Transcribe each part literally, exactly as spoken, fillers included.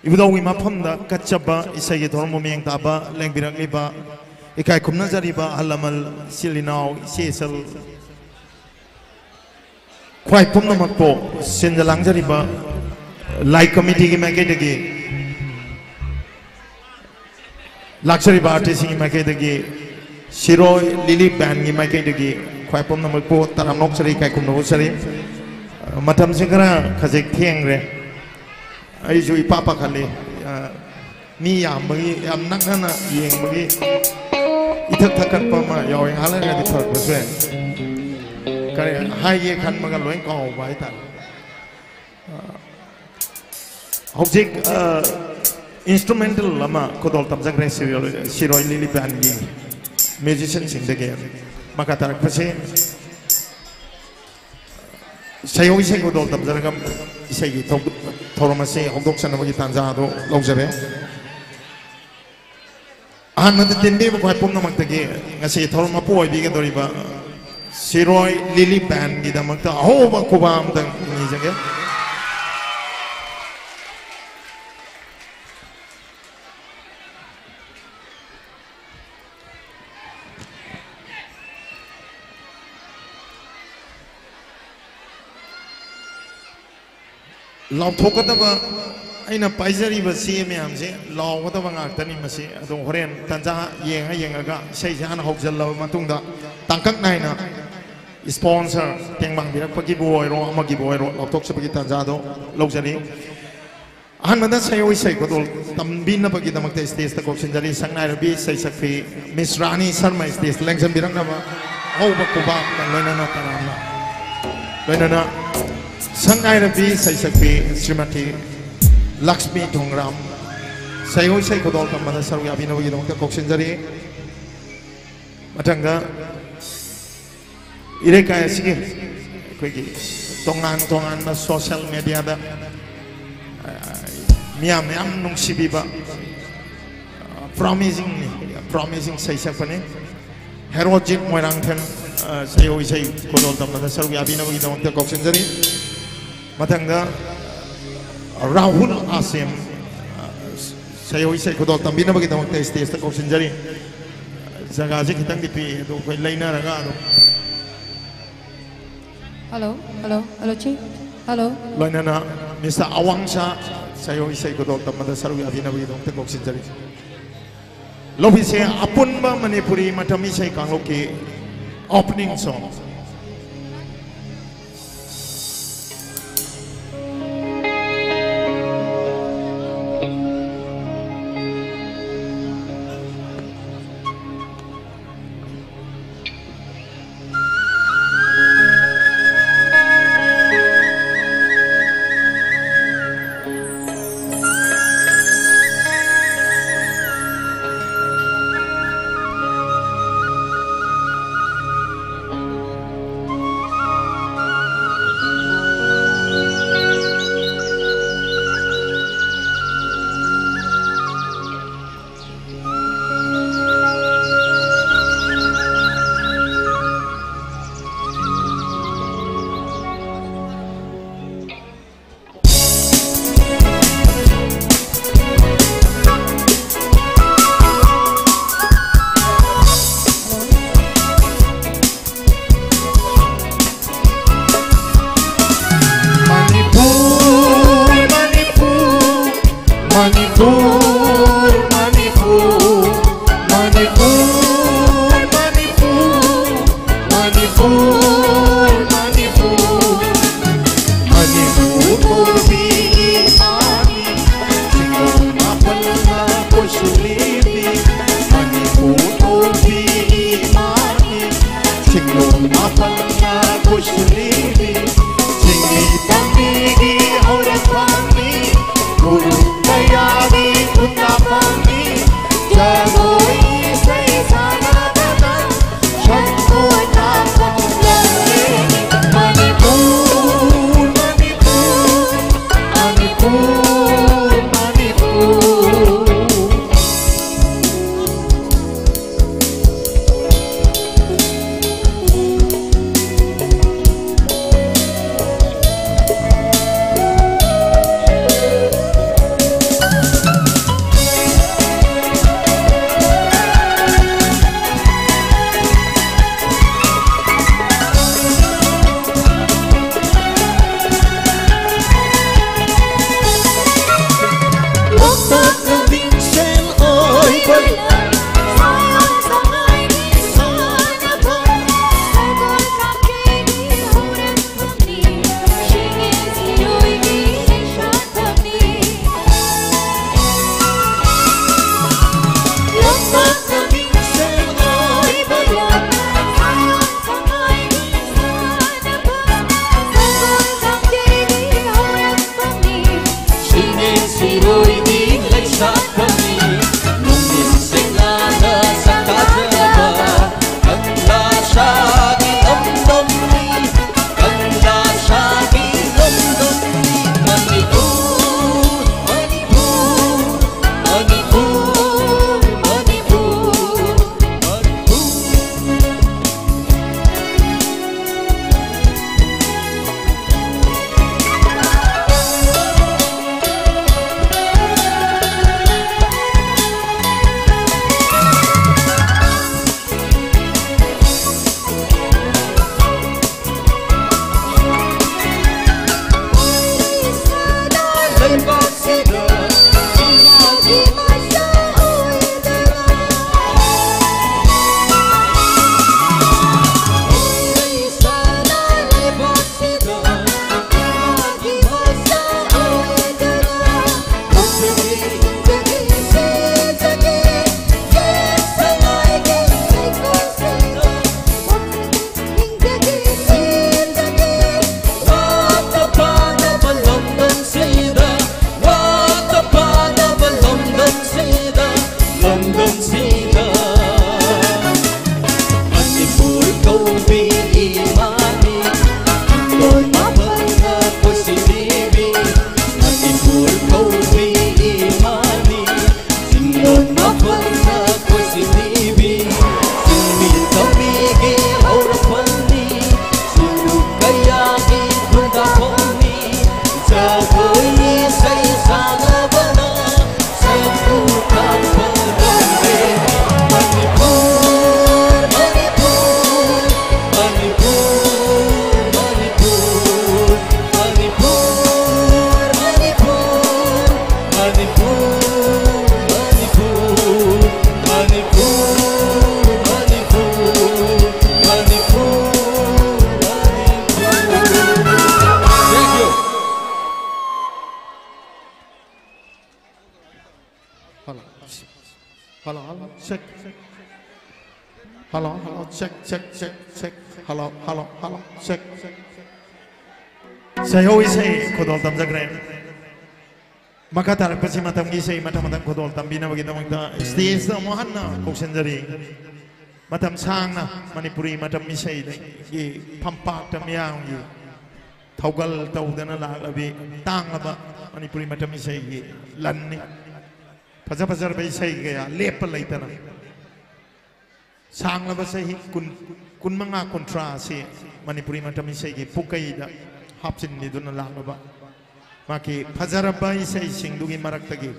ꯏꯕꯨꯙꯧꯒꯤ ꯃꯐꯝꯗ ꯀꯠꯆꯕ ꯏꯁꯩꯒꯤ ꯊꯧꯔꯝꯕꯨ ꯃꯤꯠꯌꯦꯡ ꯇꯥꯕ ꯂꯦꯡꯕꯤꯔꯛꯂꯤꯕ, ꯏꯀꯥꯏ ꯈꯨꯝꯅꯖꯔꯤꯕ ꯑꯍꯜ ꯂꯃꯟ, ꯏꯆꯤꯜ ꯏꯅꯥꯎ, ꯏꯆꯦ ꯏꯆꯜ, ꯈ꯭ꯋꯥꯏ ꯄꯨꯝꯅꯃꯛꯄꯨ ꯁꯤꯟꯖ ꯂꯥꯡꯖꯔꯤꯕ ꯂꯥꯏ ꯀꯃꯤꯇꯤꯒꯤ ꯃꯥꯏꯀꯩꯗꯒꯤ, ꯂꯥꯛꯆꯔꯤꯕ ꯑꯥꯔꯇꯤꯁꯁꯤꯡꯒꯤ ꯃꯥꯏꯀꯩꯗꯒꯤ, ꯁꯤꯔꯣꯏ ꯂꯤꯂꯤ ꯕꯦꯟꯒꯤ ꯃꯥꯏꯀꯩꯗꯒꯤ ꯈ꯭ꯋꯥꯏ ꯄꯨꯝꯅꯃꯛꯄꯨ ꯇꯔꯥꯝꯅ ꯑꯣꯛꯆꯔꯤ, ꯏꯀꯥꯏ ꯈꯨꯝꯅꯕ ꯎꯠꯆꯔꯤ꯫ ꯃꯇꯝꯁꯦ ꯈꯔ ꯈꯖꯤꯛ ꯊꯦꯡꯈ꯭ꯔꯦ꯫ ꯑꯩꯁꯨ ꯏꯄꯥ ꯄꯥꯈꯠꯂꯤ꯫ ꯑ, ꯃꯤ ꯌꯥꯝꯕꯒꯤ, ꯌꯥꯝ ꯅꯛꯅꯅ ꯌꯦꯡꯕꯒꯤ ꯏꯊꯛ ꯊꯛꯀꯠꯄ ꯑꯃ ꯌꯥꯎꯋꯦ꯫ ꯉꯥꯏꯍꯥꯛ ꯂꯩꯔꯒꯗꯤ ꯐꯔꯛꯄꯁꯨ ꯌꯥꯏ꯫ ꯀꯔꯤ ꯍꯥꯏꯒꯦ ꯈꯟꯕꯒ ꯂꯣꯏ ꯀꯥꯎꯕ ꯍꯥꯏꯇꯥꯔꯦ꯫ ꯑ, ꯍꯧꯖꯤꯛ, ꯑ, instrumental ꯑꯃ ꯈꯨꯗꯣꯜ ꯇꯝꯖꯈ꯭ꯔꯦ ꯁꯤꯔꯣꯏ, ꯁꯤꯔꯣꯏ ꯂꯤꯂꯤ ꯕꯦꯟꯒꯤ musicianꯁꯤꯡꯗꯒꯤ꯫ ꯃꯈꯥ ꯇꯥꯔꯛꯄꯁꯤ ꯁꯩꯍꯧ ꯏꯁꯩ ꯈꯨꯗꯣꯜ ꯇꯝꯖꯔꯒ ꯏꯁꯩꯒꯤ ꯊꯧ-, ꯊꯧꯔꯝ ꯑꯁꯤ ꯍꯧꯗꯣꯛꯆꯅꯕꯒꯤ ꯇꯥꯟꯖꯥ ꯑꯗꯨ ꯂꯧꯖꯔꯦ꯫ ꯑꯍꯥꯟꯕꯗ ꯇꯤꯟꯕꯤꯕ ꯈ꯭ꯋꯥꯏ ꯄꯨꯝꯅꯃꯛꯇꯒꯤ ꯉꯁꯤ ꯊꯧꯔꯝ ꯃꯄꯨ ꯑꯣꯏꯕꯤꯒꯗꯧꯔꯤꯕ ꯁꯤꯔꯣꯏ ꯂꯤꯂꯤ ꯕꯦꯟꯒꯤꯗꯃꯛꯇ ꯑꯍꯧꯕ ꯈꯨꯕꯥꯛ ꯑꯝꯇꯪ ꯅꯤꯖꯒꯦ꯫ ꯂꯥꯎꯊꯣꯛꯀꯗꯕ, ꯑꯩꯅ ꯄꯥꯏꯖꯔꯤꯕ ꯆꯦ ꯃꯌꯥꯝꯁꯦ ꯂꯥꯎꯒꯗꯕ ꯉꯥꯛꯇꯅꯤ꯫ ꯃꯁꯤ ꯑꯗꯣ ꯍꯣꯔꯦꯟ ꯇꯟꯖꯥ ꯌꯦꯡꯉ ꯌꯦꯡꯉꯒ ꯏꯁꯩꯁꯦ ꯍꯥꯟꯅ ꯍꯧꯖꯤꯜꯂꯕ ꯃꯇꯨꯡꯗ ꯇꯥꯡꯀꯛ ꯅꯥꯏꯅ sponsor ꯇꯦꯡꯕꯥꯡꯕꯤꯔꯛꯄꯒꯤꯕꯨ ꯑꯣꯏꯔꯣ, ꯑꯃꯒꯤꯕꯨ ꯑꯣꯏꯔꯣ, ꯂꯥꯎꯊꯣꯛꯆꯕꯒꯤ ꯇꯥꯟꯖꯥꯗꯣ ꯂꯧꯖꯔꯤ꯫ ꯑꯍꯥꯟꯕꯗ ꯁꯩꯍꯧ ꯏꯁꯩ ꯈꯨꯗꯣꯜ ꯇꯝꯕꯤꯅꯕꯒꯤꯗꯃꯛꯇ stageꯇ ꯀꯧꯁꯤꯟꯖꯔꯤ ꯁꯛꯅꯥꯏꯔꯕꯤ ꯁꯩꯁꯛꯄꯤ Miss ꯔꯥꯅꯤ ꯁꯔꯃ stageꯇ ꯂꯦꯡꯁꯤꯟꯕꯤꯔꯛꯅꯕ ꯑꯍꯧꯕ ꯈꯨꯕꯥꯛꯀ ꯂꯣꯏꯅꯅ ꯇꯔꯥꯝꯅ, ꯂꯣꯏꯅꯅ ꯁꯛꯅꯥꯏꯔꯕꯤ ꯁꯩꯁꯛꯄꯤ ꯁ꯭ꯔꯤꯃꯇꯤ ꯂꯛꯁꯃꯤ ꯊꯣꯡꯒ꯭ꯔꯥꯝ ꯁꯩꯍꯧ ꯏꯁꯩ ꯈꯨꯗꯣꯜ ꯇꯝꯕꯗ ꯁꯔꯨꯛ ꯌꯥꯕꯤꯅꯕꯒꯤꯗꯃꯛꯇ ꯀꯧꯁꯤꯟꯖꯔꯤ꯫ ꯃꯊꯪꯗ ꯏꯔꯩꯀꯥꯏ ꯑꯁꯤꯒꯤ ꯑꯩꯈꯣꯏꯒꯤ ꯇꯣꯉꯥꯟ ꯇꯣꯉꯥꯟꯕ social mediaꯗ, ꯑ, ꯃꯤꯌꯥꯝꯅ ꯌꯥꯝ ꯅꯨꯡꯁꯤꯕꯤꯕ, ꯑ, promisingꯅꯤ, promising ꯁꯩꯁꯛꯄꯅꯤ꯫ ꯍꯦꯔꯣꯖꯤꯠ ꯃꯣꯏꯔꯥꯡꯊꯦꯝ, ꯑ, ꯁꯩꯍꯧ ꯏꯁꯩ ꯈꯨꯗꯣꯜ ꯇꯝꯕꯗ ꯁꯔꯨꯛ ꯌꯥꯕꯤꯅꯕꯒꯤꯗꯃꯛꯇ ꯀꯧꯁꯤꯟꯖꯔꯤ꯫ ꯃꯊꯪꯗ ꯔꯥꯍꯨꯜ ꯑꯥꯁꯦꯝ, ꯁꯩꯍꯧ ꯏꯁꯩ ꯈꯨꯗꯣꯜ ꯇꯝꯕꯤꯅꯕꯒꯤꯗꯃꯛꯇ stageꯇ ꯀꯧꯁꯤꯟꯖꯔꯤ꯫ ꯖꯒꯥꯁꯦ ꯈꯤꯇꯪꯗꯤ ꯄꯤꯛꯏ, ꯑꯗꯨ ꯑꯩꯈꯣꯏ ꯂꯩꯅꯔꯒ ꯑꯗꯨꯝ꯫ Hello, hello, hello, ꯆꯦ꯫ Hello꯫ ꯂꯣꯏꯅꯅ Mister ꯑꯋꯥꯡꯁꯥ ꯁꯩꯍꯧ ꯏꯁꯩ ꯈꯨꯗꯣꯜ ꯇꯝꯕꯗ ꯁꯔꯨꯛ ꯌꯥꯕꯤꯅꯕꯒꯤꯗꯃꯛꯇ ꯀꯧꯁꯤꯟꯖꯔꯤ꯫ ꯂꯧꯕꯤꯁꯦ ꯑꯄꯨꯟꯕ ꯃꯅꯤꯄꯨꯔꯤ ꯃꯇꯝ ꯏꯁꯩ ꯀꯥꯡꯂꯨꯞꯀꯤ opening song꯫ ꯁꯤꯗ ꯃꯅꯤꯄꯨꯔ ꯀꯧꯕꯤ ꯏꯃꯥꯅꯤ, ꯆꯤꯡꯂꯣꯟ ꯃꯥꯄꯜꯅ ꯀꯣꯏꯁꯤꯜꯂꯤꯕꯤ꯫ ꯃꯅꯤꯄꯨꯔ ꯀꯧꯕꯤ ꯏꯃꯥꯅꯤ, ꯆꯤꯡꯂꯣꯟ ꯃꯥꯄꯜꯅ ꯀꯣꯏꯁꯤꯜꯂꯤꯕꯤ꯫ ꯆꯤꯡꯃꯤ ꯇꯝꯃꯤꯒꯤ ꯍꯧꯔꯛꯐꯝꯅꯤ, ꯁꯨꯔꯨꯡ ꯀꯌꯥꯒꯤ ꯈꯨꯟꯗꯥꯐꯝꯅꯤ꯫ ꯖꯒꯣꯏ ꯏꯁꯩ ꯁꯥꯟꯅꯕꯅ ꯁꯛꯄꯨ ꯀꯥꯡꯕ ꯂꯝꯕꯤ꯫ Manipur, Manipur, Manipur, Manipur, Manipur, Manipur, Manipur, Manipur, Manipur, Manipur, Manipur, Manipur. Thank you. Hello. Hello, hello, check. Hello, hello, check, check, check, check. Hello, hello, hello, check. ꯁꯩꯍꯧ ꯏꯁꯩ ꯈꯨꯗꯣꯜ ꯇꯝꯖꯈ꯭ꯔꯦ꯫ ꯃꯈꯥ ꯇꯥꯔꯛꯄꯁꯤ ꯃꯇꯝꯒꯤ ꯏꯁꯩ ꯃꯊꯪ ꯃꯊꯪ ꯈꯨꯗꯣꯜ ꯇꯝꯕꯤꯅꯕꯒꯤꯗꯃꯛꯇ stageꯇ ꯑꯃꯨꯛ ꯍꯟꯅ ꯀꯧꯁꯤꯟꯖꯔꯤ꯫ ꯃꯇꯝ ꯁꯥꯡꯅ ꯃꯅꯤꯄꯨꯔꯤ ꯃꯇꯝ ꯏꯁꯩꯗꯒꯤ ꯐꯝꯄꯥꯛꯇ ꯃꯤꯌꯥꯝꯒꯤ ꯊꯧꯒꯜ ꯇꯧꯗꯅ ꯂꯥꯛꯂꯕꯤ ꯇꯥꯡꯂꯕ ꯃꯅꯤꯄꯨꯔꯤ ꯃꯇꯝ ꯏꯁꯩꯒꯤ ꯂꯟꯅꯤ꯫ ꯐꯖ ꯐꯖꯔꯕ ꯏꯁꯩ ꯀꯌꯥ ꯂꯦꯞꯄ ꯂꯩꯇꯅ ꯁꯥꯡꯂꯕ ꯆꯍꯤ ꯀꯨꯟ, ꯀꯨꯟꯃꯉꯥ, ꯀꯨꯟꯊ꯭ꯔꯥ ꯑꯁꯤ ꯃꯅꯤꯄꯨꯔꯤ ꯃꯇꯝ ꯏꯁꯩꯒꯤ ꯄꯨꯀꯩꯗ ꯍꯥꯞꯆꯤꯟꯕꯤꯗꯨꯅ ꯂꯥꯛꯂꯕ ꯃꯍꯥꯛꯀꯤ ꯐꯖꯔꯕ ꯏꯁꯩꯁꯤꯡꯗꯨꯒꯤ ꯃꯔꯛꯇꯒꯤ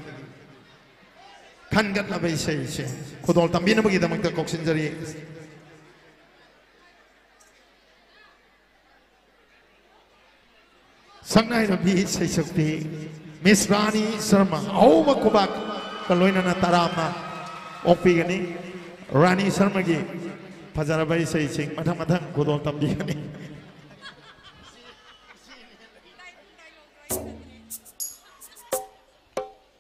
ꯈꯟꯒꯠꯂꯕ ꯏꯁꯩꯁꯦ ꯈꯨꯗꯣꯜ ꯇꯝꯕꯤꯅꯕꯒꯤꯗꯃꯛꯇ ꯀꯧꯁꯤꯟꯖꯔꯤ꯫ ꯁꯛꯅꯥꯏꯔꯕꯤ ꯁꯩꯁꯛꯄꯤ ꯃꯤꯁ ꯔꯥꯅꯤ ꯁꯔꯃ, ꯑꯍꯧꯕ ꯈꯨꯕꯥꯛꯀ ꯂꯣꯏꯅꯅ ꯇꯔꯥꯝꯅ ꯑꯣꯛꯄꯤꯒꯅꯤ꯫ ꯔꯥꯅꯤ ꯁꯔꯃꯒꯤ ꯐꯖꯔꯕ ꯏꯁꯩꯁꯤꯡ ꯃꯊꯪ ꯃꯊꯪ ꯈꯨꯗꯣꯜ ꯇꯝꯕꯤꯒꯅꯤ꯫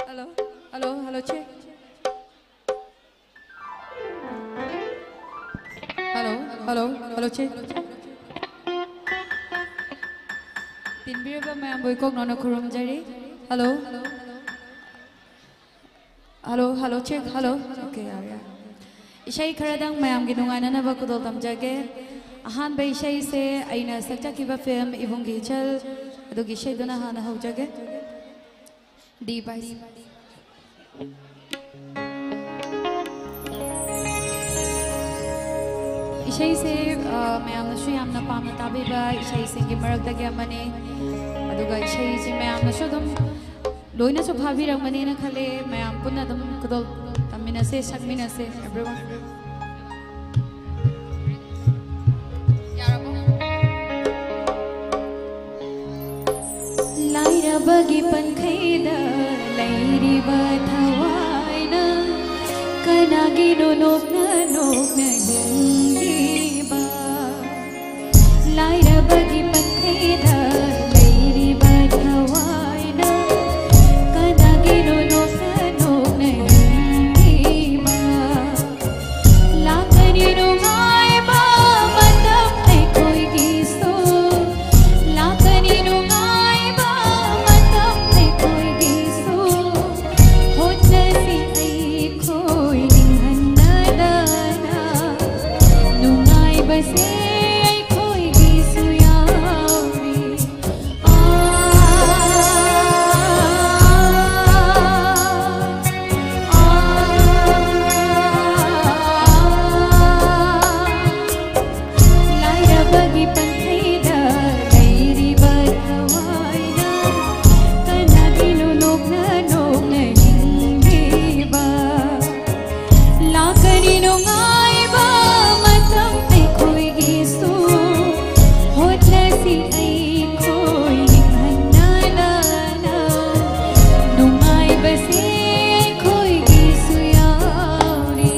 Hello, hello, hello, check. Hello, hello, hello, check. ꯇꯤꯟꯕꯤꯔꯕ ꯃꯌꯥꯝꯕꯨ ꯏꯀꯣꯛ ꯅꯧꯅ ꯈꯨꯔꯨꯝꯖꯔꯤ꯫ Hello, hello, hello, check, hello. Okay, ꯌꯥꯔꯦ, ꯌꯥꯔꯦ꯫ ꯏꯁꯩ ꯈꯔꯗꯪ ꯃꯌꯥꯝꯒꯤ ꯅꯨꯡꯉꯥꯏꯅꯅꯕ ꯈꯨꯗꯣꯜ ꯇꯝꯖꯒꯦ꯫ ꯑꯍꯥꯟꯕ ꯏꯁꯩꯁꯦ ꯑꯩꯅ ꯁꯛꯆꯈꯤꯕ film ꯏꯕꯨꯡꯒꯤ ꯏꯆꯜ ꯑꯗꯨꯒꯤ ꯏꯁꯩꯗꯨꯅ ꯍꯥꯟꯅ ꯍꯧꯖꯒꯦ꯫ D base꯫ ꯏꯁꯩꯁꯦ, ꯑ, ꯃꯌꯥꯝꯅꯁꯨ ꯌꯥꯝꯅ ꯄꯥꯝꯅ ꯇꯥꯕꯤꯕ ꯏꯁꯩꯁꯤꯡꯒꯤ ꯃꯔꯛꯇꯒꯤ ꯑꯃꯅꯤ꯫ ꯑꯗꯨꯒ ꯏꯁꯩꯁꯤ ꯃꯌꯥꯝꯅꯁꯨ ꯑꯗꯨꯝ ꯂꯣꯏꯅꯁꯨ ꯐꯥꯕꯤꯔꯝꯒꯅꯤꯅ ꯈꯜꯂꯦ꯫ ꯃꯌꯥꯝ ꯄꯨꯟꯅ ꯑꯗꯨꯝ ꯈꯨꯗꯣꯜ ꯇꯝꯃꯤꯟꯅꯁꯦ, ꯁꯛꯃꯤꯟꯅꯁꯦ, everyone꯫ ꯌꯥꯔꯕꯣ? ꯂꯥꯏꯔꯕꯒꯤ ꯄꯟꯈꯩꯗ ꯂꯩꯔꯤꯕ ꯊꯋꯥꯏꯅ ꯀꯅꯥꯒꯤꯅꯣ ꯅꯣꯛꯅ ꯅꯣꯛꯅ ꯍꯤꯡꯂꯤꯕ? ꯂꯥꯏꯔꯕꯒꯤ ꯄꯟꯈꯩꯗ ꯂꯩꯔꯤꯕ ꯊꯋꯥꯏꯅ ꯀꯅꯥꯒꯤꯅꯣ ꯅꯣꯛꯅ ꯅꯣꯛꯅ ꯍꯤꯡꯂꯤꯕ? ꯂꯥꯛꯀꯅꯤ ꯅꯨꯡꯉꯥꯏꯕ ꯃꯇꯝ ꯑꯩꯈꯣꯏꯒꯤꯁꯨ, ꯂꯥꯛꯀꯅꯤ ꯅꯨꯡꯉꯥꯏꯕ ꯃꯇꯝ ꯑꯩꯈꯣꯏꯒꯤꯁꯨ꯫ ꯍꯣꯠꯅꯁꯤ ꯑꯩꯈꯣꯏ ꯅꯤꯡꯍꯟꯅꯗꯅ, ꯅꯨꯡꯉꯥꯏꯕꯁꯦ ꯑꯩꯈꯣꯏꯒꯤꯁꯨ ꯌꯥꯎꯔꯤ꯫ ꯂꯥꯏꯔꯕꯒꯤ ꯄꯟꯊꯩꯗ ꯂꯩꯔꯤꯕ ꯊꯋꯥꯏꯅ ꯀꯅꯥꯒꯤꯅꯣ ꯅꯣꯛꯅ ꯅꯣꯛꯅ ꯍꯤꯡꯂꯤꯕ? ꯂꯥꯛꯀꯅꯤ ꯅꯨꯡꯉꯥꯏꯕ ꯃꯇꯝ ꯑꯩꯈꯣꯏꯒꯤꯁꯨ꯫ ꯍꯣꯠꯅꯁꯤ ꯑꯩꯈꯣꯏ ꯅꯤꯡꯍꯟꯅꯗꯅ, ꯅꯨꯡꯉꯥꯏꯕꯁꯦ ꯑꯩꯈꯣꯏꯒꯤꯁꯨ ꯌꯥꯎꯔꯤ꯫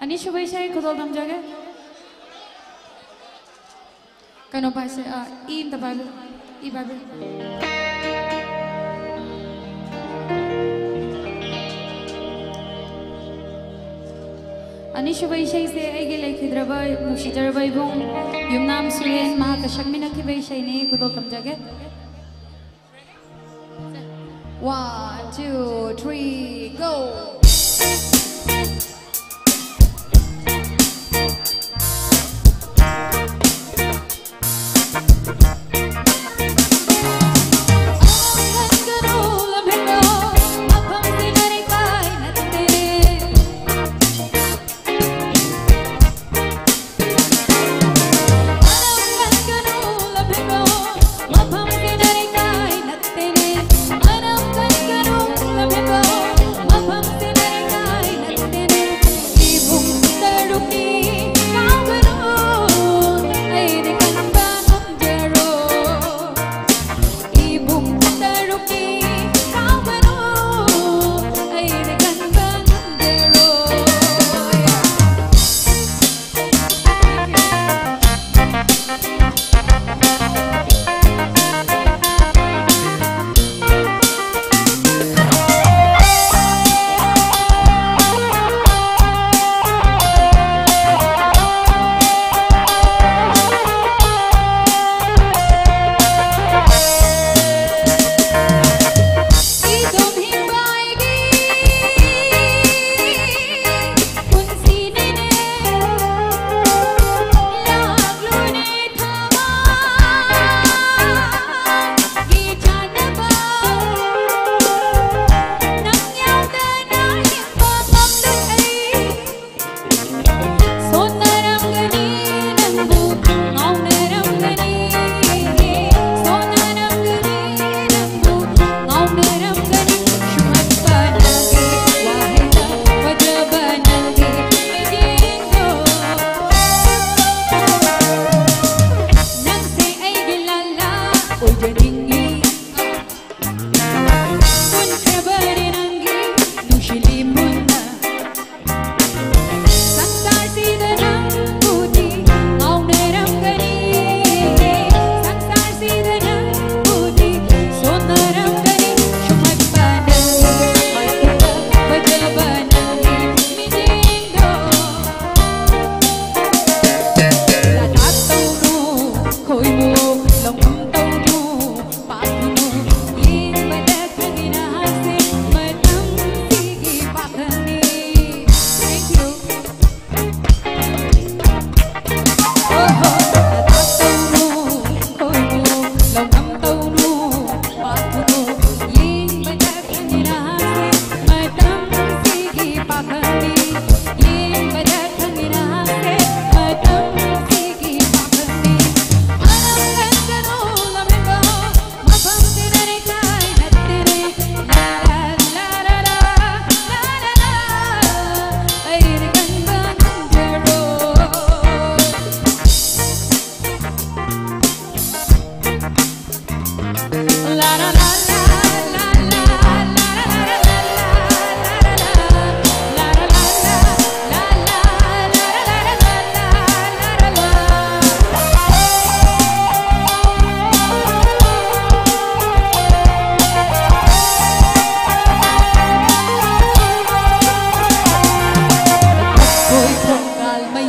ꯑꯅꯤꯁꯨꯕ ꯏꯁꯩ ꯈꯨꯗꯣꯜ ꯇꯝꯖꯒꯦ꯫ ꯀꯩꯅꯣ ꯄꯥꯏꯁꯦ, ꯑ, ꯏ ꯑꯝꯇ ꯄꯥꯏꯕꯤꯌꯨ꯫ ꯏ ꯄꯥꯏꯕꯤꯌꯨ꯫ ꯑꯅꯤꯁꯨꯕ ꯏꯁꯩꯁꯦ ꯑꯩꯒꯤ ꯂꯩꯈꯤꯗ꯭ꯔꯕ ꯅꯨꯡꯁꯤꯖꯔꯕ ꯏꯕꯨꯡ ꯌꯨꯝꯅꯥꯝ ꯁꯨꯔꯦꯟ, ꯃꯍꯥꯛꯀ ꯁꯛꯃꯤꯟꯅꯈꯤꯕ ꯏꯁꯩꯅꯤ꯫ ꯈꯨꯗꯣꯜ ꯇꯝꯖꯒꯦ꯫ One, two, three, go!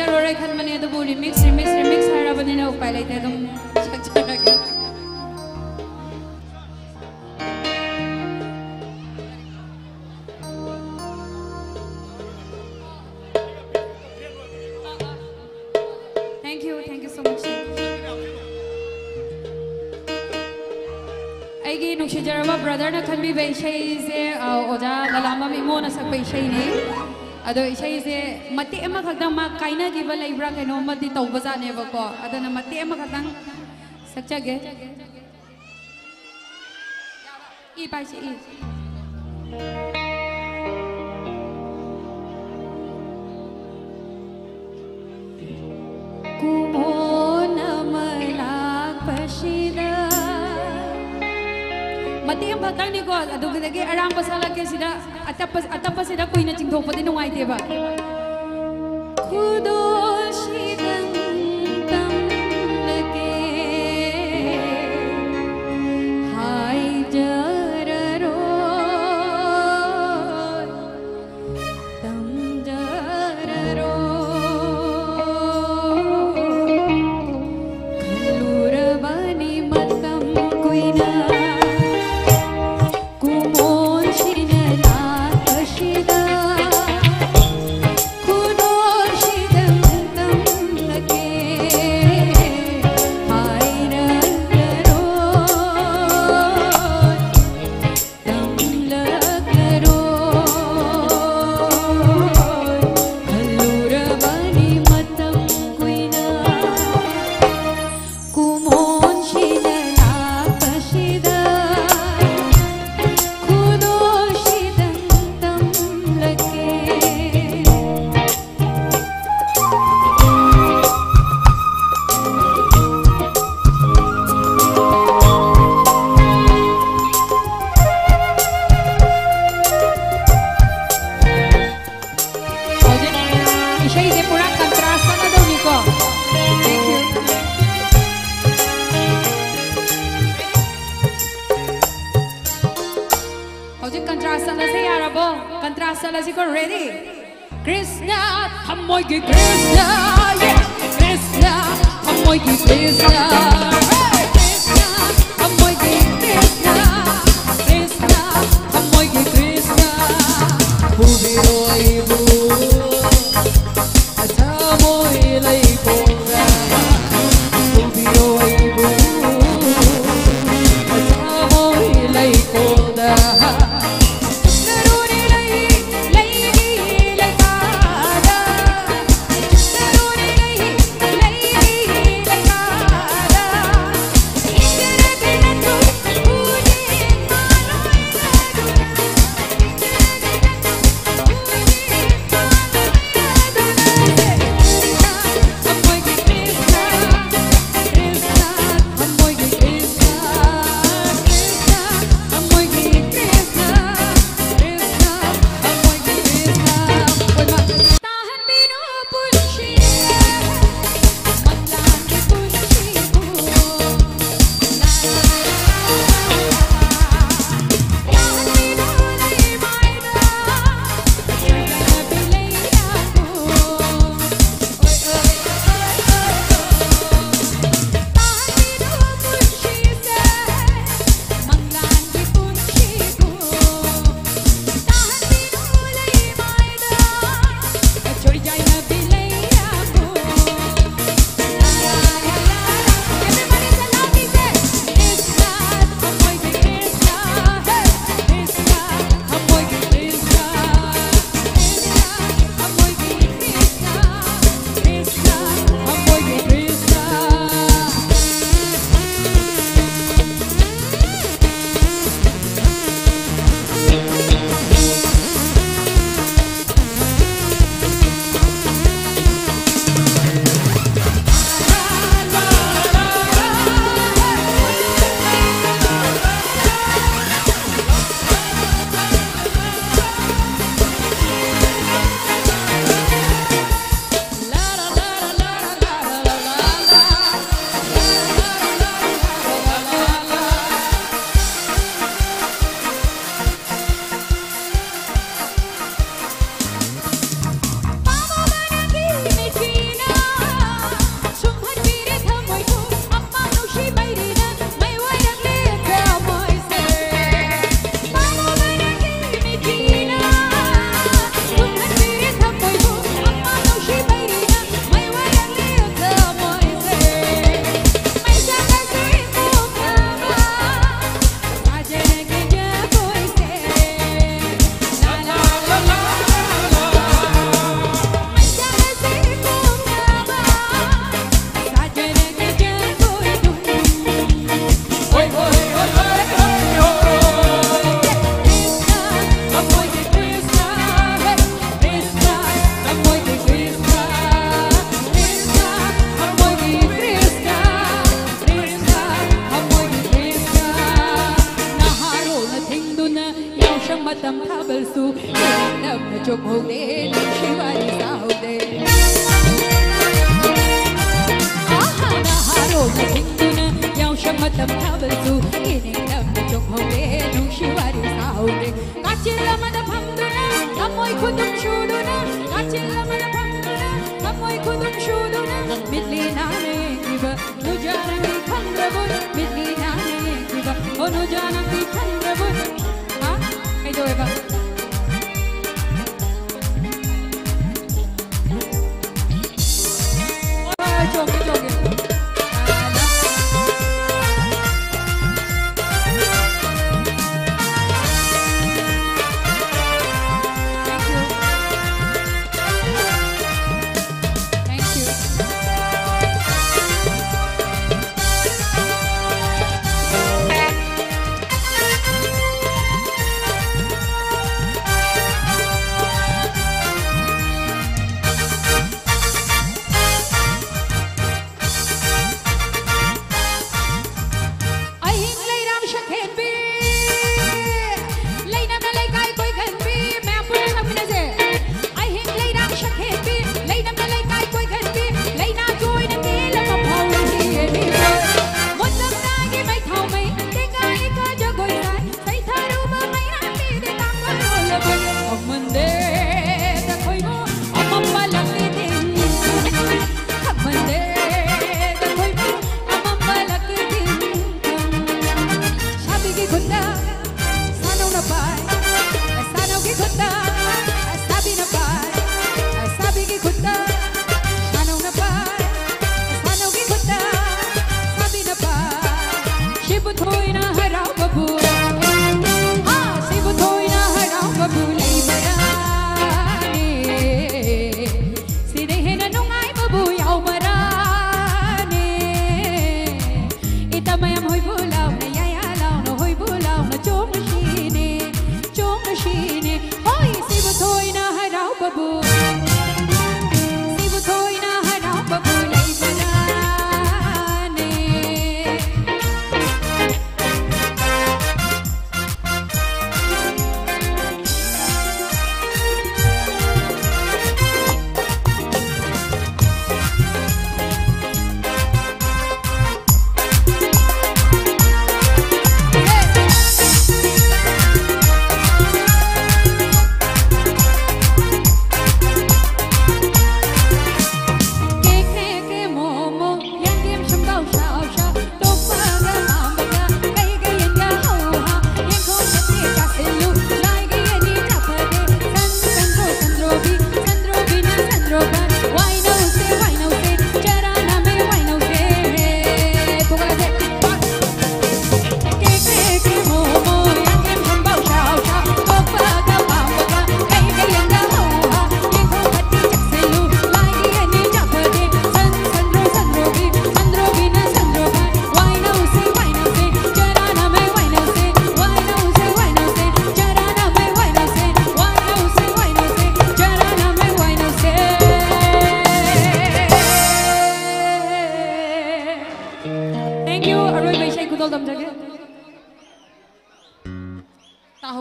ꯁꯛꯆꯔꯔꯣꯏ ꯈꯟꯕꯅꯦ, ꯑꯗꯨꯕꯨ remix, remix, remix ꯍꯥꯏꯔꯕꯅꯤꯅ ꯎꯄꯥꯏ ꯂꯩꯇꯦ, ꯑꯗꯨꯝ ꯁꯛꯆꯔꯒꯦ꯫ Thank you, thank you so much. ꯑꯩꯒꯤ ꯅꯨꯡꯁꯤꯖꯔꯕ brotherꯅ ꯈꯟꯕꯤꯕ ꯏꯁꯩꯁꯦ, ꯑ, ꯑꯣꯖꯥ ꯂꯂꯥꯝꯕꯝ ꯏꯃꯣꯅ ꯁꯛꯄ ꯏꯁꯩꯅꯤ꯫ ꯑꯗꯣ ꯏꯁꯩꯁꯦ ꯃꯇꯦꯛ ꯑꯃꯈꯛꯇꯪ, ꯃꯥ ꯀꯥꯏꯅꯈꯤꯕ ꯂꯩꯕ꯭ꯔꯥ ꯀꯩꯅꯣꯝꯃꯗꯤ ꯇꯧꯕꯖꯥꯠꯅꯦꯕꯀꯣ, ꯑꯗꯨꯅ ꯃꯇꯦꯛ ꯑꯃꯈꯛꯇꯪ ꯁꯛꯆꯒꯦ꯫ E ꯄꯥꯏꯁꯦ, E. ꯀꯨꯝꯑꯣꯟ ꯑꯃ ꯂꯥꯛꯄꯁꯤꯗ꯫ ꯃꯇꯦꯛ ꯑꯃꯈꯛꯇꯪꯅꯤꯀꯣ, ꯑꯗꯨꯗꯒꯤ ꯑꯔꯥꯡꯕ ꯁꯥꯠꯂꯛꯀꯦ ꯁꯤꯗ꯫ ꯑꯇꯞꯄ, ꯑꯇꯞꯄꯁꯤꯗ ꯀꯨꯏꯅ ꯆꯤꯡꯊꯣꯛꯄꯗꯤ ꯅꯨꯡꯉꯥꯏꯇꯦꯕ꯫ ꯈꯨꯗꯣꯜꯁꯤꯗꯪ ꯇꯝꯂꯒꯦ, ꯍꯥꯏꯖꯔꯔꯣꯏ, ꯇꯝꯖꯔꯔꯣꯏ꯫ ꯈꯜꯂꯨꯔꯕꯅꯤ ꯃꯇꯝ ꯀꯨꯏꯅ꯫ ꯀꯨꯝꯑꯣꯟꯁꯤꯅ ꯂꯥꯛꯄꯁꯤꯗ, ꯈꯨꯗꯣꯜꯁꯤꯗꯪ ꯇꯝꯂꯒꯦ, ꯍꯥꯏꯔꯛꯂꯔꯣꯏ, ꯇꯝꯂꯛꯂꯔꯣꯏ꯫ ꯈꯜꯂꯨꯔꯕꯅꯤ ꯃꯇꯝ ꯀꯨꯏꯅ꯫ ꯀꯨꯝꯑꯣꯟꯁꯤꯗ ꯂꯥꯛꯄꯁꯤꯗ ꯈꯨꯗꯣꯜꯁꯤꯗꯪ ꯇꯝꯂꯛꯀꯦ꯫ ꯍꯧꯖꯤꯛ ꯏꯁꯩꯁꯦ ꯄꯨꯔꯥ contrast ꯆꯠꯂꯗꯧꯅꯤꯀꯣ꯫ Thank you. ꯍꯧꯖꯤꯛ contrast ꯆꯠꯂꯁꯦ, ꯌꯥꯔꯕꯣ? Contrast ꯆꯠꯂꯁꯤꯀꯣ, ready? Krishna, ꯊꯃꯣꯏꯒꯤ Krishna, yeah! Krishna, ꯊꯃꯣꯏꯒꯤ Krishna, hey! Krishna, ꯊꯃꯣꯏꯒꯤ Krishna, Krishna, ꯊꯃꯣꯏꯒꯤ Krishna, ꯄꯨꯕꯤꯔꯣ ꯑꯩꯕꯨ ꯊꯃꯣꯏ ꯂꯩꯀꯣꯜꯗ, ꯄꯨꯕꯤꯔꯣ ꯑꯩꯕꯨ ꯊꯃꯣꯏ ꯂꯩꯀꯣꯜꯗ꯫ ꯅꯨꯡꯁꯤꯋꯥꯔꯤ ꯁꯥꯎꯗꯦ꯫ ꯑꯍꯥꯟꯕ ꯍꯥꯔꯣꯅ ꯊꯤꯡꯗꯨꯅ ꯌꯥꯎꯁꯪ ꯃꯇꯝ ꯊꯥꯕꯜꯁꯨ ꯏꯅꯤꯡꯗꯝꯗ ꯆꯣꯡꯍꯧꯗꯦ꯫ ꯅꯨꯡꯁꯤꯋꯥꯔꯤ ꯁꯥꯎꯗꯦ꯫ ꯀꯥꯆꯤꯜ ꯑꯃꯗ ꯐꯝꯗꯨꯅ ꯊꯃꯣꯏ ꯈꯨꯗꯨꯝ ꯁꯨꯗꯨꯅ, ꯀꯥꯆꯤꯜ ꯑꯃꯗ ꯐꯝꯗꯨꯅ ꯊꯃꯣꯏ ꯈꯨꯗꯨꯝ ꯁꯨꯗꯨꯅ, ꯃꯤꯠꯂꯤ ꯅꯥꯅ ꯌꯦꯡꯂꯤꯕ ꯅꯨꯖꯥ ꯅꯪꯗꯤ ꯈꯪꯗ꯭ꯔꯕꯣ? ꯃꯤꯠꯂꯤ ꯅꯥꯅ ꯌꯦꯡꯂꯤꯕ, ꯑꯣ ꯅꯨꯖꯥ ꯅꯪꯗꯤ ꯈꯪꯗ꯭ꯔꯕꯣ? ꯍꯥ? ꯀꯩꯗꯧꯋꯦꯕ?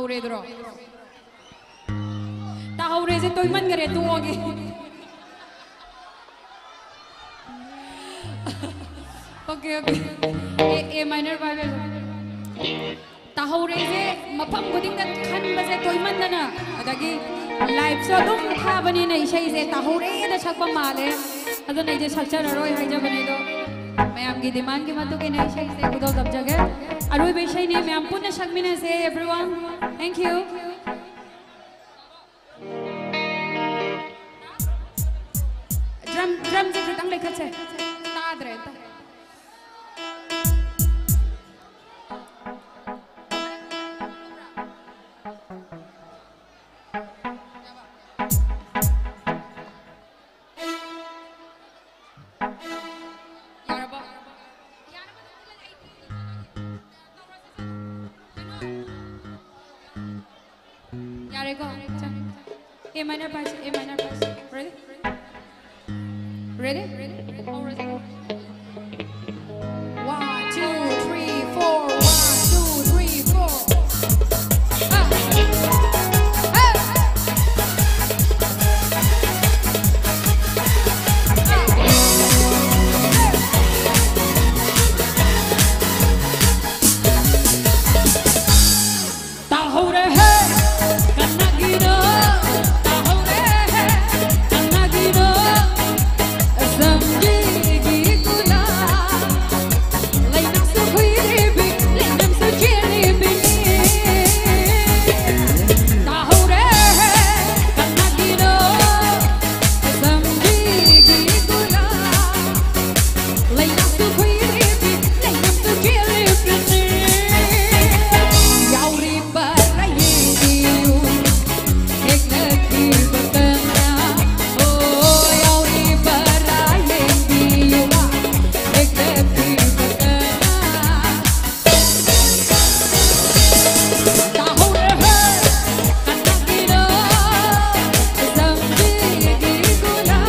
ꯔꯦꯗ꯭ꯔꯣ? ꯇꯥꯍꯧꯔꯦꯁꯦ, ꯇꯣꯏꯃꯟꯈꯔꯦ, ꯇꯣꯛꯑꯒꯦ꯫ Okay, okay. ꯑꯦ, ꯑꯦ ꯃꯥꯏꯅꯔ ꯄꯥꯏꯕ꯫ ꯇꯥꯍꯧꯔꯦꯁꯦ, ꯃꯐꯝ ꯈꯨꯗꯤꯡꯗ ꯈꯟꯕꯁꯦ ꯇꯣꯏꯃꯟꯗꯅ, ꯑꯗꯒꯤ ꯂꯥꯏꯞꯁꯨ ꯑꯗꯨꯝ ꯊꯥꯕꯅꯤꯅ ꯏꯁꯩꯁꯦ ꯇꯥꯍꯧꯔꯦꯗ ꯁꯛꯄ ꯃꯥꯜꯂꯦ꯫ ꯑꯗꯨꯅ ꯑꯩꯁꯦ ꯁꯛꯆꯔꯔꯣꯏ ꯍꯥꯏꯖꯕꯅꯦ, ꯑꯗꯣ ꯃꯌꯥꯝꯒꯤ ꯗꯤꯃꯥꯟꯒꯤ ꯃꯇꯨꯡ ꯏꯟꯅ ꯏꯁꯩꯁꯦ ꯈꯨꯗꯣꯜ ꯇꯝꯖꯒꯦ꯫ ꯑꯔꯣꯏꯕ ꯏꯁꯩꯅꯦ, ꯃꯌꯥꯝ ꯄꯨꯟꯅ ꯁꯛꯃꯤꯟꯅꯁꯦ, everyone. Thank you. ꯗ꯭ꯔꯝ, ꯗ꯭ꯔꯝꯁꯦ ꯈꯤꯇꯪ ꯂꯩꯈꯠꯁꯦ꯫ ꯇꯥꯗ꯭ꯔꯦ ꯑꯝꯇ꯫ ꯌꯥꯔꯕꯣ? ꯌꯥꯔꯦꯀꯣ? ꯆꯪ꯫ A minor ꯄꯥꯏꯁꯤ, A minor ꯄꯥꯏꯁꯤ꯫ Ready? Ready? ꯍꯧꯔꯁꯤ꯫ One, two, three, four. One, two, three, four. Ah. Hey. Ah. Hey. ꯇꯥꯍꯧꯔꯦꯍꯦ, ꯀꯅꯥꯒꯤꯅꯣ? ꯇꯥꯍꯧꯔꯦꯍꯦ, ꯀꯅꯥꯒꯤꯅꯣ? ꯁꯝꯒꯤꯒꯤ ꯀꯨꯂꯥ, ꯂꯩꯅꯥꯁꯨ ꯈꯨꯏꯔꯤꯕꯤ, ꯂꯩꯅꯝꯁꯨ ꯆꯦꯜꯂꯤꯕꯤ꯫ ꯇꯥꯍꯧꯔꯦꯍꯦ, ꯀꯅꯥꯒꯤꯅꯣ? ꯁꯝꯒꯤꯒꯤ ꯀꯨꯂꯥ, ꯂꯩꯅꯝꯁꯨ ꯈꯨꯏꯔꯤꯕꯤ, ꯂꯩꯅꯝꯁꯨ ꯆꯦꯜꯂꯤꯕꯤ꯫ ꯌꯥꯎꯔꯤꯕ ꯂꯥꯌꯦꯡꯕꯤꯌꯨ, ꯍꯦꯛꯂꯛꯈꯤꯕ ꯀꯅꯥ? ꯑꯣ, ꯌꯥꯎꯔꯤꯕ ꯂꯥꯌꯦꯡꯕꯤꯌꯨ, ꯍꯦꯛꯂꯛꯈꯤꯕ ꯀꯅꯥ? ꯇꯥꯍꯧꯔꯦꯍꯦ, ꯀꯅꯥꯒꯤꯅꯣ? ꯁꯝꯒꯤꯒꯤ ꯀꯨꯂꯥ꯫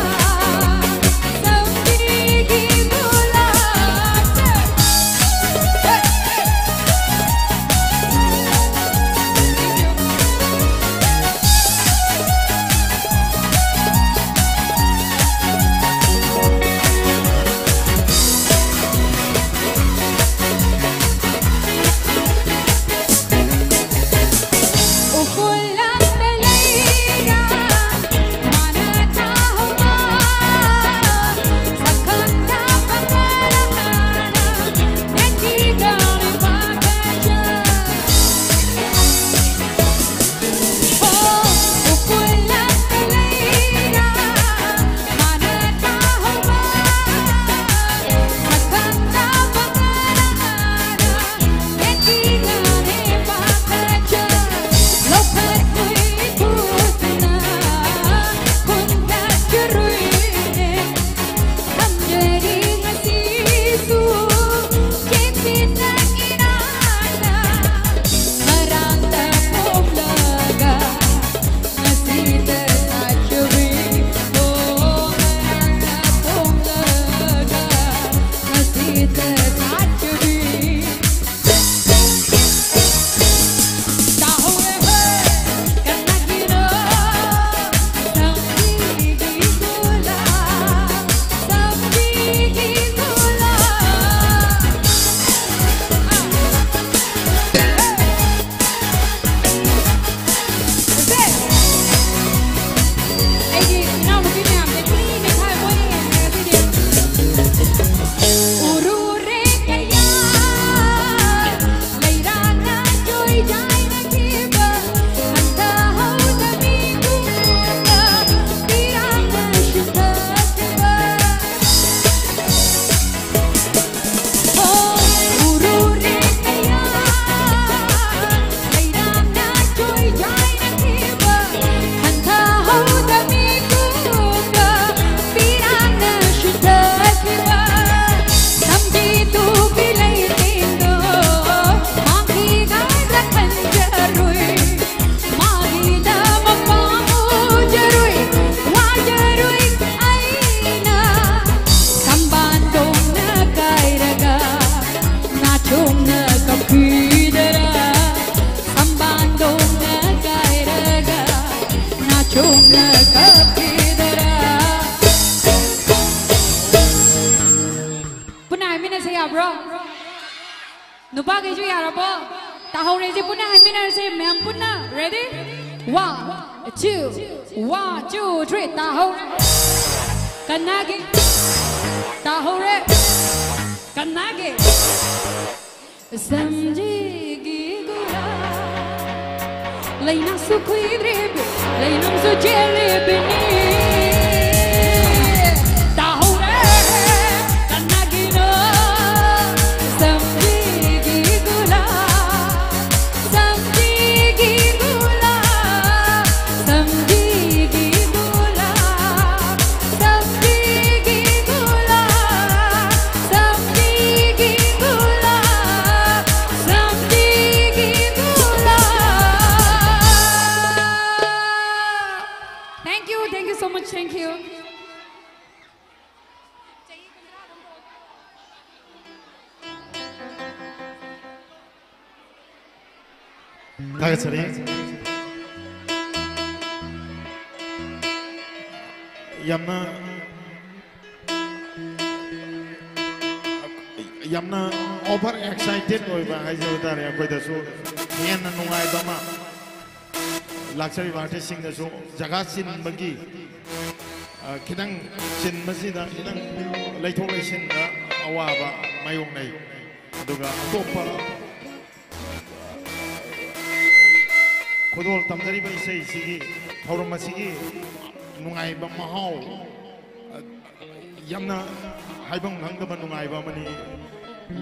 ꯄꯨꯟꯅ ꯍꯥꯏꯃꯤꯟꯅꯁꯦ, ꯌꯥꯕ꯭ꯔꯣ? ꯅꯨꯄꯥꯈꯩꯁꯨ ꯌꯥꯔꯕꯣ? ꯇꯥꯍꯧꯔꯦ, ꯁꯤ ꯄꯨꯟꯅ ꯍꯥꯏꯃꯤꯟꯅꯔꯁꯦ, ꯃꯌꯥꯝ ꯄꯨꯟꯅ꯫ Ready? One, two, one, two, three. ꯇꯥꯍꯧꯔꯦ꯫ ꯀꯅꯥꯒꯤ? ꯇꯥꯍꯧꯔꯦ꯫ ꯀꯅꯥꯒꯤ? ꯁꯝꯖꯤꯒꯤ ꯒꯨꯂꯥꯞ, ꯂꯩꯅꯥꯁꯨ ꯀꯨꯏꯗ꯭ꯔꯤꯕꯤ, ꯂꯩꯅꯝꯁꯨ ꯆꯦꯜꯂꯤꯕꯤꯅꯤ꯫ ꯇꯥꯍꯧꯔꯦ, ꯀꯅꯥꯒꯤꯅꯣ? ꯁꯝꯖꯤꯒꯤ ꯒꯨꯂꯥꯞ, ꯁꯝꯖꯤꯒꯤ ꯒꯨꯂꯥꯞ, ꯁꯝꯖꯤꯒꯤ ꯒꯨꯂꯥꯞ, ꯁꯝꯖꯤꯒꯤ ꯒꯨꯂꯥꯞ, ꯁꯝꯖꯤꯒꯤ ꯒꯨꯂꯥꯞ, ꯁꯝꯖꯤꯒꯤ ꯒꯨꯂꯥꯞ꯫ Thank you, thank you so much, thank you. ꯊꯥꯒꯠꯆꯔꯤ꯫ ꯌꯥꯝꯅ, ꯌꯥꯝꯅ over excited ꯑꯣꯏꯕ ꯍꯥꯏꯖꯕ ꯇꯥꯔꯦ꯫ ꯑꯩꯈꯣꯏꯗꯁꯨ ꯍꯦꯟꯅ ꯅꯨꯡꯉꯥꯏꯕ ꯑꯃ, ꯂꯥꯛꯆꯔꯤꯕ artistꯁꯤꯡꯗꯁꯨ ꯖꯒꯥ ꯆꯤꯟꯕꯒꯤ, ꯑ, ꯈꯤꯇꯪ ꯆꯤꯟꯕꯁꯤꯗ ꯈꯤꯇꯪ ꯂꯩꯊꯣꯛ ꯂꯩꯁꯤꯟꯗ ꯑꯋꯥꯕ ꯃꯥꯌꯣꯛꯅꯩ꯫ ꯑꯗꯨꯒ ꯑꯇꯣꯞꯄ ꯈꯨꯗꯣꯜ ꯇꯝꯖꯔꯤꯕ ꯏꯁꯩꯁꯤꯒꯤ ꯊꯧꯔꯝ ꯑꯁꯤꯒꯤ ꯅꯨꯡꯉꯥꯏꯕ ꯃꯍꯥꯎ, ꯑ, ꯌꯥꯝꯅ ꯍꯥꯏꯐꯝ ꯈꯪꯗꯕ ꯅꯨꯡꯉꯥꯏꯕ ꯑꯃꯅꯤ꯫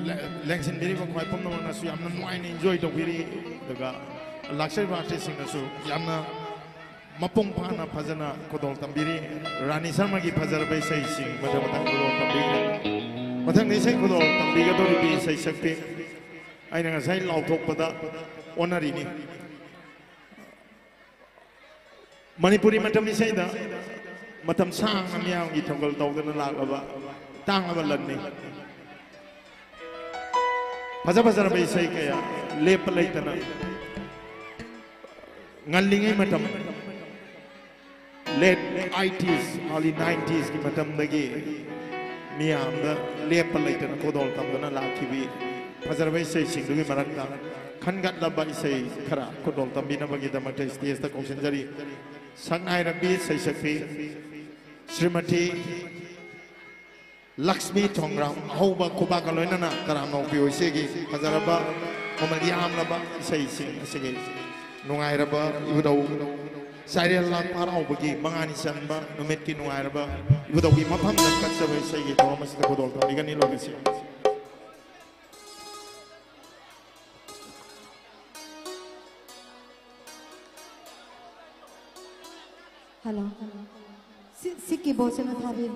ꯂꯦ-, ꯂꯦꯡꯁꯤꯟꯕꯤꯔꯤꯕ ꯈ꯭ꯋꯥꯏ ꯄꯨꯝꯅꯃꯛꯅꯁꯨ ꯌꯥꯝꯅ ꯅꯨꯡꯉꯥꯏꯅ enjoy ꯇꯧꯕꯤꯔꯤ꯫ ꯑꯗꯨꯒ ꯂꯥꯛꯆꯔꯤꯕ artistꯁꯤꯡꯅꯁꯨ ꯌꯥꯝꯅ ꯃꯄꯨꯡ ꯐꯥꯅ ꯐꯖꯅ ꯈꯨꯗꯣꯜ ꯇꯝꯕꯤꯔꯤ꯫ ꯔꯥꯅꯤ ꯁꯔꯃꯒꯤ ꯐꯖꯔꯕ ꯏꯁꯩꯁꯤꯡ ꯃꯊꯪ ꯃꯊꯪ ꯈꯨꯗꯣꯜ ꯇꯝꯕꯤꯈ꯭ꯔꯦ꯫ ꯃꯊꯪꯗ ꯏꯁꯩ ꯈꯨꯗꯣꯜ ꯇꯝꯕꯤꯒꯗꯧꯔꯤꯕꯤ ꯏꯁꯩ ꯁꯛꯄꯤ, ꯑꯩꯅ ꯉꯁꯥꯏ ꯂꯥꯎꯊꯣꯛꯄꯗ ꯑꯣꯟꯅꯔꯤꯅꯤ꯫ ꯃꯅꯤꯄꯨꯔꯤ ꯃꯇꯝ ꯏꯁꯩꯗ ꯃꯇꯝ ꯁꯥꯡꯅ ꯃꯤꯌꯥꯝꯒꯤ ꯊꯧꯒꯜ ꯇꯧꯗꯨꯅ ꯂꯥꯛꯂꯕ ꯇꯥꯡꯂꯕ ꯂꯟꯅꯤ꯫ ꯐꯖ ꯐꯖꯔꯕ ꯏꯁꯩ ꯀꯌꯥ ꯂꯦꯞꯄ ꯂꯩꯇꯅ ꯉꯜꯂꯤꯉꯩ ꯃꯇꯝ, Late eighties, early nineties ꯀꯤ ꯃꯇꯝꯗꯒꯤ ꯃꯤꯌꯥꯝꯗ ꯂꯦꯞꯄ ꯂꯩꯇꯅ ꯈꯨꯗꯣꯜ ꯇꯝꯗꯨꯅ ꯂꯥꯛꯈꯤꯕꯤ ꯐꯖꯔꯕ ꯏꯁꯩꯁꯤꯡꯗꯨꯒꯤ ꯃꯔꯛꯇ ꯈꯟꯒꯠꯂꯕ ꯏꯁꯩ ꯈꯔ ꯈꯨꯗꯣꯜ ꯇꯝꯕꯤꯅꯕꯒꯤꯗꯃꯛꯇ stage ꯇ ꯀꯧꯁꯤꯟꯖꯔꯤ꯫ ꯁꯛꯅꯥꯏꯔꯕꯤ ꯁꯩꯁꯛꯄꯤ ꯁ꯭ꯔꯤꯃꯇꯤ ꯂꯛꯁꯃꯤ ꯊꯣꯡꯒ꯭ꯔꯥꯝ꯫ ꯑꯍꯧꯕ ꯈꯨꯕꯥꯛꯀ ꯂꯣꯏꯅꯅ ꯇꯔꯥꯝꯅ ꯑꯣꯛꯄꯤꯌꯨ꯫ ꯏꯆꯦꯒꯤ ꯐꯖꯔꯕ ꯃꯃꯜ ꯌꯥꯝꯂꯕ ꯏꯁꯩꯁꯤꯡ ꯑꯁꯤꯒꯤ ꯅꯨꯡꯉꯥꯏꯔꯕ ꯏꯕꯨꯙꯧ ꯆꯥꯏꯔꯦꯜ ꯂꯥꯛꯄ ꯍꯔꯥꯎꯕꯒꯤ ꯃꯉꯥꯅꯤ ꯆꯟꯕ ꯅꯨꯃꯤꯠꯀꯤ ꯅꯨꯡꯉꯥꯏꯔꯕ ꯏꯕꯨꯙꯧꯒꯤ ꯃꯐꯝꯗ ꯀꯠꯆꯕ ꯏꯁꯩꯒꯤ ꯊꯧꯔꯝ ꯑꯁꯤꯗ ꯈꯨꯗꯣꯜ ꯇꯝꯕꯤꯒꯅꯤ꯫ ꯂꯣꯏꯅꯁꯤ꯫ ꯍꯜꯂꯣ꯫ ꯁꯤ, ꯁꯤ ꯀꯤꯕꯣꯔꯗꯁꯦ ꯑꯃ ꯊꯥꯕꯤꯌꯨ꯫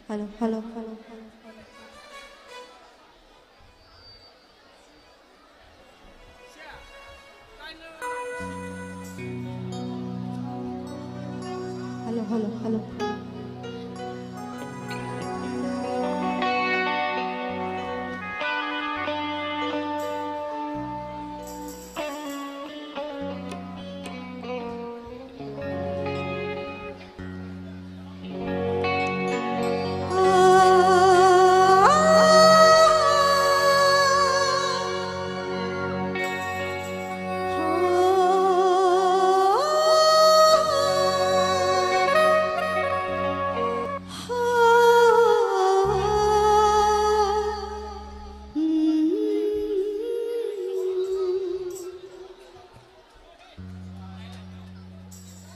Hello, hello, hello, hello. Hello, hello, hello.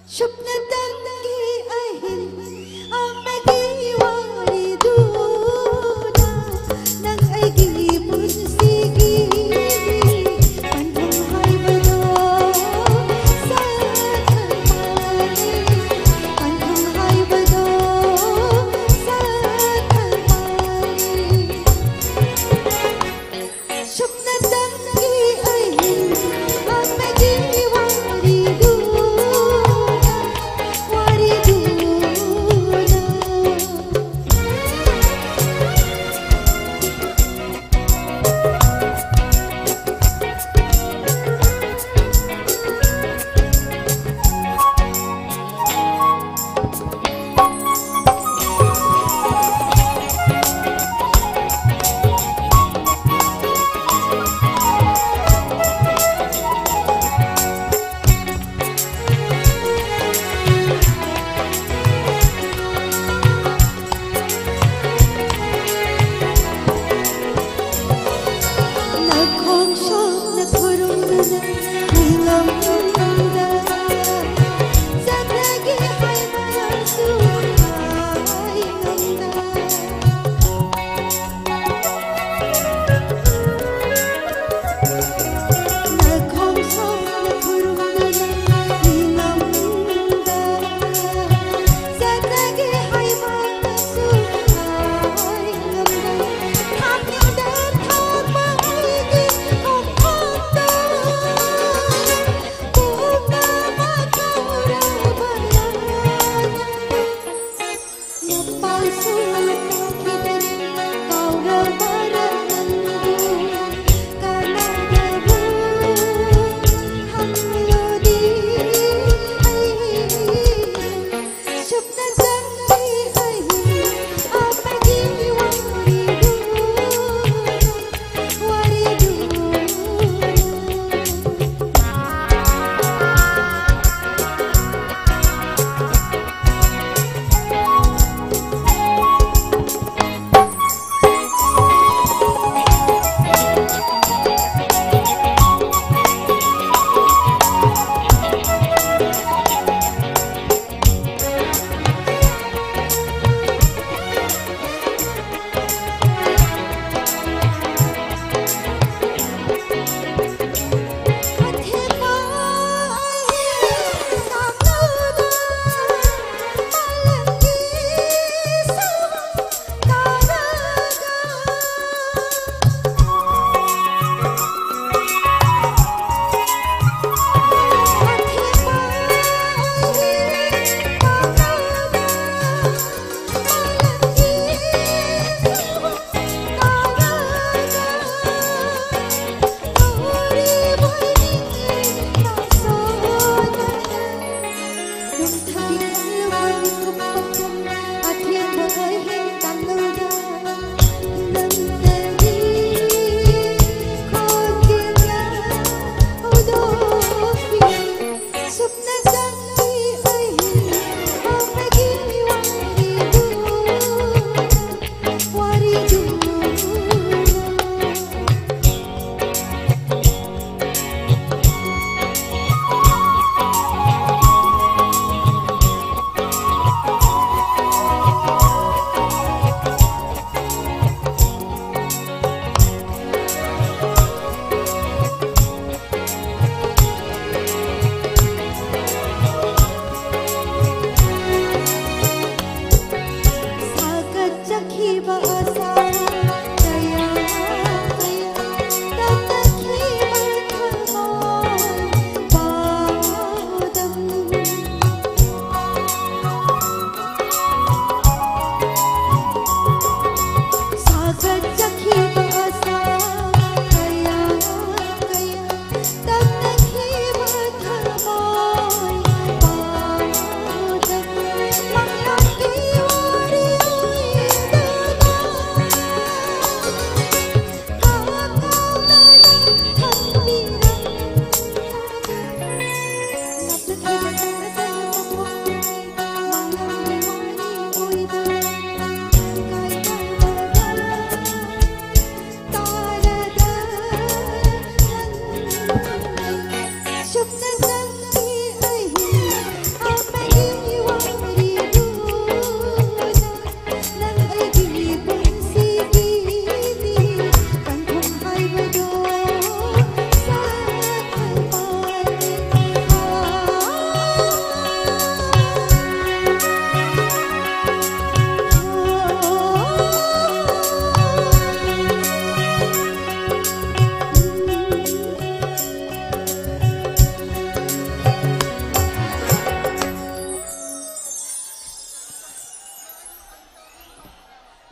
ꯁꯨꯞꯅꯇꯪꯒꯤ ꯑꯍꯤꯡ ꯑꯃꯒꯤ ꯋꯥꯔꯤꯗꯨꯅ ꯅꯪ ꯑꯩꯒꯤ ꯄꯨꯟꯁꯤꯒꯤ ꯄꯟꯊꯨꯡ ꯍꯥꯏꯕꯗꯣ ꯁꯥꯠꯍꯟꯕꯅꯤ꯫ ꯄꯟꯊꯨꯡ ꯍꯥꯏꯕꯗꯣ ꯁꯥꯠꯍꯟꯕꯅꯤ꯫ ꯁꯨꯞꯅꯇꯪꯒꯤ ꯑꯍꯤꯡ ꯑꯃꯒꯤ ꯋꯥꯔꯤꯗꯨ, ꯋꯥꯔꯤ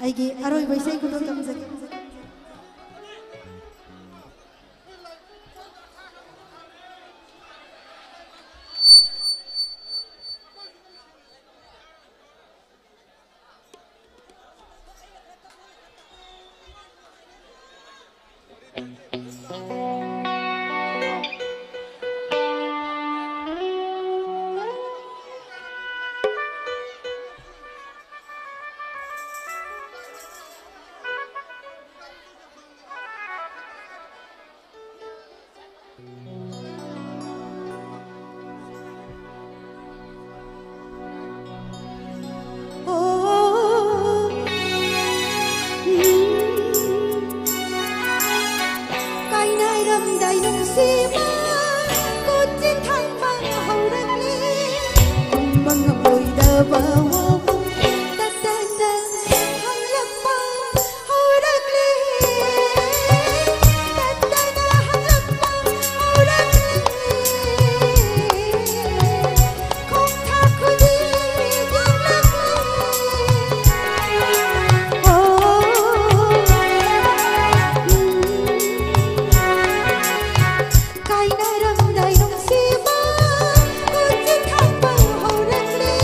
ꯑꯩꯒꯤ ꯑꯔꯣꯏꯕ ꯏꯁꯩ ꯈꯨꯗꯣꯜ ꯇꯝꯖꯒꯦ꯫ ꯀꯥꯏꯅꯔꯝꯗꯥꯏ ꯅꯨꯡꯁꯤꯕ ꯀꯣꯆꯤꯟ ꯊꯥꯡꯕ ꯍꯧꯔꯛꯂꯤ꯫ ꯈꯨꯝꯕ ꯉꯝꯂꯣꯏꯗꯕ ꯋꯥꯐꯝ ꯇꯠꯇꯅ ꯍꯪꯂꯛꯄ ꯍꯧꯔꯛꯂꯤ꯫ ꯇꯠꯇꯅ ꯍꯪꯂꯛꯄ ꯍꯧꯔꯛꯂꯤ꯫ ꯈꯣꯡꯊꯥꯡ ꯈꯨꯗꯤꯡ ꯌꯦꯡꯂꯛꯂꯤ꯫ ꯑꯣ, ꯎꯝ꯫ ꯀꯥꯏꯅꯔꯝꯗꯥꯏ ꯅꯨꯡꯁꯤꯕ ꯀꯣꯆꯤꯟ ꯊꯥꯡꯕ ꯍꯧꯔꯛꯂꯤ꯫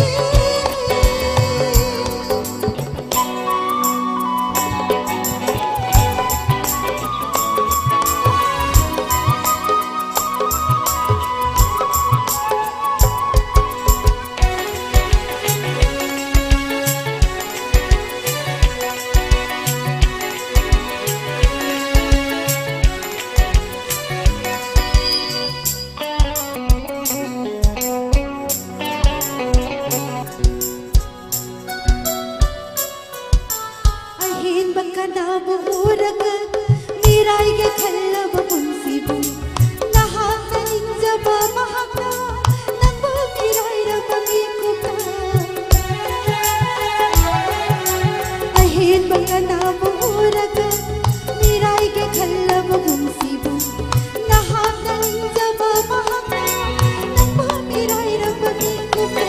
ꯑꯩ ꯑꯅꯥꯕ ꯎꯔꯒ ꯃꯤꯔꯥꯏꯒꯦ ꯈꯜꯂꯕ ꯄꯨꯟꯁꯤꯕꯨ ꯅꯍꯥꯛꯅ ꯅꯤꯡꯖꯕ ꯃꯍꯥꯛꯅ ꯅꯪꯕꯨ ꯃꯤꯔꯥꯏꯔꯝꯕ ꯃꯤꯀꯨꯞꯄ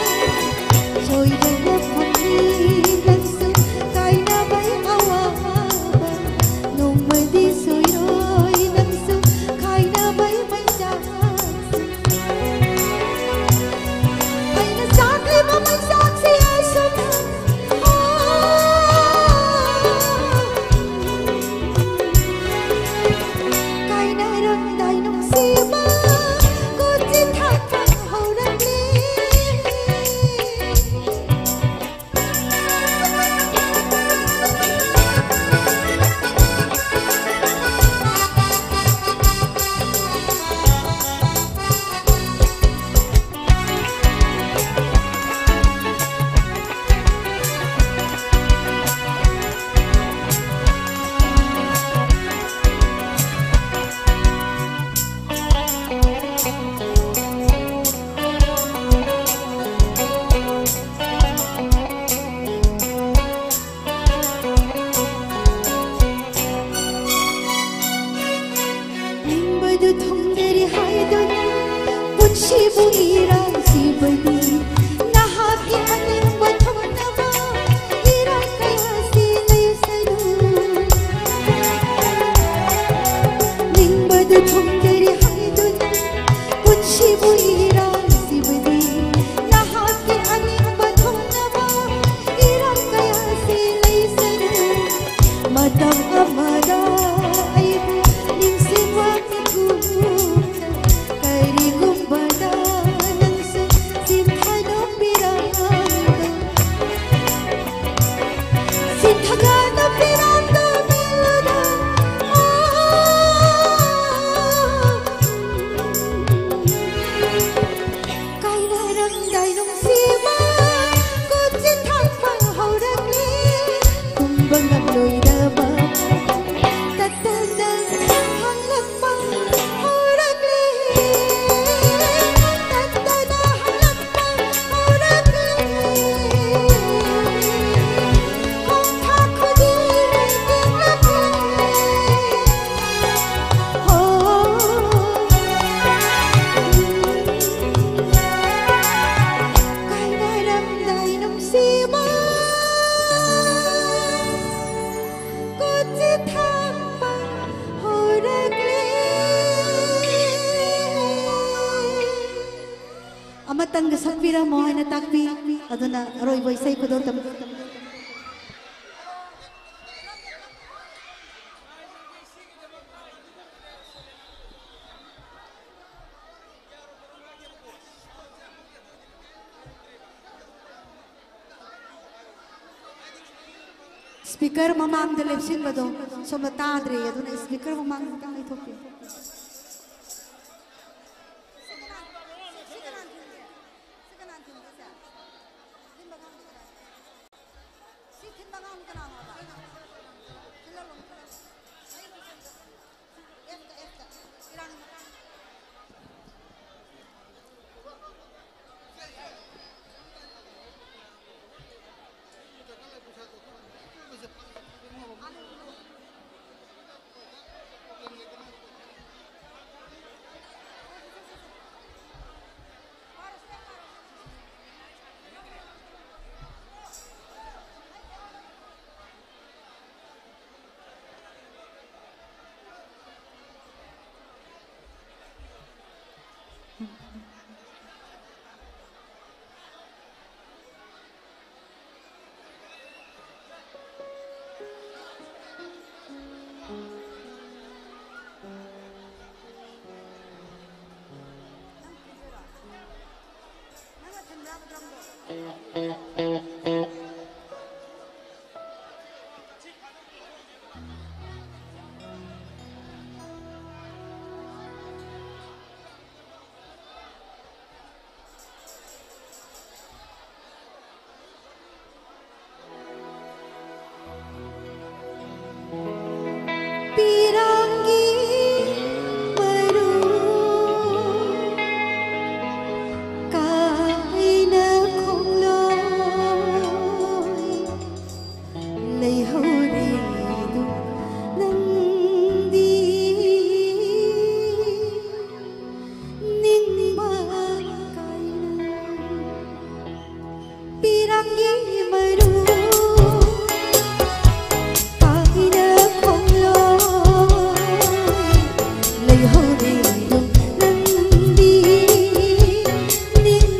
ꯁꯣꯏꯗꯅ ꯐꯪꯏ ꯅꯪꯁꯨ ꯀꯥꯏꯅꯕꯩ ꯑꯋꯥꯕ ꯅꯣꯡꯃꯗꯤ ꯁꯣꯏꯔꯣꯏ ꯅꯪꯁꯨ ꯀꯥꯏꯅꯕꯩ ꯃꯩꯆꯥꯛꯁꯤ ꯑꯩꯅ ꯆꯥꯛꯂꯤꯕ ꯃꯩꯆꯥꯛꯁꯤ ꯌꯥꯏꯁꯅ ꯑꯃꯇꯪꯒ ꯁꯛꯄꯤꯔꯝꯃꯣ ꯍꯥꯏꯅ ꯇꯥꯛꯄꯤ꯫ ꯑꯗꯨꯅ ꯑꯔꯣꯏꯕ ꯏꯁꯩ ꯈꯨꯗꯣꯜ ꯇꯝ- Speaker ꯃꯃꯥꯡꯗ ꯂꯦꯞꯁꯤꯟꯕꯗꯣ ꯁꯣꯝꯗ ꯇꯥꯗ꯭ꯔꯦ, ꯑꯗꯨꯅ speaker ꯃꯃꯥꯡꯗ ꯈꯤꯇꯪ ꯂꯩꯊꯣꯛꯄꯤꯌꯨ꯫ ꯁꯤ ꯊꯤꯟꯕ ꯑꯉꯥꯡꯗꯤ ꯀꯅꯥꯅꯣ ꯍꯥꯏꯕ? ꯊꯤꯜꯍꯜꯂꯣ, ꯊꯤꯜꯍꯜꯂꯣ꯫ ꯑꯦꯐꯇ, ꯑꯦꯐꯇ꯫ ꯏꯔꯥꯡꯒꯤ ꯃꯇꯥꯡ꯫ ꯄꯤꯔꯥꯡꯒꯤ ꯃꯔꯨ ꯀꯥꯏꯅ ꯈꯣꯡꯂꯣꯏ ꯂꯩꯍꯧꯔꯤꯗꯨ ꯅꯪꯗꯤ ꯅꯤꯡꯕ ꯀꯥꯏꯅ ꯄꯤꯔꯥꯡꯒꯤ ꯃꯔꯨ ꯀꯥꯏꯅ ꯈꯣꯡꯂꯣꯏ ꯂꯩꯍꯧꯔꯤꯗꯨ ꯅꯪꯗꯤ ꯅꯤꯡ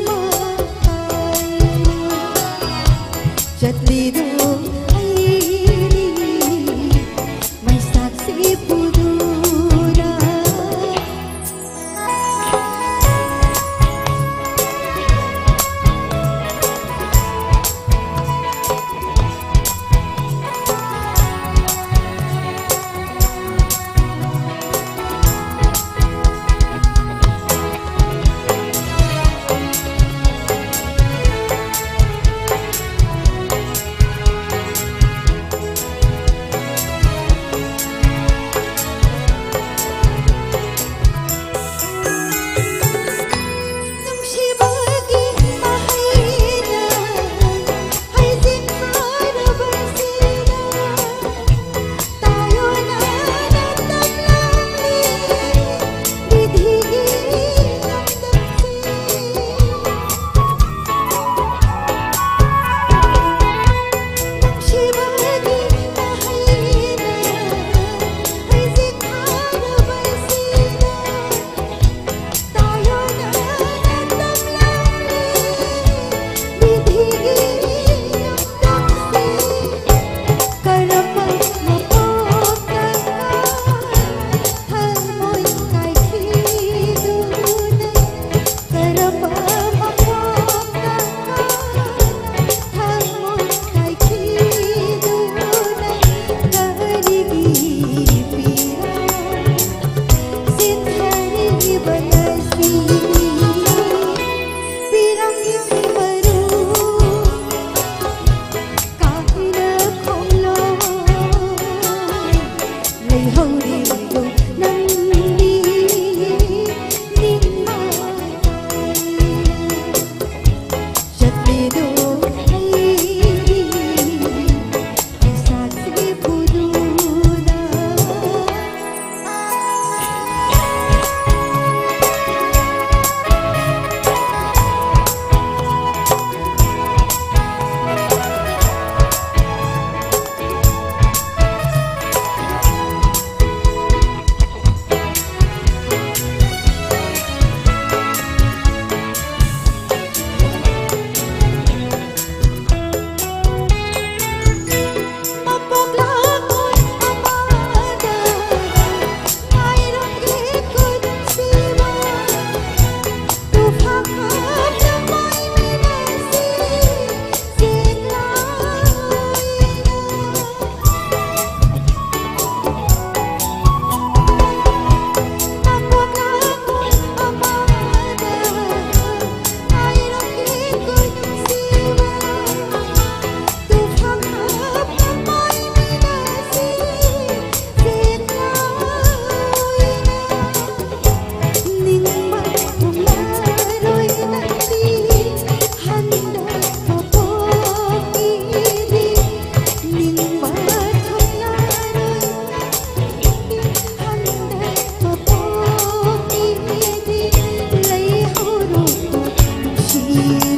Thank you.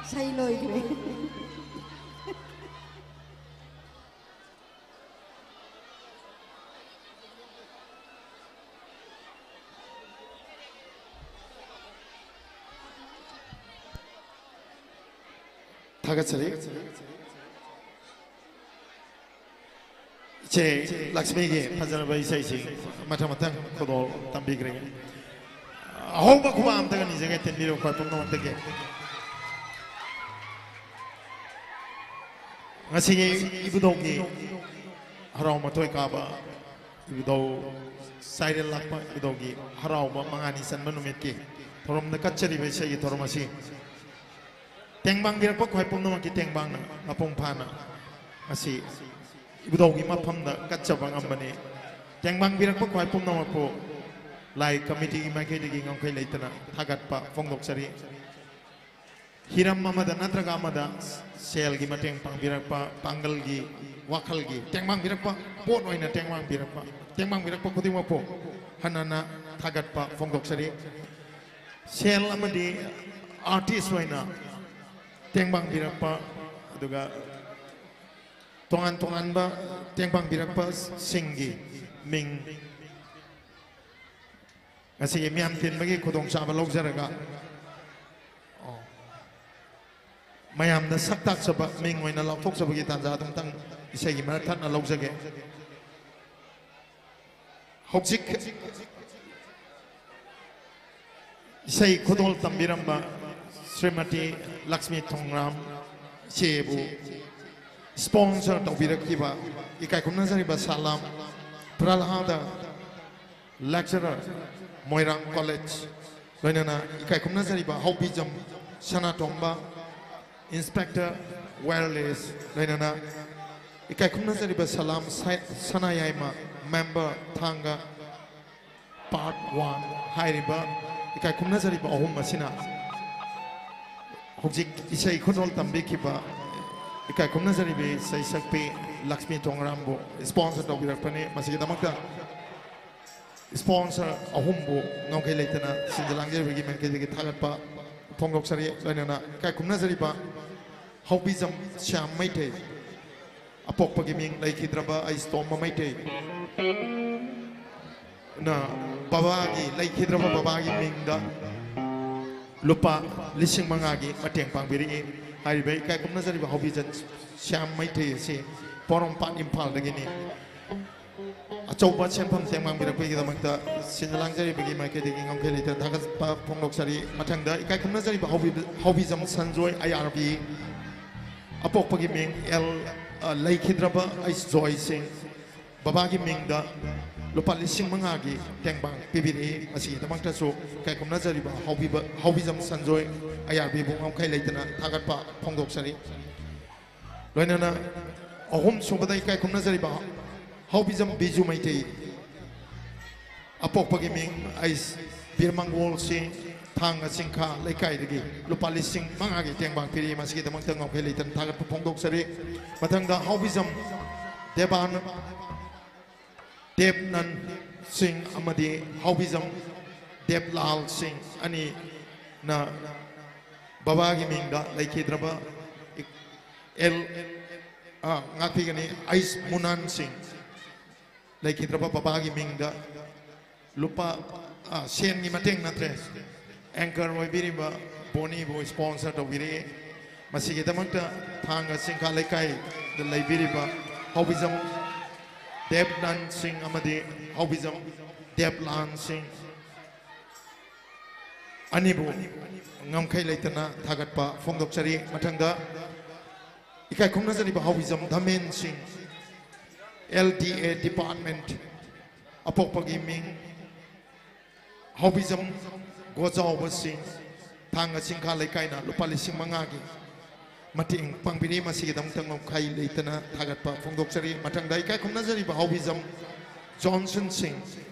ꯏꯁꯩ ꯂꯣꯏꯈ꯭ꯔꯦ꯫ ꯊꯥꯒꯠꯆꯔꯤ꯫ ꯏꯆꯦ ꯂꯛꯁꯃꯤꯒꯤ ꯐꯖꯔꯕ ꯏꯁꯩꯁꯤ ꯃꯊꯪ ꯃꯊꯪ ꯈꯨꯗꯣꯜ ꯇꯝꯕꯤꯈ꯭ꯔꯦ꯫ ꯑꯍꯧꯕ ꯈꯨꯕꯥꯛ ꯑꯝꯇꯒ ꯅꯤꯖꯒꯦ, ꯇꯤꯟꯕꯤꯔꯕ ꯈ꯭ꯋꯥꯏ ꯄꯨꯝꯅꯃꯛꯇꯒꯤ꯫ ꯉꯁꯤꯒꯤ ꯏꯕꯨꯙꯧꯒꯤ ꯍꯔꯥꯎ ꯃꯊꯣꯏ ꯀꯥꯕ, ꯏꯕꯨꯙꯧ ꯆꯥꯏꯔꯦꯜ ꯂꯥꯛꯄ ꯏꯕꯨꯙꯧꯒꯤ ꯍꯔꯥꯎꯕ ꯃꯉꯥꯅꯤ ꯆꯟꯕ ꯅꯨꯃꯤꯠꯀꯤ ꯊꯧꯔꯝꯗ ꯀꯠꯆꯔꯤꯕ ꯏꯁꯩꯒꯤ ꯊꯧꯔꯝ ꯑꯁꯤ ꯇꯦꯡꯕꯥꯡꯕꯤꯔꯛꯄ ꯈ꯭ꯋꯥꯏ ꯄꯨꯝꯅꯃꯛꯀꯤ ꯇꯦꯡꯕꯥꯡꯅ ꯃꯄꯨꯡ ꯐꯥꯅ ꯉꯁꯤ ꯏꯕꯨꯙꯧꯒꯤ ꯃꯐꯝꯗ ꯀꯠꯆꯕ ꯉꯝꯕꯅꯤ꯫ ꯇꯦꯡꯕꯥꯡꯕꯤꯔꯛꯄ ꯈ꯭ꯋꯥꯏ ꯄꯨꯝꯅꯃꯛꯄꯨ ꯂꯥꯏ ꯀꯃꯤꯇꯤꯒꯤ ꯃꯥꯏꯀꯩꯗꯒꯤ ꯉꯝꯈꯩ ꯂꯩꯇꯅ ꯊꯥꯒꯠꯄ ꯐꯣꯡꯗꯣꯛꯆꯔꯤ꯫ ꯍꯤꯔꯝ ꯑꯃꯗ ꯅꯠꯇ꯭ꯔꯒ ꯑꯃꯗ ꯁꯦꯜꯒꯤ ꯃꯇꯦꯡ ꯄꯥꯡꯕꯤꯔꯛꯄ, ꯄꯥꯡꯒꯜꯒꯤ, ꯋꯥꯈꯜꯒꯤ ꯇꯦꯡꯕꯥꯡꯕꯤꯔꯛꯄ, ꯄꯣꯠ ꯑꯣꯏꯅ ꯇꯦꯡꯕꯥꯡꯕꯤꯔꯛꯄ, ꯇꯦꯡꯕꯥꯡꯕꯤꯔꯛꯄ ꯈꯨꯗꯤꯡꯃꯛꯄꯨ ꯍꯟꯅ ꯍꯟꯅ ꯊꯥꯒꯠꯄ ꯐꯣꯡꯗꯣꯛꯆꯔꯤ꯫ ꯁꯦꯜ ꯑꯃꯗꯤ ꯑꯥꯔꯇꯤꯁ ꯑꯣꯏꯅ ꯇꯦꯡꯕꯥꯡꯕꯤꯔꯛꯄ, ꯑꯗꯨꯒ ꯇꯣꯉꯥꯟ ꯇꯣꯉꯥꯟꯕ ꯇꯦꯡꯕꯥꯡꯕꯤꯔꯛꯄꯁꯤꯡꯒꯤ ꯃꯤꯡ ꯉꯁꯤꯒꯤ ꯃꯤꯌꯥꯝ ꯇꯤꯟꯕꯒꯤ ꯈꯨꯗꯣꯡꯆꯥꯕ ꯂꯧꯖꯔꯒ, ꯑꯣ, ꯃꯌꯥꯝꯗ ꯁꯛ ꯇꯥꯛꯆꯕ ꯃꯤꯡ ꯑꯣꯏꯅ ꯂꯥꯎꯊꯣꯛꯆꯕꯒꯤ ꯇꯥꯟꯖꯥ ꯑꯗꯨꯝꯇꯪ ꯏꯁꯩꯒꯤ ꯃꯔꯛ ꯊꯠꯅ ꯂꯧꯖꯒꯦ꯫ ꯍꯧꯖꯤꯛ ꯏꯁꯩ ꯈꯨꯗꯣꯜ ꯇꯝꯕꯤꯔꯝꯕ ꯁ꯭ꯔꯤꯃꯇꯤ ꯂꯛꯁꯃꯤ ꯊꯣꯡꯒ꯭ꯔꯥꯝ, ꯏꯆꯦꯕꯨ sponsor ꯇꯧꯕꯤꯔꯛꯈꯤꯕ ꯏꯀꯥꯏ ꯈꯨꯝꯅꯖꯔꯤꯕ ꯁꯂꯥꯝ ꯄ꯭ꯔꯍꯂꯥꯗ, lecturer, ꯃꯣꯏꯔꯥꯡ College, ꯂꯣꯏꯅꯅ ꯏꯀꯥꯏ ꯈꯨꯝꯅꯖꯔꯤꯕ ꯍꯥꯎꯕꯤꯖꯝ ꯁꯅꯥꯇꯣꯝꯕ, Inspector Wireless, ꯂꯣꯏꯅꯅ ꯏꯀꯥꯏ ꯈꯨꯝꯅꯖꯔꯤꯕ ꯁꯂꯥꯝ ꯁꯥꯏ-, ꯁꯅꯥꯌꯥꯏꯃ, member ꯊꯥꯡꯒ Part One ꯍꯥꯏꯔꯤꯕ ꯏꯀꯥꯏ ꯈꯨꯝꯅꯖꯔꯤꯕ ꯑꯍꯨꯝ ꯑꯁꯤꯅ ꯍꯧꯖꯤꯛ ꯏꯁꯩ ꯈꯨꯗꯣꯜ ꯇꯝꯕꯤꯈꯤꯕ ꯏꯀꯥꯏ ꯈꯨꯝꯅꯖꯔꯤꯕꯤ ꯏꯁꯩ ꯁꯛꯄꯤ ꯂꯛꯁꯃꯤ ꯇꯣꯡꯉꯔꯥꯝꯕꯨ sponsor ꯇꯧꯕꯤꯔꯛꯄꯅꯤ꯫ ꯃꯁꯤꯒꯤꯗꯃꯛꯇ sponsor ꯑꯍꯨꯝꯕꯨ ꯉꯝꯈꯩ ꯂꯩꯇꯅ ꯁꯤꯟꯖ ꯂꯥꯡꯖꯔꯤꯕꯒꯤ ꯃꯥꯏꯀꯩꯗꯒꯤ ꯊꯥꯒꯠꯄ ꯐꯣꯡꯗꯣꯛꯆꯔꯤ꯫ ꯂꯣꯏꯅꯅ ꯏꯀꯥꯏ ꯈꯨꯝꯅꯖꯔꯤꯕ ꯍꯥꯎꯕꯤꯖꯝ ꯁ꯭ꯌꯥꯝ ꯃꯩꯇꯩ, ꯑꯄꯣꯛꯄꯒꯤ ꯃꯤꯡ ꯂꯩꯈꯤꯗ꯭ꯔꯕ ꯑꯩꯁ ꯇꯣꯝꯕ ꯃꯩꯇꯩ ꯅ ꯕꯕꯥꯒꯤ, ꯂꯩꯈꯤꯗ꯭ꯔꯕ ꯕꯕꯥꯒꯤ ꯃꯤꯡꯗ ꯂꯨꯄꯥ ꯂꯤꯁꯤꯡ ꯃꯉꯥꯒꯤ ꯃꯇꯦꯡ ꯄꯥꯡꯕꯤꯔꯛꯏ꯫ ꯍꯥꯏꯔꯤꯕ ꯏꯀꯥꯏ ꯈꯨꯝꯅꯖꯔꯤꯕ ꯍꯥꯎꯕꯤꯖꯝ ꯁ꯭ꯌꯥꯝ ꯃꯩꯇꯩ ꯑꯁꯤ ꯄꯣꯔꯣꯝꯄꯥꯠ ꯏꯝꯐꯥꯜꯗꯒꯤꯅꯤ꯫ ꯑꯆꯧꯕ ꯁꯦꯟꯐꯝ ꯇꯦꯡ ꯄꯥꯡꯕꯤꯔꯛꯄꯒꯤꯗꯃꯛꯇ ꯁꯤꯟ ꯂꯥꯡꯖꯔꯤꯕꯒꯤ ꯃꯥꯏꯀꯩꯗꯒꯤ ꯉꯝꯈꯩ ꯂꯩꯇꯅ ꯊꯥꯒꯠꯄ ꯐꯣꯡꯗꯣꯛꯆꯔꯤ꯫ ꯃꯊꯪꯗ ꯏꯀꯥꯏ ꯈꯨꯝꯅꯖꯔꯤꯕ ꯍꯥꯎꯕꯤ-, ꯍꯥꯎꯕꯤꯖꯝ ꯁꯟꯖꯣꯏ ꯑꯥꯏ ꯑꯥꯔ ꯕꯤ, ꯑꯄꯣꯛꯄꯒꯤ ꯃꯤꯡ ꯑꯦꯜ, ꯑ, ꯂꯩꯈꯤꯗ꯭ꯔꯕ ꯑꯩꯁ ꯖꯣꯏ ꯁꯤꯡ, ꯕꯕꯥꯒꯤ ꯃꯤꯡꯗ ꯂꯨꯄꯥ ꯂꯤꯁꯤꯡ ꯃꯉꯥꯒꯤ ꯇꯦꯡꯕꯥꯡ ꯄꯤꯕꯤꯔꯛꯏ꯫ ꯃꯁꯤꯒꯤꯗꯃꯛꯇꯁꯨ ꯏꯀꯥꯏ ꯈꯨꯝꯅꯖꯔꯤꯕ ꯍꯥꯎꯕꯤꯕ-, ꯍꯥꯎꯕꯤꯖꯝ ꯁꯟꯖꯣꯏ ꯑꯥꯏ ꯑꯥꯔ ꯕꯤꯕꯨ ꯉꯝꯈꯩ ꯂꯩꯇꯅ ꯊꯥꯒꯠꯄ ꯐꯣꯡꯗꯣꯛꯆꯔꯤ꯫ ꯂꯣꯏꯅꯅ ꯑꯍꯨꯝ ꯁꯨꯕꯗ ꯏꯀꯥꯏ ꯈꯨꯝꯅꯖꯔꯤꯕ ꯍꯥꯎꯕꯤꯖꯝ ꯕꯤꯖꯨ ꯃꯩꯇꯩ, ꯑꯄꯣꯛꯄꯒꯤ ꯃꯤꯡ ꯑꯩꯁ ꯕꯤꯔꯃꯪꯒꯣꯜ ꯁꯤꯡ, ꯊꯥꯡꯒ ꯆꯤꯡꯈꯥ ꯂꯩꯀꯥꯏꯗꯒꯤ ꯂꯨꯄꯥ ꯂꯤꯁꯤꯡ ꯃꯉꯥꯒꯤ ꯇꯦꯡꯕꯥꯡ ꯄꯤꯔꯤ꯫ ꯃꯁꯤꯒꯤꯗꯃꯛꯇ ꯉꯝꯈꯩ ꯂꯩꯇꯅ ꯊꯥꯒꯠꯄ ꯐꯣꯡꯗꯣꯛꯆꯔꯤ꯫ ꯃꯊꯪꯗ ꯍꯥꯎꯕꯤꯖꯝ ꯗꯦꯕꯥꯟ-, ꯗꯦꯕꯅꯟ ꯁꯤꯡ ꯑꯃꯗꯤ ꯍꯥꯎꯕꯤꯖꯝ ꯗꯦꯕꯂꯥꯜ ꯁꯤꯡ ꯑꯅꯤꯅ ꯕꯕꯥꯒꯤ ꯃꯤꯡꯗ ꯂꯩꯈꯤꯗ꯭ꯔꯕ ꯑꯦꯜ, ꯑ, ꯉꯥꯛꯄꯤꯒꯅꯤ, ꯑꯩꯁ ꯃꯨꯅꯥꯟ ꯁꯤꯡ, ꯂꯩꯈꯤꯗ꯭ꯔꯕ ꯕꯕꯥꯒꯤ ꯃꯤꯡꯗ ꯂꯨꯄꯥ, ꯑ, ꯁꯦꯟꯒꯤ ꯃꯇꯦꯡ ꯅꯠꯇ꯭ꯔꯦ, anchor ꯑꯣꯏꯕꯤꯔꯤꯕ ꯕꯣꯅꯤꯕꯨ sponsor ꯇꯧꯕꯤꯔꯛꯏ꯫ ꯃꯁꯤꯒꯤꯗꯃꯛꯇ ꯊꯥꯡꯒ ꯆꯤꯡꯈꯥ ꯂꯩꯀꯥꯏꯗ ꯂꯩꯕꯤꯔꯤꯕ ꯍꯥꯎꯕꯤꯖꯝ ꯗꯦꯕꯅꯟ ꯁꯤꯡ ꯑꯃꯗꯤ ꯍꯥꯎꯕꯤꯖꯝ ꯗꯦꯕꯂꯥꯟ ꯁꯤꯡ ꯑꯅꯤꯕꯨ ꯉꯝꯈꯩ ꯂꯩꯇꯅ ꯊꯥꯒꯠꯄ ꯐꯣꯡꯗꯣꯛꯆꯔꯤ꯫ ꯃꯊꯪꯗ ꯏꯀꯥꯏ ꯈꯨꯝꯅꯖꯔꯤꯕ ꯍꯥꯎꯕꯤꯖꯝ ꯙꯃꯦꯟ ꯁꯤꯡ, ꯑꯦꯜ ꯗꯤ ꯑꯦ ꯗꯤꯄꯥꯔꯠꯃꯦꯟꯠ, ꯑꯄꯣꯛꯄꯒꯤ ꯃꯤꯡ ꯍꯥꯎꯕꯤꯖꯝ ꯒꯣꯖꯥꯎꯕ ꯁꯤꯡ, ꯊꯥꯡꯒ ꯆꯤꯡꯈꯥ ꯂꯩꯀꯥꯏꯅ ꯂꯨꯄꯥ ꯂꯤꯁꯤꯡ ꯃꯉꯥꯒꯤ ꯃꯇꯦꯡ ꯄꯥꯡꯕꯤꯔꯤ꯫ ꯃꯁꯤꯒꯤꯗꯃꯛꯇ ꯉꯝꯈꯩ ꯂꯩꯇꯅ ꯊꯥꯒꯠꯄ ꯐꯣꯡꯗꯣꯛꯆꯔꯤ꯫ ꯃꯊꯪꯗ ꯏꯀꯥꯏ ꯈꯨꯝꯅꯖꯔꯤꯕ Haobijam Johnson Singh,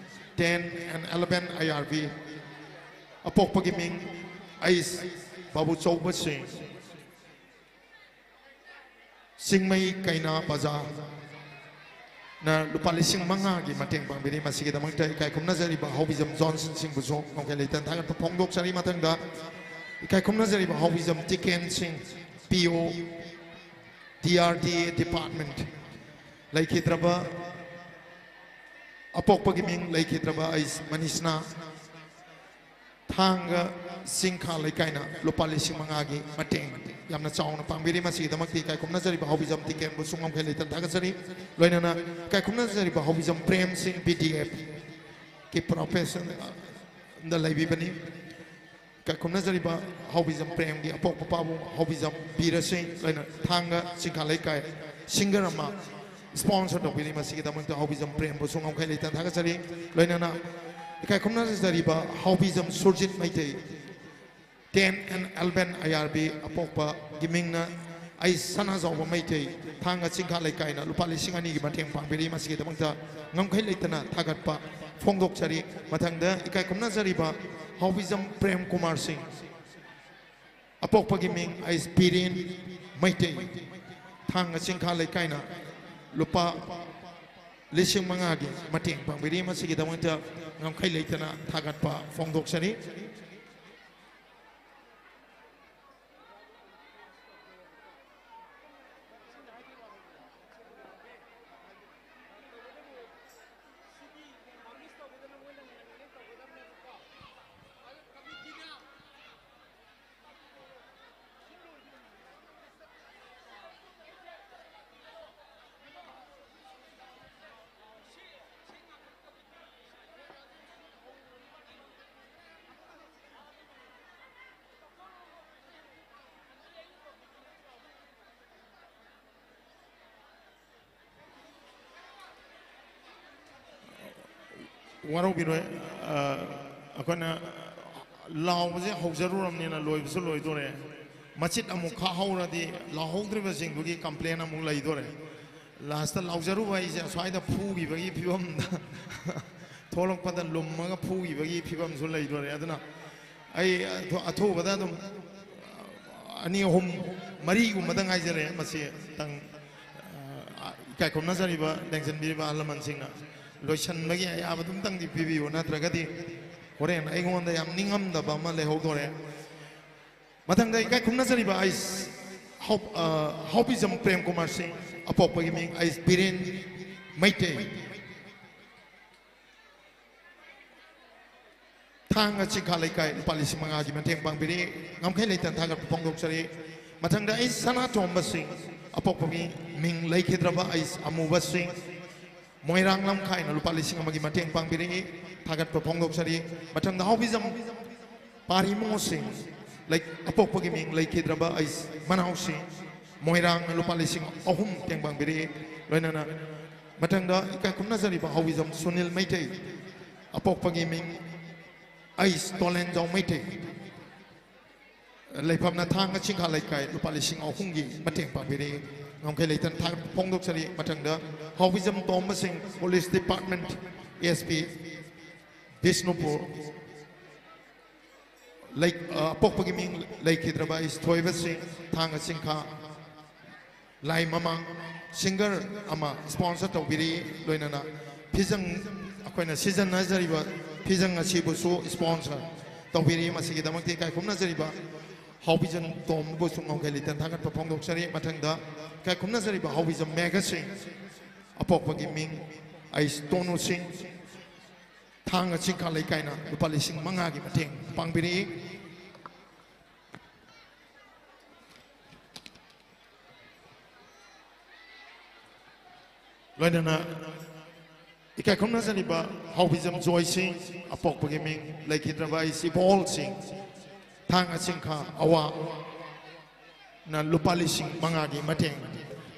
ten and eleven I R B, ꯑꯄꯣꯛꯄꯒꯤ ꯃꯤꯡ ꯑꯩꯁ ꯕꯥꯕꯨꯆꯧꯕ ꯁꯤꯡ, ꯆꯤꯡꯃꯩ ꯀꯩꯅꯥ ꯕꯖꯥꯔꯅ ꯂꯨꯄꯥ ꯂꯤꯁꯤꯡ ꯃꯉꯥꯒꯤ ꯃꯇꯦꯡ ꯄꯥꯡꯕꯤꯔꯤ꯫ ꯃꯁꯤꯒꯤꯗꯃꯛꯇ ꯏꯀꯥꯏ ꯈꯨꯝꯅꯖꯔꯤꯕ ꯍꯥꯎꯕꯤꯖꯝ ꯖꯣꯟꯁꯟ ꯁꯤꯡꯕꯨꯁꯨ ꯉꯝꯈꯩ ꯂꯩꯇꯅ ꯊꯥꯒꯠꯄ ꯐꯣꯡꯗꯣꯛꯆꯔꯤ꯫ ꯃꯊꯪꯗ ꯏꯀꯥꯏ ꯈꯨꯝꯅꯖꯔꯤꯕ ꯍꯥꯎꯕꯤꯖꯝ ꯇꯤꯀꯦꯟ ꯁꯤꯡ, ꯄꯤ ꯑꯣ, ꯗꯤ ꯑꯥꯔ ꯗꯤ ꯑꯦ ꯗꯤꯄꯥꯔꯠꯃꯦꯟꯠ, ꯂꯩꯈꯤꯗ꯭ꯔꯕ ꯑꯄꯣꯛꯄꯒꯤ ꯃꯤꯡ ꯂꯩꯈꯤꯗ꯭ꯔꯕ ꯑꯩꯁ ꯃꯅꯤꯁꯅꯥ, ꯊꯥꯡꯒ ꯆꯤꯡꯈꯥ ꯂꯩꯀꯥꯏꯅ ꯂꯨꯄꯥ ꯂꯤꯁꯤꯡ ꯃꯉꯥꯒꯤ ꯃꯇꯦꯡ ꯌꯥꯝꯅ ꯆꯥꯎꯅ ꯄꯥꯡꯕꯤꯔꯤ꯫ ꯃꯁꯤꯒꯤꯗꯃꯛꯇ ꯏꯀꯥꯏ ꯈꯨꯝꯅꯖꯔꯤꯕ ꯍꯥꯎꯕꯤꯖꯝ ꯇꯤꯀꯦꯟꯕꯨꯁꯨ ꯉꯝꯈꯩ ꯂꯩꯇꯅ ꯊꯥꯒꯠꯆꯔꯤ꯫ ꯂꯣꯏꯅꯅ ꯏꯀꯥꯏ ꯈꯨꯝꯅꯖꯔꯤꯕ ꯍꯥꯎꯕꯤꯖꯝ ꯄ꯭ꯔꯦꯝ ꯁꯤꯡ, ꯕꯤ ꯗꯤ ꯑꯦꯐꯀꯤ ꯄ꯭ꯔꯣꯐꯦꯁꯟꯗ ꯂꯩꯕꯤꯕꯅꯤ꯫ ꯏꯀꯥꯏ ꯈꯨꯝꯅꯖꯔꯤꯕ ꯍꯥꯎꯕꯤꯖꯝ ꯄ꯭ꯔꯦꯝꯒꯤ ꯑꯄꯣꯛꯄ ꯄꯥꯕꯨꯡ ꯍꯥꯎꯕꯤꯖꯝ ꯕꯤꯔ ꯁꯤꯡ, ꯂꯣꯏꯅ ꯊꯥꯡꯒ ꯆꯤꯡꯈꯥ ꯂꯩꯀꯥꯏ ꯁꯤꯡꯒꯔ ꯑꯃ ꯁ꯭ꯄꯣꯟꯁꯔ ꯇꯧꯕꯤꯔꯤ꯫ ꯃꯁꯤꯒꯤꯗꯃꯛꯇ ꯍꯥꯎꯕꯤꯖꯝ ꯄ꯭ꯔꯦꯝꯕꯨꯁꯨ ꯉꯝꯈꯩ ꯂꯩꯇꯅ ꯊꯥꯒꯠꯆꯔꯤ꯫ ꯂꯣꯏꯅꯅ ꯏꯀꯥꯏ ꯈꯨꯝꯅꯖꯔꯤꯕ Haobijam Surjit Meitei, ten and eleven I R B, ꯑꯄꯣꯛꯄꯒꯤ ꯃꯤꯡꯅ ꯑꯩ ꯁꯅꯥꯖꯥꯎꯕ ꯃꯩꯇꯩ, ꯊꯥꯡꯒ ꯆꯤꯡꯈꯥ ꯂꯩꯀꯥꯏꯅ ꯂꯨꯄꯥ ꯂꯤꯁꯤꯡ ꯑꯅꯤꯒꯤ ꯃꯇꯦꯡ ꯄꯥꯡꯕꯤꯔꯤ꯫ ꯃꯁꯤꯒꯤꯗꯃꯛꯇ ꯉꯝꯈꯩ ꯂꯩꯇꯅ ꯊꯥꯒꯠꯄ ꯐꯣꯡꯗꯣꯛꯆꯔꯤ꯫ ꯃꯊꯪꯗ ꯏꯀꯥꯏ ꯈꯨꯝꯅꯖꯔꯤꯕ ꯍꯥꯎꯕꯤꯖꯝ ꯄ꯭ꯔꯦꯝ ꯀꯨꯃꯥꯔ ꯁꯤꯡ, ꯑꯄꯣꯛꯄꯒꯤ ꯃꯤꯡ ꯑꯩꯁ ꯕꯤꯔꯦꯟ ꯃꯩꯇꯩ, ꯊꯥꯡꯒ ꯆꯤꯡꯈꯥ ꯂꯩꯀꯥꯏꯅ ꯂꯨꯄꯥ ꯂꯤꯁꯤꯡ ꯃꯉꯥꯒꯤ ꯃꯇꯦꯡ ꯄꯥꯡꯕꯤꯔꯤ꯫ ꯃꯁꯤꯒꯤꯗꯃꯛꯇ ꯉꯝꯈꯩ ꯂꯩꯇꯅ ꯊꯥꯒꯠꯄ ꯐꯣꯡꯗꯣꯛꯆꯔꯤ꯫ ꯋꯥꯔꯧꯕꯤꯔꯣꯏ꯫ ꯑ, ꯑꯩꯈꯣꯏꯅ ꯂꯥꯎꯕꯁꯦ ꯍꯧꯖꯔꯨꯔꯕꯅꯤꯅ ꯂꯣꯏꯕꯁꯨ ꯂꯣꯏꯗꯣꯔꯦ꯫ ꯃꯆꯤꯠ ꯑꯃꯨꯛ ꯈꯥꯛꯍꯧꯔꯗꯤ ꯂꯥꯎꯍꯧꯗ꯭ꯔꯤꯕꯁꯤꯡꯗꯨꯒꯤ complain ꯑꯃꯨꯛ ꯂꯩꯗꯣꯔꯦ꯫ Last ꯂꯥꯎꯖꯔꯨꯕ ꯑꯩꯁꯦ ꯑꯁ꯭ꯋꯥꯏꯗ ꯐꯨꯈꯤꯕꯒꯤ ꯐꯤꯕꯝꯗ ꯊꯣꯛꯂꯛꯄꯗ ꯂꯨꯝꯃꯒ ꯐꯨꯈꯤꯕꯒꯤ ꯐꯤꯕꯝꯁꯨ ꯂꯩꯗꯣꯔꯦ꯫ ꯑꯗꯨꯅ ꯑꯩ ꯑꯊꯨ-, ꯑꯊꯨꯕꯗ ꯑꯗꯨꯝ ꯑꯅꯤ, ꯑꯍꯨꯝ, ꯃꯔꯤꯒꯨꯝꯕꯗ ꯉꯥꯏꯖꯔꯦ꯫ ꯃꯁꯤ ꯇꯪ, ꯑ, ꯏꯀꯥꯏ ꯈꯨꯝꯅꯖꯔꯤꯕ, ꯂꯦꯡꯁꯤꯟꯕꯤꯔꯤꯕ ꯑꯍꯜ ꯂꯃꯟꯁꯤꯡꯅ ꯂꯣꯏꯁꯤꯟꯕꯒꯤ ꯑꯌꯥꯕ ꯑꯗꯨꯝꯇꯪꯗꯤ ꯄꯤꯕꯤꯌꯨ, ꯅꯠꯇ꯭ꯔꯒꯗꯤ ꯍꯣꯔꯦꯟ ꯑꯩꯉꯣꯟꯗ ꯌꯥꯝ ꯅꯤꯡꯉꯝꯗꯕ ꯑꯃ ꯂꯩꯍꯧꯗꯣꯔꯦ꯫ ꯃꯊꯪꯗ ꯏꯀꯥꯏ ꯈꯨꯝꯅꯖꯔꯤꯕ ꯑꯩꯁ ꯍꯥꯎ-, ꯑ, ꯍꯥꯎꯕꯤꯖꯝ ꯄ꯭ꯔꯦꯝ ꯀꯨꯃꯥꯔ ꯁꯤꯡ, ꯑꯄꯣꯛꯄꯒꯤ ꯃꯤꯡ ꯑꯩꯁ ꯕꯤꯔꯦꯟ ꯃꯩꯇꯩ꯫ ꯊꯥꯡꯒ ꯆꯤꯡꯈꯥ ꯂꯩꯀꯥꯏ ꯂꯨꯄꯥ ꯂꯤꯁꯤꯡ ꯃꯉꯥꯒꯤ ꯃꯇꯦꯡ ꯄꯥꯡꯕꯤꯔꯤ꯫ ꯉꯝꯈꯩ ꯂꯩꯇꯅ ꯊꯥꯒꯠꯄ ꯐꯣꯡꯗꯣꯛꯆꯔꯤ꯫ ꯃꯊꯪꯗ ꯑꯩꯁ ꯁꯅꯥꯇꯣꯝꯕ ꯁꯤꯡ, ꯑꯄꯣꯛꯄꯒꯤ ꯃꯤꯡ ꯂꯩꯈꯤꯗ꯭ꯔꯕ ꯑꯩꯁ ꯑꯃꯨꯕ ꯁꯤꯡ, ꯃꯣꯏꯔꯥꯡ ꯂꯝꯈꯥꯏꯅ ꯂꯨꯄꯥ ꯂꯤꯁꯤꯡ ꯑꯃꯒꯤ ꯃꯇꯦꯡ ꯄꯥꯡꯕꯤꯔꯛꯏ꯫ ꯊꯥꯒꯠꯄ ꯐꯣꯡꯗꯣꯛꯆꯔꯤ꯫ ꯃꯊꯪꯗ ꯍꯥꯎꯕꯤꯖꯝ ꯄꯥꯔꯤꯃꯣ ꯁꯤꯡ, ꯂꯩ-, ꯑꯄꯣꯛꯄꯒꯤ ꯃꯤꯡ ꯂꯩꯈꯤꯗ꯭ꯔꯕ ꯑꯩꯁ ꯃꯅꯥꯎ ꯁꯤꯡ, ꯃꯣꯏꯔꯥꯡꯅ ꯂꯨꯄꯥ ꯂꯤꯁꯤꯡ ꯑꯍꯨꯝ ꯃꯇꯦꯡ ꯄꯥꯡꯕꯤꯔꯛꯏ꯫ ꯂꯣꯏꯅꯅ ꯃꯊꯪꯗ ꯏꯀꯥꯏ ꯈꯨꯝꯅꯖꯔꯤꯕ ꯍꯥꯎꯕꯤꯖꯝ ꯁꯨꯅꯤꯜ ꯃꯩꯇꯩ, ꯑꯄꯣꯛꯄꯒꯤ ꯃꯤꯡ ꯑꯩꯁ ꯇꯣꯂꯦꯟꯖꯥꯎ ꯃꯩꯇꯩ, ꯂꯩꯐꯝꯅ ꯊꯥꯡꯒ ꯆꯤꯡꯈꯥ ꯂꯩꯀꯥꯏ, ꯂꯨꯄꯥ ꯂꯤꯁꯤꯡ ꯑꯍꯨꯝꯒꯤ ꯃꯇꯦꯡ ꯄꯥꯡꯕꯤꯔꯛꯏ꯫ ꯉꯝꯈꯩ ꯂꯩꯇꯅ ꯊꯥꯒꯠꯄ ꯐꯣꯡꯗꯣꯛꯆꯔꯤ꯫ ꯃꯊꯪꯗ ꯍꯥꯎꯕꯤꯖꯝ ꯇꯣꯝꯕ ꯁꯤꯡ, Police Department, S P Bishnupur, ꯂꯩ-, ꯑ, ꯑꯄꯣꯛꯄꯒꯤ ꯃꯤꯡ ꯂꯩꯈꯤꯗ꯭ꯔꯕ ꯑꯩꯁ ꯊꯣꯏꯕ ꯁꯤꯡ, ꯊꯥꯡꯒ ꯆꯤꯡꯈꯥ ꯂꯥꯏ ꯃꯃꯥꯡ, singer ꯑꯃ sponsor ꯇꯧꯕꯤꯔꯤ, ꯂꯣꯏꯅꯅ ꯐꯤꯖꯪ, ꯑꯩꯈꯣꯏꯅ ꯁꯤꯖꯤꯟꯅꯖꯔꯤꯕ ꯐꯤꯖꯪ ꯑꯁꯤꯕꯨꯁꯨ sponsor ꯇꯧꯕꯤꯔꯤ꯫ ꯃꯁꯤꯒꯤꯗꯃꯛꯇ ꯏꯀꯥꯏ ꯈꯨꯝꯅꯖꯔꯤꯕ ꯍꯥꯎꯕꯤꯖꯝ ꯇꯣꯝꯕꯕꯨꯁꯨ ꯉꯝꯈꯩ ꯂꯩꯇꯅ ꯊꯥꯒꯠꯄ ꯐꯣꯡꯗꯣꯛꯆꯔꯤ꯫ ꯃꯊꯪꯗ ꯏꯀꯥꯏ ꯈꯨꯝꯅꯖꯔꯤꯕ ꯍꯥꯎꯕꯤꯖꯝ ꯃꯦꯘꯁꯤꯡ, ꯑꯄꯣꯛꯄꯒꯤ ꯃꯤꯡ ꯑꯩꯁ ꯇꯣꯅꯨ ꯁꯤꯡ, ꯊꯥꯡꯒ ꯆꯤꯡꯈꯥ ꯂꯩꯀꯥꯏꯅ ꯂꯨꯄꯥ ꯂꯤꯁꯤꯡ ꯃꯉꯥꯒꯤ ꯃꯇꯦꯡ ꯄꯥꯡꯕꯤꯔꯛꯏ꯫ ꯂꯣꯏꯅꯅ ꯏꯀꯥꯏ ꯈꯨꯝꯅꯖꯔꯤꯕ ꯍꯥꯎꯕꯤꯖꯝ ꯖꯣꯏ ꯁꯤꯡ, ꯑꯄꯣꯛꯄꯒꯤ ꯃꯤꯡ ꯂꯩꯈꯤꯗ꯭ꯔꯕ ꯑꯩꯁ ꯏꯕꯣꯜ ꯁꯤꯡ, ꯊꯥꯡꯒ ꯆꯤꯡꯈꯥ ꯑꯋꯥꯡꯅ ꯂꯨꯄꯥ ꯂꯤꯁꯤꯡ ꯃꯉꯥꯒꯤ ꯃꯇꯦꯡ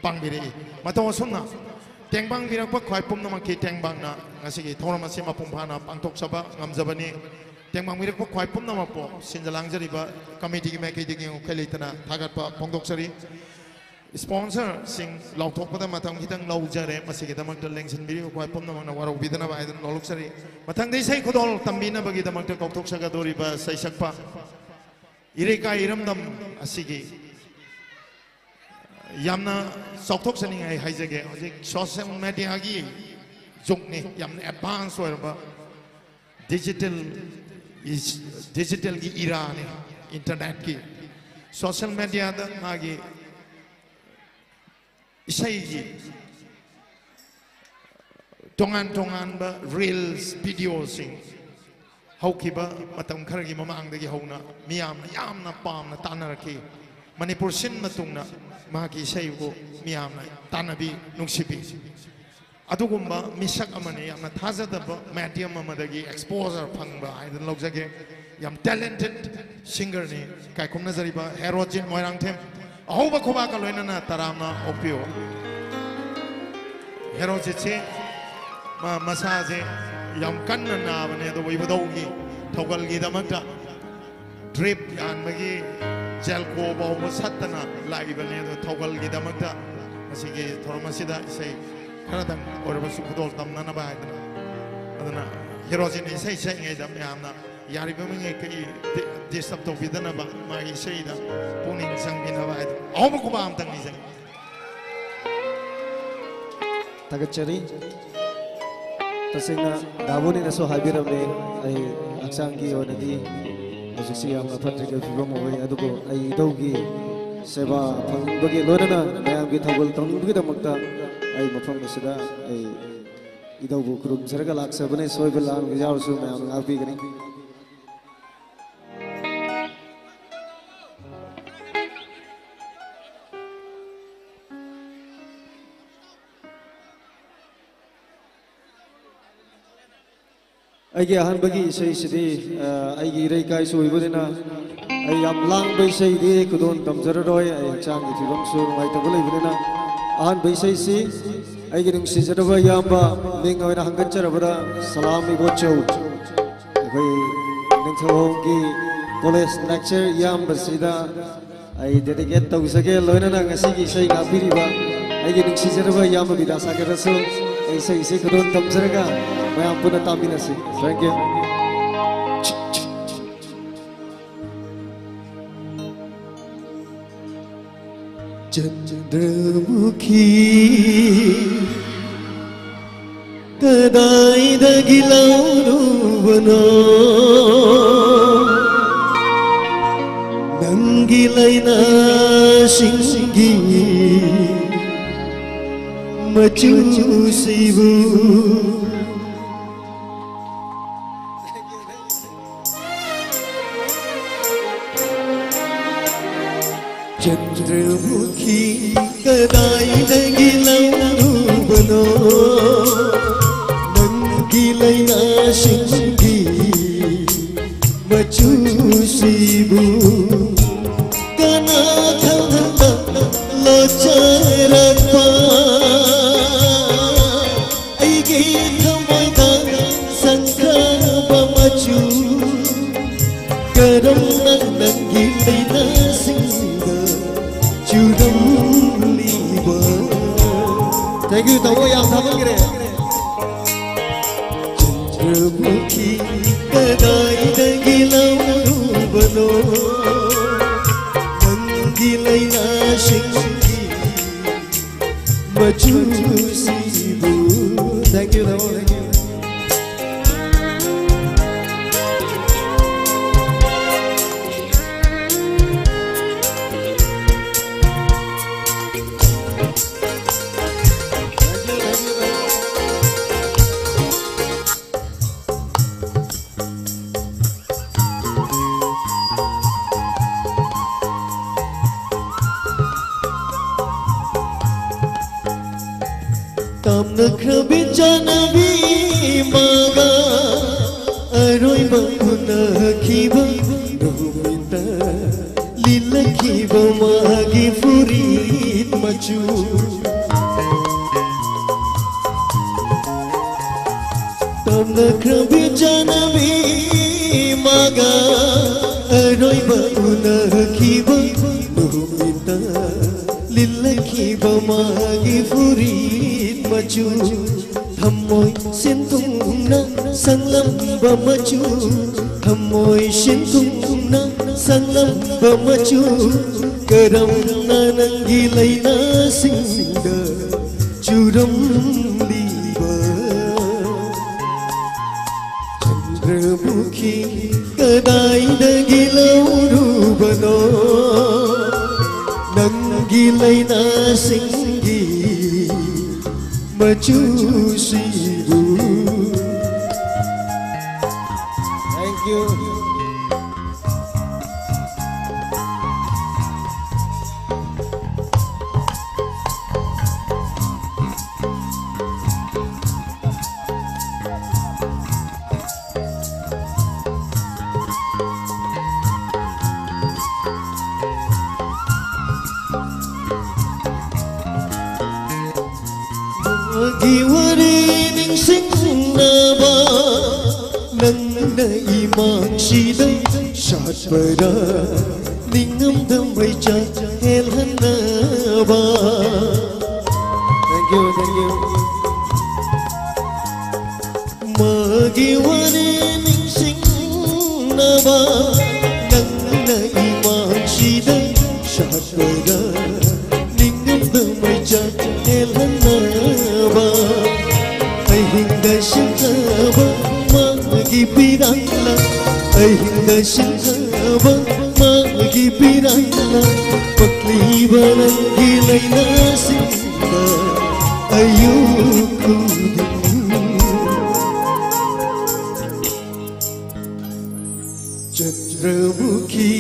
ꯄꯥꯡꯕꯤꯔꯛꯏ꯫ ꯃꯇꯧ ꯑꯁꯨꯝꯅ ꯇꯦꯡꯕꯥꯡꯕꯤꯔꯛꯄ ꯈ꯭ꯋꯥꯏ ꯄꯨꯝꯅꯃꯛꯀꯤ ꯇꯦꯡꯕꯥꯡꯅ ꯉꯁꯤꯒꯤ ꯊꯧꯔꯝ ꯑꯁꯤ ꯃꯄꯨꯡ ꯐꯥꯅ ꯄꯥꯡꯊꯣꯛꯆꯕ ꯉꯝꯖꯕꯅꯤ꯫ ꯇꯦꯡꯕꯥꯡꯕꯤꯔꯛꯄ ꯈ꯭ꯋꯥꯏ ꯄꯨꯝꯅꯃꯛꯄꯨ ꯁꯤꯟꯖ ꯂꯥꯡꯖꯔꯤꯕ ꯀꯃꯤꯇꯤꯒꯤ ꯃꯥꯏꯀꯩꯗꯒꯤ ꯉꯝꯈꯩ ꯂꯩꯇꯅ ꯊꯥꯒꯠꯄ ꯐꯣꯡꯗꯣꯛꯆꯔꯤ꯫ ꯁ꯭ꯄꯣꯟꯁꯔꯁꯤꯡ ꯂꯥꯎꯊꯣꯛꯄꯗ ꯃꯇꯝ ꯈꯤꯇꯪ ꯂꯧꯖꯔꯦ꯫ ꯃꯁꯤꯒꯤꯗꯃꯛꯇ ꯂꯦꯡꯁꯤꯟꯕꯤꯔꯤꯕ ꯈ꯭ꯋꯥꯏ ꯄꯨꯝꯅꯃꯛꯅ ꯋꯥꯔꯧꯕꯤꯗꯅꯕ ꯍꯥꯏꯗꯨꯅ ꯂꯧꯂꯣꯛꯆꯔꯤ꯫ ꯃꯊꯪꯗ ꯏꯁꯩ ꯈꯨꯗꯣꯜ ꯇꯝꯕꯤꯅꯕꯒꯤꯗꯃꯛꯇ ꯀꯧꯊꯣꯛꯆꯒꯗꯧꯔꯤꯕ ꯁꯩꯁꯛꯄ ꯏꯔꯩꯀꯥꯏ ꯏꯔꯝꯗꯝ ꯑꯁꯤꯒꯤ ꯌꯥꯝꯅ ꯆꯥꯎꯊꯣꯛꯆꯅꯤꯡꯉꯥꯏ ꯍꯥꯏꯖꯒꯦ꯫ ꯍꯧꯖꯤꯛ ꯁꯣꯁꯤꯌꯦꯜ ꯃꯦꯗꯤꯌꯥꯒꯤ ꯖꯨꯒꯅꯤ, ꯌꯥꯝꯅ ꯑꯦꯗꯚꯥꯟꯁ ꯑꯣꯏꯔꯕ ꯗꯤꯖꯤꯇꯦꯜ, ꯗꯤꯖꯤꯇꯦꯜꯒꯤ ꯏꯔꯥꯅꯤ, ꯏꯟꯇꯔꯅꯦꯠꯀꯤ꯫ ꯁꯣꯁꯤꯌꯦꯜ ꯃꯦꯗꯤꯌꯥꯗ ꯃꯥꯒꯤ ꯏꯁꯩꯒꯤ ꯇꯣꯉꯥꯟ ꯇꯣꯉꯥꯟꯕ ꯔꯤꯜꯁ, ꯚꯤꯗꯤꯑꯣꯁꯤꯡ ꯍꯧꯈꯤꯕ ꯃꯇꯝ ꯈꯔꯒꯤ ꯃꯃꯥꯡꯗꯒꯤ ꯍꯧꯅ ꯃꯤꯌꯥꯝꯅ ꯌꯥꯝꯅ ꯄꯥꯝꯅ ꯇꯥꯅꯔꯛꯈꯤ꯫ ꯃꯅꯤꯄꯨꯔ ꯁꯤꯟꯕ ꯊꯨꯡꯅ ꯃꯍꯥꯛꯀꯤ ꯏꯁꯩꯕꯨ ꯃꯤꯌꯥꯝꯅ ꯇꯥꯅꯕꯤ, ꯅꯨꯡꯁꯤꯕꯤ꯫ ꯑꯗꯨꯒꯨꯝꯕ ꯃꯤꯁꯛ ꯑꯃꯅꯤ, ꯌꯥꯝꯅ ꯊꯥꯖꯗꯕ ꯃꯦꯗꯤꯌꯝ ꯑꯃꯗꯒꯤ ꯑꯦꯛꯁꯄꯣꯖꯔ ꯐꯪꯕ ꯍꯥꯏꯗꯅ ꯂꯧꯖꯒꯦ꯫ ꯌꯥꯝ ꯇꯦꯂꯦꯟꯇꯦꯠ ꯁꯤꯡꯒꯔꯅꯤ꯫ ꯏꯀꯥꯏ ꯈꯨꯝꯅꯖꯔꯤꯕ ꯍꯦꯔꯣꯖꯤꯠ ꯃꯣꯏꯔꯥꯡꯊꯦꯝ, ꯑꯍꯧꯕ ꯈꯨꯕꯥꯛꯀ ꯂꯣꯏꯅꯅ ꯇꯔꯥꯝꯅ ꯑꯣꯛꯄꯤꯌꯨ꯫ ꯍꯦꯔꯣꯖꯤꯠꯁꯤ ꯃꯥ ꯃꯁꯥꯁꯦ ꯌꯥꯝ ꯀꯟꯅ ꯅꯥꯕꯅꯦ, ꯑꯗꯨꯕꯨ ꯏꯕꯨꯙꯧꯒꯤ ꯊꯧꯒꯜꯒꯤꯗꯃꯛꯇ ꯗ꯭ꯔꯤꯞ ꯌꯥꯟꯕꯒꯤ ꯖꯦꯜꯀꯣ ꯐꯥꯎꯕ ꯁꯠꯇꯅ ꯂꯥꯛꯏꯕꯅꯤ꯫ ꯑꯗꯣ ꯊꯧꯒꯜꯒꯤꯗꯃꯛꯇ ꯉꯁꯤꯒꯤ ꯊꯧꯔꯝ ꯑꯁꯤꯗ ꯏꯁꯩ ꯈꯔꯗꯪ ꯑꯣꯏꯔꯕꯁꯨ ꯈꯨꯗꯣꯜ ꯇꯝꯅꯅꯕ ꯍꯥꯏꯗꯅ꯫ ꯑꯗꯨꯅ ꯍꯦꯔꯣꯖꯤꯠꯅ ꯏꯁꯩ ꯁꯛꯏꯉꯩꯗ ꯃꯌꯥꯝꯅ ꯌꯥꯔꯤꯕ ꯃꯈꯩ ꯗꯤ-, ꯗꯤꯁꯇꯔꯕ ꯇꯧꯕꯤꯗꯅꯕ, ꯃꯥꯒꯤ ꯏꯁꯩꯗ ꯄꯨꯛꯅꯤꯡ ꯆꯪꯕꯤꯅꯕ ꯍꯥꯏꯗꯅ ꯑꯍꯧꯕ ꯈꯨꯕꯥꯛ ꯑꯝꯇꯪ ꯅꯤꯖꯩ꯫ ꯊꯥꯒꯠꯆꯔꯤ꯫ ꯇꯁꯦꯡꯅ ꯗꯥꯕꯣꯅꯤꯅꯁꯨ ꯍꯥꯏꯕꯤꯔꯝꯃꯤ, ꯑꯩ ꯍꯛꯆꯥꯡꯒꯤ ꯑꯣꯏꯅꯗꯤ ꯍꯧꯖꯤꯛꯁꯤ ꯌꯥꯝꯅ ꯐꯠꯇ꯭ꯔꯤꯕ ꯐꯤꯕꯝ ꯑꯣꯏ, ꯑꯗꯨꯕꯨ ꯑꯩ ꯏꯙꯧꯒꯤ ꯁꯦꯕꯥ ꯐꯪꯅꯤꯡꯕꯒꯤ ꯂꯣꯏꯅꯅ ꯃꯌꯥꯝꯒꯤ ꯊꯧꯒꯜ ꯇꯧꯅꯤꯡꯕꯒꯤꯗꯃꯛꯇ ꯑꯩ ꯃꯐꯝ ꯑꯁꯤꯗ ꯑꯩ ꯏꯙꯧꯕꯨ ꯈꯨꯔꯨꯝꯖꯔꯒ ꯂꯥꯛꯆꯕꯅꯤ꯫ ꯁꯣꯏꯕ ꯂꯥꯟꯕ ꯌꯥꯎꯔꯁꯨ ꯃꯌꯥꯝꯅ ꯉꯥꯛꯄꯤꯒꯅꯤ꯫ ꯑꯩꯒꯤ ꯑꯍꯥꯟꯕꯒꯤ ꯏꯁꯩꯁꯤꯗꯤ, ꯑ, ꯑꯩꯒꯤ ꯏꯔꯩꯀꯥꯏꯁꯨ ꯑꯣꯏꯕꯅꯤꯅ ꯑꯩ ꯌꯥꯝ ꯂꯥꯡꯕ ꯏꯁꯩꯗꯤ ꯈꯨꯗꯣꯜ ꯇꯝꯖꯔꯔꯣꯏ꯫ ꯑꯩ ꯍꯛꯆꯥꯡꯒꯤ ꯐꯤꯕꯝꯁꯨ ꯅꯨꯡꯉꯥꯏꯇꯕ ꯂꯩꯕꯅꯤꯅ ꯑꯍꯥꯟꯕ ꯏꯁꯩꯁꯤ ꯑꯩꯒꯤ ꯅꯨꯡꯁꯤꯖꯔꯕ ꯏꯌꯥꯝꯕ, ꯃꯤꯡ ꯑꯣꯏꯅ ꯍꯪꯒꯠꯆꯔꯕꯗ ꯁꯂꯥꯝ ꯏꯕꯣꯆꯧ꯫ ꯑꯩꯈꯣꯏ ꯅꯤꯡꯊꯧꯈꯣꯡꯒꯤ ꯀꯣꯂꯦꯖ ꯂꯦꯛꯆꯔ ꯏꯌꯥꯝꯕꯁꯤꯗ ꯑꯩ ꯗꯦꯗꯤꯀꯦꯠ ꯇꯧꯖꯒꯦ꯫ ꯂꯣꯏꯅꯅ ꯉꯁꯤꯒꯤ ꯏꯁꯩ ꯉꯥꯛꯄꯤꯔꯤꯕ ꯑꯩꯒꯤ ꯅꯨꯡꯁꯤꯖꯔꯕ ꯏꯌꯥꯝꯕ ꯕꯤꯗ꯭ꯌꯥꯁꯥꯒꯔꯗꯁꯨ ꯑꯩ ꯏꯁꯩ ꯑꯁꯤ ꯈꯨꯗꯣꯜ ꯇꯝꯖꯔꯒ ꯃꯌꯥꯝ ꯄꯨꯟꯅ ꯇꯥꯃꯤꯟꯅꯁꯤ꯫ Thank you꯫ ꯆꯟꯗ꯭ꯔꯃꯨꯈꯤ ꯀꯗꯥꯏꯗꯒꯤ ꯂꯧꯔꯨꯕꯅꯣ? ꯅꯪꯒꯤ ꯂꯥꯏꯅꯥꯁꯤꯡꯒꯤ ꯃꯆꯨꯁꯤꯕꯨ꯫ ꯆꯟꯗ꯭ꯔꯃꯨꯈꯤ ꯀꯗꯥꯏꯗꯒꯤ ꯂꯧꯔꯨꯕꯅꯣ? ꯅꯪꯒꯤ ꯂꯥꯏꯅꯥꯁꯤꯡꯒꯤ ꯃꯆꯨꯁꯤꯕꯨ ꯀꯅꯥ ꯈꯪꯍꯟꯕ ꯂꯣꯠꯆꯔꯛꯄ? ꯑꯩꯒꯤ ꯊꯃꯣꯏꯗ ꯆꯪꯈ꯭ꯔꯕ ꯃꯆꯨ ꯀꯔꯝꯅ ꯅꯪꯒꯤ ꯂꯥꯏꯅꯥꯁꯤꯡꯗ ꯆꯨꯔꯝꯂꯤꯕ? Thank you, ꯇꯥꯃꯣ, ꯌꯥꯝ ꯊꯥꯒꯠꯈ꯭ꯔꯦ꯫ ꯆꯟꯗ꯭ꯔꯃꯨꯈꯤ ꯀꯗꯥꯏꯗꯒꯤ ꯂꯧꯔꯨꯕꯅꯣ? ꯅꯪꯒꯤ ꯂꯥꯏꯅꯥꯁꯤꯡꯒꯤ ꯃꯆꯨꯁꯤꯕꯨ꯫ Thank you, ꯇꯥꯃꯣ, thank you꯫ ꯇꯥꯝꯅꯈ꯭ꯔꯕꯤ ꯆꯥꯟꯅꯕꯤ ꯃꯥꯒ ꯑꯔꯣꯏꯕ ꯎꯅꯈꯤꯕ ꯅꯨꯃꯤꯠꯇ ꯂꯤꯠꯂꯛꯈꯤꯕ ꯃꯥꯒꯤ ꯐꯨꯔꯤꯠ ꯃꯆꯨ꯫ ꯅꯛꯈ꯭ꯔꯕꯤ ꯆꯥꯟꯅꯕꯤ ꯃꯥꯒ ꯑꯔꯣꯏꯕ ꯎꯅꯈꯤꯕ ꯅꯨꯃꯤꯠꯇ ꯂꯤꯠꯂꯛꯈꯤꯕ ꯃꯥꯒꯤ ꯐꯨꯔꯤꯠ ꯃꯆꯨ, ꯊꯝꯃꯣꯏ ꯁꯦꯟꯊꯨꯡꯅ ꯁꯪꯂꯝꯕ ꯃꯆꯨ, ꯊꯝꯃꯣꯏ ꯁꯦꯟꯊꯨꯡꯅ ꯁꯪꯂꯝꯕ ꯃꯆꯨ, ꯀꯔꯝꯅ ꯅꯪꯒꯤ ꯂꯩꯅꯥꯁꯤꯡꯗ ꯆꯨꯔꯝꯂꯤꯕ ꯆꯟꯗ꯭ꯔꯃꯨꯈꯤ ꯀꯗꯥꯏꯗꯒꯤ ꯂꯧꯔꯨꯕꯅꯣ ꯅꯪꯒꯤ ꯂꯩꯅꯥꯁꯤꯡꯒꯤ ꯃꯆꯨꯁꯤꯕꯨ? Thank you. ꯃꯥꯒꯤ ꯋꯥꯔꯤ ꯅꯤꯡꯁꯤꯡꯅꯕ ꯅꯪꯅ ꯏꯃꯥꯡꯁꯤꯗ ꯁꯥꯠꯄꯔꯥ ꯅꯤꯡꯉꯝꯗ ꯃꯩꯆꯥꯛ ꯍꯦꯜꯍꯟꯅꯕ? Thank you, thank you. ꯃꯥꯒꯤ ꯋꯥꯔꯤ ꯅꯤꯡꯁꯤꯡꯅꯕ ꯅꯪꯅ ꯏꯃꯥꯡꯁꯤꯗ ꯁꯥꯠꯄꯔꯥ ꯅꯤꯡꯉꯝꯗ ꯃꯩꯆꯥꯛ ꯍꯦꯜꯍꯟꯅꯕ? ꯑꯍꯤꯡꯗ ꯁꯤꯟꯊꯕ ꯃꯥꯒꯤ ꯄꯤꯔꯥꯡꯂ, ꯑꯍꯤꯡꯗ ꯁꯤꯟꯊꯕ ꯃꯥꯒꯤ ꯄꯤꯔꯥꯡꯂ, ꯄꯛꯂꯤꯕ ꯅꯪꯒꯤ ꯂꯩꯅꯥꯁꯤꯡꯗ ꯑꯌꯨꯛ ꯈꯨꯗꯤꯡ ꯆꯟꯗ꯭ꯔꯃꯨꯈꯤ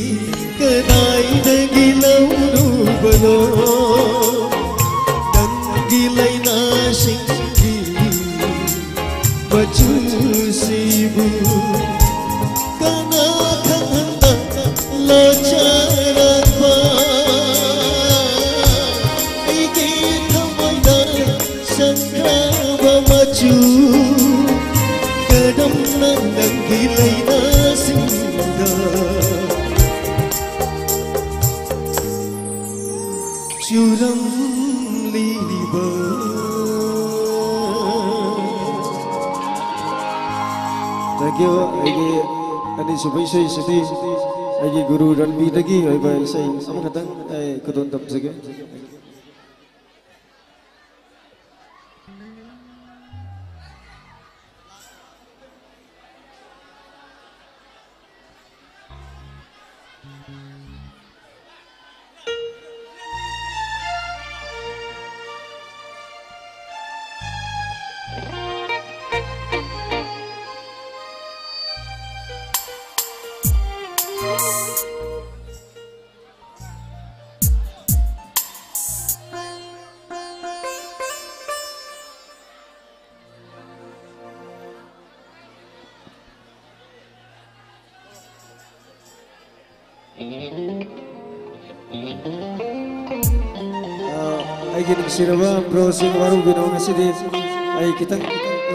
ꯀꯗꯥꯏꯗꯒꯤ ꯂꯧꯔꯨꯕꯅꯣ ꯅꯪꯒꯤ ꯂꯩꯅꯥꯁꯤꯡꯒꯤ ꯃꯆꯨꯁꯤꯕꯨ? ꯀꯅꯥ ꯈꯪꯍꯟꯕ ꯂꯣꯠꯆꯔꯛꯄ ꯑꯩ ꯂꯩꯅꯥꯁꯤꯡꯗ ꯆꯨꯔꯝꯂꯤꯕ꯫ Thank you꯫ ꯑꯩꯒꯤ ꯑꯅꯤꯁꯨꯕ ꯏꯁꯩꯁꯤꯗꯤ ꯑꯩꯒꯤ ꯒꯨꯔꯨ ꯔꯟꯕꯤꯗꯒꯤ ꯑꯣꯏꯕ ꯏꯁꯩ ꯑꯃꯈꯛꯇꯪ ꯑꯩ ꯈꯨꯗꯣꯜ ꯇꯝꯖꯒꯦ꯫ ꯑ, ꯑꯩꯒꯤ ꯅꯨꯡꯁꯤꯔꯕ ꯕ꯭ꯔꯣꯁꯤꯡ, ꯋꯥꯔꯧꯕꯤꯅꯣ, ꯉꯁꯤꯗꯤ ꯑꯩ ꯈꯤꯇꯪ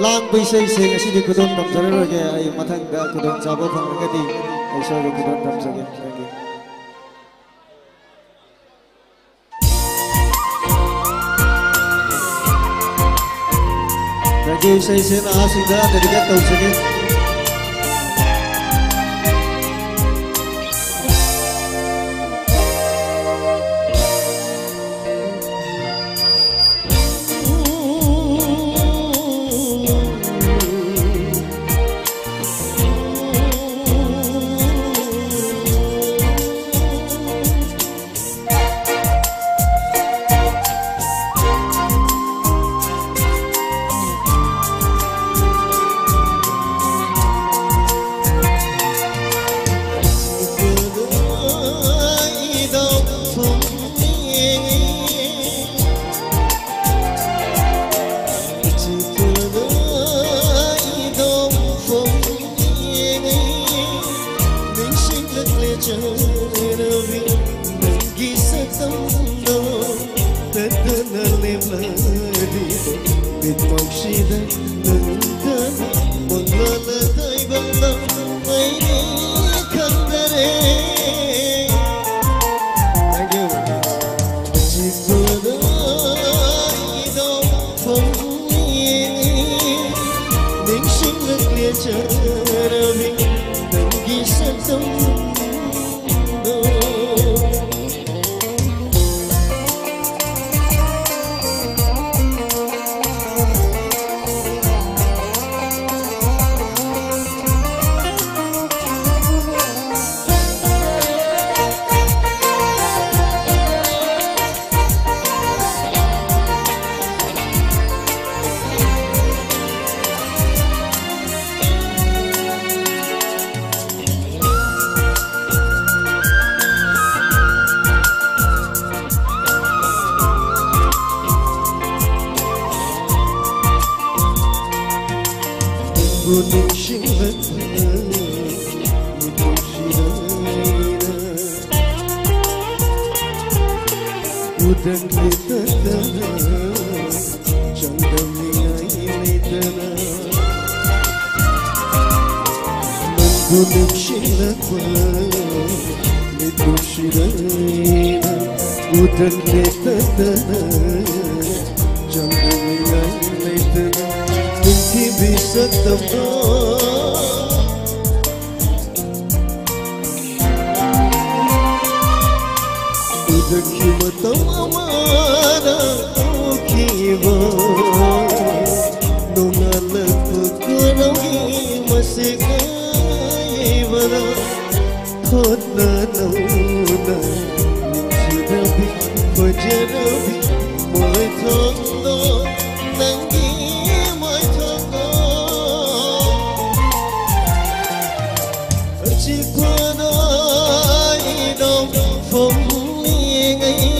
ꯂꯥꯡꯕ ꯏꯁꯩꯁꯦ ꯉꯁꯤꯗꯤ ꯈꯨꯗꯣꯜ ꯇꯝꯖꯔꯔꯣꯏꯒꯦ꯫ ꯑꯩ ꯃꯊꯪꯗ ꯈꯨꯗꯣꯡꯆꯥꯕ ꯐꯪꯂꯒꯗꯤ ꯑꯩ ꯁꯣꯏꯗꯅ ꯈꯨꯗꯣꯜ ꯇꯝꯖꯒꯦ꯫ Thank you꯫ Thank you꯫ ꯏꯁꯩꯁꯦ ꯅꯍꯥꯁꯤꯡꯗ dedicate ꯇꯧꯖꯒꯦ꯫ ꯅꯤꯡꯁꯤꯡꯂꯛꯂꯦ ꯆꯠꯅꯕꯤ ꯅꯪꯒꯤ ꯁꯛꯇꯝꯗꯣ꯫ ꯇꯠꯇꯅ ꯂꯦꯞꯂꯗꯤ ꯃꯤꯠꯃꯛꯁꯤꯗ ꯅꯪꯒ ꯃꯪꯂꯥꯟ ꯑꯇꯩꯕ ꯅꯪ ꯅꯤꯡꯁꯤꯡꯂꯛꯄ ꯃꯤꯀꯨꯞꯁꯤꯗ ꯑꯩꯅ ꯎꯗꯪ ꯂꯩꯇꯗꯅ ꯆꯥꯡꯗꯝꯅꯤꯡꯉꯥꯏ ꯂꯩꯇꯅ ꯅꯪꯕꯨ ꯅꯤꯡꯁꯤꯡꯂꯛꯄ ꯃꯤꯀꯨꯞꯁꯤꯗ ꯑꯩꯅ ꯎꯗꯪ ꯂꯩꯇꯗꯅ ꯆꯥꯡꯗꯝꯅꯤꯡꯉꯥꯏ ꯂꯩꯇꯅ ꯅꯤꯡꯊꯤꯕꯤ ꯁꯛꯇꯝꯗꯣ ꯎꯗꯈꯤ ꯃꯇꯝ ꯑꯃꯗ ꯎꯈꯤꯕ ꯅꯣꯡꯉꯥꯜꯂꯛꯄ ꯀꯣꯔꯧꯒꯤ ꯃꯁꯤꯡ ꯉꯥꯏꯕꯗ ꯍꯣꯠꯅ ꯅꯧꯅ ꯅꯨꯡꯁꯤꯔꯕꯤ ꯐꯖꯔꯕꯤ ꯃꯣꯏꯊꯣꯡꯗꯣ ꯅꯪꯒꯤ ꯃꯣꯏꯊꯣꯡꯗꯣ ꯑꯆꯤꯛꯄꯗ ꯑꯩꯗꯣ ꯐꯝꯂꯤꯉꯩ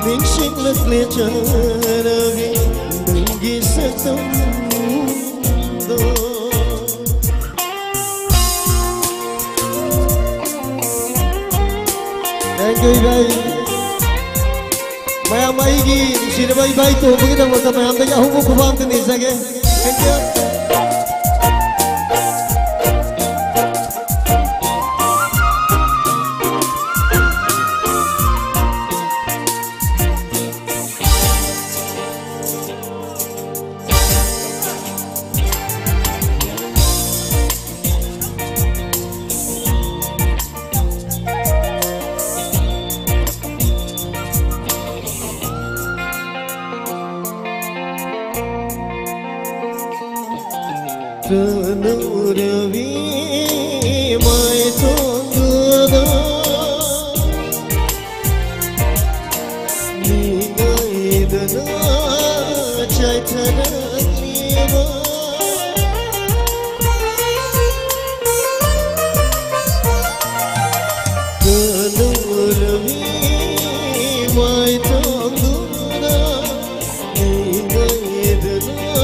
ꯅꯤꯡꯁꯤꯡꯂꯛꯂꯦ ꯆꯥꯔꯕꯤ ꯅꯪꯒꯤ ꯁꯛꯇꯝꯗꯣ꯫ Thank you, ꯏꯕꯥꯏ꯫ ꯃꯌꯥꯝ ꯑꯩꯒꯤ ꯅꯨꯡꯁꯤꯔꯕ ꯏꯕꯥꯏ ꯇꯣꯝꯕꯒꯤꯗꯃꯛꯇ ꯃꯌꯥꯝꯗꯒꯤ ꯑꯍꯧꯕ ꯈꯨꯕꯥꯛ ꯑꯝꯇ ꯅꯤꯖꯒꯦ꯫ Thank you꯫ ꯀꯅꯧꯔꯕꯤ ꯃꯥꯏꯊꯣꯡꯗꯨꯗ ꯃꯤ ꯉꯥꯏꯗꯅ ꯆꯥꯏꯊꯔꯛꯂꯤꯕ ꯀꯅꯧꯔꯕꯤ ꯃꯥꯏꯊꯣꯡꯗꯨꯗ ꯃꯤ ꯉꯥꯏꯗꯅ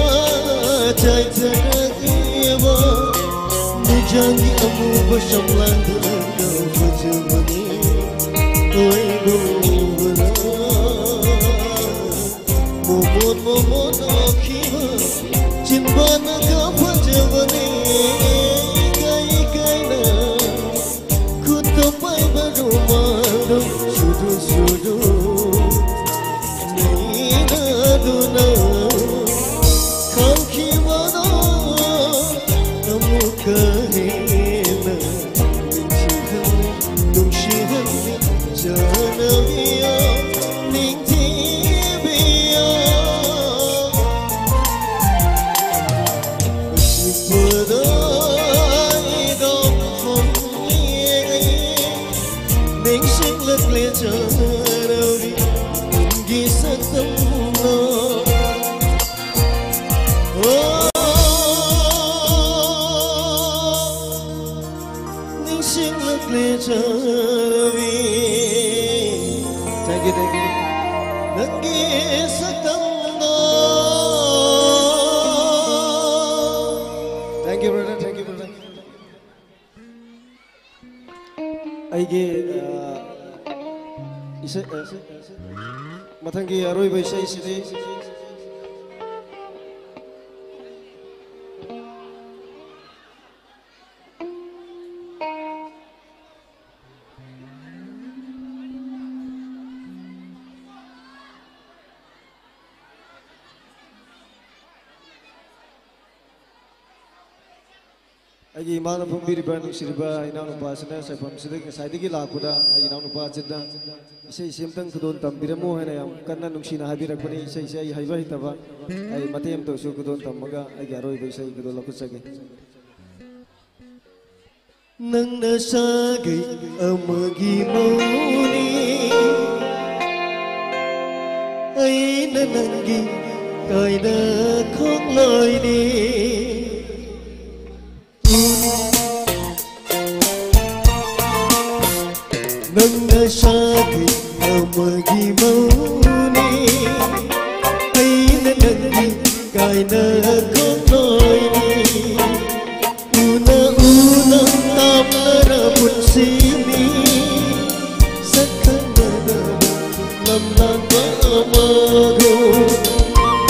ꯆꯥꯏꯊꯔꯛꯂꯤꯕ ꯅꯪꯒꯤ ꯑꯃꯨꯕ ꯁꯝꯂꯥꯡꯗꯨꯅ ꯐꯖꯕꯅꯤ, ꯑꯣꯏꯕ ꯎꯕꯗ ꯃꯣꯃꯣꯟ ꯃꯣꯃꯣꯟ ꯅꯣꯛꯈꯤꯕ ꯆꯤꯟꯕꯥꯟꯅꯒ ꯐꯖꯕꯅꯤ, ꯏꯀꯥꯏ ꯏꯀꯥꯏꯅ ꯈꯨꯠꯇ ꯄꯥꯏꯕ ꯔꯨꯃꯥꯜꯗꯨ ꯁꯨꯔꯨ ꯁꯨꯔꯨ ꯅꯩꯅꯗꯨꯅ ꯈꯪꯈꯤꯕꯗꯣ ꯑꯃꯨꯛꯀ ꯍꯦꯟꯅ ꯅꯨꯡꯁꯤꯍꯜꯂꯤ, ꯅꯨꯡꯁꯤꯍꯜꯂꯤ, ꯆꯥꯟꯅꯕꯤꯌꯣ, ꯅꯤꯡꯊꯤꯕꯤꯌꯣ꯫ ꯑꯆꯤꯛꯄꯗ ꯑꯩꯗꯣ ꯈꯣꯡ ꯌꯦꯡꯉꯤ, ꯅꯤꯡꯁꯤꯡꯂꯛꯂꯦ ꯆꯥꯟꯅꯔꯧꯔꯤ ꯅꯪꯒꯤ ꯁꯛꯇꯝꯗꯣ꯫ ꯑꯣ, ꯅꯤꯡꯁꯤꯡꯂꯛꯂꯦ ꯆꯥꯟꯅꯔꯧꯔꯤ꯫ Thank you, thank you. ꯅꯪꯒꯤ ꯁꯛꯇꯝꯗꯣ꯫ Thank you, brother. Thank you, brother. ꯑꯩꯒꯤ, ꯑ, ꯏꯁꯩ, ꯑ, ꯃꯊꯪꯒꯤ ꯑꯔꯣꯏꯕ ꯏꯁꯩꯁꯤꯗꯤ ꯑꯩꯒꯤ ꯏꯃꯥꯅ ꯐꯝꯕꯤꯔꯤꯕ ꯅꯨꯡꯁꯤꯔꯤꯕ ꯏꯅꯥꯎꯅꯨꯄꯥꯁꯤꯅ ꯁꯥꯏꯐꯝꯁꯤꯗ ꯉꯁꯥꯏꯗꯒꯤ ꯂꯥꯛꯄꯗ ꯑꯩꯒꯤ ꯏꯅꯥꯎꯅꯨꯄꯥꯁꯤꯗ ꯏꯁꯩꯁꯤ ꯑꯝꯇꯪ ꯈꯨꯗꯣꯜ ꯇꯝꯕꯤꯔꯝꯃꯨ ꯍꯥꯏꯅ ꯌꯥꯝ ꯀꯟꯅ ꯅꯨꯡꯁꯤꯅ ꯍꯥꯏꯕꯤꯔꯛꯄꯅꯤ꯫ ꯏꯁꯩꯁꯦ ꯑꯩ ꯍꯩꯕ ꯍꯩꯇꯕ, ꯑꯩ ꯃꯇꯦꯛ ꯑꯃꯇꯁꯨ ꯈꯨꯗꯣꯜ ꯇꯝꯃꯒ ꯑꯩꯒꯤ ꯑꯔꯣꯏꯕ ꯏꯁꯩ ꯈꯨꯗꯣꯜ ꯂꯧꯈꯠꯆꯒꯦ꯫ ꯅꯪꯅ ꯁꯥꯒꯩ ꯑꯃꯒꯤ ꯃꯧꯅꯤ, ꯑꯩꯅ ꯅꯪꯒꯤ ꯀꯥꯏꯅ ꯈꯣꯡꯂꯣꯏꯅꯤ꯫ ꯅꯪꯅ ꯁꯥꯒꯩ ꯑꯃꯒꯤ ꯃꯧꯅꯤ, ꯑꯩꯅ ꯅꯪꯒꯤ ꯀꯥꯏꯅ ꯈꯣꯡꯂꯣꯏꯅꯤ꯫ ꯎꯅ ꯎ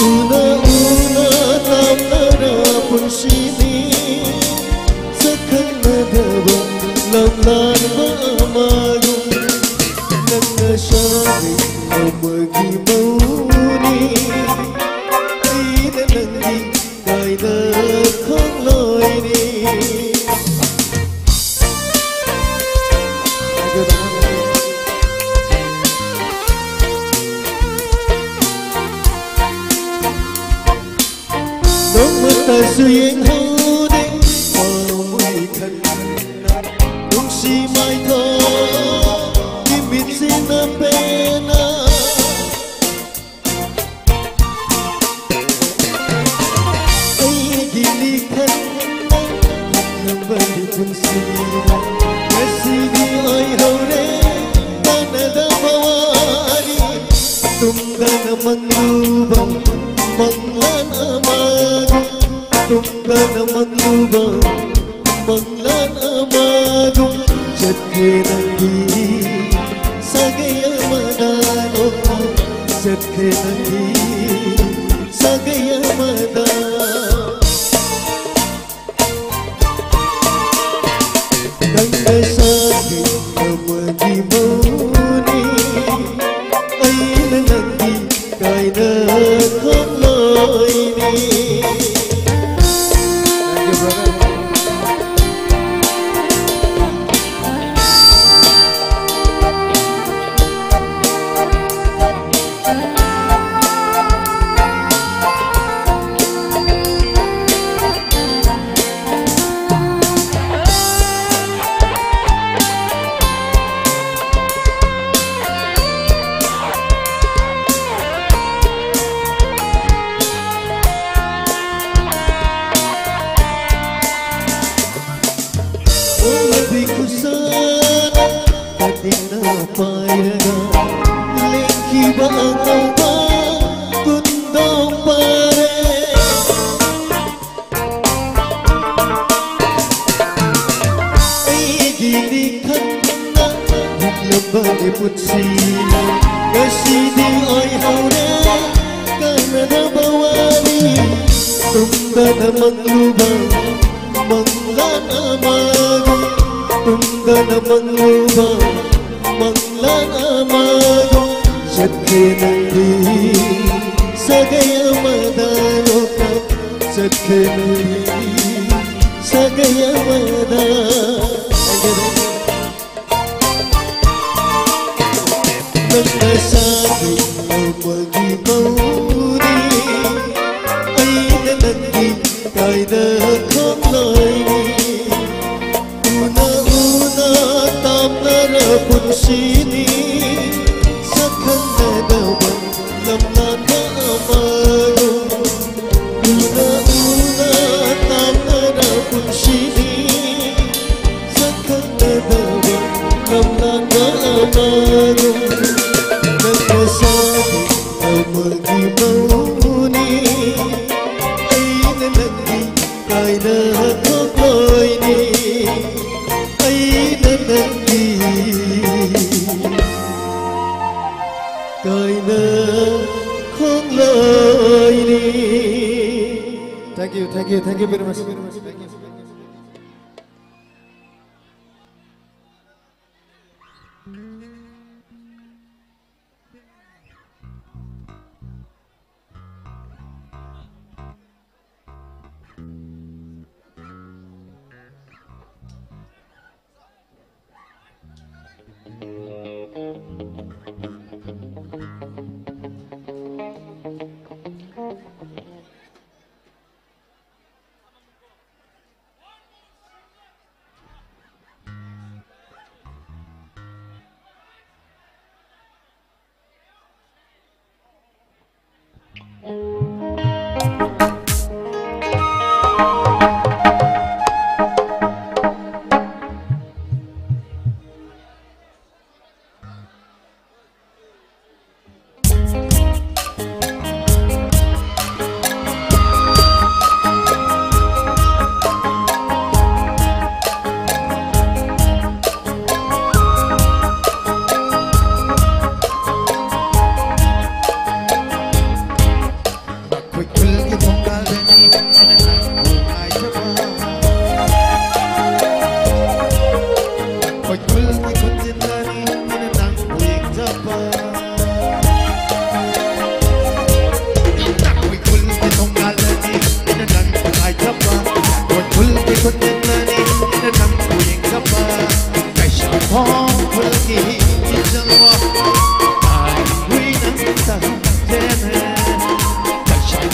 ꯎꯅ ꯎꯅ ꯂꯥꯞꯅꯔ ꯄꯨꯟꯁꯤꯅꯤ, ꯁꯛꯈꯪꯅꯗꯕ ꯂꯝꯂꯥꯟꯕ ꯑꯃꯒꯨꯝ, ꯅꯪꯅ ꯁꯥꯕꯤ ꯑꯃꯒꯤ ꯃꯧꯅꯤ, ꯑꯩꯅ ꯅꯪꯒꯤ ꯀꯥꯏꯗ ꯈꯣꯡꯂꯣꯏꯅꯤ꯫ ꯅꯣꯡꯃꯇꯁꯨ ꯌꯦꯡꯍꯧꯗꯦ ꯃꯃꯣꯏ ꯈꯟꯅ ꯅꯨꯡꯁꯤ ꯃꯥꯏꯊꯣꯡꯒꯤ ꯃꯤꯠꯁꯤꯅ ꯄꯦꯟꯅ꯫ ꯑꯩꯒꯤ ꯃꯤꯈꯜꯅ ꯅꯝꯕꯒꯤ ꯄꯨꯟꯁꯤꯗ ꯉꯁꯤꯗꯤ ꯑꯣꯏꯍꯧꯔꯦ ꯀꯥꯟꯅꯗꯕ ꯋꯥꯔꯤ꯫ ꯇꯨꯝꯗꯅ ꯃꯪꯂꯨꯕ ꯃꯪꯂꯥꯟ ꯑꯃꯒꯨꯝ, ꯇꯨꯝꯗꯅ ꯃꯪꯂꯨꯕ ꯃꯪꯂꯥꯟ ꯑꯃꯒꯨꯝ ꯆꯠꯈ꯭ꯔꯦ ꯅꯪꯒꯤ ꯁꯥꯒꯩ ꯑꯃꯗ, ꯑꯣ, ꯆꯠꯈ꯭ꯔꯦ ꯅꯪꯒꯤ ꯁꯥꯒꯩ ꯑꯃꯗ꯫ ꯅꯪꯅ ꯁꯥꯒꯩ ꯑꯃꯒꯤ ꯃꯧꯅꯤ, ꯑꯩꯅ ꯅꯪꯒꯤ ꯀꯥꯏꯅ ꯈꯣꯡꯂꯣꯏꯅꯤ꯫ Thank you, brother. ꯇꯨꯝꯗꯅ ꯃꯪꯂꯨꯕ ꯃꯪꯂꯥꯟ ꯑꯃꯒꯨꯝ, ꯇꯨꯝꯗꯅ ꯃꯪꯂꯨꯕ ꯃꯪꯂꯥꯟ ꯑꯃꯒꯨꯝ, ꯆꯠꯈ꯭ꯔꯦ ꯅꯪꯗꯤ ꯁꯥꯒꯩ ꯑꯃꯗ ꯂꯣꯛꯇ, ꯆꯠꯈ꯭ꯔꯦ ꯅꯪꯗꯤ ꯁꯥꯒꯩ ꯑꯃꯗ꯫ ꯅꯪꯅ ꯁꯥꯕꯤ ꯑꯃꯒꯤ ꯃꯧꯅꯤ, ꯑꯩꯅ ꯅꯪꯒꯤ ꯀꯥꯏꯅ ꯈꯣꯡꯂꯣꯏꯅꯤ꯫ ꯎꯅ ꯎꯅ ꯇꯥꯝꯅꯔ ꯄꯨꯟꯁꯤꯅꯤ, ꯁꯛ ꯈꯪꯅꯗꯕ ꯂꯝꯂꯥꯟꯗ ꯑꯃꯒꯨꯝ꯫ ꯎꯅ ꯎꯅ ꯇꯥꯝꯅꯔ ꯄꯨꯟꯁꯤꯅꯤ, ꯁꯛ ꯈꯪꯅꯗꯕ ꯂꯝꯂꯥꯟꯗ ꯑꯃꯒꯨꯝ꯫ ꯅꯪꯅ ꯁꯥꯕꯤ ꯑꯃꯒꯤ ꯃꯧꯅꯤ, ꯑꯩꯅ ꯅꯪꯒꯤ ꯀꯥꯏꯅ ꯊꯣꯛꯂꯣꯏꯅꯤ, ꯑꯩꯅ ꯅꯪꯒꯤ ꯀꯥꯏꯅ ꯈꯣꯡꯂꯣꯏꯅꯤ꯫ Thank you, thank you, thank you very much.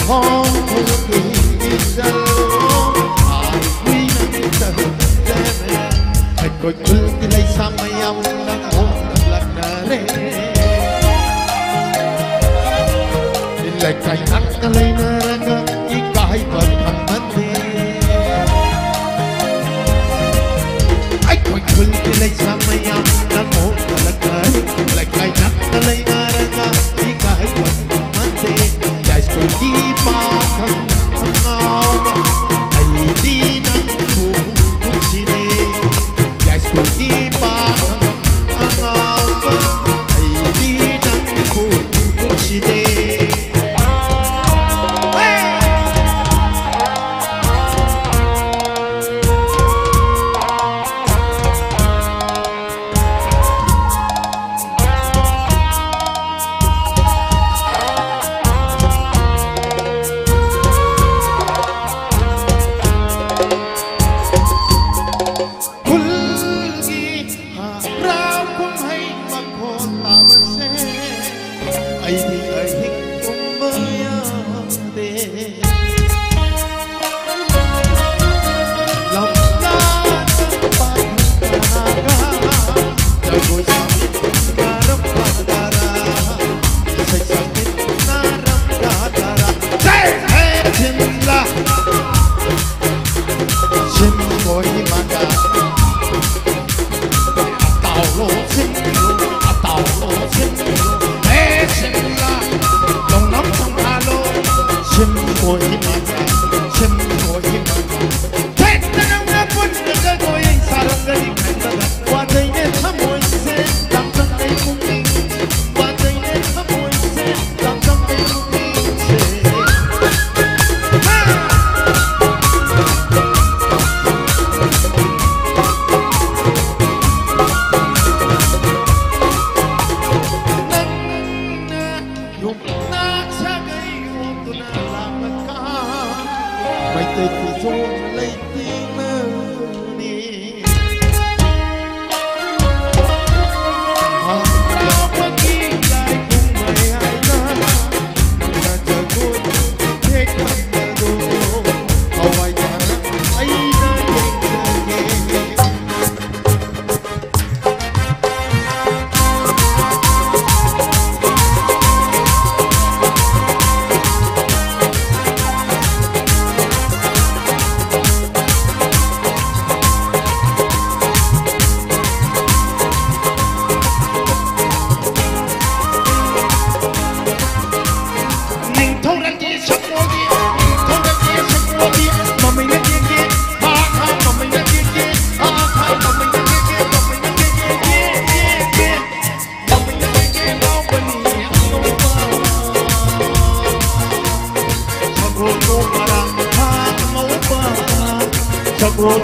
ꯈꯣꯡ ꯈꯨꯜꯒꯤ ꯏꯆꯜ, ꯑꯩꯈꯣꯏ ꯈꯨꯜꯒꯤ ꯂꯩꯁꯥ ꯃꯌꯥꯝ ꯅꯪ ꯑꯣꯜꯂꯛꯅꯔꯦ꯫ ꯂꯩꯀꯥꯏ ꯅꯛꯅ ꯂꯩꯅꯔꯒ ꯏꯀꯥꯏꯕ ꯈꯪꯍꯟꯗꯦ꯫ ꯑꯩꯈꯣꯏ ꯈꯨꯜꯒꯤ ꯂꯩꯁꯥ ꯃꯌꯥꯝ ꯅꯪ ꯑꯣꯜꯂꯛꯅꯔꯦ꯫ ꯂꯩꯀꯥꯏ ꯅꯛꯅ ꯂꯩꯅꯔꯒ ꯏꯀꯥꯏꯕ ꯈꯪꯍꯟꯗꯦ꯫ ꯌꯥꯏꯁ꯭ꯀꯨꯜꯒꯤ ꯄꯥꯈꯪ ꯑꯉꯥꯎꯕ, ꯑꯩꯗꯤ ꯅꯪꯕꯨ ꯅꯨꯡꯁꯤꯔꯦ꯫ ꯌꯥꯏꯁ꯭ꯀꯨꯜꯒꯤ ꯄꯥꯈꯪ ꯑꯉꯥꯎꯕ, ꯑꯩꯗꯤ ꯅꯪꯕꯨ ꯅꯨꯡꯁꯤꯔꯦ꯫ ꯈꯨꯜꯒꯤ ꯍꯔꯥꯎ ꯀꯨꯝꯍꯩ ꯃꯈꯣꯟ ꯇꯥꯕꯁꯦ ꯑꯩꯗꯤ ꯑꯍꯤꯡ ꯇꯨꯝꯕ ꯌꯥꯗꯦ꯫ ꯂꯝꯖꯥꯗ ꯄꯥꯈꯪ ꯀꯅꯥꯒ ꯖꯒꯣꯏ ꯁꯥꯃꯤꯟꯅꯔꯝꯕꯗꯔꯥ, ꯏꯁꯩ ꯁꯛꯃꯤꯟꯅꯔꯝꯕꯗꯔꯥ꯫ ꯖꯩ ꯍꯦ ꯖꯤꯟꯗ꯫ ꯁꯤꯝ ꯀꯣꯏ ꯃꯥꯒ꯫ ꯑꯇꯥꯎꯂꯣ ꯁꯤꯝꯂꯣ, ꯑꯇꯥꯎꯂꯣ ꯁꯤꯝꯂꯣ꯫ ꯍꯦ ꯁꯤꯝꯂꯥ, ꯇꯧꯅꯝ ꯊꯧꯅꯥꯂꯣ꯫ ꯁꯤꯝ ꯀꯣꯏ ꯃꯥꯒ, ꯁꯤꯝ ꯀꯣꯏ ꯃꯥꯒ꯫ ꯊꯦꯛꯇ ꯅꯪꯒ ꯄꯨꯟꯅ ꯖꯒꯣꯏ ꯁꯥꯔꯝꯒꯅꯤ ꯈꯟꯕꯗ ꯋꯥꯖꯩꯅꯦ ꯊꯃꯣꯏꯁꯦ, ꯂꯥꯡꯖꯪ ꯑꯩ ꯄꯨꯛꯅꯤꯡ꯫ ꯋꯥꯖꯩꯅꯦ ꯊꯃꯣꯏꯁꯦ, ꯂꯥꯡꯖꯪ ꯑꯩ ꯄꯨꯛꯅꯤꯡꯁꯦ꯫ ꯍꯥ! ꯅꯪꯅ ꯌꯨꯝꯅꯥꯛ ꯁꯥꯒꯩ ꯑꯣꯟꯗꯨꯅ ꯂꯥꯛꯂꯀꯥꯟ ꯃꯩꯇꯩ ꯐꯤꯖꯣꯜ ꯂꯩꯇꯦꯡꯅꯅꯤ꯫ ꯍꯔꯥꯎꯕꯒꯤ ꯂꯥꯏꯕꯨꯡ ꯃꯌꯥꯏꯗ ꯅꯪꯅ ꯖꯒꯣꯏ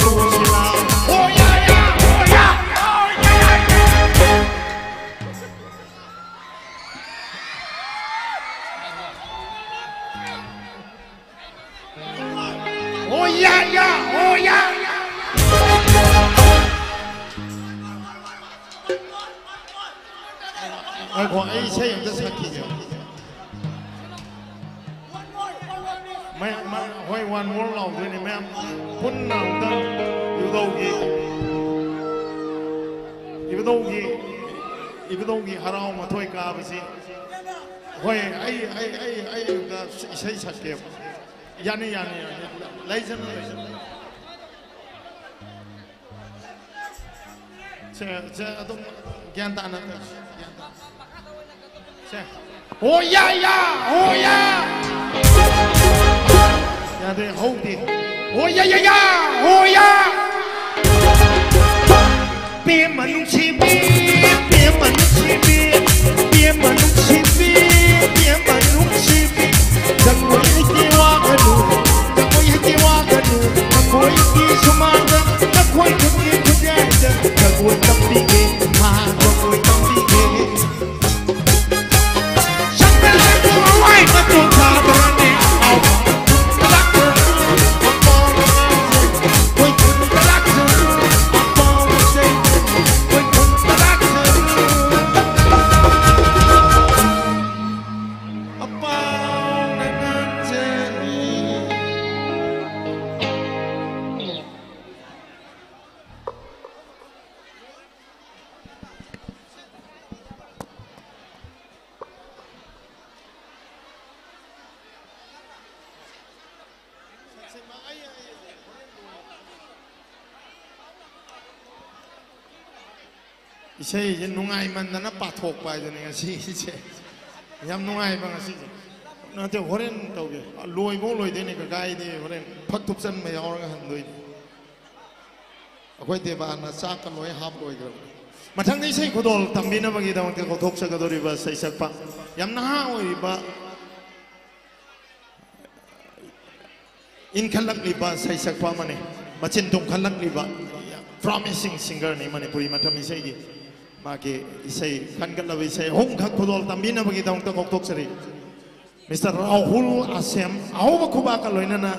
ꯇꯧꯁꯤꯔꯥ? ꯍꯣ ꯌꯥ ꯌꯥ, ꯍꯣ ꯌꯥ, ꯍꯣ ꯌꯥ ꯌꯥ꯫ ꯍꯣ ꯌꯥ ꯌꯥ, ꯍꯣ ꯌꯥ ꯌꯥ꯫ ꯉꯥꯏꯈꯣ, ꯑꯩ ꯏꯁꯩ ꯑꯝꯇ ꯁꯛꯈꯤꯒꯦ꯫ ꯃꯌꯥꯝ, ꯃꯌꯥꯝ, ꯍꯣꯏ, one more ꯂꯥꯎꯗꯣꯏꯅꯦ ꯃꯌꯥꯝ꯫ ꯄꯨꯟꯅ ꯑꯝꯇꯪ ꯏꯕꯨꯙꯧꯒꯤ, ꯏꯕꯨꯙꯧꯒꯤ, ꯏꯕꯨꯙꯧꯒꯤ ꯍꯔꯥꯎ ꯃꯊꯣꯏ ꯀꯥꯕꯁꯤ꯫ ꯍꯣꯏ, ꯑꯩ, ꯑꯩ, ꯑꯩ, ꯑꯩ ꯑꯝꯇ ꯏꯁꯩ ꯁꯛꯀꯦꯕ꯫ ꯌꯥꯅꯤ, ꯌꯥꯅꯤ, ꯌꯥꯅꯤ꯫ ꯂꯩꯖꯅꯨ, ꯂꯩꯖꯅꯨ꯫ ꯁꯦ, ꯁꯦ, ꯑꯗꯨꯝ ꯒ꯭ꯌꯥꯟ ꯇꯥꯅ ꯇꯧꯁꯤ, ꯒ꯭ꯌꯥꯟ ꯇꯥꯅ꯫ ꯁꯦ꯫ ꯍꯣ ꯌꯥ ꯌꯥ, ꯍꯣ ꯌꯥ꯫ ꯌꯥꯗꯦ, ꯍꯧꯗꯦ꯫ ꯍꯣ ꯌꯥ ꯌꯥ ꯌꯥ, ꯍꯣ ꯌꯥ꯫ ꯄꯦꯝꯃ ꯅꯨꯡꯁꯤꯕꯤ, ꯄꯦꯝꯃ ꯅꯨꯡꯁꯤꯕꯤ, ꯄꯦꯝꯃ ꯅꯨꯡꯁꯤꯕꯤ, ꯄꯦꯝꯃ ꯅꯨꯡꯁꯤꯕꯤ꯫ ꯖꯒꯣꯏ ꯍꯩꯇꯦ ꯋꯥꯒꯅꯨ, ꯖꯒꯣꯏ ꯍꯩꯇꯦ ꯋꯥꯒꯅꯨ꯫ ꯑꯩꯈꯣꯏꯒꯤ ꯁꯨꯃꯥꯡꯗ, ꯑꯩꯈꯣꯏ ꯈꯨꯟꯒꯤ ꯈꯨꯟꯌꯥꯏꯗ ꯖꯒꯣꯏ ꯇꯝꯕꯤꯒꯦ, ꯃꯍꯥꯛ ꯖꯒꯣꯏ ꯇꯝꯕꯤꯒꯦ꯫ ꯏꯁꯩꯁꯦ ꯅꯨꯡꯉꯥꯏꯃꯟꯗꯅ ꯄꯥꯊꯣꯛꯄ ꯍꯥꯏꯗꯨꯅꯤ ꯉꯁꯤꯁꯦ꯫ ꯌꯥꯝ ꯅꯨꯡꯉꯥꯏꯕ ꯉꯁꯤꯁꯦ꯫ ꯅꯠꯇꯦ, ꯍꯣꯔꯦꯟ ꯇꯧꯒꯦ꯫ ꯂꯣꯏꯐꯧ ꯂꯣꯏꯗꯣꯏꯅꯦ ꯀꯀꯥ, ꯑꯩꯗꯤ ꯍꯣꯔꯦꯟ ꯐꯛ ꯊꯨꯞꯆꯟꯕ ꯌꯥꯎꯔꯒ ꯍꯟꯗꯣꯏꯅꯦ꯫ ꯑꯩꯈꯣꯏ ꯗꯦꯕꯥꯅ ꯆꯥꯛꯀ ꯂꯣꯏ ꯍꯥꯞ ꯂꯣꯏꯈ꯭ꯔꯕꯅꯤ꯫ ꯃꯊꯪꯗ ꯏꯁꯩ ꯈꯨꯗꯣꯜ ꯇꯝꯕꯤꯅꯕꯒꯤꯗꯃꯛꯇ ꯀꯧꯊꯣꯛꯆꯒꯗꯧꯔꯤꯕ ꯁꯩꯁꯛꯄ, ꯌꯥꯝ ꯅꯍꯥ ꯑꯣꯏꯔꯤꯕ, ꯏꯟꯈꯠꯂꯛꯂꯤꯕ ꯁꯩꯁꯛꯄ ꯑꯃꯅꯤ꯫ ꯃꯆꯤꯟ ꯇꯨꯝꯈꯠꯂꯛꯂꯤꯕ ꯌꯥꯝ promising singerꯅꯤ ꯃꯅꯤꯄꯨꯔꯤ ꯃꯇꯝ ꯏꯁꯩꯒꯤ꯫ ꯃꯥꯒꯤ ꯏꯁꯩ ꯈꯟꯒꯠꯂꯕ ꯏꯁꯩ ꯑꯍꯨꯝꯈꯛ ꯈꯨꯗꯣꯜ ꯇꯝꯕꯤꯅꯕꯒꯤꯗꯃꯛꯇ ꯀꯧꯊꯣꯛꯆꯔꯤ꯫ Mister ꯔꯥꯍꯨꯜ ꯑꯁꯦꯝ, ꯑꯍꯧꯕ ꯈꯨꯕꯥꯛꯀ ꯂꯣꯏꯅꯅ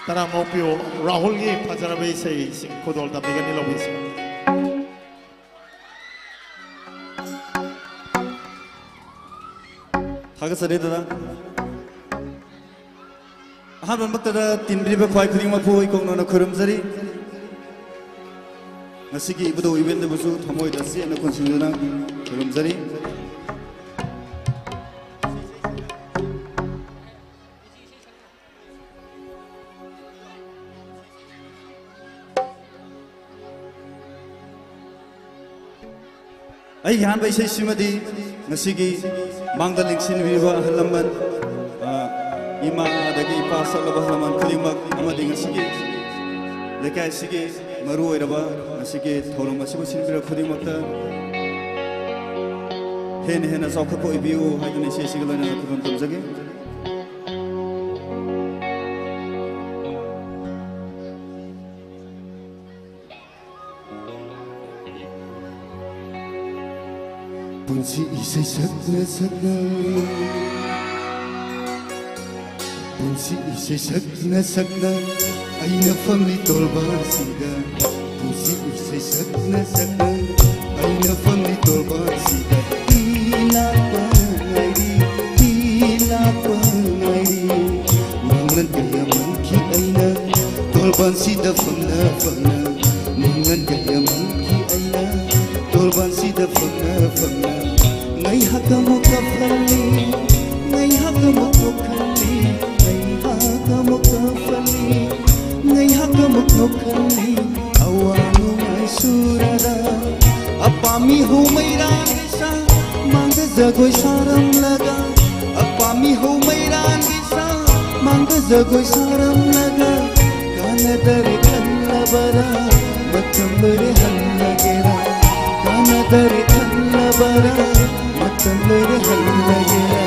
ꯇꯔꯥꯝꯅ ꯑꯣꯛꯄꯤꯌꯨ꯫ ꯔꯥꯍꯨꯜꯒꯤ ꯐꯖꯔꯕ ꯏꯁꯩꯁꯤꯡ ꯈꯨꯗꯣꯜ ꯇꯝꯕꯤꯒꯅꯤ, ꯂꯧꯕꯤꯁꯤ꯫ ꯊꯥꯒꯠꯆꯔꯤ ꯗꯗꯥ꯫ ꯑꯍꯥꯟꯕꯃꯛꯇꯗ ꯇꯤꯟꯕꯤꯔꯤꯕ ꯈ꯭ꯋꯥꯏ ꯈꯨꯗꯤꯡꯃꯛꯄꯨ ꯏꯀꯣꯛꯅꯅ ꯈꯨꯔꯨꯝꯖꯔꯤ꯫ ꯉꯁꯤꯒꯤ ꯏꯕꯨꯙꯧ ꯏꯕꯦꯟꯗꯕꯨꯁꯨ ꯊꯃꯣꯏꯗ ꯆꯦꯠꯅ ꯀꯣꯟꯁꯤꯟꯗꯨꯅ ꯈꯨꯔꯨꯝꯖꯔꯤ꯫ ꯑꯩꯒꯤ ꯑꯍꯥꯟꯕ ꯏꯁꯩꯁꯤꯃꯗꯤ ꯉꯁꯤꯒꯤ ꯃꯥꯡꯗ ꯂꯦꯡꯁꯤꯟꯕꯤꯔꯤꯕ ꯑꯍꯜ ꯂꯃꯟ, ꯑ, ꯏꯃꯥ ꯑꯗꯒꯤ ꯏꯄꯥ ꯁꯛꯂꯕ ꯑꯍꯜ ꯂꯃꯟ ꯈꯨꯗꯤꯡꯃꯛ, ꯑꯃꯗꯤ ꯉꯁꯤꯒꯤ ꯂꯩꯀꯥꯏ ꯑꯁꯤꯒꯤ ꯃꯔꯨ ꯑꯣꯏꯔꯕ ꯉꯁꯤꯒꯤ ꯊꯧꯔꯝ ꯑꯁꯤꯕꯨ ꯁꯤꯟꯕꯤꯔꯕ ꯈꯨꯗꯤꯡꯃꯛꯇ ꯍꯦꯟꯅ ꯍꯦꯟꯅ ꯆꯥꯎꯈꯠꯄ ꯑꯣꯏꯕꯤꯌꯨ ꯍꯥꯏꯗꯨꯅ ꯏꯁꯩꯁꯤꯒ ꯂꯣꯏꯅꯅ ꯈꯨꯗꯣꯜ ꯇꯝꯖꯒꯦ꯫ ꯄꯨꯟꯁꯤ ꯏꯁꯩ ꯁꯛꯅ ꯁꯛꯅ, ꯄꯨꯟꯁꯤ ꯏꯁꯩ ꯁꯛꯅ ꯁꯛꯅ, ꯑꯩꯅ ꯐꯝꯂꯤ ꯇꯣꯔꯕꯥꯟꯁꯤꯗ꯫ ꯄꯨꯟꯁꯤ ꯏꯁꯩ ꯁꯛꯅ ꯁꯛꯅ, ꯑꯩꯅ ꯐꯝꯂꯤ ꯇꯣꯔꯕꯥꯟꯁꯤꯗ꯫ ꯏ ꯂꯥꯛꯄ ꯉꯥꯏꯔꯤ, ꯏ ꯂꯥꯛꯄ ꯉꯥꯏꯔꯤ꯫ ꯃꯪꯂꯥꯟ ꯀꯌꯥ ꯃꯪꯈꯤ ꯑꯩꯅ ꯇꯣꯔꯕꯥꯟꯁꯤꯗ ꯐꯝꯅ ꯐꯝꯅ꯫ ꯃꯪꯂꯥꯟ ꯀꯌꯥ ꯃꯪꯈꯤ ꯑꯩꯅ ꯇꯣꯔꯕꯥꯟꯁꯤꯗ ꯐꯝꯅ ꯐꯝꯅ꯫ ꯉꯥꯏꯍꯥꯛ ꯑꯃꯨꯛ ꯀꯞꯍꯜꯂꯤ, ꯉꯥꯏꯍꯥꯛ ꯑꯃꯨꯛ ꯅꯣꯛꯍꯜꯂꯤ, ꯉꯥꯏꯍꯥꯛ ꯑꯃꯨꯛ ꯀꯞꯍꯜꯂꯤ, ꯉꯥꯏꯍꯥꯛ ꯑꯃꯨꯛ ꯅꯣꯛꯍꯜꯂꯤ꯫ ꯑꯋꯥ ꯅꯨꯡꯉꯥꯏ ꯁꯨꯔꯗ ꯑꯄꯥꯝꯃꯤ ꯍꯧꯃꯩꯔꯥꯒꯤ ꯁꯥ ꯃꯥꯡꯗ ꯖꯒꯣꯏ ꯁꯥꯔꯝꯂꯒ, ꯑꯄꯥꯝꯃꯤ ꯍꯧꯃꯩꯔꯥꯒꯤ ꯁꯥ ꯃꯥꯡꯗ ꯖꯒꯣꯏ ꯁꯥꯔꯝꯂꯒ, ꯀꯥꯟꯅꯗꯔꯦ ꯈꯜꯂꯕꯔꯥ? ꯃꯇꯝ ꯂꯣꯏꯔꯦ ꯍꯜꯂꯒꯦꯔꯥ? ꯀꯥꯟꯅꯗꯔꯦ ꯈꯜꯂꯕꯔꯥ? ꯃꯇꯝ ꯂꯣꯏꯔꯦ ꯍꯜꯂꯒꯦꯔꯥ?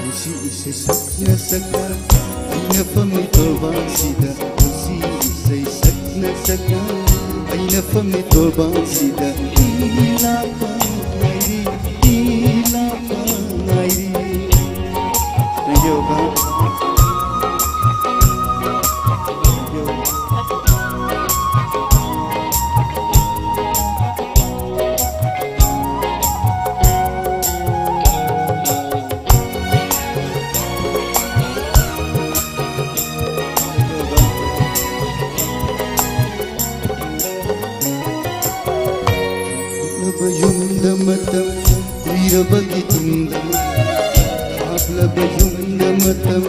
ꯄꯨꯟꯁꯤ ꯏꯁꯩ ꯁꯛꯅ ꯁꯛꯅ ꯑꯩꯅ ꯐꯝꯃꯤ ꯇꯣꯔꯕꯥꯟꯁꯤꯗ꯫ ꯄꯨꯟꯁꯤ ꯏꯁꯩ ꯁꯛꯅ ꯁꯛꯅ ꯑꯩꯅ ꯐꯝꯃꯤ ꯇꯣꯔꯕꯥꯟꯁꯤꯗ ꯏ ꯂꯥꯛꯄ ꯉꯥꯏꯔꯤ, ꯏ ꯂꯥꯛꯄ ꯉꯥꯏꯔꯤ꯫ Thank you, God. Thank you. ꯍꯥꯞꯂꯕ ꯌꯨꯝꯗ ꯃꯇꯝ ꯀꯨꯏꯔꯕꯒꯤ ꯇꯨꯡꯗ, ꯍꯥꯞꯂꯕ ꯌꯨꯝꯗ ꯃꯇꯝ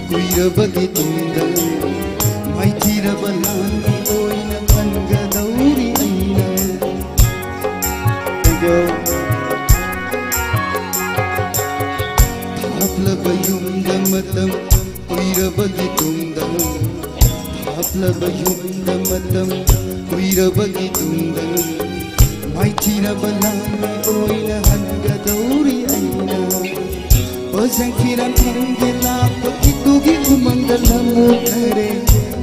ꯀꯨꯏꯔꯕꯒꯤ ꯇꯨꯡꯗ, ꯃꯥꯏꯊꯤꯔꯕ ꯂꯥꯟꯃꯤ ꯑꯣꯏꯅ ꯈꯟꯒꯗꯧꯔꯤ ꯑꯩꯅ꯫ ꯍꯥꯞꯂꯕ ꯌꯨꯝꯗ ꯃꯇꯝ ꯀꯨꯏꯔꯕꯒꯤ ꯇꯨꯡꯗ, ꯍꯥꯞꯂꯕ ꯌꯨꯝꯗ ꯃꯇꯝ ꯀꯨꯏꯔꯕꯒꯤ ꯇꯨꯡꯗ, ꯃꯥꯏꯊꯤꯔꯕ ꯂꯥꯟꯃꯤ ꯑꯣꯏꯅ ꯍꯟꯒꯗꯧꯔꯤ ꯑꯩꯅ꯫ ꯄꯣꯠꯁꯪ ꯐꯤꯔꯥꯟ ꯐꯪꯒꯦ ꯂꯥꯛꯄ ꯀꯤꯇꯨꯒꯤ ꯎꯃꯪꯗ ꯂꯝꯑꯣꯛꯅꯔꯦ꯫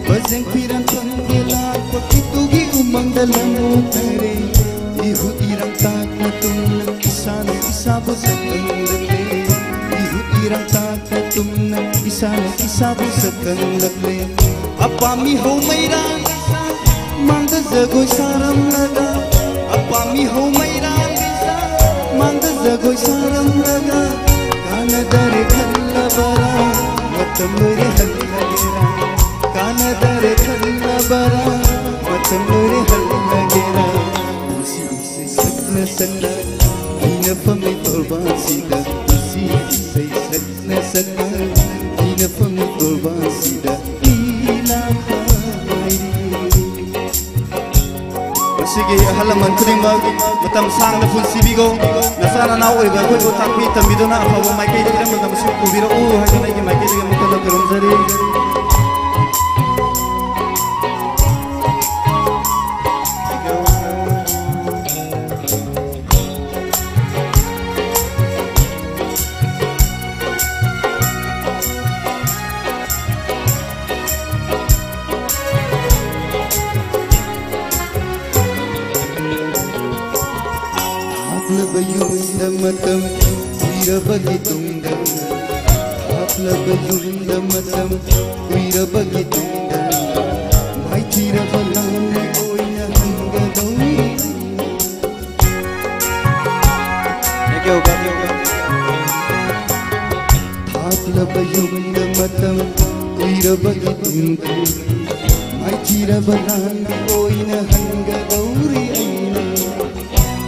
ꯄꯣꯠꯁꯪ ꯐꯤꯔꯥꯟ ꯐꯪꯒꯦ ꯂꯥꯛꯄ ꯀꯤꯇꯨꯒꯤ ꯎꯃꯪꯗ ꯂꯝꯑꯣꯛꯅꯔꯦ꯫ ꯏꯍꯨꯠ ꯏꯔꯥꯡ ꯇꯥꯛꯅ ꯇꯨꯝꯅ ꯏꯁꯥꯅ ꯏꯁꯥꯕꯨ ꯁꯛꯈꯪꯂꯛꯂꯦ꯫ ꯏꯍꯨꯠ ꯏꯔꯥꯡ ꯇꯥꯛꯅ ꯇꯨꯝꯅ ꯏꯁꯥꯅ ꯏꯁꯥꯕꯨ ꯁꯛꯈꯪꯂꯛꯂꯦ꯫ ꯑꯄꯥꯝꯃꯤ ꯍꯧꯃꯩꯔꯥ ꯃꯥꯡꯗ ꯖꯒꯣꯏ ꯁꯥꯔꯝꯂꯒ, ꯑꯄꯥꯝꯃꯤ ꯍꯧꯃꯩꯔꯥ ꯃꯥꯡꯗ ꯖꯒꯣꯏ ꯁꯥꯔꯝꯂꯒ, ꯀꯥꯟꯅꯗꯔꯦ ꯈꯜꯂꯕꯔꯥ, ꯃꯇꯝ ꯂꯣꯏꯔꯦ ꯍꯜꯂꯒꯦꯔꯥ? ꯀꯥꯟꯅꯗꯔꯦ ꯈꯜꯂꯕꯔꯥ, ꯃꯇꯝ ꯂꯣꯏꯔꯦ ꯍꯜꯂꯒꯦꯔꯥ? ꯄꯨꯟꯁꯤ ꯏꯁꯩ ꯁꯛꯅ ꯁꯛꯅ ꯑꯩꯅ ꯐꯝꯃꯤ ꯇꯣꯔꯕꯥꯟꯁꯤꯗ, ꯄꯨꯟꯁꯤ ꯏꯁꯩ ꯁꯛꯅ ꯁꯛꯅ ꯑꯩꯅ ꯐꯝꯃꯤ ꯇꯣꯔꯕꯥꯟꯁꯤꯗ ꯏ ꯂꯥꯛꯄ ꯉꯥꯏꯔꯤ꯫ ꯃꯁꯤꯒꯤ ꯑꯍꯜ ꯂꯃꯟ ꯈꯨꯗꯤꯡꯃꯛ ꯃꯇꯝ ꯁꯥꯡꯅ ꯄꯨꯟꯁꯤꯕꯤꯈꯣ꯫ ꯅꯆꯥ ꯅꯅꯥꯎ ꯑꯣꯏꯕ ꯑꯩꯈꯣꯏꯕꯨ ꯇꯥꯛꯄꯤ ꯇꯝꯕꯤꯗꯨꯅ ꯑꯐꯕ ꯃꯥꯏꯀꯩꯗ ꯏꯔꯝꯕ ꯉꯝꯕꯁꯨ ꯄꯨꯕꯤꯔꯛꯎ ꯍꯥꯏꯗꯨꯅ ꯑꯩꯒꯤ ꯃꯥꯏꯀꯩꯗꯒꯤ ꯑꯃꯨꯛ ꯍꯟꯅ ꯈꯨꯔꯨꯝꯖꯔꯤ꯫ ꯃꯇꯝ ꯀꯨꯏꯔꯕꯒꯤ ꯇꯨꯡꯗ, ꯍꯥꯞꯂꯕ ꯌꯨꯝꯗ ꯃꯇꯝ ꯀꯨꯏꯔꯕꯒꯤ ꯇꯨꯡꯗ, ꯃꯥꯏꯊꯤꯔꯕ ꯂꯥꯟꯃꯤ ꯑꯣꯏꯅ ꯍꯟꯒꯗꯧꯔꯤ꯫ ꯊꯥꯞꯂꯕ ꯌꯨꯝꯗ ꯃꯇꯝ ꯀꯨꯏꯔꯕꯒꯤ ꯇꯨꯡꯗ, ꯃꯥꯏꯊꯤꯔꯕ ꯂꯥꯟꯃꯤ ꯑꯣꯏꯅ ꯍꯟꯒꯗꯧꯔꯤ ꯑꯩꯅ꯫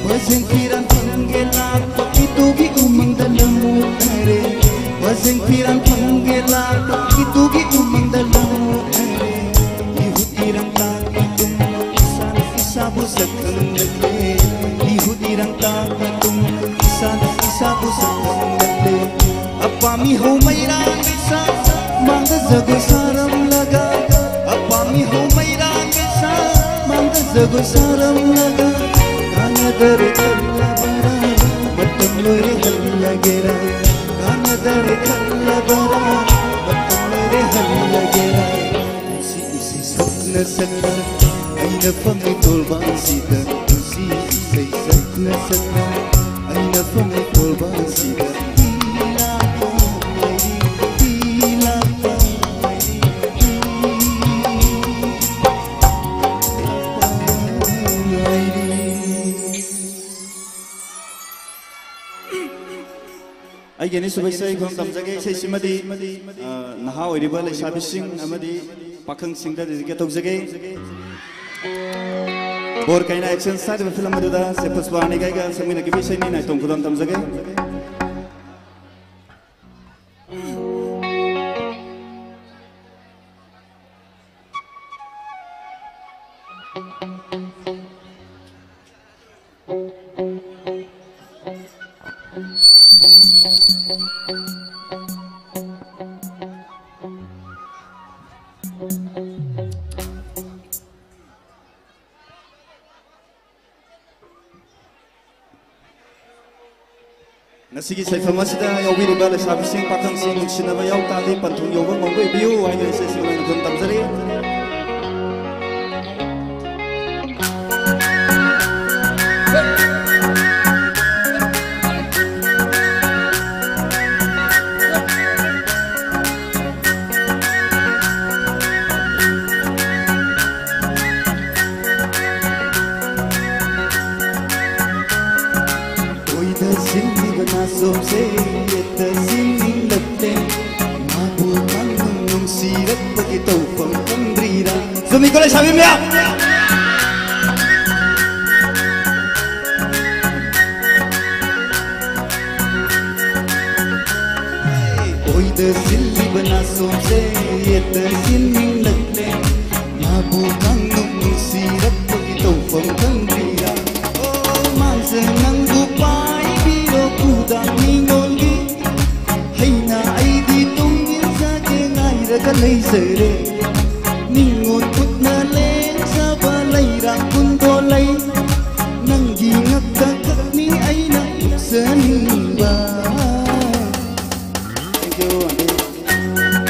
ꯄꯖꯦꯡ ꯐꯤꯔꯥꯟ ꯐꯪꯒꯦ ꯂꯥꯛꯄ ꯏꯇꯨꯒꯤ ꯎꯃꯪꯗ ꯂꯝꯃꯨꯛꯈ꯭ꯔꯦ꯫ ꯄꯖꯦꯡ ꯐꯤꯔꯥꯟ ꯐꯪꯒꯦ ꯂꯥꯛꯄ ꯏꯇꯨꯒꯤ ꯎꯃꯪꯗ ꯂꯝꯃꯨꯛꯈ꯭ꯔꯦ꯫ ꯏꯍꯨꯠ ꯏꯔꯥꯡ ꯇꯥꯛꯄ ꯇꯨꯝ ꯏꯁꯥꯅ ꯏꯁꯥꯕꯨ ꯁꯛꯈꯪꯂꯛꯂꯦ꯫ ꯏꯍꯨꯠ ꯏꯔꯥꯡ ꯇꯥꯛꯄ ꯇꯨꯝ ꯏꯁꯥꯅ ꯏꯁꯥꯕꯨ ꯁꯛꯈꯪꯂꯛꯂꯦ꯫ ꯑꯄꯥꯝꯃꯤ ꯍꯧꯃꯩꯔꯥꯡ ꯏꯁꯥ ꯃꯥꯡꯗ ꯖꯒꯣꯏ ꯁꯥꯔꯝꯂꯒ, ꯑꯄꯥꯝꯃꯤ ꯍꯧꯃꯩꯔꯥꯡ ꯏꯁꯥ ꯃꯥꯡꯗ ꯖꯒꯣꯏ ꯁꯥꯔꯝꯂꯒ, ꯀꯥꯟꯅꯗꯔꯦ ꯈꯜꯂꯕꯔꯥ ꯃꯇꯝ ꯂꯣꯏꯔꯦ ꯍꯜꯂꯒꯦꯔꯥ? ꯀꯥꯟꯅꯗꯔꯦ ꯈꯜꯂꯕꯔꯥ ꯃꯇꯝ ꯂꯣꯏꯔꯦ ꯍꯜꯂꯒꯦꯔꯥ? ꯅꯨꯡꯁꯤ ꯏꯁꯩ ꯁꯛꯅ ꯁꯛꯅ ꯑꯩꯅ ꯐꯝꯃꯤ ꯇꯣꯜꯕꯥꯡꯁꯤꯗ, ꯅꯨꯡꯁꯤ ꯏꯁꯩ ꯁꯛꯅ ꯁꯛꯅ ꯑꯩꯅ ꯐꯝꯃꯤ ꯇꯣꯜꯕꯥꯡꯁꯤꯗ꯫ ꯑꯩꯒꯤ ꯑꯅꯤꯁꯨꯕ ꯏꯁꯩ ꯈꯨꯔꯨꯝ ꯇꯝꯖꯒꯦ꯫ ꯏꯁꯩꯁꯤꯃꯗꯤ, ꯑ, ꯅꯍꯥ ꯑꯣꯏꯔꯤꯕ ꯂꯩꯁꯥꯕꯤꯁꯤꯡ ꯑꯃꯗꯤ ꯄꯥꯈꯪꯁꯤꯡꯗ dedicate ꯇꯧꯖꯒꯦ꯫ ꯕꯣꯔ ꯀꯩꯅꯥ Actions ꯍꯥꯏꯔꯤꯕ film ꯑꯗꯨꯗ ꯁꯦ ꯄꯨꯁꯄꯥꯔꯥꯅꯤꯒ ꯑꯩꯒ ꯁꯛꯃꯤꯟꯅꯈꯤꯕ ꯏꯁꯩꯅꯤ, ꯅꯥꯏꯇꯣꯝ ꯈꯨꯗꯣꯜ ꯇꯝꯖꯒꯦ꯫ ꯉꯁꯤꯒꯤ ꯁꯩꯐꯝ ꯑꯁꯤꯗ ꯌꯥꯎꯕꯤꯔꯤꯕ ꯂꯩꯁꯥꯕꯤꯁꯤꯡ, ꯄꯥꯈꯪꯁꯤꯡ, ꯅꯨꯡꯁꯤꯅꯕ ꯌꯥꯎ ꯇꯥꯔꯗꯤ ꯄꯟꯊꯨꯡ ꯌꯧꯕ ꯉꯝꯕ ꯑꯣꯏꯕꯤꯌꯨ ꯍꯥꯏꯅ ꯏꯁꯩ ꯑꯁꯤ ꯑꯣꯏꯅ ꯑꯗꯨꯝ ꯇꯝꯖꯔꯤ꯫ ꯃꯤꯀꯣ ꯂꯩꯁꯥꯕꯤ ꯃꯌꯥꯝ꯫ ꯑꯣꯏꯗ ꯁꯤꯜꯂꯤꯕ ꯅꯥꯁꯣꯝꯁꯦ ꯌꯦꯠꯇ ꯁꯤꯟꯅꯤꯡꯂꯛꯂꯦ꯫ ꯃꯥꯕꯨ ꯈꯪꯅꯨ ꯅꯨꯡꯁꯤꯔꯛꯄꯒꯤ ꯇꯧꯐꯝ ꯈꯪꯗ꯭ꯔꯤꯔꯥ? ꯑꯣ, ꯃꯥꯡꯁꯦ ꯅꯪꯕꯨ ꯄꯥꯏꯕꯤꯔꯣ ꯈꯨꯗꯥꯡ ꯅꯤꯉꯣꯜꯒꯤ꯫ ꯍꯩꯅ ꯑꯩꯗꯤ ꯇꯨꯡ ꯏꯟꯖꯒꯦ ꯉꯥꯏꯔꯒ ꯂꯩꯖꯔꯦ꯫ ꯅꯤꯉꯣꯜ ꯈꯨꯠꯅ ꯂꯦꯡꯖꯕ ꯂꯩꯔꯥꯡ ꯀꯨꯟꯗꯣ ꯂꯩ꯫ ꯅꯪꯒꯤ ꯉꯛꯇ ꯈꯛꯅꯤ ꯑꯩꯅ ꯎꯠꯆꯅꯤꯡꯕ꯫ Thank you, aunty.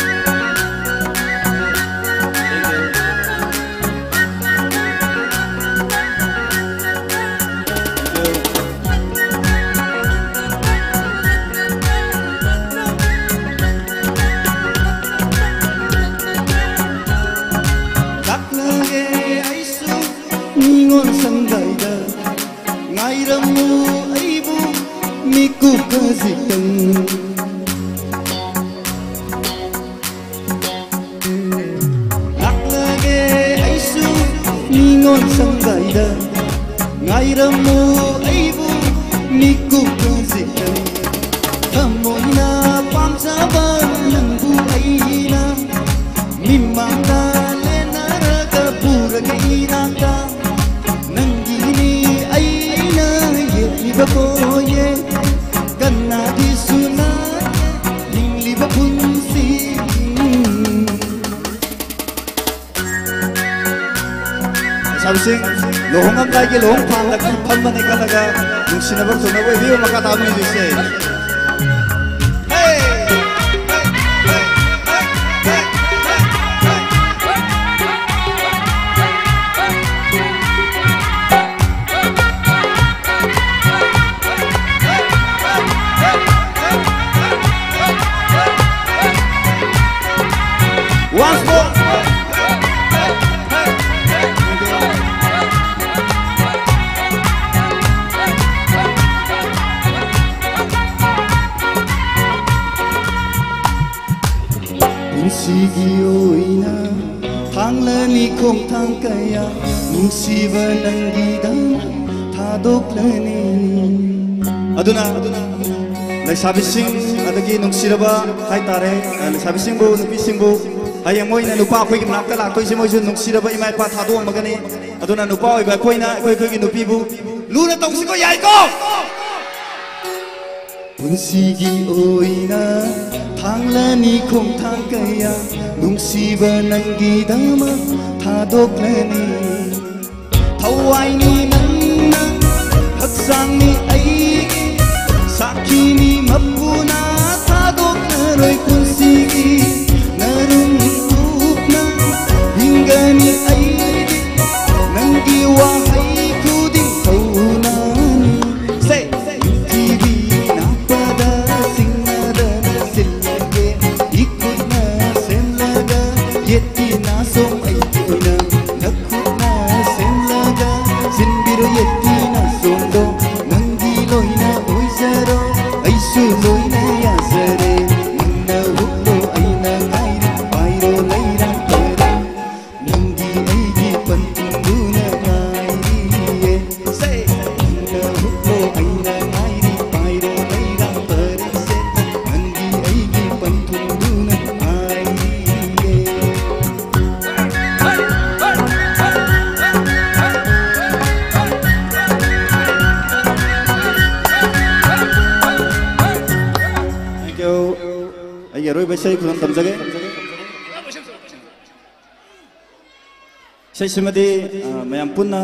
ꯂꯥꯛꯂꯒꯦ ꯑꯩꯁꯨ ꯅꯤꯉꯣꯜ ꯁꯪꯒꯥꯏꯗ, ꯉꯥꯏꯔꯝꯃꯨ ꯑꯩꯕꯨ ꯃꯤꯀꯨꯞ ꯈꯖꯤꯛꯇꯪ꯫ ꯂꯥꯛꯂꯒꯦ ꯑꯩꯁꯨ ꯅꯤꯉꯣꯜ ꯁꯪꯒꯥꯏꯗ, ꯉꯥꯏꯔꯝꯃꯨ ꯑꯩꯕꯨ ꯃꯤꯀꯨꯞ ꯈꯖꯤꯛꯇꯪ꯫ ꯊꯃꯣꯏꯅ ꯄꯥꯝꯖꯕ ꯅꯪꯕꯨ ꯑꯩꯅ ꯃꯤꯃꯥꯡꯗ ꯂꯦꯟꯅꯔꯒ ꯄꯨꯔꯒꯦ ꯏꯅꯥꯛꯇ꯫ ꯅꯪꯒꯤꯅꯤ ꯑꯩꯅ ꯌꯦꯛꯂꯤꯕ ꯀꯣꯌꯦ, ꯀꯅꯥꯒꯤꯁꯨ ꯅꯠꯇꯦ ꯍꯤꯡꯂꯤꯕ ꯄꯨꯟꯁꯤ꯫ ꯂꯩꯁꯥꯕꯤꯁꯤꯡ, ꯂꯨꯍꯣꯡꯉꯝꯗꯥꯏꯒꯤ ꯂꯨꯍꯣꯡ ꯐꯥꯟꯗ ꯐꯝꯕꯅꯤ ꯈꯜꯂꯒ ꯅꯨꯡꯁꯤꯅꯕ ꯊꯨꯡꯅꯕ ꯑꯣꯏꯕꯤꯌꯨ꯫ ꯃꯈꯥ ꯇꯥꯕ ꯃ꯭ꯌꯨꯖꯤꯛꯁꯦ꯫ Once more. ꯄꯨꯟꯁꯤꯒꯤ ꯑꯣꯏꯅ ꯊꯥ ꯊꯥꯡꯂꯅꯤ ꯈꯣꯡꯊꯥꯡ ꯀꯌꯥ, ꯅꯨꯡꯁꯤꯕ ꯅꯪꯒꯤꯗꯃꯛ ꯊꯥꯗꯣꯛꯂꯅꯤ꯫ ꯑꯗꯨꯅ, ꯑꯗꯨꯅ ꯂꯩꯁꯥꯕꯤꯁꯤꯡ, ꯑꯗꯒꯤ ꯅꯨꯡꯁꯤꯔꯕ ꯍꯥꯏꯇꯥꯔꯦ, ꯑ, ꯂꯩꯁꯥꯕꯤꯁꯤꯡꯕꯨ, ꯅꯨꯄꯤꯁꯤꯡꯕꯨ, ꯍꯌꯦꯡ ꯃꯣꯏꯅ ꯅꯨꯄꯥ ꯑꯩꯈꯣꯏꯒꯤ ꯃꯅꯥꯛꯇ ꯂꯥꯛꯇꯣꯏꯁꯦ, ꯃꯣꯏꯁꯨ ꯅꯨꯡꯁꯤꯔꯕ ꯏꯃꯥ ꯏꯄꯥ ꯊꯥꯗꯣꯛꯑꯝꯃꯒꯅꯤ꯫ ꯑꯗꯨꯅ ꯅꯨꯄꯥ ꯑꯣꯏꯕ ꯑꯩꯈꯣꯏꯅ ꯑꯩꯈꯣꯏ ꯑꯩꯈꯣꯏꯒꯤ ꯅꯨꯄꯤꯕꯨ ꯂꯨꯅ ꯇꯧꯁꯤꯀꯣ, ꯌꯥꯏꯀꯣ? ꯄꯨꯟꯁꯤꯒꯤ ꯑꯣꯏꯅ ꯊꯥꯡꯂꯅꯤ ꯈꯣꯡꯊꯥꯡ ꯀꯌꯥ, ꯅꯨꯡꯁꯤꯕ ꯅꯪꯒꯤꯗꯃꯛ ꯊꯥꯗꯣꯛꯂꯅꯤ꯫ ꯊꯋꯥꯏꯅꯤ ꯅꯪꯅ, ꯍꯛꯆꯥꯡꯅꯤ ꯑꯩꯒꯤ, ꯁꯥꯈꯤꯅꯤ ꯃꯄꯨꯅ, ꯊꯥꯗꯣꯛꯂꯔꯣꯏ ꯄꯨꯟꯁꯤꯒꯤ꯫ ꯅꯔꯨꯝ ꯀꯨꯞꯅ ꯍꯤꯡꯒꯅꯤ ꯑꯩꯗꯤ, ꯅꯪꯒꯤ ꯋꯥꯍꯩ ꯈꯨꯗꯤꯡ ꯊꯧꯅꯥꯅꯤ꯫ Say, ꯅꯨꯡꯇꯤꯒꯤ ꯅꯥꯛꯄꯗ ꯁꯤꯡꯅꯗꯅ ꯁꯤꯜꯂꯒꯦ, ꯏꯈꯨꯠꯅ ꯁꯦꯝꯂꯒ ꯌꯦꯠꯀꯤ ꯅꯥꯁꯣꯝ ꯑꯩꯒꯤ ꯑꯣꯏꯅ, ꯅꯈꯨꯠꯅ ꯁꯦꯝꯂꯒ ꯁꯤꯟꯕꯤꯔꯣ ꯌꯦꯠꯀꯤ ꯅꯥꯁꯣꯝꯗꯣ꯫ ꯅꯪꯒꯤ ꯂꯣꯏꯅ ꯑꯣꯏꯖꯔꯣ, ꯑꯩꯁꯨ ꯂꯣꯏꯅ ꯌꯥꯖꯔꯦ꯫ ꯅꯪꯅ ꯍꯨꯞꯂꯣ ꯑꯩꯅ ꯉꯥꯏꯔꯤ, ꯄꯥꯏꯔꯣ ꯂꯩꯔꯥꯡ ꯄꯔꯦꯡ꯫ ꯅꯪꯒꯤ ꯑꯩꯒꯤ ꯄꯟꯊꯨꯡꯗꯨꯅ ꯉꯥꯏꯔꯤꯌꯦ꯫ Say, ꯅꯪꯅ ꯍꯨꯞꯂꯣ ꯑꯩꯅ ꯉꯥꯏꯔꯤ, ꯄꯥꯏꯔꯣ ꯂꯩꯔꯥꯡ ꯄꯔꯦꯡꯁꯦ꯫ ꯅꯪꯒꯤ ꯑꯩꯒꯤ ꯄꯟꯊꯨꯡꯗꯨꯅ ꯉꯥꯏꯔꯤꯌꯦ꯫ Thank you. ꯑꯩꯒꯤ ꯑꯔꯣꯏꯕ ꯏꯁꯩ ꯈꯨꯗꯝ ꯇꯝꯖꯒꯦ꯫ ꯏꯁꯩꯁꯤꯃꯗꯤ, ꯑ, ꯃꯌꯥꯝ ꯄꯨꯟꯅ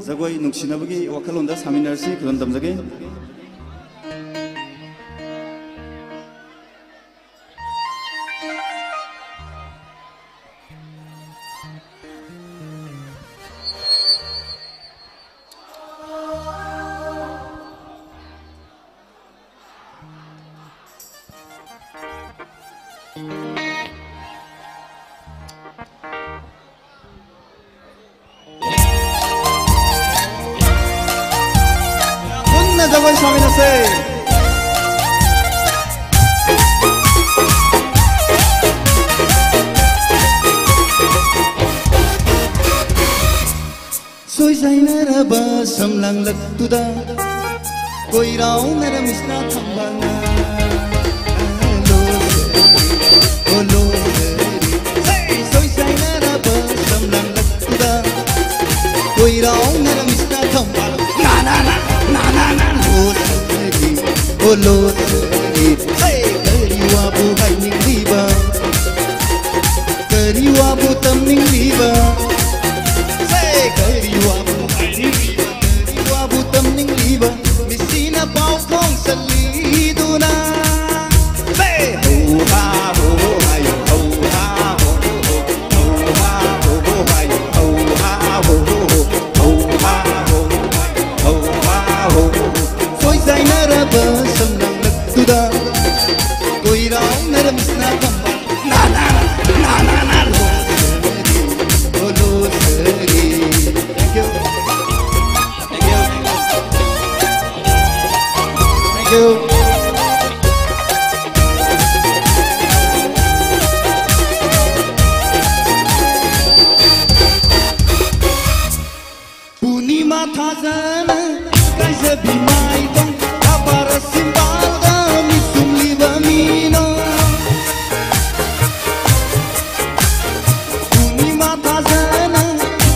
ꯖꯒꯣꯏ ꯅꯨꯡꯁꯤꯅꯕꯒꯤ ꯋꯥꯈꯜꯂꯣꯟꯗ ꯁꯥꯃꯤꯟꯅꯔꯁꯤ꯫ ꯈꯨꯗꯝ ꯇꯝꯖꯒꯦ꯫ ꯄꯨꯟꯅ ꯖꯒꯣꯏ ꯁꯥꯃꯤꯟꯅꯁꯦ꯫ ꯁꯣꯏꯖꯥꯏꯅꯔꯕ ꯁꯝꯂꯥꯡꯂꯛꯇꯨꯗ ꯀꯣꯏꯔꯥꯎꯅꯔꯝꯃꯤꯁꯤꯅ ꯊꯝꯕꯥꯜꯅ꯫ ꯂꯣ ꯁꯔꯤ, ꯑꯣ ꯂꯣ ꯁꯔꯤ, ꯍꯦ! ꯁꯣꯏꯖꯥꯏꯅꯔꯕ ꯁꯝꯂꯥꯡꯂꯛꯇꯨꯗ ꯀꯣꯏꯔꯥꯎꯅꯔꯝꯃꯤꯁꯤꯅ ꯊꯝꯕꯥꯜ꯫ ꯅꯥ, ꯅꯥ, ꯅꯥ, ꯅꯥ, ꯅꯥ, ꯅꯥ, ꯂꯣ ꯁꯔꯤ, ꯑꯣ ꯂꯣ ꯁꯔꯤ, ꯍꯦ! ꯀꯔꯤ ꯋꯥꯕꯨ ꯍꯥꯏꯅꯤꯡꯂꯤꯕ? ꯀꯔꯤ ꯋꯥꯕꯨ ꯇꯝꯅꯤꯡꯂꯤꯕ? ꯍꯦ! ꯀꯔꯤ ꯋꯥꯕꯨ ꯍꯥꯏꯅꯤꯡꯂꯤꯕ? ꯀꯔꯤ ꯋꯥꯕꯨ ꯇꯝꯅꯤꯡꯂꯤꯕ? ꯃꯤꯁꯤꯅ ꯄꯥꯎ ꯐꯣꯡꯁꯜꯂꯤꯗꯨꯅ꯫ ꯍꯦ! ꯍꯧ ꯍꯥ ꯍꯣ ꯍꯣ ꯍꯥꯏꯌꯣ, ꯍꯧ ꯍꯥ ꯍꯣ ꯍꯣ ꯍꯣ, ꯍꯧ ꯍꯥ ꯍꯣ ꯍꯣ ꯍꯥꯏꯌꯣ, ꯍꯧ ꯍꯥ ꯍꯣ ꯍꯣ ꯍꯣ, ꯍꯧ ꯍꯥ ꯍꯣ ꯍꯣ ꯍꯥꯏꯌꯣ, ꯍꯧ ꯍꯥ ꯍꯣ ꯍꯣ ꯍꯣ꯫ ꯁꯣꯏꯖꯥꯏꯅꯔꯕ ꯁꯝꯂꯥꯡꯂꯛꯇꯨꯗ ꯀꯣꯏꯔꯥꯎꯅꯔꯝꯁꯤꯅ ꯊꯝꯕꯥꯜ꯫ ꯅꯥ, ꯅꯥ, ꯅꯥ, ꯅꯥ, ꯅꯥ, ꯂꯣ ꯁꯔꯤ, ꯑꯣ ꯂꯣ Sri. Thank you. Thank you. Thank you. ꯄꯨꯔꯅꯤꯃꯥ ꯊꯥꯖꯅ ꯀꯥꯏꯖꯕꯤ ꯃꯥꯏꯗꯣꯡ, ꯊꯥꯕꯥꯔ ꯁꯤꯝꯕꯥꯜꯗ ꯃꯤꯠ ꯆꯨꯝꯂꯤꯕ ꯃꯤꯅꯣ? ꯄꯨꯔꯅꯤꯃꯥ ꯊꯥꯖꯅ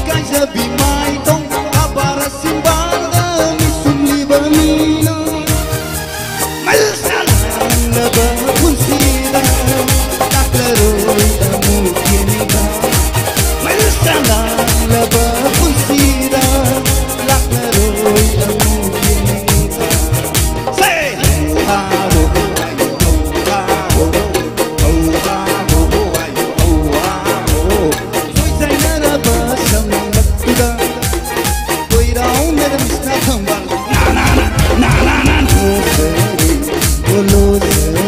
ꯀꯥꯏꯖꯕꯤ ꯃꯥꯏꯗꯣꯡ, ꯊꯥꯕꯥꯔ ꯁꯤꯝꯕꯥꯜꯗ ꯃꯤꯠ ꯆꯨꯝꯂꯤꯕ ꯃꯤꯅꯣ? ꯃꯩꯁꯥꯂꯥꯡꯂꯕ ꯄꯨꯟꯁꯤꯗ ꯂꯥꯛꯂꯔꯣꯏ ꯑꯃꯨꯛ ꯌꯦꯡꯅꯤꯡꯕ꯫ ꯃꯩꯁꯥꯂꯥꯡꯂꯕ ꯄꯨꯟꯁꯤꯗ ꯂꯥꯛꯂꯔꯣꯏ ꯑꯃꯨꯛ ꯌꯦꯡꯅꯤꯡꯕ꯫ Say! ꯍꯧ ꯍꯥ ꯍꯣ ꯍꯣ ꯍꯥꯏꯌꯣ, ꯍꯧ ꯍꯥ ꯍꯣ ꯍꯣ, ꯍꯧ ꯍꯥ ꯍꯣ ꯍꯣ ꯍꯥꯏꯌꯣ, ꯍꯧ ꯍꯥ ꯍꯣ ꯍꯣ꯫ ꯁꯣꯏꯖꯥꯏꯅꯔꯕ ꯁꯝꯂꯥꯡꯂꯛꯇꯨꯗ ꯀꯣꯏꯔꯥꯎꯅꯔꯝꯃꯤꯁꯤꯅ ꯊꯝꯕꯥꯜ꯫ ꯅꯥ, ꯅꯥ, ꯅꯥ, ꯅꯥ, ꯅꯥ, ꯅꯥ, ꯂꯣ ꯁꯔꯤ, ꯑꯣ ꯂꯣ ꯁꯔꯤ꯫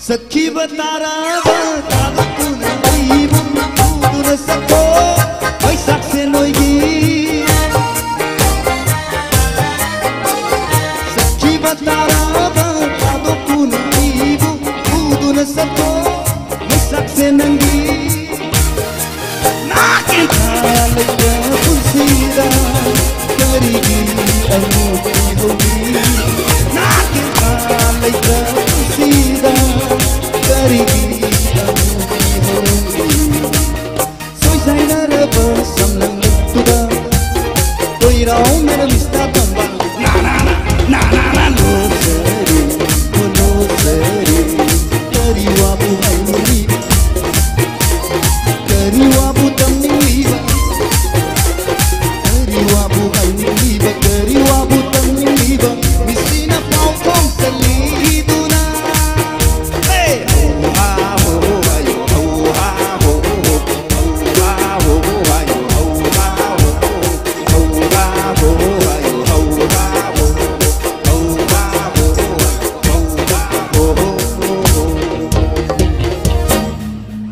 ꯆꯠꯈꯤꯕ ꯇꯥꯔꯕ ꯊꯥꯗꯣꯛꯇꯨꯅ ꯑꯩꯕꯨ ꯄꯨꯗꯨꯅ ꯆꯠꯈꯣ꯫ ꯃꯩꯁꯥꯛꯁꯦ ꯅꯣꯏꯒꯤ ꯃꯁꯛꯁꯦ ꯅꯪꯒꯤ ꯅꯥꯀꯦꯟꯊꯥ ꯂꯩꯕ ꯄꯨꯟꯁꯤꯗ ꯀꯔꯤꯒꯤ ꯑꯃꯨꯛ ꯄꯤꯍꯧꯏ? ꯅꯥꯀꯦꯟꯊꯥ ꯂꯩꯕ ꯄꯨꯟꯁꯤꯗ ꯀꯔꯤꯒꯤ ꯑꯃꯨꯛ ꯄꯤꯍꯧꯏ? ꯁꯣꯏꯖꯥꯏꯅꯔꯕ ꯁꯝꯂꯪꯂꯛꯇꯨꯗ ꯀꯣꯏꯔꯥꯎꯅꯔ ꯃꯤꯁꯇ ꯐꯝꯕ ꯅꯥ ꯅꯥ ꯅꯥ ꯅꯥ ꯅꯥ ꯅꯥ ꯂꯣꯠꯆꯔꯤ, ꯂꯣꯠꯆꯔꯤ꯫ ꯀꯔꯤ ꯋꯥꯕꯨ ꯍꯥꯏꯅꯤꯡꯂꯤꯕ? ꯀꯔꯤ ꯋꯥꯕꯨ ꯇꯝꯅꯤꯡꯂꯤꯕ? ꯀꯔꯤ ꯋꯥꯕꯨ ꯍꯥꯏꯅꯤꯡꯂꯤꯕ? ꯀꯔꯤ ꯋꯥꯕꯨ ꯇꯝꯅꯤꯡꯂꯤꯕ? ꯃꯤꯁꯤꯅ ꯄꯥꯎ ꯐꯥꯎꯁꯜꯂꯤꯗꯨꯅ꯫ ꯍꯦ! ꯍꯧ ꯍꯥ ꯍꯣ ꯍꯣ ꯍꯥꯏꯌꯣ, ꯍꯧ ꯍꯥ ꯍꯣ ꯍꯣ ꯍꯣ꯫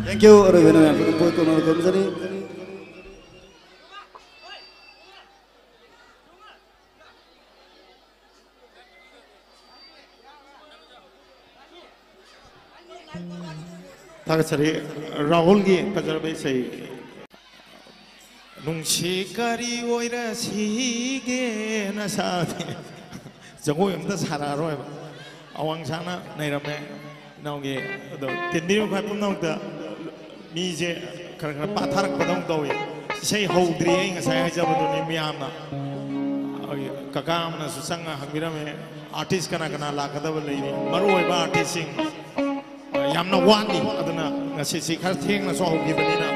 Thank you. ꯑꯔꯣꯏꯕ ꯑꯣꯏꯅ ꯃꯌꯥꯝ ꯄꯨꯝꯅꯃꯛꯄꯨ ꯀꯣꯛꯅ ꯈꯨꯔꯨꯝꯖꯔꯤ꯫ ꯊꯥꯒꯠꯆꯔꯤ꯫ ꯔꯥꯍꯨꯜꯒꯤ ꯐꯖꯔꯕ ꯏꯁꯩ꯫ ꯅꯨꯡꯁꯤ ꯀꯔꯤ ꯑꯣꯏꯔꯁꯤꯒꯦꯅ ꯁꯥꯕꯤ꯫ ꯖꯒꯣꯏ ꯑꯝꯇ ꯁꯥꯔꯛꯑꯔꯣꯏꯕ꯫ ꯑꯋꯥꯡ ꯁꯥꯅ ꯅꯩꯔꯝꯃꯦ꯫ ꯏꯅꯥꯎꯒꯤ ꯑꯗꯣ ꯇꯤꯟꯕꯤꯔꯤꯕ ꯈ꯭ꯋꯥꯏ ꯄꯨꯝꯅꯃꯛꯇ ꯃꯤꯁꯦ ꯈꯔ ꯈꯔ ꯄꯥꯊꯔꯛꯄꯗꯧꯅ ꯇꯧꯏ꯫ ꯏꯁꯩ ꯍꯧꯗ꯭ꯔꯤ, ꯑꯩ ꯉꯁꯥꯏ ꯍꯥꯏꯖꯕꯗꯨꯅꯤ ꯃꯌꯥꯝꯅ꯫ ꯑꯩꯈꯣꯏꯒꯤ ꯀꯀꯥ ꯑꯃꯅꯁꯨ ꯆꯪꯉ ꯍꯪꯕꯤꯔꯝꯃꯦ, "ꯑꯥꯔꯇꯤꯁ ꯀꯅꯥ ꯀꯅꯥ ꯂꯥꯛꯀꯗꯕ ꯂꯩꯔꯤ?" ꯃꯔꯨ ꯑꯣꯏꯕ ꯑꯥꯔꯇꯤꯁꯁꯤꯡ ꯌꯥꯝꯅ ꯋꯥꯠꯂꯤ꯫ ꯑꯗꯨꯅ ꯉꯁꯤꯁꯤ ꯈꯔ ꯊꯦꯡꯅꯁꯨ ꯍꯧꯈꯤꯕꯅꯤꯅ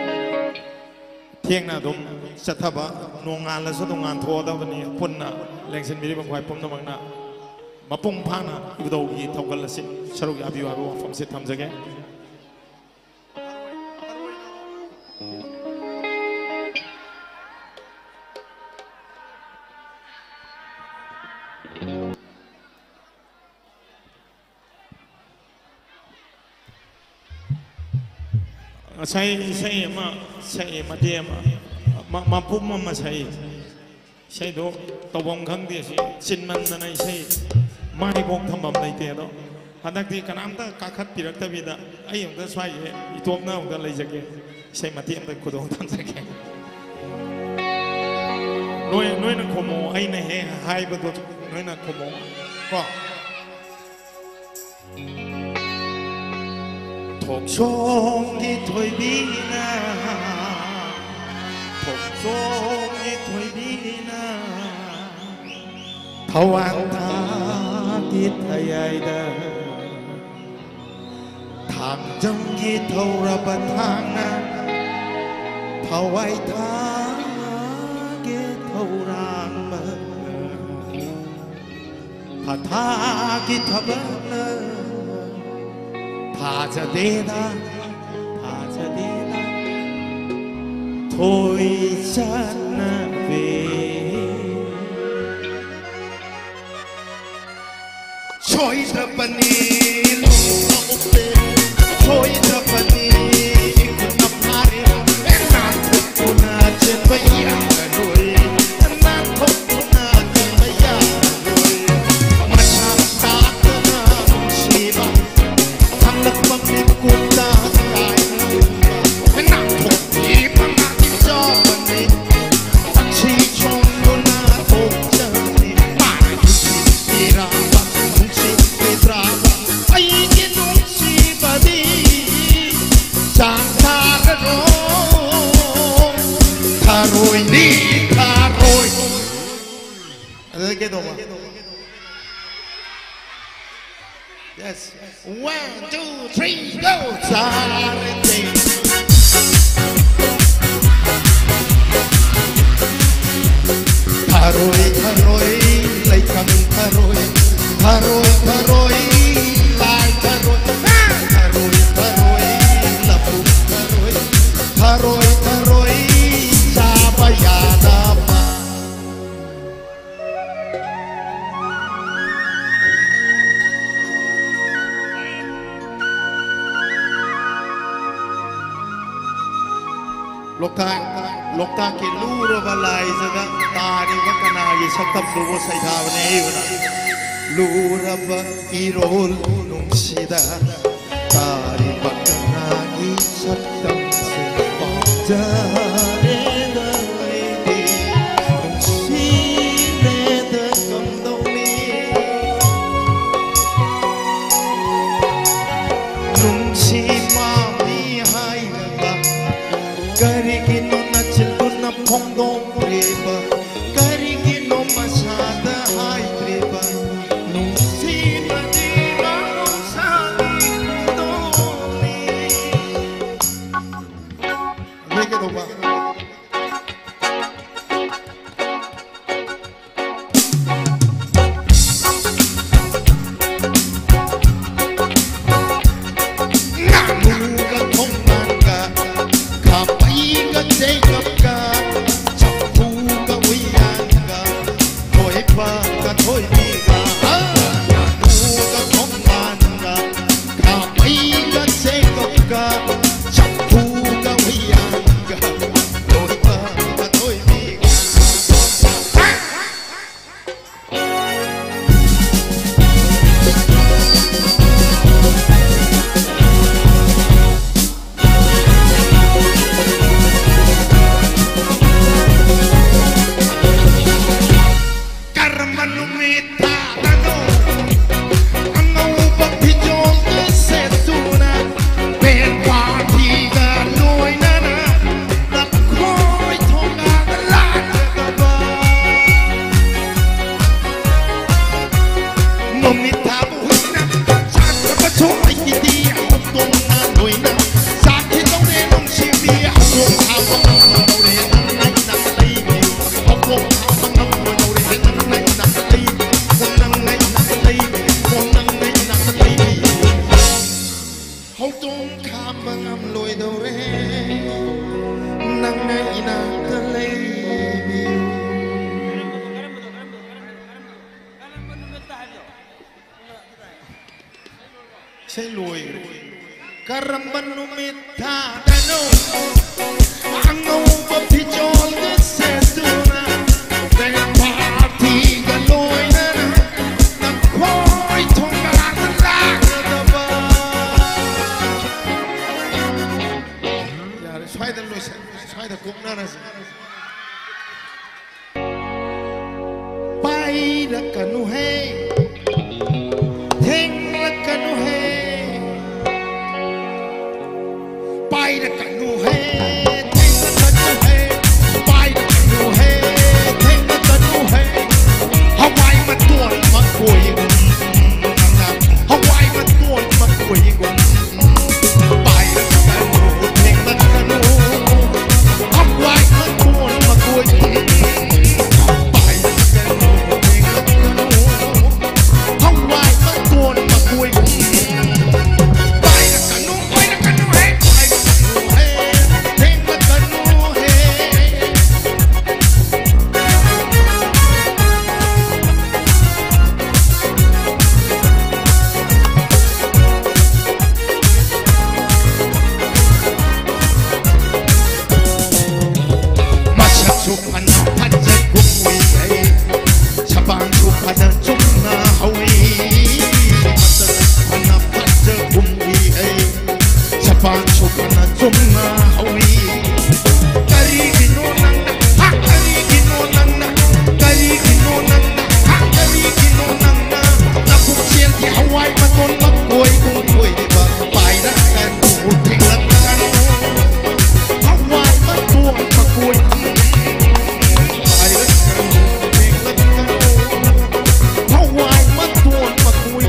ꯊꯦꯡꯅ ꯑꯗꯨꯝ ꯆꯠꯊꯕ, ꯅꯣꯡꯉꯥꯜꯂꯁꯨ ꯑꯗꯨꯝ ꯉꯥꯟꯊꯣꯛꯑꯗꯕꯅꯤ꯫ ꯄꯨꯟꯅ ꯂꯦꯡꯁꯤꯟꯕꯤꯔꯤꯕ ꯈ꯭ꯋꯥꯏ ꯄꯨꯝꯅꯃꯛꯅ ꯃꯄꯨꯡ ꯐꯥꯅ ꯏꯕꯨꯙꯧꯒꯤ ꯊꯧꯒꯜ ꯑꯁꯤ ꯁꯔꯨꯛ ꯌꯥꯕꯤꯌꯨ ꯍꯥꯏꯕ ꯋꯥꯐꯝꯁꯤ ꯊꯝꯖꯒꯦ꯫ ꯉꯁꯥꯏ ꯏꯁꯩ ꯑꯃ ꯁꯛꯑꯦ, ꯃꯇꯦꯛ ꯑꯃ, ꯃ-, ꯃꯄꯨꯝ ꯑꯃ ꯁꯛꯏ꯫ ꯏꯁꯩꯗꯣ ꯇꯧꯐꯝ ꯈꯪꯗꯦ, ꯁꯤ ꯆꯤꯟꯃꯟꯗꯅ ꯏꯁꯩ ꯃꯥꯏꯐꯥꯎ ꯊꯝꯐꯝ ꯂꯩꯇꯦ꯫ ꯑꯗꯣ ꯍꯟꯗꯛꯇꯤ ꯀꯅꯥꯝꯇ ꯀꯥꯈꯠꯄꯤꯔꯛꯇꯕꯤꯗ ꯑꯩ ꯑꯃꯨꯛꯇ ꯁ꯭ꯋꯥꯏꯁꯦ ꯏꯇꯣꯝꯅ ꯑꯃꯨꯛꯇ ꯂꯩꯖꯒꯦ꯫ ꯏꯁꯩ ꯃꯇꯦꯛ ꯑꯃꯇ ꯈꯨꯗꯣꯡ ꯊꯝꯖꯒꯦ꯫ ꯅꯣꯏ, ꯅꯣꯏꯅ ꯈꯨꯝꯃꯣ, ꯑꯩꯅ ꯍꯦꯛ ꯍꯥꯏꯕꯗꯣ ꯅꯣꯏꯅ ꯈꯨꯝꯃꯣ ꯀꯣ꯫ ꯊꯣꯛꯆꯣꯝꯒꯤ ꯊꯣꯏꯕꯤꯅ, ꯊꯣꯛꯆꯣꯝꯒꯤ ꯊꯣꯏꯕꯤꯅ ꯊꯋꯥꯟ ꯊꯥꯛꯀꯤ ꯊꯌꯥꯏꯗ, ꯊꯥꯡꯖꯝꯒꯤ ꯊꯧꯔꯕ ꯊꯥꯡꯅ ꯊꯋꯥꯏ ꯊꯥꯒꯦ ꯊꯧꯔꯥꯡꯕ, ꯊꯥꯊꯥꯒꯤ ꯊꯕꯛꯅ ꯊꯥꯖꯗꯦꯗ, ꯊꯥꯖꯗꯦꯗ ꯊꯣꯏ ꯆꯠꯅꯕꯤ꯫ ꯁꯣꯏꯗ꯭ꯔꯕꯅꯤ ꯂꯣꯛꯇ ꯎꯞꯄꯦ, ꯁꯣꯏꯗ꯭ꯔꯕꯅꯤ ꯏꯈꯨꯠꯅ ꯐꯥꯔꯦ, ꯅꯥꯟꯊꯣꯛꯇꯨꯅ ꯆꯦꯟꯕ ꯌꯥꯔꯔꯣꯏ, ꯅꯥꯟꯊꯣꯛꯇꯨꯅ ꯆꯦꯟꯕ ꯌꯥꯔꯔꯣꯏ꯫ ꯃꯁꯥ ꯇꯥꯛꯇꯨꯅ ꯅꯨꯡꯁꯤꯕ, ꯊꯥꯡꯂꯛꯄ ꯃꯤꯀꯨꯞꯇ ꯀꯥꯏꯅ ꯅꯥꯟꯊꯣꯛꯄꯤ ꯃꯉꯥꯜꯒꯤ ꯆꯥꯎꯕꯅꯤ꯫ ꯑꯗꯨꯗ ꯀꯩꯗꯧꯕ? Yes. One, two, three, go! ꯆꯥꯔꯦ꯫ ꯊꯔꯣꯏ, ꯊꯔꯣꯏ, ꯂꯩꯀꯪ ꯊꯔꯣꯏ, ꯊꯔꯣꯏ, ꯊꯔꯣꯏ, ꯂꯥꯏ ꯊꯔꯣꯏ, ꯊꯔꯣꯏ, ꯊꯔꯣꯏ, ꯂꯧꯕꯨꯛ ꯊꯔꯣꯏ, ꯊꯔꯣꯏ, ꯊꯔꯣꯏ, ꯆꯥꯕ ꯌꯥꯗꯕ꯫ ꯂꯣꯛꯇꯥꯛ, ꯂꯣꯛꯇꯥꯛꯀꯤ ꯂꯨꯔꯕ ꯂꯥꯏꯖꯗ ꯇꯥꯔꯤꯕ ꯀꯅꯥꯒꯤ ꯁꯛꯇꯝꯗꯨꯕꯨ ꯁꯩꯊꯥꯕꯅꯤ ꯑꯏꯕꯅ꯫ ꯂꯨꯔꯕ ꯏꯔꯣꯜ ꯅꯨꯡꯁꯤꯗ ꯇꯥꯔꯤꯕ ꯀꯅꯥꯒꯤ ꯁꯛꯇꯝꯁꯦ ꯄꯥꯝꯖꯔꯦꯗ ꯑꯩꯗꯤ ꯅꯨꯡꯁꯤꯔꯦꯗ ꯀꯝꯗꯧꯅꯤ? ꯅꯨꯡꯁꯤ ꯄꯥꯝꯃꯤ ꯍꯥꯏꯔꯒ ꯀꯔꯤꯒꯤꯅꯣ ꯅꯆꯤꯟꯗꯨꯅ ꯐꯣꯡꯗꯣꯛꯇ꯭ꯔꯤꯕ? ꯀꯔꯤꯒꯤꯅꯣ ꯃꯁꯥꯗ ꯍꯥꯏꯗ꯭ꯔꯤꯕ? ꯅꯨꯡꯁꯤꯕꯗꯤ ꯃꯍꯧꯁꯥꯒꯤ ꯈꯨꯗꯣꯜꯅꯤ꯫ ꯂꯩꯒꯗꯧꯕ꯫ ꯉꯥꯅꯨꯒ ꯈꯣꯡꯕꯥꯟꯒ, ꯈꯥꯕꯩꯒ ꯆꯦꯡꯒꯞꯀ, ꯆꯐꯨꯒ ꯎꯌꯥꯟꯒ, ꯊꯣꯏꯕꯒ ꯊꯣꯏꯕꯤꯒ, ꯉꯥꯅꯨꯒ ꯈꯣꯡꯕꯥꯟꯒ, ꯈꯥꯕꯩꯒ ꯆꯦꯡꯒꯞꯀ, ꯆꯐꯨꯒ ꯎꯌꯥꯟꯒ, ꯊꯣꯏꯕꯒ ꯊꯣꯏꯕꯤꯒ꯫ ꯀꯔꯝꯕ ꯅꯨꯃꯤꯠ ꯊꯥꯗꯅꯣ? ꯑꯉꯧꯕ ꯐꯤꯖꯣꯜꯒ ꯁꯦꯠꯇꯨꯅ ꯕꯦꯟ ꯄꯥꯔꯇꯤꯒ ꯂꯣꯏꯅꯅ ꯂꯐꯣꯏ ꯊꯣꯡꯒꯥꯗ ꯂꯥꯛꯀꯗꯕ ꯅꯨꯃꯤꯠ ꯊꯥꯕ ꯍꯨꯏꯅ ꯆꯥꯛꯇꯕꯁꯨ ꯑꯩꯒꯤꯗꯤ ꯍꯧꯗꯣꯡꯅ ꯂꯣꯏꯅ ꯆꯥꯈꯤꯗꯧꯔꯦ ꯅꯨꯡꯁꯤꯕꯤ꯫ ꯍꯧꯗꯣꯡ ꯊꯥꯕ ꯉꯝꯃꯗꯧꯔꯦ ꯅꯪ ꯑꯩꯅ ꯂꯩꯕꯤꯌꯨ꯫ ꯍꯧꯗꯣꯡ ꯊꯥꯕ ꯉꯝꯃꯗꯧꯔꯦ ꯅꯪ ꯑꯩꯅ ꯂꯩꯕꯤꯌꯨ꯫ ꯅꯪ ꯑꯩꯅ ꯂꯩꯕꯤꯌꯨ꯫ ꯅꯪ ꯑꯩꯅ ꯂꯩꯕꯤꯌꯨ꯫ ꯍꯧꯗꯣꯡ ꯈꯥꯝꯕ ꯉꯝꯂꯣꯏꯗꯧꯔꯦ ꯅꯪꯅ ꯏꯅꯥꯛꯇ ꯂꯩꯕꯤꯌꯨ꯫ ꯏꯁꯩ ꯂꯣꯏꯈ꯭ꯔꯦ꯫ ꯀꯔꯝꯕ ꯅꯨꯃꯤꯠ ꯊꯥꯗꯅꯣ? ꯑꯉꯧꯕ ꯐꯤꯖꯣꯜꯒ ꯁꯦꯠꯇꯨꯅ ꯕꯦꯟ ꯄꯥꯔꯇꯤꯒ ꯂꯣꯏꯅꯅ ꯅꯪ ꯀꯣꯛꯅꯔꯁꯦ꯫ ꯄꯥꯏꯔꯛꯀꯅꯨꯍꯦ, ꯊꯦꯡꯂꯛꯀꯅꯨꯍꯦ, ꯄꯥꯏꯔꯛꯀꯅꯨꯍꯦ, ꯊꯦꯡꯂꯛꯀꯅꯨꯍꯦ, ꯄꯥꯏꯔꯛꯀꯅꯨꯍꯦ, ꯊꯦꯡꯂꯛꯀꯅꯨꯍꯦ, ꯍꯋꯥꯏ ꯃꯇꯣꯟ ꯃꯀꯣꯏꯒꯨꯝ, ꯍꯋꯥꯏ ꯃꯇꯣꯟ ꯃꯀꯣꯏꯒꯨꯝ꯫ ꯃꯁꯛꯁꯨ ꯐꯅ ꯐꯖꯒꯨꯝ ꯎꯏ ꯑꯩ, ꯁꯕꯥꯟꯁꯨ ꯐꯅ ꯆꯨꯝꯅ ꯍꯧꯏ꯫ ꯃꯁꯛꯁꯨ ꯐꯅ ꯐꯖꯒꯨꯝ ꯎꯏ ꯑꯩ, ꯁꯕꯥꯟꯁꯨ ꯐꯅ ꯆꯨꯝꯅ ꯍꯧꯏ꯫ ꯀꯔꯤꯒꯤꯅꯣ ꯅꯪꯅ, ꯍꯥ, ꯀꯔꯤꯒꯤꯅꯣ ꯅꯪꯅ, ꯀꯔꯤꯒꯤꯅꯣ ꯅꯪꯅ, ꯍꯥ, ꯀꯔꯤꯒꯤꯅꯣ ꯅꯪꯅ ꯅꯄꯨꯛꯆꯦꯜꯒꯤ ꯍꯋꯥꯏ ꯃꯇꯣꯟ ꯃꯀꯣꯏꯒꯨꯝ ꯀꯣꯏꯔꯤꯕ? ꯄꯥꯏꯔꯛꯀꯅꯨ, ꯊꯦꯡꯂꯛꯀꯅꯨ꯫ ꯍꯋꯥꯏ ꯃꯇꯣꯟ ꯃꯀꯣꯏ꯫ ꯄꯥꯏꯔꯛꯀꯅꯨ, ꯊꯦꯡꯂꯛꯀꯅꯨ꯫ ꯍꯋꯥꯏ ꯃꯇꯣꯟ ꯃꯀꯣꯏ꯫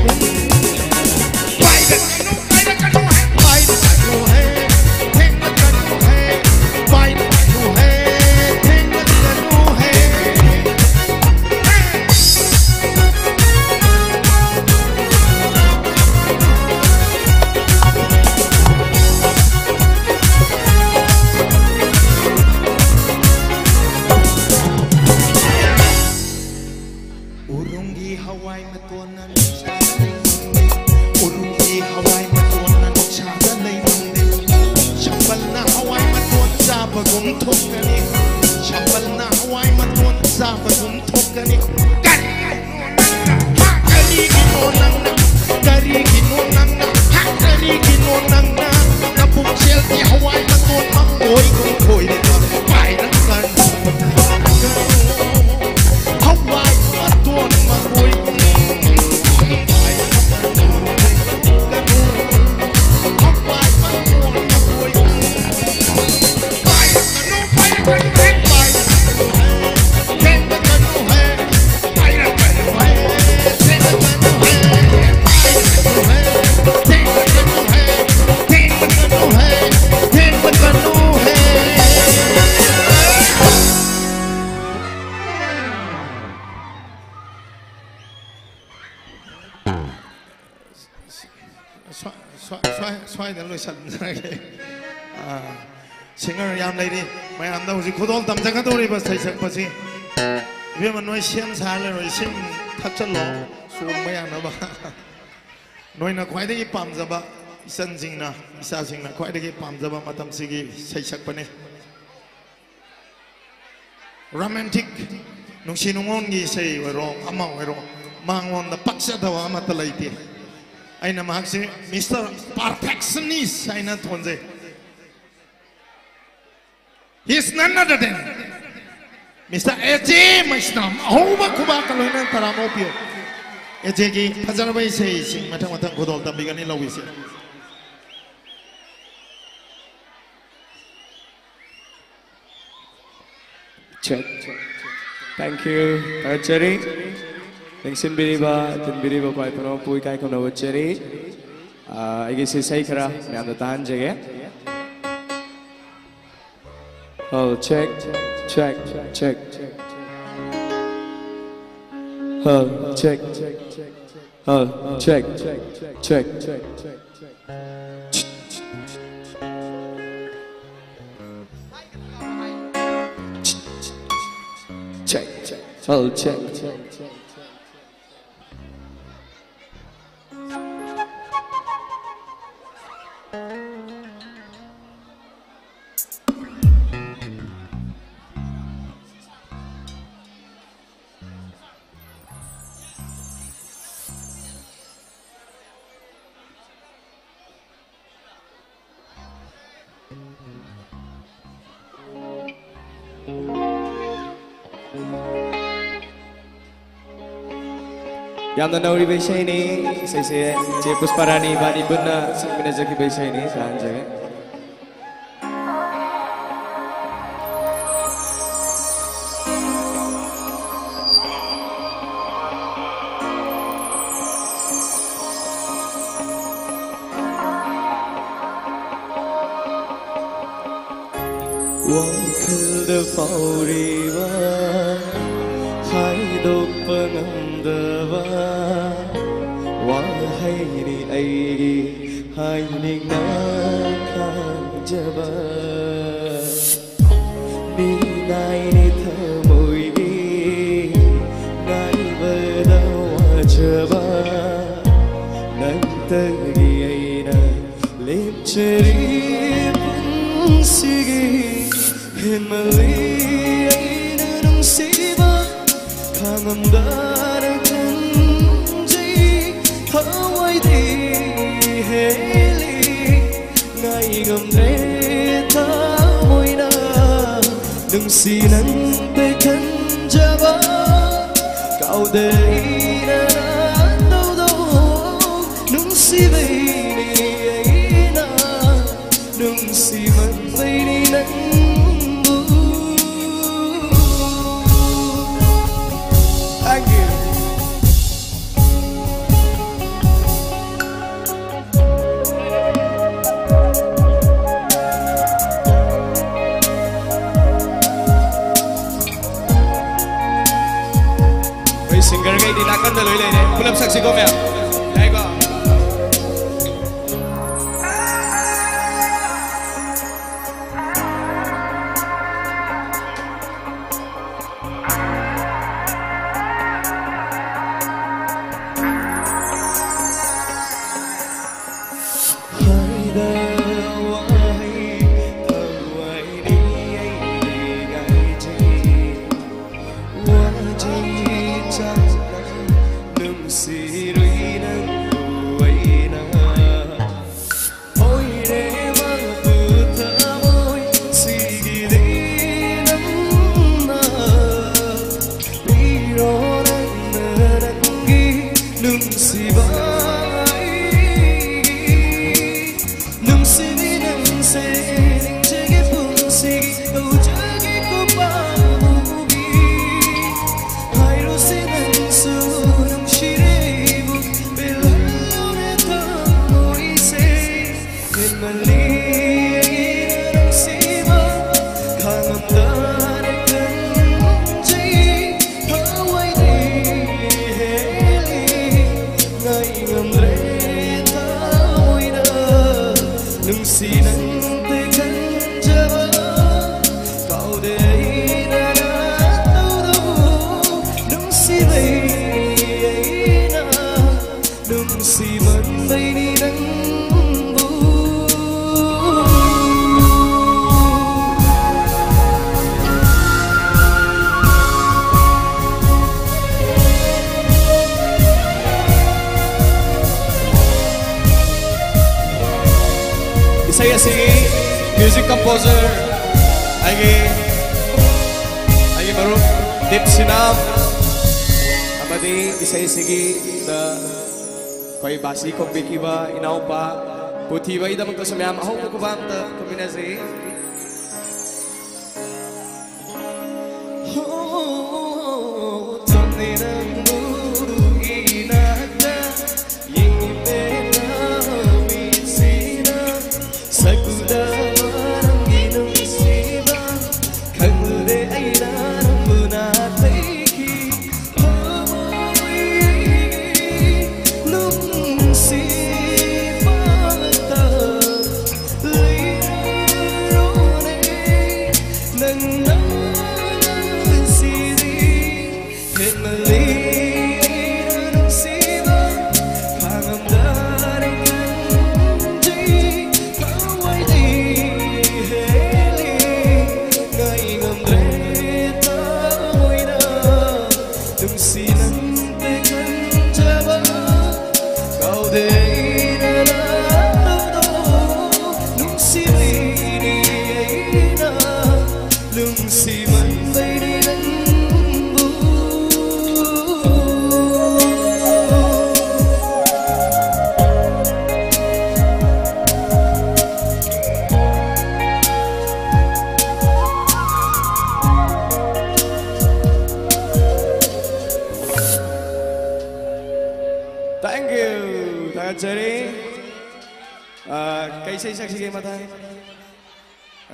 ꯄꯥꯏꯔꯛꯀꯅꯨ, ꯄꯥꯏꯔꯛꯀꯅꯨ ꯍꯦ, ꯄꯥꯏꯔꯛꯀꯅꯨ ꯍꯦ, ꯊꯦꯡꯂꯛꯀꯅꯨ꯫ ꯂꯣꯏꯁꯟꯖꯔꯒꯦ꯫ ꯑꯥ, singer ꯌꯥꯝ ꯂꯩꯔꯤ꯫ ꯃꯌꯥꯝꯗ ꯍꯧꯖꯤꯛ ꯈꯨꯗꯣꯜ ꯇꯝꯖꯒꯗꯧꯔꯤꯕ ꯁꯩꯁꯛꯄꯁꯤ, ꯏꯕꯦꯝꯃ, ꯅꯣꯏ ꯁꯦꯝ ꯁꯥ ꯂꯩꯔꯣꯏ, ꯏꯁꯤꯡ ꯊꯛꯆꯜꯂꯣ, ꯆꯣꯡꯕ ꯌꯥꯅꯕ꯫ ꯅꯣꯏꯅ ꯈ꯭ꯋꯥꯏꯗꯒꯤ ꯄꯥꯝꯖꯕ, ꯏꯆꯟꯁꯤꯡꯅ, ꯏꯆꯥꯁꯤꯡꯅ ꯈ꯭ꯋꯥꯏꯗꯒꯤ ꯄꯥꯝꯖꯕ ꯃꯇꯝꯁꯤꯒꯤ ꯁꯩꯁꯛꯄꯅꯤ꯫ Romantic, ꯅꯨꯡꯁꯤ ꯅꯨꯡꯉꯣꯟꯒꯤ ꯏꯁꯩ ꯑꯣꯏꯔꯣ, ꯑꯃ ꯑꯣꯏꯔꯣ, ꯃꯉꯣꯟꯗ ꯄꯛꯆꯗꯕ ꯑꯃꯠꯇ ꯂꯩꯇꯦ꯫ ꯑꯩꯅ ꯃꯍꯥꯛꯁꯦ Mister Perfectionist ꯍꯥꯏꯅ ꯊꯣꯟꯖꯩ꯫ He is none other than Mister A J ꯃꯩꯁꯅꯥꯝ꯫ ꯑꯍꯧꯕ ꯈꯨꯕꯥꯛꯀ ꯂꯣꯏꯅꯅ ꯇꯔꯥꯝꯅ ꯑꯣꯛꯄꯤꯌꯨ꯫ ꯑꯦ ꯖꯦꯒꯤ ꯐꯖꯔꯕ ꯏꯁꯩꯁꯤꯡ ꯃꯊꯪ ꯃꯊꯪ ꯈꯨꯗꯣꯜ ꯇꯝꯕꯤꯒꯅꯤ, ꯂꯧꯕꯤꯁꯦ꯫ Check. Thank you. ꯊꯥꯒꯠꯆꯔꯤ꯫ ꯂꯦꯡꯁꯤꯟꯕꯤꯔꯤꯕ, ꯊꯤꯟꯕꯤꯔꯤꯕ ꯈ꯭ꯋꯥꯏ ꯄꯨꯝꯅꯃꯛꯄꯨ ꯏꯀꯥꯏ ꯈꯨꯝꯅꯕ ꯎꯠꯆꯔꯤ꯫ ꯑꯥ, ꯑꯩꯒꯤꯁꯤ ꯏꯁꯩ ꯈꯔ ꯃꯌꯥꯝꯗ ꯇꯥꯍꯟꯖꯒꯦ꯫ Hello, check, check, check, check. Hello, check, check, check. Hello, check, check, check, check. Check, check. Hello, check. ꯌꯥꯝꯅ ꯅꯧꯔꯤꯕ ꯏꯁꯩꯅꯤ꯫ ꯏꯁꯩꯁꯦ ꯆꯦ ꯄꯨꯁꯄꯥꯔꯥꯅꯤ ꯏꯕꯥꯅꯤ ꯄꯨꯟꯅ ꯁꯛꯃꯤꯟꯅꯖꯈꯤꯕ ꯏꯁꯩꯅꯤ꯫ ꯇꯥꯍꯟꯖꯒꯦ꯫ ꯋꯥꯈꯜꯗ ꯐꯥꯎꯔꯤꯕ ꯍꯥꯏꯗꯣꯛꯄ ꯉꯝꯗꯕ ꯋꯥꯍꯩꯅꯤ ꯑꯩꯒꯤ ꯍꯥꯏꯅꯤꯡꯅ ꯈꯪꯖꯕ ꯃꯤꯅꯥꯏꯅꯤ ꯊꯃꯣꯏꯒꯤ ꯉꯥꯏꯕꯗ ꯋꯥꯖꯕ ꯅꯪꯇꯒꯤ ꯑꯩꯅ ꯂꯦꯞꯆꯔꯤ ꯄꯨꯟꯁꯤꯒꯤ ꯍꯦꯟꯃꯜꯂꯤ ꯑꯩꯅ ꯅꯨꯡꯁꯤꯕ ꯈꯥꯡꯉꯝꯗꯅ ꯈꯟꯖꯩ ꯊꯋꯥꯏꯗꯤ ꯍꯦꯜꯂꯤ ꯉꯥꯏꯉꯝꯗ꯭ꯔꯦ ꯊꯃꯣꯏꯅ ꯅꯨꯡꯁꯤ ꯅꯪꯇ ꯈꯟꯖꯕ ꯀꯥꯎꯗ ꯑꯩꯅ ꯅꯪꯗꯧꯗꯣ ꯅꯨꯡꯁꯤꯕꯩꯅꯤ ꯑꯩꯅ ꯅꯨꯡꯁꯤꯃꯟꯕꯩꯅꯤ ꯅꯪꯕꯨ. Thank you. ꯑꯩꯈꯣꯏ ꯁꯤꯡꯒꯔꯈꯩꯗꯤ ꯅꯥꯀꯟꯗ ꯂꯣꯏ ꯂꯩꯔꯦ꯫ ꯄꯨꯂꯞ ꯁꯛꯁꯤꯀꯣ ꯃꯌꯥꯝ꯫ ꯌꯥꯏꯀꯣ? ꯍꯥꯏꯗ ꯋꯥꯍꯩ ꯊꯋꯥꯏꯅꯤ ꯑꯩꯗꯤ ꯉꯥꯏꯖꯩ꯫ ꯋꯥꯖꯩ ꯆꯥꯛꯅ ꯅꯨꯡꯁꯤꯔꯨꯏ ꯅꯪꯕꯨ ꯑꯩꯅ꯫ ꯑꯣꯏꯔꯦ ꯃꯄꯨ ꯊꯃꯣꯏ ꯁꯤꯒꯤꯗꯤ ꯅꯪꯅ ꯄꯤꯔꯣ ꯅꯪꯅ ꯅꯪꯒꯤ ꯅꯨꯡꯁꯤꯕ ꯑꯩꯒꯤ꯫ ꯅꯨꯡꯁꯤꯕꯤ ꯅꯪꯁꯦ ꯅꯤꯡꯖꯒꯦ ꯄꯨꯟꯁꯤꯒꯤ ꯇꯧꯖꯒꯦ ꯈꯨꯄꯥꯃꯨꯕꯤ꯫ ꯍꯥꯏꯔꯨꯁꯦ ꯅꯪꯁꯨ ꯅꯨꯡꯁꯤꯔꯦꯕꯨ ꯄꯦꯜꯍꯜꯂꯣꯅꯦ ꯊꯃꯣꯏꯁꯦ꯫ ꯍꯦꯟꯃꯜꯂꯤ ꯑꯩꯅ ꯅꯨꯡꯁꯤꯕ ꯈꯥꯡꯉꯝꯗꯅ ꯈꯟꯖꯩ ꯊꯋꯥꯏꯗꯤ ꯍꯦꯜꯂꯤ ꯉꯥꯏꯉꯝꯗ꯭ꯔꯦ ꯊꯃꯣꯏꯅ ꯅꯨꯡꯁꯤ ꯅꯪꯗ ꯈꯟꯖꯕ ꯀꯥꯎꯗꯦ ꯑꯩꯅ ꯅꯠꯇꯧꯗꯣ ꯅꯨꯡꯁꯤꯕꯩ ꯑꯩꯅ ꯅꯨꯡꯁꯤꯃꯟꯕꯩꯅꯤ ꯅꯪꯕꯨ꯫ ꯏꯁꯩ ꯑꯁꯤꯒꯤ music composer ꯑꯩꯒꯤ ꯑꯩꯒꯤ ꯃꯔꯨꯞ ꯗꯤꯞ ꯁꯤꯅꯥꯝ ꯑꯃꯗꯤ ꯏꯁꯩ ꯑꯁꯤꯒꯤꯗ ꯑꯩꯈꯣꯏ ꯕꯥꯁꯤ ꯈꯣꯡꯕꯤꯈꯤꯕ ꯏꯅꯥꯎꯄꯥ ꯄꯨꯊꯤꯕꯒꯤꯗꯃꯛꯇꯁꯨ ꯃꯌꯥꯝ ꯑꯍꯧꯕ ꯈꯨꯕꯥꯛ ꯑꯝꯇ ꯈꯨꯝꯃꯤꯟꯅꯁꯤ꯫ Thank you. ꯊꯥꯒꯠꯆꯔꯤ꯫ ꯑ, ꯀꯩ ꯏꯁꯩ ꯁꯛꯁꯤꯒꯦ ꯃꯊꯪ?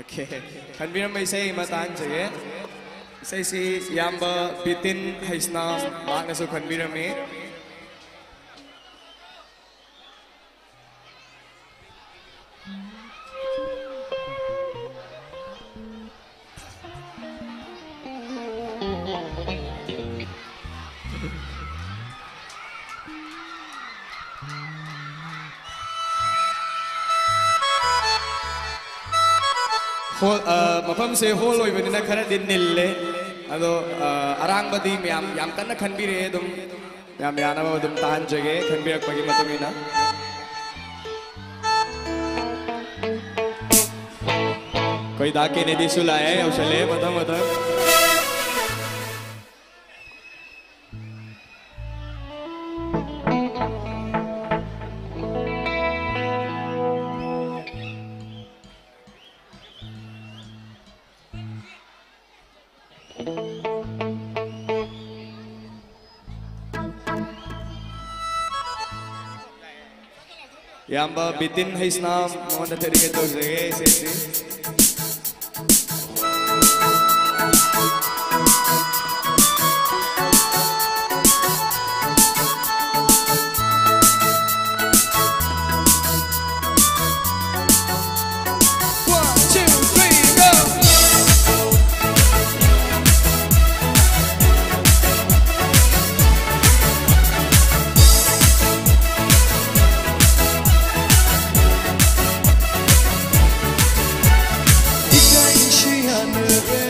Okay. ꯈꯟꯕꯤꯔꯝꯕ ꯏꯁꯩ ꯑꯃ ꯇꯥꯍꯟꯖꯒꯦ꯫ ꯏꯁꯩꯁꯤ ꯏꯌꯥꯝꯕ ꯕꯤꯇꯤꯟ ꯍꯩꯁꯅꯥꯝ ꯃꯍꯥꯛꯅꯁꯨ ꯈꯟꯕꯤꯔꯝꯃꯤ꯫ ꯍꯣꯜ, ꯑ, ꯃꯐꯝꯁꯦ ꯍꯣꯜ ꯑꯣꯏꯕꯅꯤꯅ ꯈꯔꯗꯤ ꯅꯤꯜꯂꯦ꯫ ꯑꯗꯣ, ꯑ, ꯑꯔꯥꯡꯕꯗꯤ ꯃꯌꯥꯝ ꯌꯥꯝ ꯀꯟꯅ ꯈꯟꯕꯤꯔꯛꯑꯦ꯫ ꯑꯗꯨꯝ ꯃꯌꯥꯝ ꯌꯥꯅꯕ ꯑꯗꯨꯝ ꯇꯥꯍꯟꯖꯒꯦ, ꯈꯟꯕꯤꯔꯛꯄꯒꯤ ꯃꯇꯨꯡ ꯏꯟꯅ꯫ ꯑꯩꯈꯣꯏ ꯗꯥ ꯀꯦꯅꯦꯗꯤꯁꯨ ꯂꯥꯛꯑꯦ, ꯌꯧꯁꯜꯂꯛꯑꯦ, ꯃꯊꯪ ꯃꯊꯪ꯫ ꯏꯌꯥꯝꯕ ꯕꯤꯇꯤꯟ ꯍꯩꯁꯅꯥꯝ, ꯃꯉꯣꯟꯗ dedicate ꯇꯧꯖꯒꯦ ꯏꯁꯩꯁꯤ꯫ One, two, three, go! ꯏꯀꯥꯏ ꯅꯨꯡꯁꯤ ꯌꯥꯅꯔꯦ,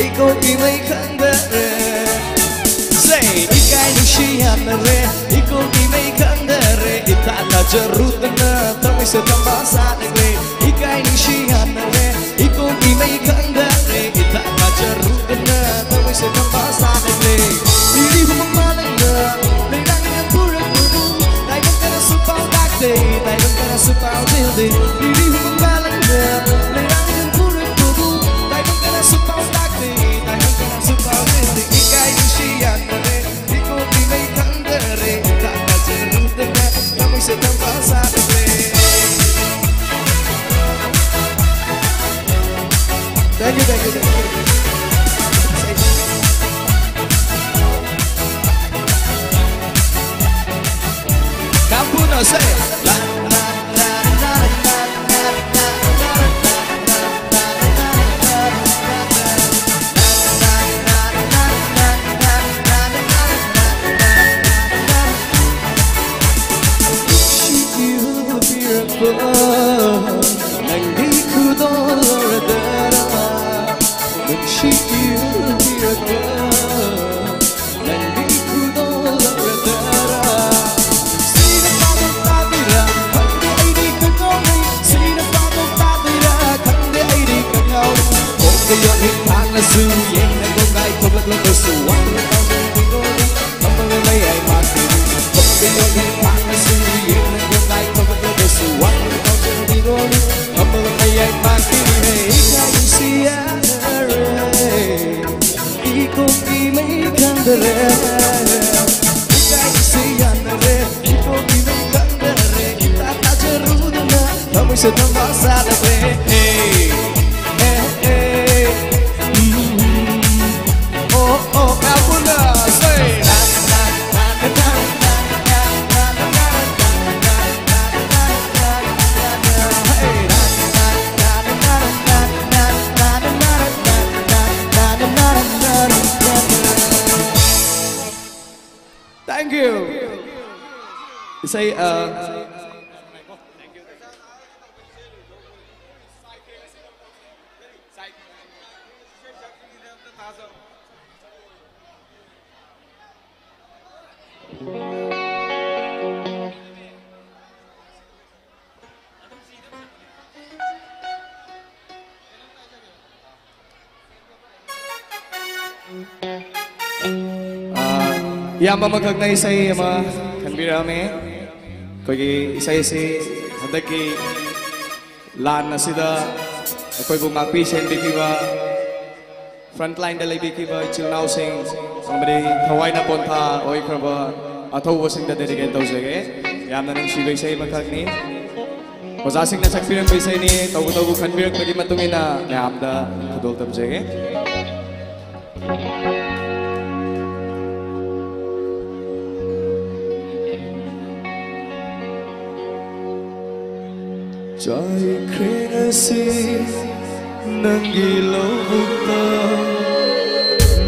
ꯏꯀꯣꯛ ꯏꯃꯩ ꯈꯪꯗꯔꯦ꯫ Say, ꯏꯀꯥꯏ ꯅꯨꯡꯁꯤ ꯌꯥꯅꯔꯦ, ꯏꯀꯣꯛ ꯏꯃꯩ ꯈꯪꯗꯔꯦ꯫ ꯏꯊꯥ ꯊꯥꯖꯔꯨꯗꯅ ꯊꯃꯣꯏꯁꯦ ꯇꯝꯕ ꯁꯥꯅꯈ꯭ꯔꯦ꯫ ꯏꯀꯥꯏ ꯅꯨꯡꯁꯤ ꯌꯥꯅꯔꯦ, ꯏꯀꯣꯛ ꯏꯃꯩ ꯈꯪꯗꯔꯦ꯫ ꯏꯊꯥ ꯊꯥꯖꯔꯨꯗꯅ ꯊꯃꯣꯏꯁꯦ ꯇꯝꯕ ꯁꯥꯅꯈ꯭ꯔꯦ꯫ ꯂꯤꯔꯤ ꯍꯨꯝ ꯃꯥꯂꯪꯅ ꯂꯩꯔꯥꯡ ꯌꯥꯝ ꯄꯨꯔꯛꯄꯕꯨ ꯇꯥꯏꯕꯪ ꯀꯅꯥꯁꯨ ꯄꯥꯎ ꯇꯥꯛꯇꯦ, ꯇꯥꯏꯕꯪ ꯀꯅꯥꯁꯨ ꯄꯥꯎ ꯆꯦꯜꯗꯦ꯫ ꯂꯤꯔꯤ ꯍꯨꯝ ꯃꯥꯂꯪꯅ ꯂꯩꯔꯥꯡ ꯌꯥꯝ ꯄꯨꯔꯛꯄꯕꯨ ꯇꯥꯏꯕꯪ ꯀꯅꯥꯁꯨ ꯄꯥꯎ ꯇꯥꯛꯇꯦ, ꯇꯥꯏꯕꯪ ꯀꯅꯥꯁꯨ ꯄꯥꯎ ꯆꯦꯜꯗꯦ꯫ ꯏꯀꯥꯏ ꯅꯨꯡꯁꯤ ꯌꯥꯅꯔꯦ, ꯏꯀꯣꯛ ꯏꯃꯩ ꯈꯪꯗꯔꯦ꯫ ꯏꯊꯥ ꯊꯥꯖꯔꯨꯗꯅ ꯊꯃꯣꯏꯁꯦ ꯇꯝꯕ ꯁꯥꯅꯈ꯭ꯔꯦ꯫ Thank you, thank you, thank you. Come, Bruno, say. La, la, la, la, la, la, la, la, la, la, la, la, la, la, la. ꯅꯨꯡꯁꯤꯕꯤꯔꯛꯄ ꯅꯪꯒꯤ ꯁꯤꯕꯤꯔꯛꯄ ꯅꯪꯒꯤ ꯈꯨꯗꯣꯜ ꯂꯧꯔꯗꯔꯥ? ꯁꯤꯅ ꯐꯥꯗꯣꯛ ꯇꯥꯕꯤꯔꯥ? ꯈꯪꯗꯦ ꯑꯩꯗꯤ ꯀꯉꯥꯎꯔꯦ꯫ ꯁꯤꯅ ꯐꯥꯗꯣꯛ ꯇꯥꯕꯤꯔꯥ? ꯈꯪꯗꯦ ꯑꯩꯗꯤ ꯀꯉꯥꯎꯔꯦ꯫ ꯈꯣꯡꯗ ꯌꯣꯠꯂꯤ ꯊꯥꯡꯅꯁꯨ ꯌꯦꯡꯅ ꯀꯣꯡꯒꯥꯏ ꯊꯣꯛꯂꯛꯂꯕꯁꯨ ꯋꯥꯈꯜ ꯀꯥꯎꯖꯗꯦꯀꯣ꯫ ꯐꯝꯃꯒ ꯃꯌꯥꯏ ꯃꯥꯡꯈꯤꯅꯤ꯫ ꯈꯣꯡꯗ ꯌꯣꯠꯂꯤ ꯊꯥꯡꯅꯁꯨ ꯌꯦꯡꯅ ꯀꯣꯡꯒꯥꯏ ꯊꯣꯛꯂꯛꯂꯕꯁꯨ ꯋꯥꯈꯜ ꯀꯥꯎꯖꯗꯦꯀꯣ꯫ ꯐꯝꯃꯒ ꯃꯌꯥꯏ ꯃꯥꯡꯈꯤꯅꯤ꯫ ꯏꯀꯥꯏ ꯅꯨꯡꯁꯤ ꯌꯥꯅꯔꯦ꯫ ꯏꯀꯣꯛꯀꯤ ꯃꯩ ꯈꯪꯗꯔꯦ꯫ ꯏꯀꯥꯏꯁꯦ ꯌꯥꯅꯔꯦ꯫ ꯏꯀꯣꯛꯀꯤ ꯃꯩ ꯈꯪꯗꯔꯦ꯫ ꯏꯇꯥ ꯇꯥꯖꯔꯨꯗꯅ ꯊꯃꯣꯏꯁꯦ ꯊꯝꯕꯥꯜ ꯁꯥꯠꯂꯕ꯭ꯔꯦ꯫ ꯑꯦ, ꯑꯦ, ꯑꯦ꯫ ꯎꯝ꯫ ꯑꯣ, ꯑꯣ, ꯃꯌꯥꯝ ꯄꯨꯟꯅ say꯫ Thank you. Say, uh, ꯑꯥ, ꯏꯌꯥꯝꯕ ꯑꯃꯈꯛꯅ ꯏꯁꯩ ꯑꯃ ꯈꯟꯕꯤꯔꯛꯑꯝꯃꯤ꯫ ꯑꯩꯈꯣꯏꯒꯤ ꯏꯁꯩꯁꯤ ꯍꯟꯗꯛꯀꯤ ꯂꯥꯟ ꯑꯁꯤꯗ ꯑꯩꯈꯣꯏꯕꯨ ꯉꯥꯛꯄꯤ ꯁꯦꯟꯕꯤꯈꯤꯕ, front lineꯗ ꯂꯩꯕꯤꯈꯤꯕ ꯏꯆꯤꯜ ꯏꯅꯥꯎꯁꯤꯡ ꯑꯃꯗꯤ ꯊꯋꯥꯏꯅ ꯄꯣꯟꯊꯥ ꯑꯣꯏꯈ꯭ꯔꯕ ꯑꯊꯧꯕꯁꯤꯡꯗ dedicate ꯇꯧꯖꯒꯦ꯫ ꯌꯥꯝꯅ ꯅꯨꯡꯁꯤꯕ ꯏꯁꯩ ꯑꯃꯈꯛꯅꯤ꯫ ꯑꯣꯖꯥꯁꯤꯡꯅ ꯁꯛꯄꯤꯔꯝꯕ ꯏꯁꯩꯅꯤ꯫ ꯇꯧꯕꯇꯕꯨ ꯈꯟꯕꯤꯔꯛꯄꯒꯤ ꯃꯇꯨꯡ ꯏꯟꯅ ꯃꯌꯥꯝꯗ ꯈꯨꯗꯣꯜ ꯇꯝꯖꯒꯦ꯫ ꯆꯥꯏꯈ꯭ꯔꯦ ꯉꯁꯤ ꯅꯪꯒꯤ ꯂꯧꯕꯨꯛꯇ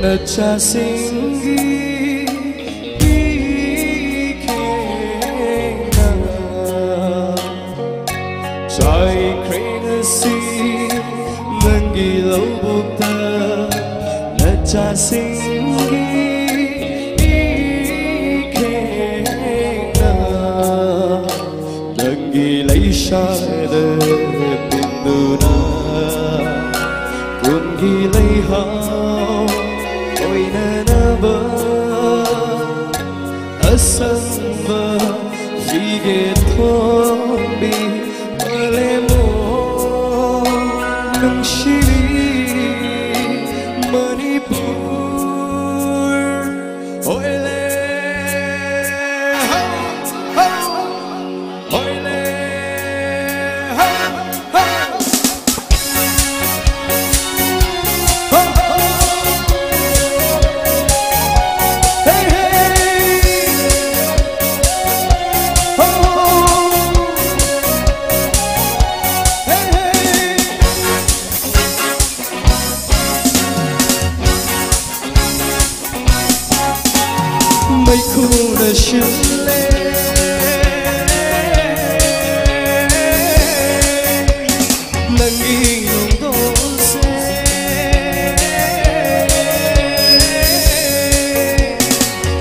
ꯅꯆꯥꯁꯤꯡꯒꯤ ꯄꯤꯈꯦꯅ꯫ ꯆꯥꯏꯈ꯭ꯔꯦ ꯉꯁꯤ ꯅꯪꯒꯤ ꯂꯧꯕꯨꯛꯇ ꯆꯥꯁꯤꯡꯒꯤ ꯏꯈꯦꯡꯅ ꯅꯪꯒꯤ ꯂꯩꯁꯥꯗ ꯄꯤꯟꯗꯨꯅ ꯀꯨꯝꯒꯤ ꯂꯩꯍꯥꯎ ꯑꯣꯏꯅꯅꯕ ꯑꯁꯪꯕ ꯐꯤꯒꯦ ꯊꯣꯟꯕꯤ ꯃꯥꯂꯦꯝ ꯅꯨꯡꯁꯤꯕꯤ ꯃꯅꯤꯄꯨꯔ ꯍꯣꯏꯂꯦ ꯍꯣ, ꯍꯣ, ꯍꯣꯏꯂꯦ ꯍꯣ, ꯍꯣ, ꯍꯣ, ꯍꯣ꯫ ꯍꯦ, ꯍꯦ꯫ ꯍꯣ, ꯍꯣ꯫ ꯍꯦ, ꯍꯦ꯫ ꯃꯩꯈꯨꯅ ꯁꯤꯜꯂꯦ ꯅꯪꯒꯤ ꯅꯣꯡꯗꯣꯟꯁꯦ꯫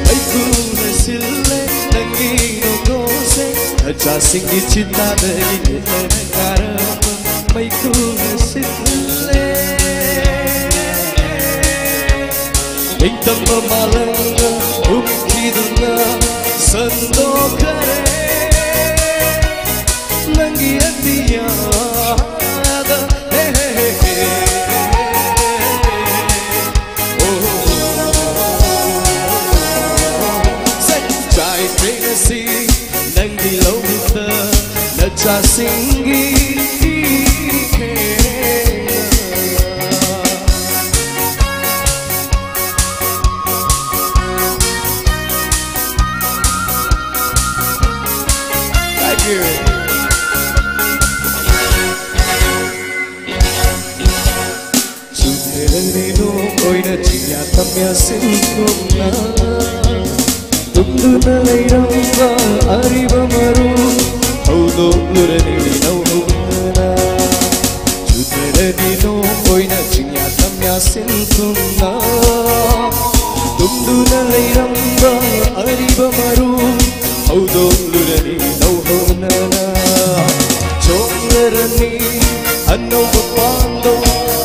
ꯃꯩꯈꯨꯅ ꯁꯤꯜꯂꯦ ꯅꯪꯒꯤ ꯅꯣꯡꯗꯣꯟꯁꯦ꯫ ꯅꯆꯥꯁꯤꯡꯒꯤ ꯆꯤꯟꯗꯥꯗ ꯌꯦꯠꯂꯦ ꯀꯥꯔꯕ ꯃꯩꯈꯨꯅ ꯁꯤꯜꯂꯦ꯫ ꯅꯤꯡꯇꯝꯕ ꯃꯥꯂꯪꯅ ꯍꯨꯝꯈꯤꯗꯨꯅ ꯁꯟꯗꯣꯛꯈꯔꯦ ꯅꯪꯒꯤ ꯑꯇꯤꯌꯥꯗ꯫ ꯍꯦ, ꯍꯦ, ꯍꯦ, ꯍꯦ꯫ ꯑꯣ, ꯁꯦ, ꯆꯥꯏꯈ꯭ꯔꯦ ꯉꯁꯤ ꯅꯪꯒꯤ ꯂꯧꯕꯨꯛꯇ ꯅꯆꯥꯁꯤꯡꯒꯤ ꯏꯈꯦꯡꯅ꯫ Thank you. ꯆꯨꯝꯅꯔꯅꯤꯅꯣ ꯑꯣꯏꯅ ꯆꯤꯡꯌꯥ ꯇꯝꯌꯥ ꯁꯤꯟꯊꯨꯡꯅ ꯇꯨꯝꯗꯨꯅ ꯂꯩꯔꯝꯕ ꯑꯔꯤꯕ ꯃꯔꯨ ꯍꯧꯗꯣꯛꯂꯨꯔꯅꯤ ꯅꯧꯍꯧꯅꯅ꯫ ꯆꯨꯝꯅꯔꯅꯤꯅꯣ ꯑꯣꯏꯅ ꯆꯤꯡꯌꯥ ꯇꯝꯌꯥ ꯁꯤꯟꯊꯨꯡꯅ ꯆꯣꯡꯂꯔꯅꯤ ꯑꯅꯧꯕ ꯄꯥꯡꯗꯣ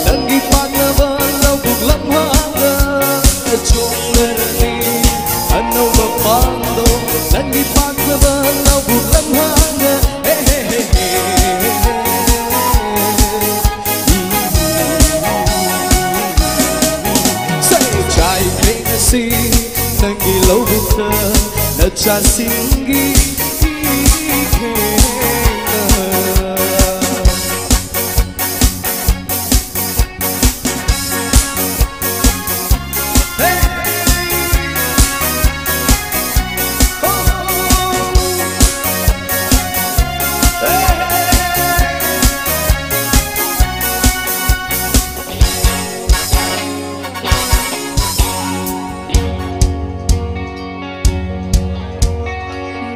ꯅꯪꯒꯤ ꯄꯥꯛꯅꯕ ꯂꯧꯕꯨꯛ ꯂꯝꯍꯥꯡꯗ ꯆꯣꯡꯂꯔꯅꯤ ꯑꯅꯧꯕ ꯄꯥꯡꯗꯣ ꯅꯪꯒꯤ ꯄꯥꯛꯅꯕ ꯂꯧꯕꯨꯛ ꯂꯝꯍꯥꯡꯗ ꯍꯦ ꯍꯦ ꯍꯦ ꯍꯦ ꯆꯥꯏꯈꯩ ꯉꯁꯤ ꯅꯪꯒꯤ ꯂꯧꯕꯨꯛꯇ ꯅꯆꯥꯁꯤꯡꯒꯤ ꯏꯈꯦꯅ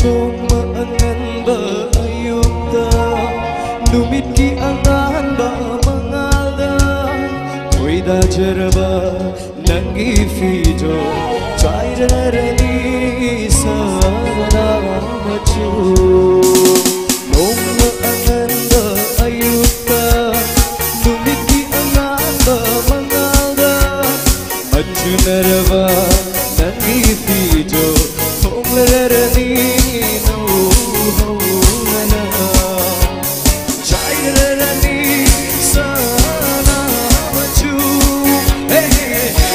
ꯅꯣꯡꯃ ꯑꯉꯟꯕ ꯑꯌꯨꯛꯇ ꯅꯨꯃꯤꯠꯀꯤ ꯑꯉꯥꯟꯕ ꯃꯉꯥꯜꯗ ꯈꯣꯏꯗꯥꯖꯔꯕ ꯅꯪꯒꯤ ꯐꯤꯗꯣ ꯆꯥꯏꯔꯔꯅꯤ ꯁꯅꯥ ꯃꯆꯨ ꯅꯣꯡꯃ ꯑꯉꯟꯕ ꯑꯌꯨꯛꯇ ꯅꯨꯃꯤꯠꯀꯤ ꯑꯉꯥꯟꯕ ꯃꯉꯥꯜꯗ ꯃꯟꯖꯨꯅꯔꯕ ꯅꯪꯒꯤ ꯐꯤꯗꯣ ꯊꯣꯡꯂꯔꯅꯤ ꯅꯧꯍꯧꯅꯅ ꯆꯥꯏꯔꯔꯅꯤ ꯁꯅꯥ ꯃꯆꯨ ꯍꯦ ꯍꯦ ꯍꯦ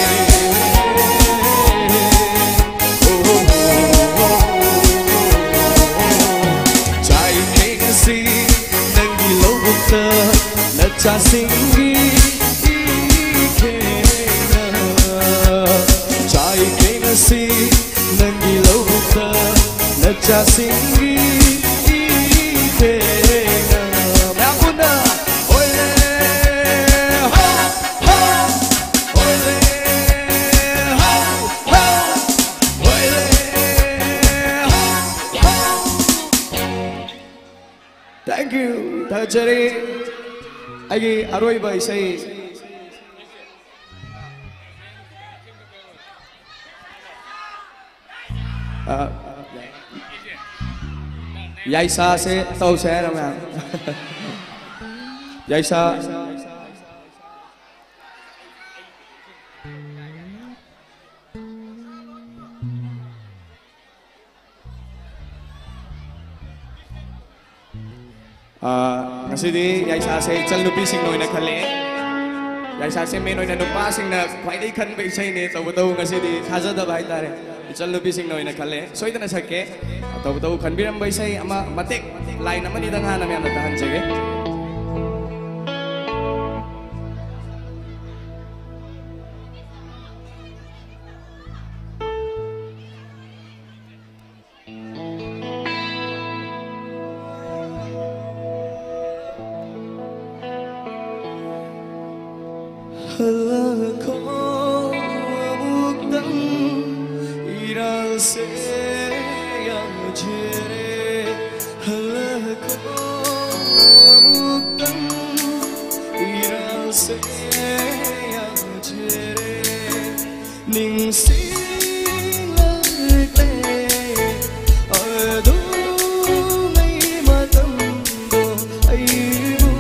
ꯆꯥꯏꯈꯩ ꯉꯁꯤ ꯅꯪꯒꯤ ꯂꯧꯕꯨꯛꯇ ꯅꯆꯥꯁꯤꯡꯒꯤ ꯏꯈꯦꯅ ꯆꯥꯏꯈꯩ ꯉꯁꯤ ꯅꯪꯒꯤ ꯂꯧꯕꯨꯛꯇ ꯅꯆꯥꯁꯤꯡꯒꯤ ꯏꯈꯦꯅ ꯃꯌꯥꯝ ꯄꯨꯟꯅ ꯍꯣꯏꯂꯦ ꯍꯣ ꯍꯣ ꯍꯣꯏꯂꯦ ꯍꯣ ꯍꯣ ꯍꯣꯏꯂꯦ ꯍꯣ ꯍꯣ Thank you. ꯊꯥꯒꯠꯆꯔꯤ꯫ ꯑꯩꯒꯤ ꯑꯔꯣꯏꯕ ꯏꯁꯩ ꯑ, ꯌꯥꯏꯁꯥꯁꯦ ꯇꯧꯁꯦ ꯍꯥꯏꯔ ꯃꯌꯥꯝ? ꯌꯥꯏꯁꯥ꯫ ꯑꯥ, ꯉꯁꯤꯗꯤ ꯌꯥꯏꯁꯥꯁꯦ ꯏꯆꯜ ꯅꯨꯄꯤꯁꯤꯡꯅ ꯑꯣꯏꯅ ꯈꯜꯂꯦ꯫ ꯌꯥꯏꯁꯥꯁꯦ ꯃꯦꯟ ꯑꯣꯏꯅ ꯅꯨꯄꯥꯁꯤꯡꯅ ꯈ꯭ꯋꯥꯏꯗꯒꯤ ꯈꯟꯕ ꯏꯁꯩꯅꯦ꯫ ꯇꯧꯕꯇꯕꯨ ꯉꯁꯤꯗꯤ ꯊꯥꯖꯗꯕ ꯍꯥꯏꯇꯥꯔꯦ, ꯏꯆꯜ ꯅꯨꯄꯤꯁꯤꯡꯅ ꯑꯣꯏꯅ ꯈꯜꯂꯦ꯫ ꯁꯣꯏꯗꯅ ꯁꯛꯀꯦ꯫ ꯇꯧꯕꯇꯕꯨ ꯈꯟꯕꯤꯔꯝꯕ ꯏꯁꯩ ꯑꯃ ꯃꯇꯦꯛ, ꯂꯥꯏꯟ ꯑꯃꯅꯤꯗꯪ ꯍꯥꯟꯅ ꯃꯌꯥꯝꯅ ꯇꯥꯍꯟꯖꯒꯦ꯫ ꯍꯜꯂꯛꯈꯣ ꯑꯃꯨꯛꯇꯪ, ꯏꯔꯥꯜꯁꯦ ꯌꯥꯖꯔꯦ꯫ ꯍꯜꯂꯛꯈꯣ ꯑꯃꯨꯛꯇꯪ, ꯏꯔꯥꯜꯁꯦ ꯌꯥꯖꯔꯦ꯫ ꯅꯤꯡꯁꯤꯡꯂꯛꯂꯦ ꯑꯗꯨꯉꯩ ꯃꯇꯝꯗꯣ, ꯑꯩꯕꯨ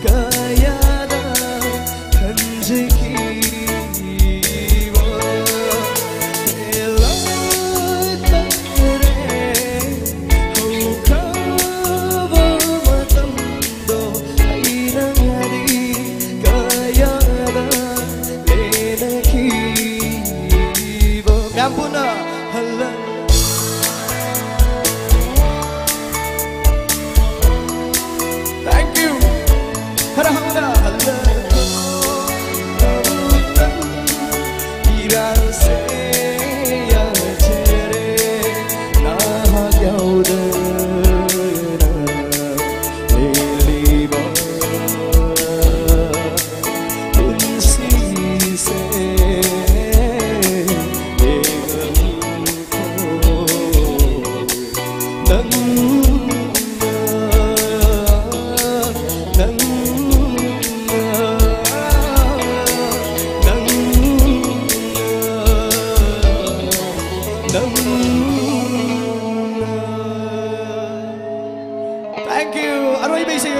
ꯀꯌꯥꯗ ꯈꯟꯖꯈꯤꯕ꯫ ꯄꯦꯜꯂꯛꯇꯔꯦ ꯍꯧꯈ꯭ꯔꯕ ꯃꯇꯝꯗꯣ, ꯑꯩ ꯅꯪꯒꯗꯤ ꯀꯌꯥꯗ ꯂꯦꯟꯅꯈꯤꯕ꯫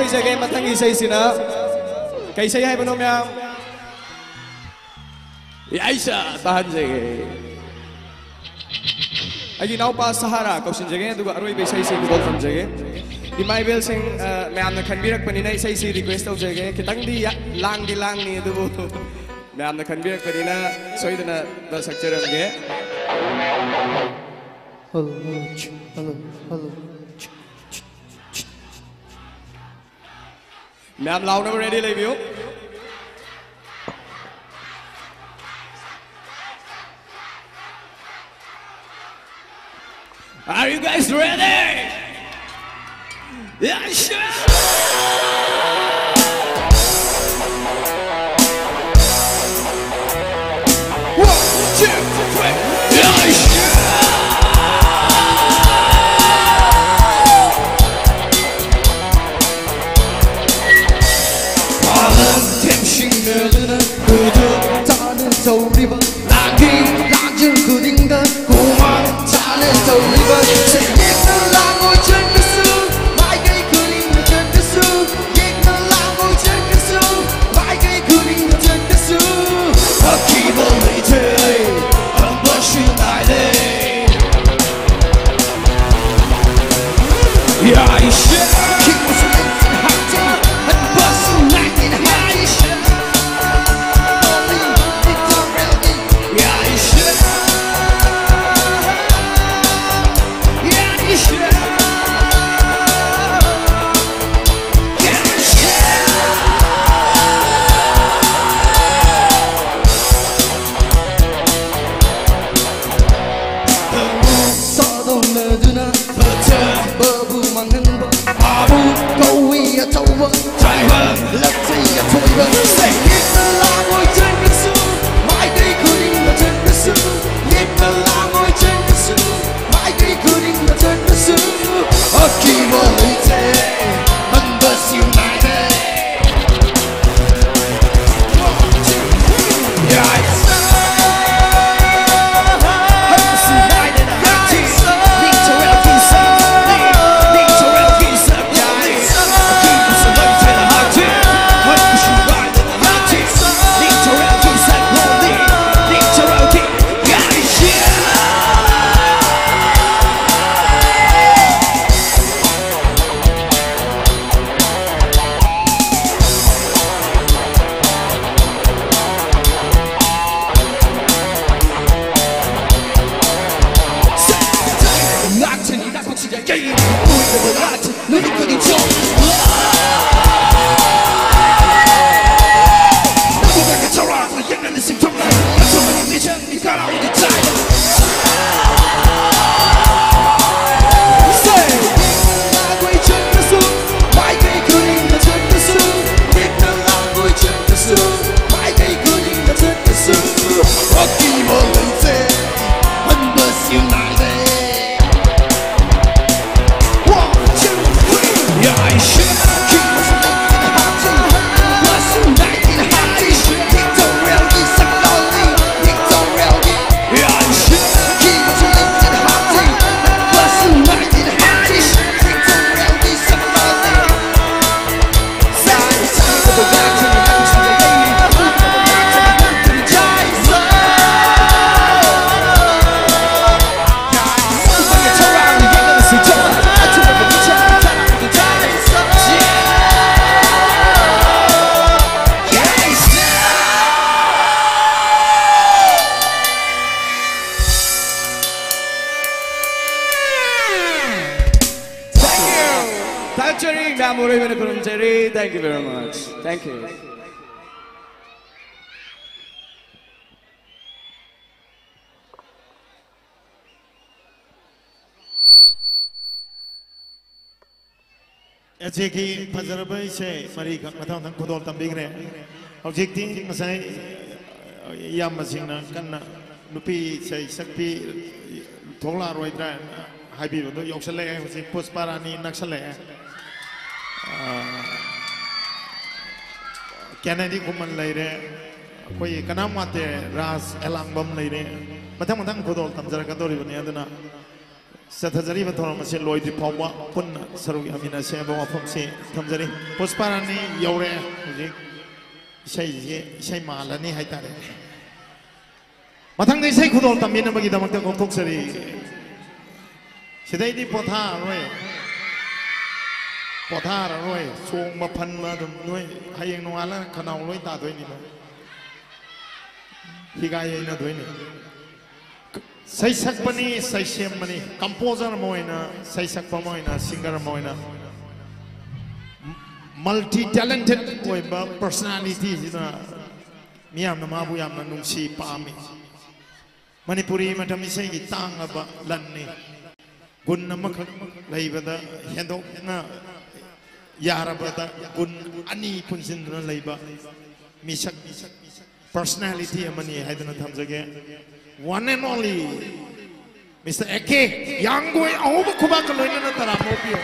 ꯂꯩꯖꯒꯦ꯫ ꯃꯊꯪꯒꯤ ꯏꯁꯩꯁꯤꯅ ꯀꯩ ꯏꯁꯩ ꯍꯥꯏꯕꯅꯣ, ꯃꯌꯥꯝ? ꯌꯥꯏꯁ ꯇꯥꯍꯟꯖꯒꯦ꯫ ꯑꯩꯒꯤ ꯏꯅꯥꯎꯄꯥ ꯁꯍꯥꯔꯥ ꯀꯧꯁꯤꯟꯖꯒꯦ, ꯑꯗꯨꯒ ꯑꯔꯣꯏꯕ ꯏꯁꯩꯁꯤ ꯈꯨꯗꯣꯜ ꯇꯝꯖꯒꯦ꯫ ꯏꯃꯥ ꯏꯕꯦꯜꯁꯤꯡ, ꯑ, ꯃꯌꯥꯝꯅ ꯈꯟꯕꯤꯔꯛꯄꯅꯤꯅ ꯏꯁꯩꯁꯤ request ꯇꯧꯖꯒꯦ꯫ ꯈꯤꯇꯪꯗꯤ ꯌꯥ-, ꯂꯥꯡꯗꯤ ꯂꯥꯡꯅꯤ, ꯑꯗꯨꯕꯨ ꯃꯌꯥꯝꯅ ꯈꯟꯕꯤꯔꯛꯄꯅꯤꯅ ꯁꯣꯏꯗꯅ ꯁꯛꯆꯔꯝꯒꯦ꯫ Hello, hello, hello, hello. ꯃꯌꯥꯝ ꯂꯥꯎꯅꯕ ready ꯂꯩꯕꯤꯌꯨ꯫ Are you guys ready? Yeah, sure. One, two, three. Yeah, sure. ꯅꯪꯒꯤ ꯂꯥꯟꯖꯤꯡ ꯈꯨꯗꯤꯡꯗ ꯈꯨꯃꯥꯡ ꯆꯥꯅ ꯇꯧꯔꯤꯕ ꯁꯦ ꯌꯦꯛꯅ ꯂꯥꯡꯉꯣꯏ ꯆꯠꯂꯁꯨ ꯃꯥꯏꯀꯩ ꯈꯨꯗꯤꯡꯗ ꯆꯠꯂꯁꯨ ꯌꯦꯛꯅ ꯂꯥꯡꯉꯣꯏ ꯆꯠꯂꯁꯨ ꯃꯥꯏꯀꯩ ꯈꯨꯗꯤꯡꯗ ꯆꯠꯂꯁꯨ ꯑꯀꯤꯕ ꯂꯩꯇꯦ ꯍꯪꯕꯁꯨ ꯅꯥꯏꯗꯦ ꯌꯥꯏꯁꯦ ꯁꯥꯗꯣꯡꯅꯗꯨꯅ ꯐꯖꯕꯕꯨ ꯃꯥꯡꯍꯟꯕ ꯃꯥꯕꯨ ꯀꯧꯏ ꯑꯆꯧꯕ ꯇꯥꯏꯕꯪ ꯂꯛꯆꯩ ꯑꯊꯣꯏꯕ ꯁꯦ ꯌꯦꯠꯅ ꯂꯥꯡꯉꯣꯏ ꯆꯠꯂꯁꯨ ꯃꯥꯏꯀꯩ ꯈꯨꯗꯤꯡꯗ ꯆꯠꯂꯁꯨ ꯌꯦꯠꯅ ꯂꯥꯡꯉꯣꯏ ꯆꯠꯂꯁꯨ ꯃꯥꯏꯀꯩ ꯈꯨꯗꯤꯡꯗ ꯆꯠꯂꯁꯨ ꯑꯀꯤꯕ ꯂꯩꯇꯦ ꯍꯟꯕꯁꯨ ꯅꯥꯏꯗꯦ ꯃꯔꯨꯑꯣꯏꯕꯅ ꯈꯨꯔꯨꯝꯖꯔꯤ꯫ Thank you very much. Thank you. ꯑꯦꯆꯦꯒꯤ ꯐꯖꯔꯕ ꯏꯁꯩ ꯃꯔꯤꯈꯛ ꯃꯊꯪ ꯃꯊꯪ ꯈꯨꯗꯣꯜ ꯇꯝꯕꯤꯈ꯭ꯔꯦ꯫ ꯍꯧꯖꯤꯛꯇꯤ ꯉꯁꯥꯏ ꯏꯌꯥꯝꯕꯁꯤꯡꯅ ꯀꯟꯅ ꯅꯨꯄꯤ ꯏꯁꯩ ꯁꯛꯄꯤ ꯊꯣꯛꯂꯛꯑꯔꯣꯏꯗ꯭ꯔꯥ ꯍꯥꯏꯅ ꯍꯥꯏꯕꯤꯕꯗꯣ ꯌꯧꯁꯜꯂꯛꯑꯦ꯫ ꯍꯧꯖꯤꯛ ꯄꯨꯁꯄꯥ ꯔꯥꯅꯤ ꯅꯛꯁꯜꯂꯛꯑꯦ꯫ ꯑꯥ, ꯀꯦꯅꯦꯗꯤ ꯈꯨꯃꯟ ꯂꯩꯔꯦ꯫ ꯑꯩꯈꯣꯏꯒꯤ ꯀꯅꯥꯝ ꯋꯥꯠꯇꯦ, ꯔꯥꯖ ꯑꯦꯂꯥꯡꯕꯝ ꯂꯩꯔꯦ꯫ ꯃꯊꯪ ꯃꯊꯪ ꯈꯨꯗꯣꯜ ꯇꯝꯖꯔꯛꯀꯗꯧꯔꯤꯕꯅꯤ꯫ ꯑꯗꯨꯅ ꯆꯠꯊꯖꯔꯤꯕ ꯊꯧꯔꯝ ꯑꯁꯤ ꯂꯣꯏꯗ꯭ꯔꯤ ꯐꯥꯎꯕ ꯄꯨꯟꯅ ꯁꯔꯨꯛ ꯌꯥꯃꯤꯟꯅꯁꯦ ꯍꯥꯏꯕ ꯋꯥꯐꯝꯁꯤ ꯊꯝꯖꯔꯤ꯫ ꯄꯨꯁꯄꯥ ꯔꯥꯅꯤ ꯌꯧꯔꯛꯑꯦ꯫ ꯍꯧꯖꯤꯛ ꯏꯁꯩꯁꯤ ꯏꯁꯩ ꯃꯥꯜꯂꯅꯤ ꯍꯥꯏꯇꯥꯔꯦ꯫ ꯃꯊꯪꯗ ꯏꯁꯩ ꯈꯨꯗꯣꯜ ꯇꯝꯕꯤꯅꯕꯒꯤꯗꯃꯛꯇ ꯀꯧꯊꯣꯛꯆꯔꯤ꯫ ꯁꯤꯗꯩꯗꯤ ꯄꯣꯊꯥꯔꯔꯣꯏ, ꯄꯣꯊꯥꯔꯔꯣꯏ꯫ ꯆꯣꯡꯕ ꯐꯟꯕ ꯑꯗꯨꯝ ꯅꯣꯏ ꯍꯌꯦꯡ ꯅꯣꯡꯉꯥꯜꯂꯒ ꯈꯅꯥꯎ ꯂꯣꯏ ꯇꯥꯗꯣꯏꯅꯤ ꯅꯣꯏ꯫ ꯍꯤꯒꯥꯏ ꯌꯩꯅꯗꯣꯏꯅꯤ꯫ ꯁꯩꯁꯛꯄꯅꯤ, ꯁꯩꯁꯦꯝꯕꯅꯤ, ꯀꯝꯄꯣꯖꯔ ꯑꯃ ꯑꯣꯏꯅ, ꯁꯩꯁꯛꯄ ꯑꯃ ꯑꯣꯏꯅ, ꯁꯤꯡꯒꯔ ꯑꯃ ꯑꯣꯏꯅ, ꯃꯜꯇꯤ ꯇꯦꯂꯦꯟꯇꯦꯠ ꯑꯣꯏꯕ ꯄꯔꯁꯅꯥꯂꯤꯇꯤꯁꯤꯅ ꯃꯤꯌꯥꯝꯅ ꯃꯥꯕꯨ ꯌꯥꯝꯅ ꯅꯨꯡꯁꯤ ꯄꯥꯝꯃꯤ꯫ ꯃꯅꯤꯄꯨꯔꯤ ꯃꯇꯝ ꯏꯁꯩꯒꯤ ꯇꯥꯡꯂꯕ ꯂꯟꯅꯤ꯫ ꯒꯨꯟ ꯑꯃꯈꯛ ꯂꯩꯕꯗ ꯍꯦꯟꯗꯣꯛꯅ ꯌꯥꯔꯕꯗ ꯒꯨꯟ ꯑꯅꯤ ꯄꯨꯟꯁꯤꯟꯗꯨꯅ ꯂꯩꯕ ꯃꯤꯁꯛ, ꯄꯔꯁꯅꯦꯂꯤꯇꯤ ꯑꯃꯅꯤ ꯍꯥꯏꯗꯨꯅ ꯊꯝꯖꯒꯦ꯫ One and only Mister A K ꯌꯥꯡꯒꯣꯏ꯫ ꯑꯍꯧꯕ ꯈꯨꯕꯥꯛꯀ ꯂꯣꯏꯅꯅ ꯇꯔꯥꯝꯅ ꯑꯣꯛꯄꯤꯌꯨ꯫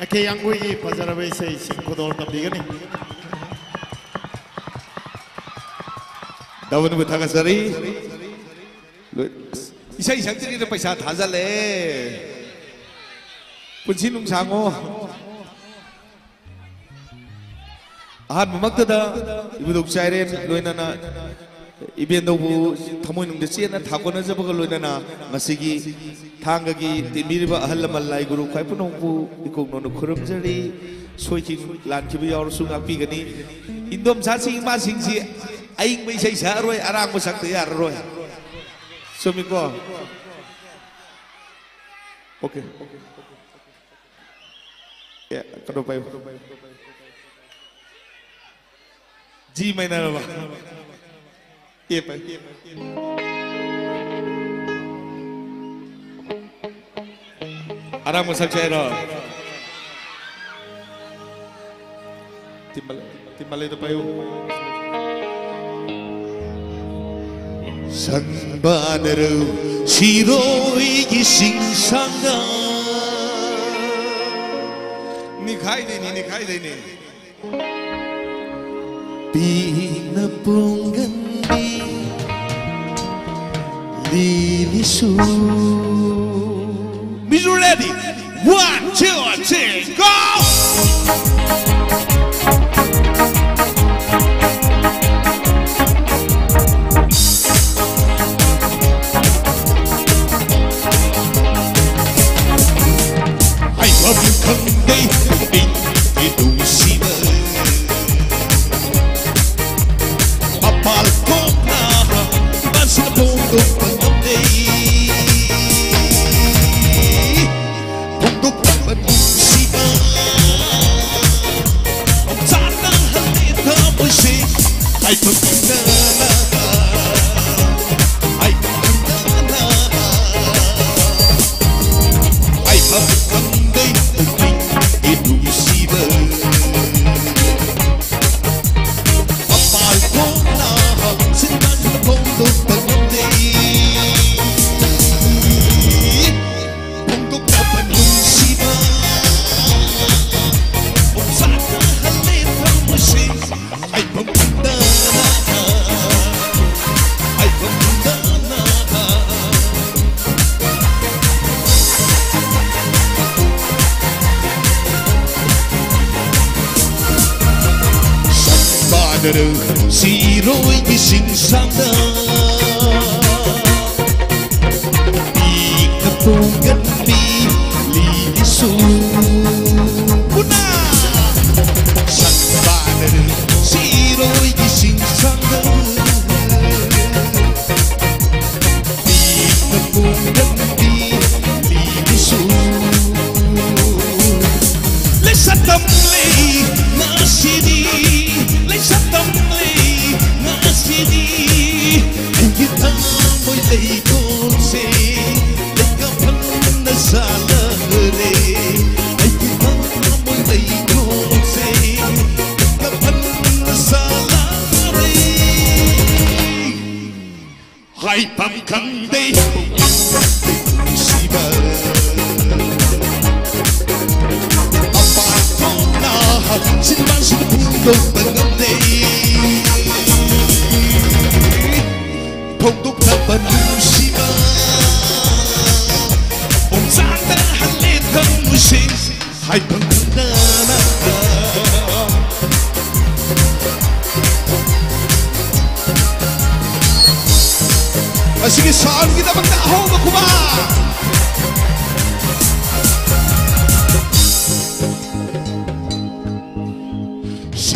ꯑꯦ ꯀꯦ ꯌꯥꯡꯒꯣꯏꯒꯤ ꯐꯖꯔꯕ ꯏꯁꯩꯁꯤꯡ ꯈꯨꯗꯣꯜ ꯇꯝꯕꯤꯒꯅꯤ꯫ ꯗꯕꯟꯕꯨ ꯊꯥꯒꯠꯆꯔꯤ꯫ ꯂꯣꯏ-, ꯑꯁ, ꯏꯁꯩ ꯁꯛꯇ꯭ꯔꯤꯉꯩꯗ ꯄꯩꯁꯥ ꯊꯥꯖꯜꯂꯦ꯫ ꯄꯨꯟꯁꯤ ꯅꯨꯡꯁꯥꯡꯉꯣ꯫ ꯑꯍꯥꯟꯕꯃꯛꯇꯗ ꯏꯕꯨꯙꯧ ꯆꯥꯏꯔꯦꯟ ꯂꯣꯏꯅꯅ ꯏꯕꯦꯟꯗꯧꯕꯨ ꯊꯃꯣꯏꯅꯨꯡꯗ ꯆꯦꯠꯅ ꯊꯥꯒꯣꯟꯅꯖꯕꯒ ꯂꯣꯏꯅꯅ ꯉꯁꯤꯒꯤ ꯊꯥꯡꯒꯒꯤ ꯇꯤꯟꯕꯤꯔꯤꯕ ꯑꯍꯜ ꯂꯃꯟ ꯂꯥꯏ ꯒꯨꯔꯨ ꯈ꯭ꯋꯥꯏ ꯄꯨꯝꯅꯃꯛꯄꯨ ꯏꯀꯣꯛ ꯅꯧꯅ ꯈꯨꯔꯨꯝꯖꯔꯤ꯫ ꯁꯣꯏꯈꯤꯕ ꯂꯥꯟꯈꯤꯕ ꯌꯥꯎꯔꯁꯨ ꯉꯥꯛꯄꯤꯒꯅꯤ꯫ ꯏꯟꯗꯣꯝꯆꯥꯁꯤꯡ ꯏꯃꯥꯁꯤꯡꯁꯤ ꯑꯏꯪꯕ ꯏꯁꯩ ꯁꯛꯑꯔꯣꯏ, ꯑꯔꯥꯡꯕ ꯁꯛꯇ ꯌꯥꯔꯔꯣꯏ꯫ ꯆꯨꯝꯃꯤꯀꯣ? ꯑꯣꯀꯦ꯫ ꯑꯦ, ꯀꯩꯅꯣ ꯄꯥꯏꯌꯨ꯫ G minor ꯕ꯫ A ꯄꯥꯏ꯫ ꯑꯔꯥꯡꯕ ꯁꯛꯁꯦ ꯍꯥꯏꯔꯣ? ꯇꯤꯝ ꯃꯂꯩꯗꯣ ꯄꯥꯏꯌꯨ꯫ ꯁꯪꯕꯥꯅꯔꯧ ꯁꯤꯔꯣꯏꯒꯤ ꯆꯤꯡꯁꯥꯡꯗ꯫ ꯅꯤꯈꯥꯏꯗꯣꯏꯅꯤ, ꯅꯤꯈꯥꯏꯗꯣꯏꯅꯤ꯫ ꯄꯤꯛꯅ ꯄꯣꯡꯒꯟꯕꯤ ꯂꯤꯂꯤꯁꯨ꯫ Be ready. One, two, three, go! ꯍꯥꯏꯐꯝ ꯈꯪꯗꯦ ꯄꯨꯛꯅꯤꯡꯒꯤ ꯅꯨꯡꯁꯤꯕ꯫ ꯃꯄꯥꯜ ꯀꯣꯛꯅ ꯏꯃꯥꯟꯁꯤꯅ ꯐꯣꯡꯗꯣꯛꯄ ꯉꯝꯗꯦ꯫ ꯐꯣꯡꯗꯣꯛꯇꯕ ꯅꯨꯡꯁꯤꯕ ꯆꯥꯟꯅꯍꯜꯂꯦ ꯊꯃꯣꯏꯁꯦ꯫ ꯍꯥꯏꯐꯝ ꯈꯪꯗꯅ, ꯍꯥꯏꯐꯝ ꯈꯪꯗꯅ, ꯍꯥꯏꯐꯝ ꯈꯪꯗꯦ ꯄꯨꯛꯅꯤꯡꯒꯤ ꯅꯨꯡꯁꯤꯕ꯫ ꯃꯄꯥꯜ ꯊꯣꯛꯅ ꯁꯤꯟꯕ ꯐꯣꯡꯗꯣꯛꯄ ꯉꯝꯗꯦ꯫ ꯐꯣꯡꯗꯣꯛꯇꯕ ꯅꯨꯡꯁꯤꯕ ꯄꯣꯡꯁꯥꯠ ꯇꯥꯍꯜꯂꯦ ꯊꯃꯣꯏꯁꯦ꯫ ꯍꯥꯏꯐꯝ ꯈꯪꯗꯅ, ꯍꯥꯏꯐꯝ ꯈꯪꯗꯅ꯫ ꯁꯪꯕꯥꯅꯔꯧ ꯁꯤꯔꯣꯏꯒꯤ ꯆꯤꯡꯁꯥꯡꯗ ꯄꯤꯛꯅ ꯄꯣꯡꯒꯟꯕꯤ ꯂꯤꯂꯤꯁꯨ꯫ ꯄꯨꯟꯅ! ꯁꯪꯕꯥꯅꯔꯧ ꯁꯤꯔꯣꯏꯒꯤ ꯆꯤꯡꯁꯥꯡꯗ ꯄꯤꯛꯅ ꯄꯣꯡꯒꯟꯕꯤ ꯂꯤꯂꯤꯁꯨ꯫ ꯄꯥꯝ ꯈꯪꯗꯦ ꯅꯨꯡꯁꯤꯕ꯫ ꯃꯄꯥꯟ ꯊꯣꯛꯅ ꯍꯟꯖꯤꯟꯕꯁꯨ ꯐꯣꯡꯗꯣꯛꯄ ꯉꯝꯗꯦ꯫ ꯐꯣꯡꯗꯣꯛꯅꯕ ꯅꯨꯡꯁꯤꯕ꯫ ꯄꯣꯡꯆꯥꯛꯇ ꯍꯜꯂꯦ ꯊꯃꯣꯏꯁꯦ꯫ ꯍꯥꯏꯐꯝ ꯈꯪꯗꯅ꯫ ꯉꯁꯤꯒꯤ ꯁꯥꯎꯟꯒꯤꯗꯃꯛꯇ ꯑꯍꯧꯕ ꯈꯨꯕꯥꯛ꯫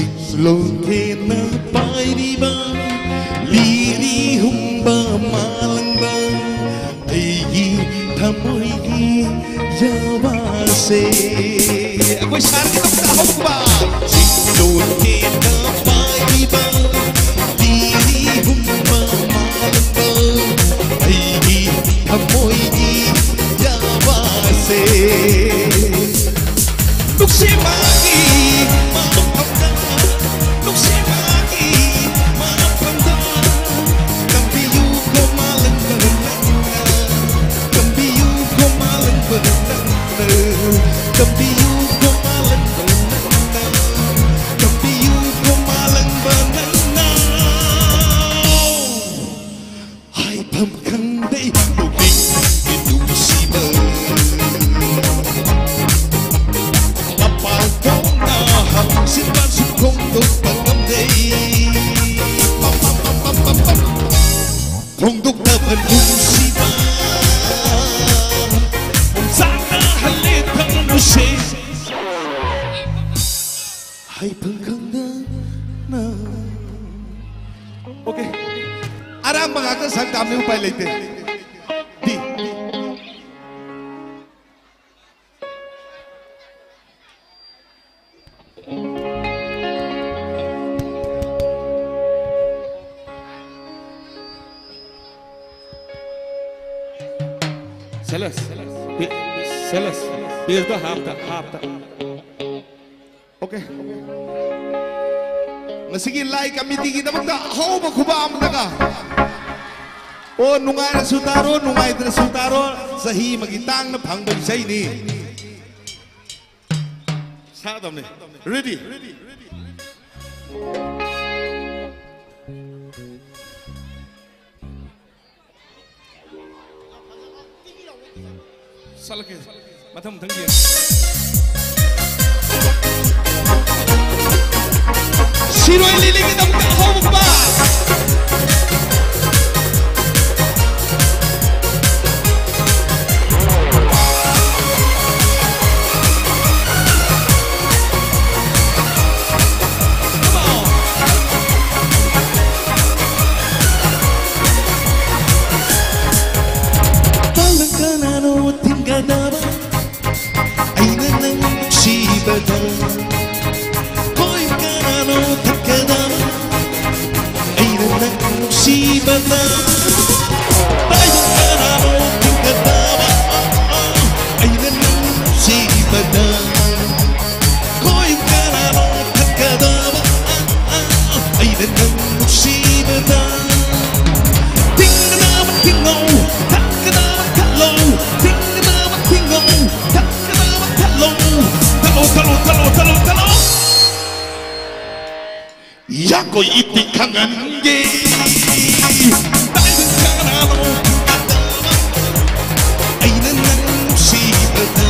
ꯁꯤꯡꯂꯣꯟꯊꯦꯟꯅ ꯄꯥꯏꯔꯤꯕ ꯂꯤꯔꯤ ꯍꯨꯝꯕ ꯃꯥꯂꯪꯕ ꯑꯩꯒꯤ ꯊꯃꯣꯏꯒꯤ ꯌꯥꯕꯁꯦ꯫ ꯑꯩꯈꯣꯏ ꯁꯥꯟꯅꯕ ꯍꯧꯕ꯫ ꯆꯤꯡꯗꯣꯟꯒꯤ ꯅꯄꯥꯏꯕ, ꯂꯤꯔꯤ ꯍꯨꯝꯕ ꯃꯥꯟꯕ, ꯑꯩꯒꯤ ꯊꯃꯣꯏꯒꯤ ꯌꯥꯕꯁꯦ꯫ ꯅꯨꯡꯁꯤꯕꯒꯤ ꯃꯐꯝꯗ, ꯅꯨꯡꯁꯤꯕꯒꯤ ꯃꯐꯝꯗ, ꯇꯝꯕꯤꯌꯨ ꯀꯣ ꯃꯥꯂꯪꯕ ꯅꯪꯅ, ꯇꯝꯕꯤꯌꯨ ꯀꯣ ꯃꯥꯂꯪꯕ ꯅꯪꯅ, ꯇꯝꯕꯤꯌꯨ ꯀꯣ ꯃꯥꯂꯪꯕ ꯅꯪꯅ, ꯇꯝꯕꯤꯌꯨ ꯀꯣ ꯃꯥꯂꯪꯕ ꯅꯪꯅ꯫ ꯍꯥꯏꯐꯝ ꯈꯪꯗꯦ ꯄꯨꯛꯅꯤꯡꯒꯤ ꯅꯨꯡꯁꯤꯕ꯫ ꯃꯄꯥꯟ ꯊꯣꯛꯅ ꯍꯧꯖꯤꯛꯃꯛꯁꯨ ꯐꯣꯡꯗꯣꯛꯄ ꯉꯝꯗꯦ꯫ ꯄꯝ, ꯄꯝ, ꯄꯝ, ꯄꯝ, ꯄꯝ, ꯄꯝ꯫ ꯐꯣꯡꯗꯣꯛꯅꯕ ꯅꯨꯡꯁꯤꯕ꯫ ꯄꯣꯡꯆꯥꯛꯅ ꯍꯜꯂꯦ ꯊꯃꯣꯏꯁꯦ꯫ ꯍꯥꯏꯐꯝ ꯈꯪꯗꯅ꯫ ꯑꯣꯀꯦ꯫ ꯑꯔꯥꯡꯕ ꯉꯥꯛꯇ ꯁꯛ ꯇꯥꯕꯅꯤ, ꯎꯄꯥꯏ ꯂꯩꯇꯦ꯫ ꯗꯤ꯫ ꯁꯦꯂꯁ, ꯄꯤ-, ꯁꯦꯂꯁ, ꯄꯤꯔꯗ ꯍꯥꯞꯇ, ꯍꯥꯞꯇ꯫ ꯑꯣꯀꯦ꯫ ꯉꯁꯤꯒꯤ ꯂꯥꯏ ꯀꯃꯤꯇꯤꯒꯤꯗꯃꯛꯇ ꯑꯍꯧꯕ ꯈꯨꯕꯥꯛ ꯑꯃꯇꯒ꯫ ꯑꯣ, ꯅꯨꯡꯉꯥꯏꯔꯁꯨ ꯇꯥꯔꯣ, ꯅꯨꯡꯉꯥꯏꯇ꯭ꯔꯁꯨ ꯇꯥꯔꯣ, ꯆꯍꯤ ꯑꯃꯒꯤ ꯇꯥꯡꯅ ꯐꯪꯕ ꯏꯁꯩꯅꯤ꯫ ꯁꯛꯑꯗꯕꯅꯤ꯫ Ready? ꯁꯛꯂꯛꯀꯦ꯫ ꯃꯊꯪ ꯃꯊꯪ ꯌꯦꯡ꯫ ꯁꯤꯔꯣꯏ ꯂꯤꯂꯤꯒꯤꯗꯃꯛꯇ ꯑꯍꯧꯕ ꯈꯨꯕꯥꯛ꯫ ꯄꯥꯡꯒꯜ ꯀꯅꯥꯅꯣ ꯊꯤꯡꯒꯗꯕ? ꯑꯩꯅ ꯅꯪ ꯅꯨꯡꯁꯤꯕꯗ ꯈꯣꯏ ꯀꯅꯥꯅꯣ ꯊꯛꯀꯗꯕ? ꯑꯩꯅ ꯅꯪ ꯅꯨꯡꯁꯤꯕꯗ ꯄꯥꯡꯒꯜ ꯀꯅꯥꯅꯣ ꯊꯤꯡꯒꯗꯕ? ꯑꯩꯅ ꯅꯪ ꯅꯨꯡꯁꯤꯕꯗ ꯈꯣꯏ ꯀꯅꯥꯅꯣ ꯊꯛꯀꯗꯕ? ꯑꯩꯅ ꯅꯪ ꯅꯨꯡꯁꯤꯕꯗ ꯊꯤꯡꯒꯗꯕ ꯊꯤꯡꯉꯣ, ꯊꯛꯀꯗꯕ ꯊꯛꯂꯣ, ꯊꯤꯡꯒꯗꯕ ꯊꯤꯡꯉꯣ, ꯊꯛꯀꯗꯕ ꯊꯛꯂꯣ꯫ ꯊꯛꯂꯣ, ꯊꯛꯂꯣ, ꯊꯛꯂꯣ, ꯊꯛꯂꯣ, ꯊꯛꯂꯣ꯫ ꯌꯥꯡꯀꯣꯏ ꯏꯇꯤ ꯈꯪꯍꯟꯒꯦ꯫ ꯇꯥꯏꯕꯪ ꯀꯅꯥꯅꯣ ꯊꯤꯡꯒꯗꯕ? ꯑꯩꯅ ꯅꯪ ꯅꯨꯡꯁꯤꯕꯗ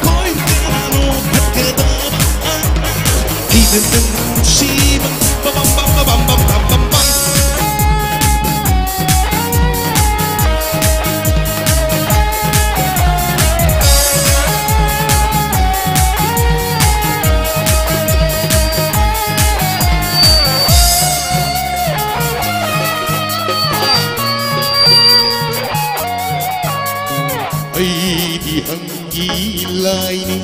ꯈꯣꯏ ꯀꯅꯥꯅꯣ ꯊꯛꯀꯗꯕ? ꯑꯩꯅ ꯅꯪ ꯅꯨꯡꯁꯤꯕ ꯕꯝ ꯕꯝ ꯕꯝ ꯕꯝ ꯕꯝ ꯕꯝ ꯕꯝ ꯕꯝ꯫ ꯑꯩꯗꯤ ꯍꯪꯒꯤ ꯂꯥꯏꯅꯤ,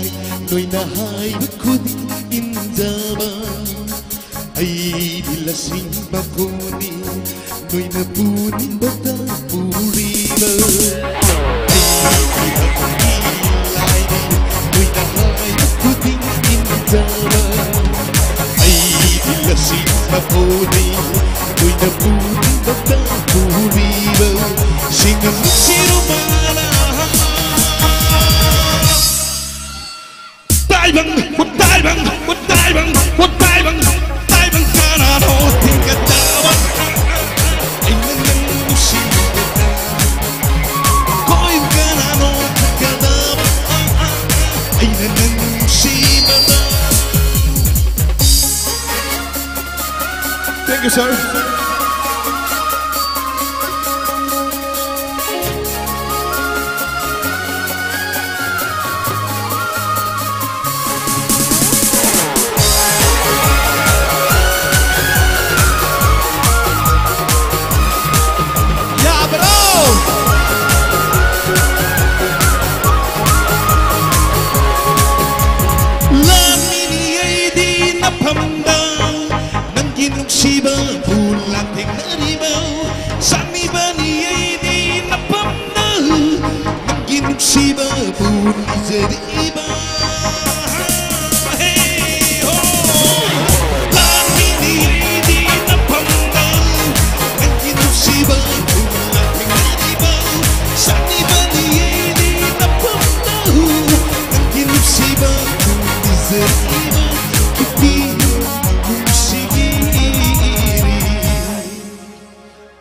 ꯅꯣꯏꯅ ꯍꯥꯏꯕ ꯈꯨꯗꯤꯡ ꯏꯟꯖꯕ꯫ ꯑꯩꯗꯤ ꯂꯁꯤꯡ ꯃꯈꯣꯟꯅꯤ, ꯅꯣꯏꯅ ꯄꯨꯅꯤꯡꯕꯗ ꯄꯨꯔꯤꯕ꯫ ꯑꯩꯗꯤ ꯍꯪꯒꯤ ꯂꯥꯏꯅꯤ, ꯅꯣꯏꯅ ꯍꯥꯏꯕ ꯈꯨꯗꯤꯡ ꯏꯟꯖꯕ꯫ ꯑꯩꯗꯤ ꯂꯁꯤꯡ ꯃꯈꯣꯟꯅꯤ, ꯅꯣꯏꯅ ꯄꯨꯅꯤꯡꯕꯗ ꯄꯨꯔꯤꯕ꯫ Sir. ꯌꯥꯕ꯭ꯔꯣ? ꯂꯥꯛꯂꯤꯅꯤ ꯑꯩꯗꯤ ꯅꯐꯝꯗ, ꯅꯪꯒꯤ ꯅꯨꯡꯁꯤꯕꯕꯨ ꯂꯥꯟꯊꯦꯡꯅꯔꯤꯕ, ꯆꯥꯛꯂꯤꯕꯅꯤ ꯑꯩꯗꯤ ꯅꯐꯝꯗ, ꯅꯪꯒꯤ ꯅꯨꯡꯁꯤꯕꯕꯨ ꯅꯤꯖꯔꯤꯕ꯫ ꯍꯦ ꯍꯣ꯫ ꯂꯥꯛꯂꯤꯅꯤ ꯑꯩꯗꯤ ꯅꯐꯝꯗ, ꯅꯪꯒꯤ ꯅꯨꯡꯁꯤꯕꯕꯨ ꯂꯥꯟꯊꯦꯡꯅꯔꯤꯕ, ꯆꯥꯛꯂꯤꯕꯅꯤ ꯑꯩꯗꯤ ꯅꯐꯝꯗ, ꯅꯪꯒꯤ ꯅꯨꯡꯁꯤꯕꯕꯨ ꯅꯤꯖꯔꯤꯕ, ꯈꯤꯛꯄꯤꯔꯣ ꯅꯨꯡꯁꯤꯕꯤ,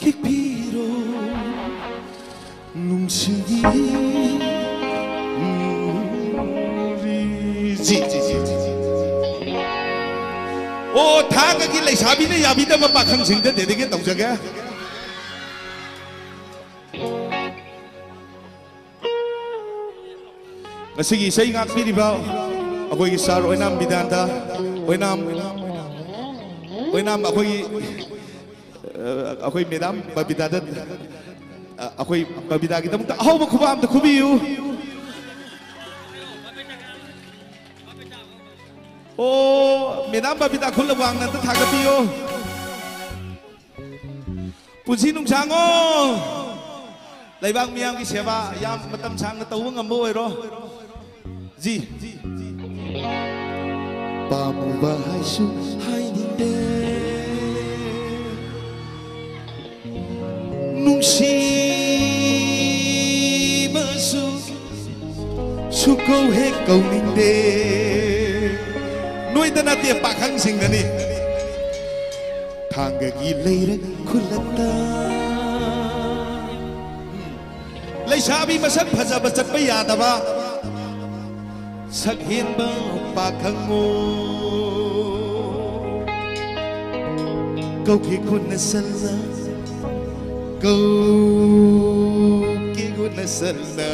ꯈꯤꯛꯄꯤꯔꯣ ꯅꯨꯡꯁꯤꯕꯤ꯫ G, G, G, G, G. ꯑꯣ, ꯊꯥꯡꯒꯒꯤ ꯂꯩꯁꯥꯕꯤꯅ ꯌꯥꯕꯤꯗꯕ ꯄꯥꯈꯪꯁꯤꯡꯗ dedicate ꯇꯧꯖꯒꯦ꯫ ꯉꯁꯤꯒꯤ ꯏꯁꯩ ꯉꯥꯛꯄꯤꯔꯤꯕ ꯑꯩꯈꯣꯏꯒꯤ ꯁꯥꯔ ꯑꯣꯏꯅꯥꯝ ꯕꯤꯗ꯭ꯌꯥꯅꯟꯗ, ꯑꯣꯏꯅꯥꯝ, ꯑꯣꯏꯅꯥꯝ ꯑꯩꯈꯣꯏꯒꯤ, ꯑ, ꯑꯩꯈꯣꯏ ꯃꯦꯗꯥꯝ ꯕꯕꯤꯇꯥꯗ, ꯑ, ꯑꯩꯈꯣꯏ ꯕꯕꯤꯇꯥꯒꯤꯗꯃꯛꯇ ꯑꯍꯧꯕ ꯈꯨꯕꯥꯛ ꯑꯝꯇ ꯈꯨꯕꯤꯌꯨ꯫ ꯑꯣ, ꯃꯦꯗꯥꯝ ꯕꯕꯤꯇꯥ ꯈꯨꯜꯂ ꯋꯥꯡꯅ ꯑꯝꯇ ꯊꯥꯒꯠꯄꯤꯌꯨ꯫ ꯄꯨꯟꯁꯤ ꯅꯨꯡꯁꯥꯡꯉꯣ꯫ ꯂꯩꯕꯥꯛ ꯃꯤꯌꯥꯝꯒꯤ ꯁꯦꯕꯥ ꯌꯥꯝ ꯃꯇꯝ ꯁꯥꯡꯅ ꯇꯧꯕ ꯉꯝꯕ ꯑꯣꯏꯔꯣ꯫ ꯖꯤ꯫ ꯄꯥꯝꯃꯨꯕ ꯍꯥꯏꯁꯨ ꯍꯥꯏꯅꯤꯡꯗꯦ꯫ ꯅꯨꯡꯁꯤꯕꯁꯨ ꯁꯨꯀꯧ ꯍꯦꯛ ꯀꯧꯅꯤꯡꯗꯦ꯫ ꯅꯣꯏꯗ ꯅꯠꯇꯦ, ꯄꯥꯈꯪꯁꯤꯡꯗꯅꯤ꯫ ꯊꯥꯡꯒꯒꯤ ꯂꯩꯔꯛ ꯈꯨꯜꯂꯛꯇ ꯂꯩꯁꯥꯕꯤ ꯃꯁꯛ ꯐꯖꯕ ꯆꯠꯄ ꯌꯥꯗꯕ ꯁꯛ ꯍꯦꯟꯕ ꯄꯥꯈꯪꯉꯣ꯫ ꯀꯧꯒꯦ ꯀꯨꯟꯅ ꯁꯜꯂ, ꯀꯧꯒꯦ ꯀꯨꯟꯅ ꯁꯜꯂ꯫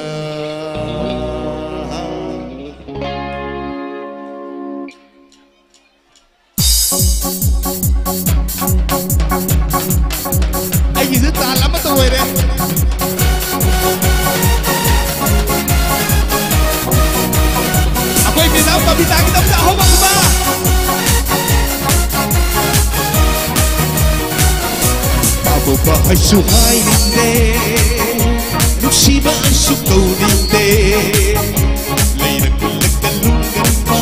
ꯑꯩꯒꯤꯁꯨ ꯇꯥꯜ ꯑꯃꯠꯇ ꯑꯣꯏꯔꯦ꯫ ꯑꯩꯈꯣꯏ ꯃꯦꯗꯥꯝ ꯕꯕꯤꯇꯥꯒꯤꯗꯃꯛꯇ ꯑꯍꯧꯕ ꯈꯨꯕꯥꯛ꯫ ꯄꯥꯝꯕꯣꯝꯕ ꯍꯥꯏꯁꯨ ꯍꯥꯏꯅꯤꯡꯗꯦ, ꯅꯨꯡꯁꯤꯕ ꯍꯥꯏꯁꯨ ꯀꯧꯅꯤꯡꯗꯦ꯫ ꯂꯩꯔꯛ ꯈꯨꯜꯂꯛꯇ ꯂꯨꯡꯒꯟꯕ,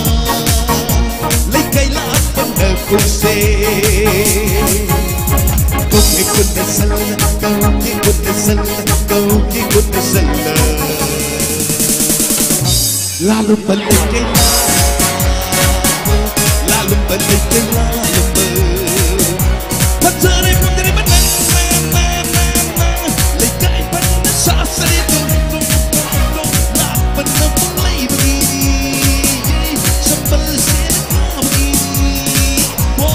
ꯂꯩꯀꯥꯏ ꯂꯥꯞꯄꯅ ꯀꯨꯝꯁꯦ꯫ ꯀꯧꯒꯦ ꯀꯨꯟꯅ ꯁꯜꯂ, ꯀꯧꯒꯦ ꯀꯨꯟꯅ ꯁꯜꯂ, ꯀꯧꯒꯦ ꯀꯨꯟꯅ ꯁꯜꯂ꯫ ꯂꯥꯂꯨꯝꯕ ꯂꯩꯀꯩ ꯂꯥꯂꯨꯝꯕ, ꯂꯥꯂꯨꯝꯕ ꯂꯩꯀꯩ ꯂꯥꯂꯨꯝꯕ꯫ ꯐꯖꯔꯦ ꯐꯖꯔꯦ ꯃꯅꯪ, ꯅꯪ, ꯅꯪ, ꯅꯪ, ꯅꯪ꯫ ꯂꯩꯀꯥꯏ ꯄꯟꯅ ꯁꯥꯁꯔꯦ ꯇꯨꯝ, ꯇꯨꯝ, ꯇꯨꯝ, ꯇꯨꯝ꯫ ꯂꯥꯛꯄꯅ ꯄꯨꯡꯂꯩꯕꯒꯤ ꯁꯝꯕꯜꯁꯦ ꯂꯥꯕꯒꯤ꯫ ꯋꯥ꯫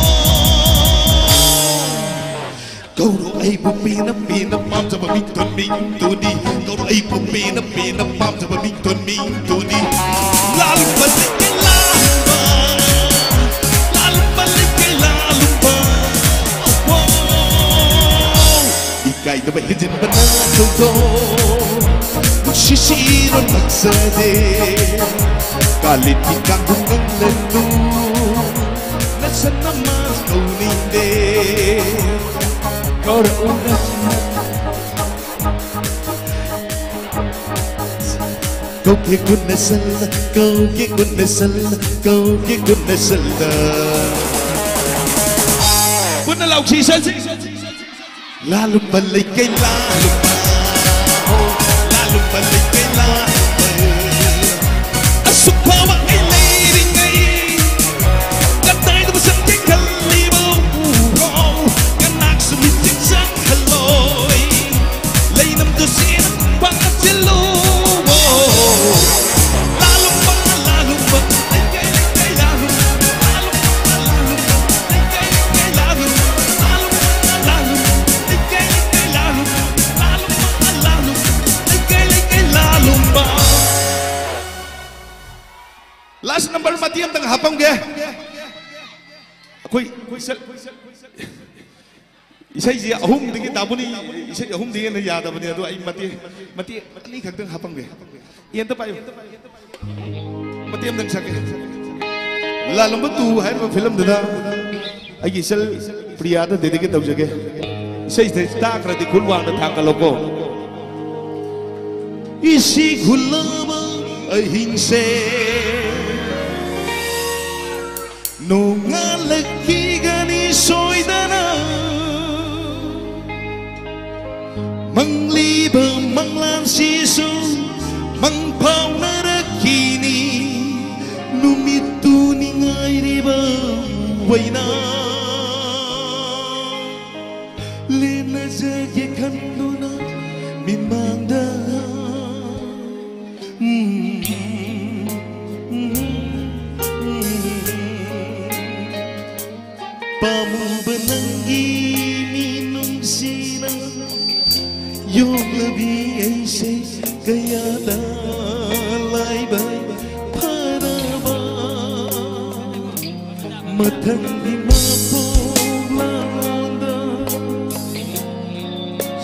ꯀꯧꯔꯣ ꯑꯩꯕꯨ ꯄꯦꯟꯅ ꯄꯦꯟꯅ ꯄꯥꯝꯖꯕ ꯃꯤꯡꯊꯣꯟ ꯃꯤꯡꯗꯨꯅꯤ꯫ ꯀꯧꯔꯣ ꯑꯩꯕꯨ ꯄꯦꯟꯅ ꯄꯦꯟꯅ ꯄꯥꯝꯖꯕ ꯃꯤꯡꯊꯣꯟ ꯃꯤꯡꯗꯨꯅꯤ꯫ ꯂꯥꯂꯨꯝꯕ ꯂꯩꯀꯩ ꯂꯥꯂꯨꯝꯕ, ꯂꯥꯂꯨꯝꯕ ꯂꯩꯀꯩ ꯂꯥꯂꯨꯝꯕ꯫ ꯋꯥ! ꯏꯀꯥꯏꯗꯕ ꯍꯦꯟꯖꯤꯟꯕꯅ ꯇꯧꯗꯣ, ꯅꯨꯡꯁꯤ ꯁꯤꯔꯣ ꯅꯛꯁꯗꯦ꯫ ꯀꯥꯂꯦꯟꯒꯤ ꯀꯥꯡꯕꯨ ꯉꯝꯂꯅꯨ, ꯅꯁꯟꯅ ꯃꯥꯁ ꯇꯧꯅꯤꯡꯗꯦ꯫ ꯀꯧꯔꯛꯎ ꯅꯁꯟꯅ꯫ ꯀꯧꯒꯦ ꯀꯨꯟꯅ ꯁꯜꯂ, ꯀꯧꯒꯦ ꯀꯨꯟꯅ ꯁꯜꯂ, ꯀꯧꯒꯦ ꯀꯨꯟꯅ ꯁꯜꯂ꯫ ꯄꯨꯟꯅ ꯂꯥꯎꯁꯤ ꯏꯁꯩꯁꯤ꯫ ꯂꯥꯂꯨꯝꯕ ꯂꯩꯀꯩ ꯂꯥꯂꯨꯝꯕ, ꯂꯥꯂꯨꯝꯕ ꯂꯩꯀꯩ ꯂꯥꯂꯨꯝꯕ꯫ ꯑꯁꯨꯛ ꯐꯥꯎꯕ ꯑꯩ ꯂꯩꯔꯤꯉꯩ, ꯀꯗꯥꯏꯗꯕꯨ ꯆꯠꯀꯦ ꯈꯜꯂꯤꯕꯣ? ꯀꯅꯥꯁꯨ ꯃꯤꯠꯌꯦꯡ ꯆꯪꯍꯜꯂꯣꯏ꯫ ꯂꯩꯅꯝꯗꯨ ꯆꯦꯅ ꯄꯥꯛꯆꯤꯜꯂꯨ꯫ ꯂꯥꯂꯨꯝꯕ, ꯂꯥꯂꯨꯝꯕ, ꯂꯩꯀꯩ, ꯂꯩꯀꯩ ꯂꯥꯂꯨꯝꯕ, ꯂꯥꯂꯨꯝꯕ, ꯂꯥꯂꯨꯝꯕ, ꯂꯩꯀꯩ, ꯂꯩꯀꯩ ꯂꯥꯂꯨꯝꯕ꯫ ꯅꯝꯕꯔ ꯃꯇꯦꯛ ꯑꯝꯇꯪ ꯍꯥꯞꯄꯝꯒꯦ꯫ ꯑꯩꯈꯣꯏ ꯏꯁꯩ, ꯏꯁꯩꯁꯦ ꯑꯍꯨꯝꯗꯒꯤ ꯇꯥꯕꯨꯅꯤ, ꯏꯁꯩ ꯑꯍꯨꯝꯗꯒꯤ ꯍꯦꯟꯅ ꯌꯥꯗꯕꯅꯤ꯫ ꯑꯗꯣ ꯑꯩ ꯃꯇꯦꯛ, ꯃꯇꯦꯛ ꯑꯅꯤꯈꯛꯇꯪ ꯍꯥꯞꯄꯝꯒꯦ꯫ ꯑꯦ, ꯑꯝꯇ ꯄꯥꯏꯌꯨ꯫ ꯃꯇꯦꯛ ꯑꯃꯇꯪ ꯁꯛꯀꯦ꯫ ꯂꯥꯜꯂꯝꯕ ꯇꯨ ꯍꯥꯏꯔꯤꯕ ꯐꯤꯂꯝꯗꯨꯗ ꯑꯩꯒꯤ ꯏꯆꯜ ꯄ꯭ꯔꯤꯌꯥꯗ dedicate ꯇꯧꯖꯒꯦ꯫ ꯏꯁꯩꯁꯤꯗ ꯇꯥꯈ꯭ꯔꯗꯤ ꯈꯨꯠ ꯋꯥꯡꯅ ꯊꯥꯡꯒꯠꯂꯣꯀꯣ꯫ ꯏꯁꯤ ꯈꯨꯜꯂꯕ ꯑꯍꯤꯡꯁꯦ ꯅꯣꯡꯉꯥꯜꯂꯛꯈꯤꯒꯅꯤ ꯁꯣꯏꯗꯅ꯫ ꯃꯪꯂꯤꯕ ꯃꯪꯂꯥꯟꯁꯤꯁꯨ ꯃꯪ ꯐꯥꯎꯅꯔꯛꯈꯤꯅꯤ꯫ ꯅꯨꯃꯤꯠꯇꯨ ꯅꯤꯡꯉꯥꯏꯔꯤꯕ ꯑꯣꯏꯅ ꯂꯦꯟꯅꯖꯒꯦ ꯈꯟꯗꯨꯅ ꯃꯤꯠꯃꯥꯡꯗ꯫ ꯎꯝ, ꯎꯝ, ꯎꯝ꯫ ꯄꯥꯝꯃꯨꯕ ꯅꯪꯒꯤ ꯃꯤꯅꯨꯡꯁꯤꯅ ꯌꯣꯛꯂꯕꯤ ꯑꯩꯁꯦ ꯀꯌꯥꯗ ꯂꯥꯏꯕꯛ ꯐꯔꯕ꯫ ꯃꯊꯪꯒꯤ ꯃꯄꯣꯛꯂꯥꯡꯗ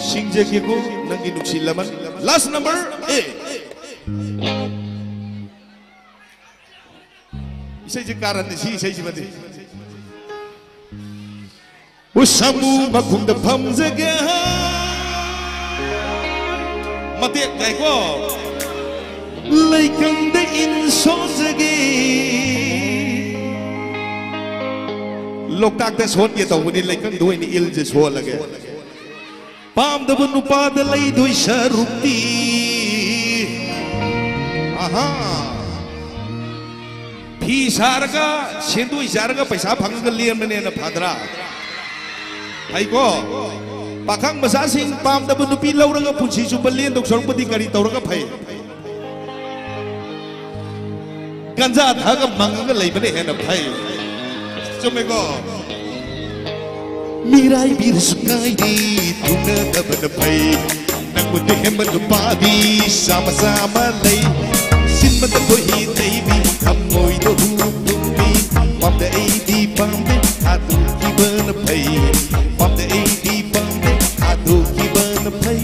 ꯁꯤꯡꯖꯒꯦꯀꯣ ꯅꯪꯒꯤ ꯅꯨꯡꯁꯤ ꯂꯃꯟ꯫ Last number A꯫ ꯏꯁꯩꯁꯦ ꯀꯥꯔꯟꯅꯤ ꯁꯤ ꯏꯁꯩꯁꯤꯃꯗꯤ꯫ ꯎꯁꯥꯃꯨ ꯃꯈꯣꯡꯗ ꯐꯝꯖꯒꯦ꯫ ꯃꯇꯦꯛ ꯉꯥꯏꯀꯣ꯫ ꯂꯩꯀꯪꯗ ꯏꯟ ꯁꯣꯟꯖꯒꯦ꯫ ꯂꯣꯛꯇꯥꯛꯇ ꯁꯣꯟꯒꯦ ꯇꯧꯕꯅꯤ, ꯂꯩꯀꯪꯗ ꯑꯣꯏꯅ ꯏꯜꯁꯦ ꯁꯣꯜꯂꯒꯦ꯫ ꯄꯥꯝꯗꯕ ꯅꯨꯄꯥꯗ ꯂꯩꯗꯣꯏ ꯁꯔꯨꯛꯇꯤ꯫ ꯑꯍꯥ꯫ ꯐꯤ ꯁꯥꯔꯒ, ꯁꯦꯟꯗꯣꯏ ꯆꯥꯔꯒ ꯄꯩꯁꯥ ꯐꯪꯉꯒ ꯂꯦꯟꯕꯅꯦꯅ ꯐꯗ꯭ꯔꯥ? ꯐꯩꯀꯣ? ꯄꯥꯈꯪ ꯃꯆꯥꯁꯤꯡ, ꯄꯥꯝꯗꯕ ꯅꯨꯄꯤ ꯂꯧꯔꯒ ꯄꯨꯟꯁꯤ ꯆꯨꯞꯄ ꯂꯦꯟꯗꯧ ꯁꯔꯨꯛꯄꯨꯗꯤ ꯀꯔꯤ ꯇꯧꯔꯒ ꯐꯩ? ꯒꯟꯖꯥ ꯊꯛꯑꯒ ꯃꯪꯉꯒ ꯂꯩꯕꯅ ꯍꯦꯟꯅ ꯐꯩ꯫ ꯆꯨꯝꯃꯦꯀꯣ? ꯃꯤꯔꯥꯏꯕꯤꯔꯁꯨ ꯀꯥꯏꯗꯦ, ꯊꯨꯡꯅꯗꯕꯅ ꯐꯩ꯫ ꯅꯪꯕꯨ ꯇꯦꯍꯦꯝꯕ ꯅꯨꯄꯥꯗꯤ ꯆꯥꯝꯃ ꯆꯥꯝꯃ ꯂꯩ꯫ ꯁꯤꯟ ꯃꯇꯝ ꯈꯣꯏꯍꯤ ꯇꯩꯕꯤ, ꯊꯃꯣꯏꯗ ꯍꯨ ꯐꯨꯝꯕꯤ, ꯄꯥꯝꯗꯦ ꯑꯩꯗꯤ ꯄꯥꯝꯗꯦ, ꯊꯥꯗꯣꯛꯈꯤꯕꯅ ꯐꯩ꯫ ꯄꯥꯝꯗꯦ ꯑꯩꯗꯤ ꯄꯥꯝꯗꯦ, ꯊꯥꯗꯣꯛꯈꯤꯕꯅ ꯐꯩ꯫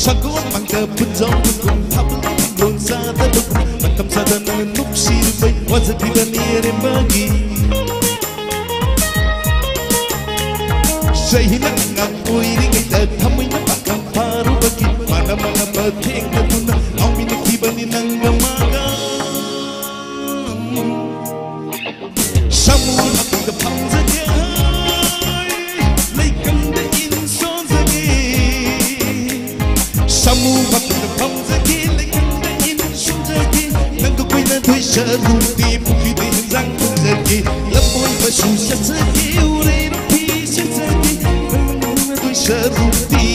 ꯁꯒꯣꯜ ꯃꯥꯡꯗ ꯄꯨꯟꯖꯥꯎꯕꯒꯨꯝ, ꯊꯥꯕꯜ ꯂꯣꯟ ꯆꯥꯗꯕꯒꯨꯝ, ꯃꯇꯝ ꯆꯥꯗꯅ ꯅꯨꯡꯁꯤꯔꯨꯕꯩ ꯋꯥꯖꯈꯤꯕꯅꯤ ꯑꯔꯦꯝꯕꯒꯤ꯫ ꯆꯍꯤꯅ ꯑꯉꯥꯡ ꯑꯣꯏꯔꯤꯉꯩꯗ ꯊꯃꯣꯏꯅ ꯄꯥꯈꯪ ꯐꯥꯔꯨꯕꯒꯤ ꯃꯥꯅ ꯃꯥꯟꯅꯕ ꯊꯦꯡꯅꯗꯨꯅ ꯉꯥꯎꯃꯤꯟꯅꯈꯤꯕꯅꯤ ꯅꯪꯒ ꯃꯥꯒ꯫ ꯁꯥꯃꯨ ꯃꯇꯨꯡꯗ ꯐꯝꯖꯒꯦ, ꯂꯩꯀꯪꯗ ꯏꯟ ꯁꯣꯟꯖꯒꯦ꯫ ꯁꯥꯃꯨ ꯃꯇꯨꯡꯗ ꯐꯝꯖꯒꯦ, ꯂꯩꯀꯪꯗ ꯏꯟ ꯁꯣꯟꯖꯒꯦ꯫ ꯅꯪꯒ ꯀꯣꯏꯅꯗꯣꯏ ꯁꯔꯨꯛꯇꯤ ꯄꯨꯈ꯭ꯔꯤꯗ ꯏꯟꯖꯥꯡ ꯊꯣꯡꯖꯒꯦ꯫ ꯂꯝꯕꯣꯏꯕꯁꯨ ꯆꯠꯆꯒꯦ, ꯎꯔꯩꯔꯣꯝ ꯐꯤ ꯁꯦꯠꯆꯒꯦ꯫ ꯅꯪꯒ ꯀꯣꯏꯅꯗꯣꯏ ꯁꯔꯨꯛꯇꯤ꯫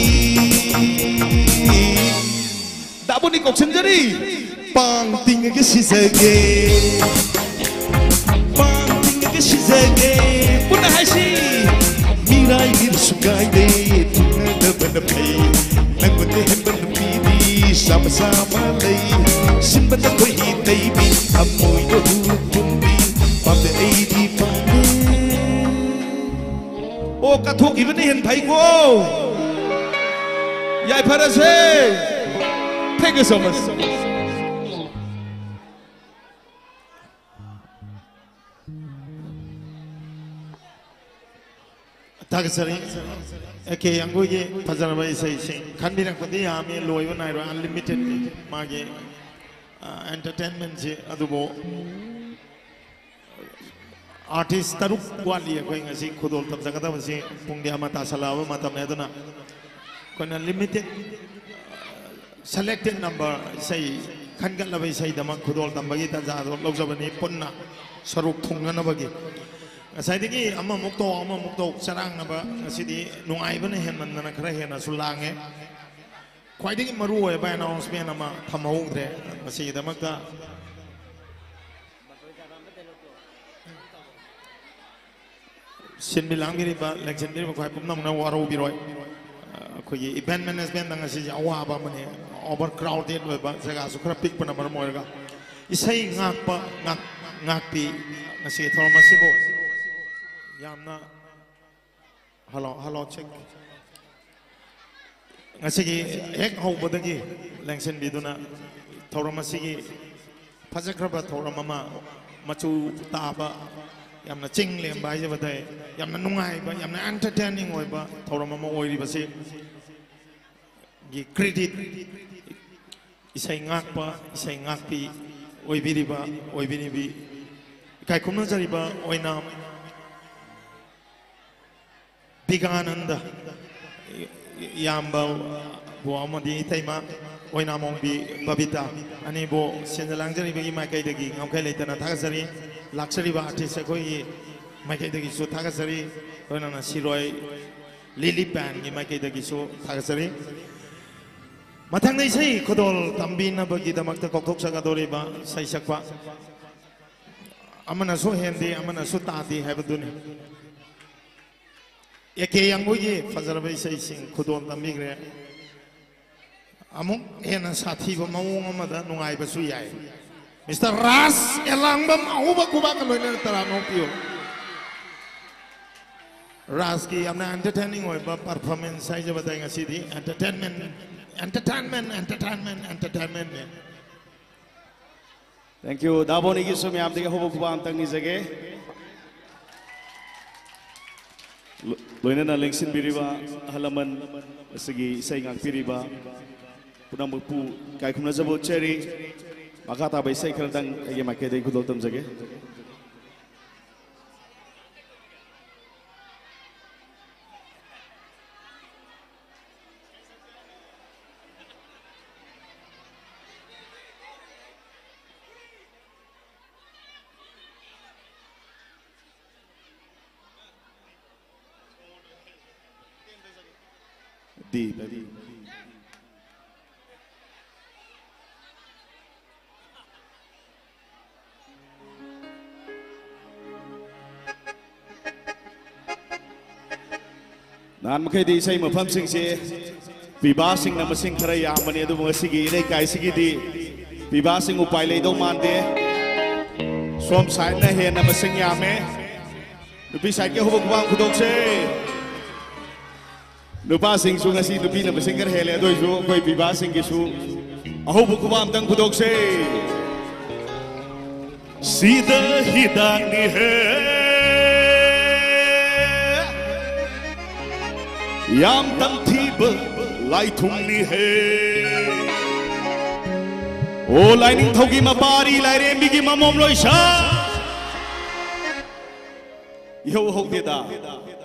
ꯗꯥꯕꯨꯅꯤ ꯀꯧꯁꯤꯟꯖꯔꯤ꯫ ꯄꯥꯡ ꯇꯤꯡꯉꯒ ꯁꯤꯖꯒꯦ꯫ ꯄꯥꯡ ꯇꯤꯡꯉꯒ ꯁꯤꯖꯒꯦ꯫ ꯄꯨꯟꯅ ꯍꯥꯏꯁꯤ꯫ ꯃꯤꯔꯥꯏꯕꯤꯔꯁꯨ ꯀꯥꯏꯗꯦ, ꯊꯨꯡꯅꯗꯕꯅ ꯐꯩ꯫ ꯅꯪꯉꯣꯟꯗ ꯍꯦꯟꯕ ꯅꯨꯄꯤꯗꯤ ꯆꯥꯝꯃ ꯆꯥꯝꯃ ꯂꯩ꯫ ꯁꯤꯟꯕꯗ ꯈꯣꯏꯍꯤ ꯇꯩꯕꯤ, ꯊꯃꯣꯏꯗ ꯍꯨ ꯐꯨꯝꯕꯤ꯫ ꯄꯥꯝꯗꯦ ꯑꯩꯗꯤ ꯄꯥꯝꯗꯦ꯫ ꯑꯣ, ꯀꯠꯊꯣꯛꯈꯤꯕꯅ ꯍꯦꯟ ꯐꯩꯀꯣ꯫ ꯌꯥꯏꯐꯔꯁꯦ꯫ Thank you so much. ꯊꯥꯒꯠꯆꯔꯤ꯫ ꯑꯦ ꯀꯦ ꯌꯥꯡꯒꯣꯏꯒꯤ ꯐꯖꯔꯕ ꯏꯁꯩꯁꯤꯡ ꯈꯟꯕꯤꯔꯛꯄꯗꯤ ꯌꯥꯝꯃꯤ, ꯂꯣꯏꯕ ꯅꯥꯏꯔꯣꯏ, unlimited ꯃꯥꯒꯤ, ꯑ, entertainmentꯁꯤ꯫ ꯑꯗꯨꯕꯨ ꯑꯥꯔꯇꯤꯁ ꯇꯔꯨꯛ ꯋꯥꯠꯂꯤ ꯑꯩꯈꯣꯏ ꯉꯁꯤ ꯈꯨꯗꯣꯜ ꯇꯝꯖꯒꯗꯕꯁꯤ꯫ ꯄꯨꯡꯗꯤ ꯑꯃ ꯇꯥꯁꯜꯂꯛꯑꯕ ꯃꯇꯝꯅꯤ, ꯑꯗꯨꯅ ꯑꯩꯈꯣꯏꯅ limited, selected number ꯏꯁꯩ, ꯈꯟꯒꯠꯂꯕ ꯏꯁꯩꯗꯃꯛ ꯈꯨꯗꯣꯜ ꯇꯝꯕꯒꯤ ꯇꯥꯟꯖꯥꯗꯣ ꯂꯧꯖꯕꯅꯤ, ꯄꯨꯟꯅ ꯁꯔꯨꯛ ꯊꯨꯡꯅꯅꯕꯒꯤ꯫ ꯉꯁꯥꯏꯗꯒꯤ ꯑꯃꯃꯨꯛ ꯇꯧ, ꯑꯃꯃꯨꯛ ꯇꯧ, ꯆꯔꯥꯡꯅꯕ ꯉꯁꯤꯗꯤ ꯅꯨꯡꯉꯥꯏꯕꯅ ꯍꯦꯟꯃꯟꯗꯅ ꯈꯔ ꯍꯦꯟꯅꯁꯨ ꯂꯥꯡꯉꯦ꯫ ꯈ꯭ꯋꯥꯏꯗꯒꯤ ꯃꯔꯨ ꯑꯣꯏꯕ announcement ꯑꯃ ꯊꯝꯍꯧꯗ꯭ꯔꯦ꯫ ꯃꯁꯤꯒꯤꯗꯃꯛꯇ ꯁꯤꯟꯕꯤ ꯂꯥꯡꯕꯤꯔꯤꯕ, ꯂꯦꯡꯁꯤꯟꯕꯤꯔꯤꯕ ꯈ꯭ꯋꯥꯏ ꯄꯨꯝꯅꯃꯛꯅ ꯋꯥꯔꯧꯕꯤꯔꯣꯏ꯫ ꯑꯩꯈꯣꯏꯒꯤ event managementꯇ ꯉꯁꯤꯁꯦ ꯑꯋꯥꯕ ꯑꯃꯅꯤ, overcrowded ꯑꯣꯏꯕ, ꯖꯒꯥꯁꯨ ꯈꯔ ꯄꯤꯛꯄꯅ ꯃꯔꯝ ꯑꯣꯏꯔꯒ꯫ ꯏꯁꯩ ꯉꯥꯛꯄ, ꯉꯥꯛ-, ꯉꯥꯛꯄꯤ, ꯉꯁꯤꯒꯤ ꯊꯧꯔꯝ ꯑꯁꯤꯕꯨ ꯌꯥꯝꯅ, hello, hello, check. ꯉꯁꯤꯒꯤ ꯍꯦꯛ ꯍꯧꯕꯗꯒꯤ ꯂꯦꯡꯁꯤꯟꯕꯤꯗꯨꯅ ꯊꯧꯔꯝ ꯑꯁꯤꯒꯤ ꯐꯖꯈ꯭ꯔꯕ ꯊꯧꯔꯝ ꯑꯃ, ꯃꯆꯨ ꯇꯥꯕ, ꯌꯥꯝꯅ ꯆꯤꯡ ꯂꯦꯝꯕ ꯍꯥꯏꯖꯕ ꯇꯥꯏ, ꯌꯥꯝꯅ ꯅꯨꯡꯉꯥꯏꯕ, ꯌꯥꯝꯅ entertaining ꯑꯣꯏꯕ ꯊꯧꯔꯝ ꯑꯃ ꯑꯣꯏꯔꯤꯕꯁꯤ ꯒꯤ credit ꯏꯁꯩ ꯉꯥꯛꯄ, ꯏꯁꯩ ꯉꯥꯛꯄꯤ ꯑꯣꯏꯕꯤꯔꯤꯕ, ꯑꯣꯏꯕꯤꯔꯤꯕꯤ, ꯏꯀꯥꯏ ꯈꯨꯝꯅꯖꯔꯤꯕ ꯑꯣꯏꯅꯥꯝ ꯕꯤꯒꯥꯅꯟꯗ, ꯏꯌꯥꯝꯕꯕꯨ ꯑꯃꯗꯤ ꯏꯇꯩꯃ ꯑꯣꯏꯅꯥꯝ ꯑꯣꯡꯕꯤ ꯕꯕꯤꯇꯥ, ꯑꯅꯤꯕꯨ ꯁꯤꯟꯖ ꯂꯥꯡꯖꯔꯤꯕꯒꯤ ꯃꯥꯏꯀꯩꯗꯒꯤ ꯉꯝꯈꯩ ꯂꯩꯇꯅ ꯊꯥꯒꯠꯆꯔꯤ꯫ ꯂꯥꯛꯆꯔꯤꯕ artist ꯑꯩꯈꯣꯏꯒꯤ ꯃꯥꯏꯀꯩꯗꯒꯤꯁꯨ ꯊꯥꯒꯠꯆꯔꯤ꯫ ꯂꯣꯏꯅꯅ ꯁꯤꯔꯣꯏ ꯂꯤꯂꯤ bandꯒꯤ ꯃꯥꯏꯀꯩꯗꯒꯤꯁꯨ ꯊꯥꯒꯠꯆꯔꯤ꯫ ꯃꯊꯪꯗ ꯏꯁꯩ ꯈꯨꯗꯣꯜ ꯇꯝꯕꯤꯅꯕꯒꯤꯗꯃꯛꯇ ꯀꯧꯊꯣꯛꯆꯒꯗꯧꯔꯤꯕ ꯏꯁꯩ ꯁꯛꯄ, ꯑꯃꯅꯁꯨ ꯍꯦꯟꯗꯦ, ꯑꯃꯅꯁꯨ ꯇꯥꯗꯦ ꯍꯥꯏꯕꯗꯨꯅꯤ꯫ ꯑꯦ ꯀꯦ ꯌꯥꯡꯒꯣꯏꯒꯤ ꯐꯖꯔꯕ ꯏꯁꯩꯁꯤꯡ ꯈꯨꯗꯣꯜ ꯇꯝꯕꯤꯈ꯭ꯔꯦ꯫ ꯑꯃꯨꯛ ꯍꯦꯟꯅ ꯁꯥꯊꯤꯕ ꯃꯑꯣꯡ ꯑꯃꯗ ꯅꯨꯡꯉꯥꯏꯕꯁꯨ ꯌꯥꯏ꯫ Mister ꯔꯥꯖ ꯑꯦꯂꯥꯡꯕꯝ ꯑꯍꯧꯕ ꯈꯨꯕꯥꯛꯀ ꯂꯣꯏꯅꯅ ꯇꯔꯥꯝꯅ ꯑꯣꯛꯄꯤꯌꯨ꯫ ꯔꯥꯖꯀꯤ ꯌꯥꯝꯅ entertaining ꯑꯣꯏꯕ performance ꯍꯥꯏꯖꯕ ꯇꯥꯏ ꯉꯁꯤꯗꯤ꯫ Entertainment, entertainment, entertainment, entertainmentꯅꯦ꯫ Thank you꯫ ꯗꯥ ꯕꯣꯅꯤꯒꯤꯁꯨ ꯃꯌꯥꯝꯗꯒꯤ ꯑꯍꯧꯕ ꯈꯨꯕꯥꯛ ꯑꯝꯇꯪ ꯅꯤꯖꯒꯦ꯫ ꯂꯣ-, ꯂꯣꯏꯅꯅ ꯂꯦꯡꯁꯤꯟꯕꯤꯔꯤꯕ ꯑꯍꯜ ꯂꯃꯟ, ꯑꯁꯤꯒꯤ ꯏꯁꯩ ꯉꯥꯛꯄꯤꯔꯤꯕ ꯄꯨꯝꯅꯃꯛꯄꯨ ꯏꯀꯥꯏ ꯈꯨꯝꯅꯖꯕ ꯎꯠꯆꯔꯤ꯫ ꯃꯈꯥ ꯇꯥꯕ ꯏꯁꯩ ꯈꯔꯗꯪ ꯑꯩꯒꯤ ꯃꯥꯏꯀꯩꯗꯒꯤ ꯈꯨꯗꯣꯜ ꯇꯝꯖꯒꯦ꯫ D, D. ꯅꯍꯥꯟ ꯃꯈꯩꯗꯤ ꯏꯁꯩ ꯃꯐꯝꯁꯤꯡꯁꯦ ꯄꯤꯕꯥꯁꯤꯡꯅ ꯃꯁꯤꯡ ꯈꯔ ꯌꯥꯝꯕꯅꯤ, ꯑꯗꯨꯕꯨ ꯉꯁꯤꯒꯤ ꯏꯔꯩꯀꯥꯏꯁꯤꯒꯤꯗꯤ ꯄꯤꯕꯥꯁꯤꯡ ꯎꯄꯥꯏ ꯂꯩꯗꯧ ꯃꯥꯟꯗꯦ꯫ ꯁꯣꯝ ꯁꯥꯏꯠꯅ ꯍꯦꯟꯅ ꯃꯁꯤꯡ ꯌꯥꯝꯃꯦ꯫ ꯅꯨꯄꯤ ꯁꯥꯏꯠꯀꯤ ꯑꯍꯧꯕ ꯈꯨꯕꯥꯛ ꯈꯨꯗꯣꯛꯁꯦ꯫ ꯅꯨꯄꯥꯁꯤꯡꯁꯨ ꯉꯁꯤ ꯅꯨꯄꯤꯅ ꯃꯁꯤꯡ ꯈꯔ ꯍꯦꯜꯂꯦ, ꯑꯗꯨ ꯑꯣꯏꯁꯨ ꯑꯩꯈꯣꯏ ꯄꯤꯕꯥꯁꯤꯡꯒꯤꯁꯨ ꯑꯍꯧꯕ ꯈꯨꯕꯥꯛ ꯑꯝꯇꯪ ꯈꯨꯗꯣꯛꯁꯦ꯫ ꯁꯤꯗ ꯍꯤꯗꯥꯛꯅꯤ ꯍꯦ, ꯌꯥꯝ ꯇꯝꯊꯤꯕ ꯂꯥꯏꯊꯨꯡꯅꯤ ꯍꯦ꯫ ꯑꯣ ꯂꯥꯏꯅꯤꯡꯊꯧꯒꯤ ꯃꯄꯥꯔꯤ ꯂꯥꯏꯔꯦꯝꯕꯤꯒꯤ ꯃꯃꯣꯝ ꯂꯣꯏꯁꯥ꯫ ꯏꯍꯧ ꯍꯧꯗꯦꯗ꯫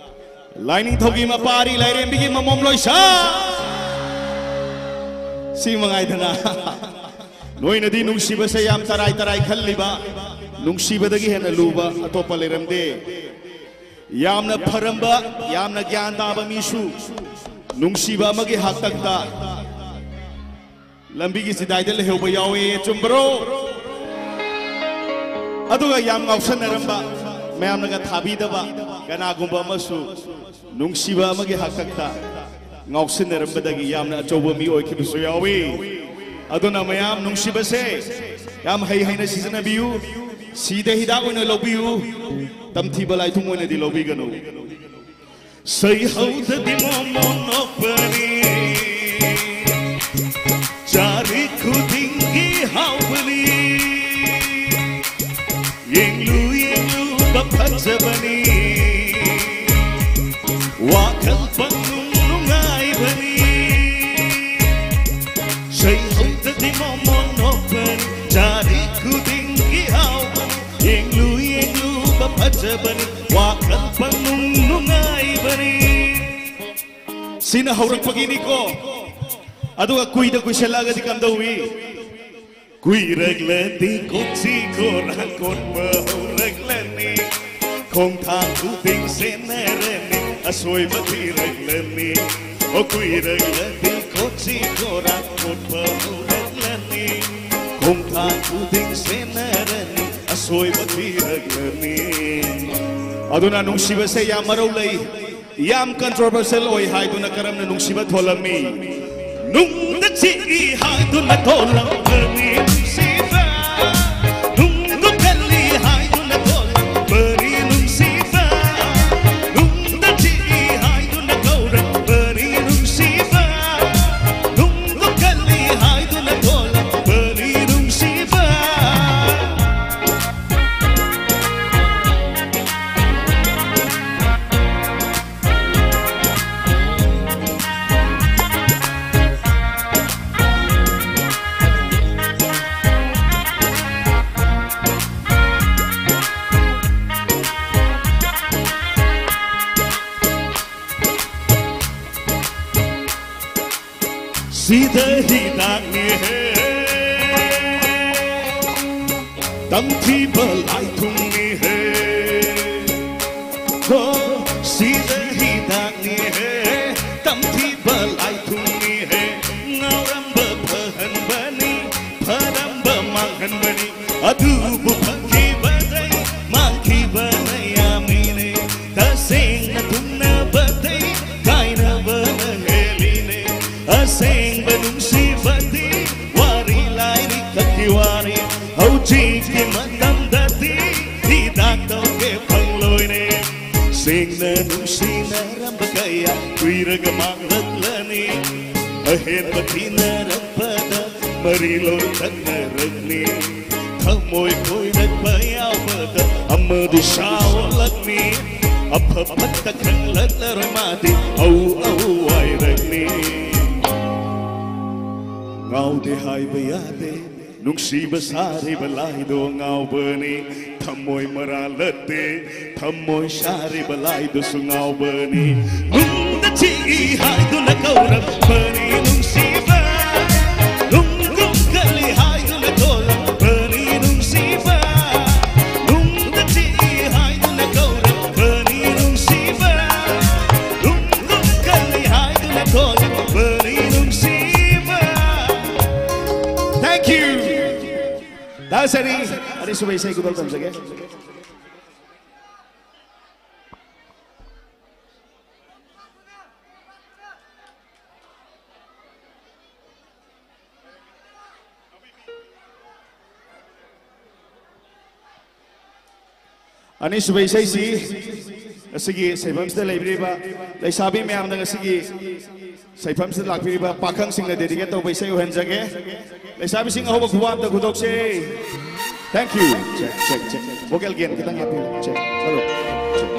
ꯂꯥꯏꯅꯤꯡꯊꯧꯒꯤ ꯃꯄꯥꯔꯤ ꯂꯥꯏꯔꯦꯝꯕꯤꯒꯤ ꯃꯃꯣꯝ ꯂꯣꯏꯁꯥ꯫ ꯁꯤ ꯃꯉꯥꯏꯗꯅ꯫ ꯅꯣꯏꯅꯗꯤ ꯅꯨꯡꯁꯤꯕꯁꯦ ꯌꯥꯝ ꯇꯔꯥꯏ ꯇꯔꯥꯏ ꯈꯜꯂꯤꯕ, ꯅꯨꯡꯁꯤꯕꯗꯒꯤ ꯍꯦꯟꯅ ꯂꯨꯕ ꯑꯇꯣꯞꯄ ꯂꯩꯔꯝꯗꯦ꯫ ꯌꯥꯝꯅ ꯐꯔꯝꯕ, ꯌꯥꯝꯅ ꯒ꯭ꯌꯥꯟ ꯇꯥꯕ ꯃꯤꯁꯨ ꯅꯨꯡꯁꯤꯕ ꯑꯃꯒꯤ ꯍꯥꯛꯇꯛꯇ ꯂꯝꯕꯤꯒꯤ ꯆꯤꯗꯥꯏꯗ ꯂꯩꯍꯧꯕ ꯌꯥꯎꯏ, ꯆꯨꯝꯕ꯭ꯔꯣ? ꯑꯗꯨꯒ ꯌꯥꯝ ꯉꯥꯎꯁꯟꯅꯔꯝꯕ, ꯃꯌꯥꯝꯅꯒ ꯊꯥꯕꯤꯗꯕ ꯀꯅꯥꯒꯨꯝꯕ ꯑꯃꯁꯨ ꯅꯨꯡꯁꯤꯕ ꯑꯃꯒꯤ ꯍꯥꯛꯇꯛꯇ ꯉꯥꯎꯁꯤꯟꯅꯔꯝꯕꯗꯒꯤ ꯌꯥꯝꯅ ꯑꯆꯧꯕ ꯃꯤ ꯑꯣꯏꯈꯤꯕꯁꯨ ꯌꯥꯎꯏ꯫ ꯑꯗꯨꯅ ꯃꯌꯥꯝ ꯅꯨꯡꯁꯤꯕꯁꯦ ꯌꯥꯝ ꯍꯩ ꯍꯩꯅ ꯁꯤꯖꯤꯟꯅꯕꯤꯌꯨ, ꯁꯤꯗ ꯍꯤꯗꯥꯛ ꯑꯣꯏꯅ ꯂꯧꯕꯤꯌꯨ, ꯇꯝꯊꯤꯕ ꯂꯥꯏꯊꯨꯡ ꯑꯣꯏꯅꯗꯤ ꯂꯧꯕꯤꯒꯅꯨ꯫ ꯁꯩꯍꯧꯗꯗꯤ ꯃꯣꯃꯣꯟ ꯅꯣꯛꯄꯅꯤ, ꯆꯥꯔꯤ ꯈꯨꯗꯤꯡꯒꯤ ꯍꯥꯎꯕꯅꯤ꯫ ꯌꯦꯡꯂꯨ ꯌꯦꯡꯂꯨꯕ ꯐꯖꯕꯅꯤ, ꯋꯥꯈꯜ ꯄꯪꯅꯨꯡ ꯅꯨꯡꯉꯥꯏꯕꯅꯤ꯫ ꯁꯩꯍꯧꯗꯗꯤ ꯃꯣꯃꯣꯟ ꯅꯣꯛꯄꯅꯤ, ꯆꯥꯔꯤ ꯈꯨꯗꯤꯡꯒꯤ ꯍꯥꯎꯕꯅꯤ꯫ ꯌꯦꯡꯂꯨ ꯌꯦꯡꯂꯨꯕ ꯐꯖꯕꯅꯤ, ꯋꯥꯈꯜ ꯄꯪꯅꯨꯡ ꯅꯨꯡꯉꯥꯏꯕꯅꯤ꯫ ꯁꯤꯅ ꯍꯧꯔꯛꯄꯒꯤꯅꯤꯀꯣ꯫ ꯑꯗꯨꯒ ꯀꯨꯏꯗ ꯀꯨꯏꯁꯜꯂꯛꯑꯒꯗꯤ ꯀꯝꯗꯧꯏ? ꯀꯨꯏꯔꯛꯂꯗꯤ ꯀꯣꯆꯤ ꯀꯣꯔꯥ ꯀꯣꯠꯄ ꯍꯧꯔꯛꯂꯅꯤ꯫ ꯈꯣꯡꯊꯥꯡ ꯈꯨꯗꯤꯡ ꯁꯦꯟꯅꯔꯅꯤ, ꯑꯁꯣꯏꯕ ꯊꯤꯔꯛꯂꯅꯤ꯫ ꯑꯣ ꯀꯨꯏꯔꯛꯂꯗꯤ ꯀꯣꯆꯤ ꯀꯣꯔꯥ ꯀꯣꯠꯄ ꯍꯧꯔꯛꯂꯅꯤ꯫ ꯈꯣꯡꯊꯥꯡ ꯈꯨꯗꯤꯡ ꯁꯦꯟꯅꯔꯅꯤ, ꯑꯁꯣꯏꯕ ꯊꯤꯔꯛꯂꯅꯤ꯫ ꯑꯗꯨꯅ ꯅꯨꯡꯁꯤꯕꯁꯦ ꯌꯥꯝ ꯃꯔꯧ ꯂꯩ꯫ ꯌꯥꯝ controversial ꯑꯣꯏ ꯍꯥꯏꯗꯨꯅ ꯀꯔꯝꯅ ꯅꯨꯡꯁꯤꯕ ꯊꯣꯜꯂꯝꯃꯤ? ꯅꯨꯡꯗ ꯆꯤꯛꯏ ꯍꯥꯏꯗꯨꯅ ꯊꯣꯜꯂꯝꯕꯅꯤ꯫ ꯁꯤꯗ ꯍꯤꯗꯥꯛꯅꯤ ꯍꯦ, ꯇꯝꯊꯤꯕ ꯂꯥꯏꯊꯨꯡꯅꯤ ꯍꯦ꯫ ꯍꯣ, ꯁꯤꯗ ꯍꯤꯗꯥꯛꯅꯤ ꯍꯦ, ꯇꯝꯊꯤꯕ ꯂꯥꯏꯊꯨꯡꯅꯤ ꯍꯦ꯫ ꯉꯥꯎꯔꯝꯕ ꯐꯍꯟꯕꯅꯤ, ꯐꯔꯝꯕ ꯃꯥꯡꯍꯟꯕꯅꯤ꯫ ꯑꯗꯨꯕꯨ ꯐꯈꯤꯕꯗꯩ ꯃꯥꯡꯈꯤꯕꯅ ꯌꯥꯝꯃꯤꯅꯦ꯫ ꯇꯁꯦꯡꯅ ꯊꯨꯡꯅꯕꯗꯩ ꯀꯥꯏꯅꯕꯅ ꯍꯦꯜꯂꯤꯅꯦ꯫ ꯑꯁꯦꯡꯕ ꯅꯨꯡꯁꯤꯕꯗꯤ ꯋꯥꯔꯤ ꯂꯥꯏꯔꯤꯛ ꯈꯛꯀꯤ ꯋꯥꯅꯤ꯫ ꯍꯧꯖꯤꯛꯀꯤ ꯃꯇꯝꯗꯗꯤ ꯍꯤꯗꯥꯛ ꯇꯧꯒꯦ ꯐꯪꯂꯣꯏꯅꯦ꯫ ꯁꯦꯡꯅ ꯅꯨꯡꯁꯤꯅꯔꯝꯕ ꯀꯌꯥ ꯀꯨꯏꯔꯒ ꯃꯥꯡꯂꯛꯂꯅꯤ꯫ ꯑꯍꯦꯟꯕ ꯊꯤꯅꯔꯛꯄꯗ ꯃꯔꯤ ꯂꯣꯏ ꯇꯠꯅꯔꯛꯅꯤ꯫ ꯊꯃꯣꯏ ꯀꯣꯏꯔꯛꯄ ꯌꯥꯎꯕꯗ ꯑꯃꯗꯤ ꯁꯥꯎꯂꯛꯅꯤ꯫ ꯑꯐ ꯐꯠꯇ ꯈꯪꯂꯛꯂꯔꯣꯏ ꯃꯥꯗꯤ ꯑꯧ ꯑꯧ ꯍꯥꯏꯔꯛꯅꯤ꯫ ꯉꯥꯎꯗꯦ ꯍꯥꯏꯕ ꯌꯥꯗꯦ, ꯅꯨꯡꯁꯤꯕ ꯁꯥꯔꯤꯕ ꯂꯥꯏꯗꯣ ꯉꯥꯎꯕꯅꯤ꯫ ꯊꯃꯣꯏ ꯃꯔꯥꯜꯂꯠꯇꯦ, ꯊꯃꯣꯏ ꯁꯥꯔꯤꯕ ꯂꯥꯏꯗꯨꯁꯨ ꯉꯥꯎꯕꯅꯤ꯫ ꯅꯨꯡꯗ ꯆꯤꯛꯏ ꯍꯥꯏꯗꯨꯅ ꯀꯧꯔꯛꯄꯅꯤ ꯅꯨꯡꯁꯤꯕ, ꯅꯨꯡꯒꯨꯝ ꯀꯜꯂꯤ ꯍꯥꯏꯗꯨꯅ ꯊꯣꯂꯛꯄꯅꯤ ꯅꯨꯡꯁꯤꯕ, ꯅꯨꯡꯗ ꯆꯤꯛꯏ ꯍꯥꯏꯗꯨꯅ ꯀꯧꯔꯛꯄꯅꯤ ꯅꯨꯡꯁꯤꯕ, ꯅꯨꯡꯒꯨꯝ ꯀꯜꯂꯤ ꯍꯥꯏꯗꯨꯅ ꯊꯣꯂꯛꯄꯅꯤ ꯅꯨꯡꯁꯤꯕ꯫ Thank you. ꯇꯥꯁꯔꯤ, ꯑꯅꯤꯁꯨꯕ ꯏꯁꯩ ꯈꯨꯗꯣꯜ ꯇꯝꯖꯒꯦ꯫ ꯑꯅꯤꯁꯨꯕ ꯏꯁꯩꯁꯤ ꯉꯁꯤꯒꯤ ꯁꯩꯐꯝꯁꯤꯗ ꯂꯩꯕꯤꯔꯤꯕ ꯂꯩꯁꯥꯕꯤ ꯃꯌꯥꯝꯅ ꯉꯁꯤꯒꯤ ꯁꯩꯐꯝꯁꯤꯗ ꯂꯥꯛꯄꯤꯔꯤꯕ ꯄꯥꯈꯪꯁꯤꯡꯅ dedicate ꯇꯧꯕ ꯏꯁꯩ ꯑꯣꯏꯍꯟꯖꯒꯦ꯫ ꯂꯩꯁꯥꯕꯤꯁꯤꯡ ꯑꯍꯧꯕ ꯈꯨꯕꯥꯛ ꯑꯝꯇ ꯈꯨꯗꯣꯛꯁꯦ꯫ Thank you. Check, check, check. Vocal gain ꯈꯤꯇꯪ ꯍꯥꯞꯄꯤꯌꯨ꯫ Check. Hello. Check.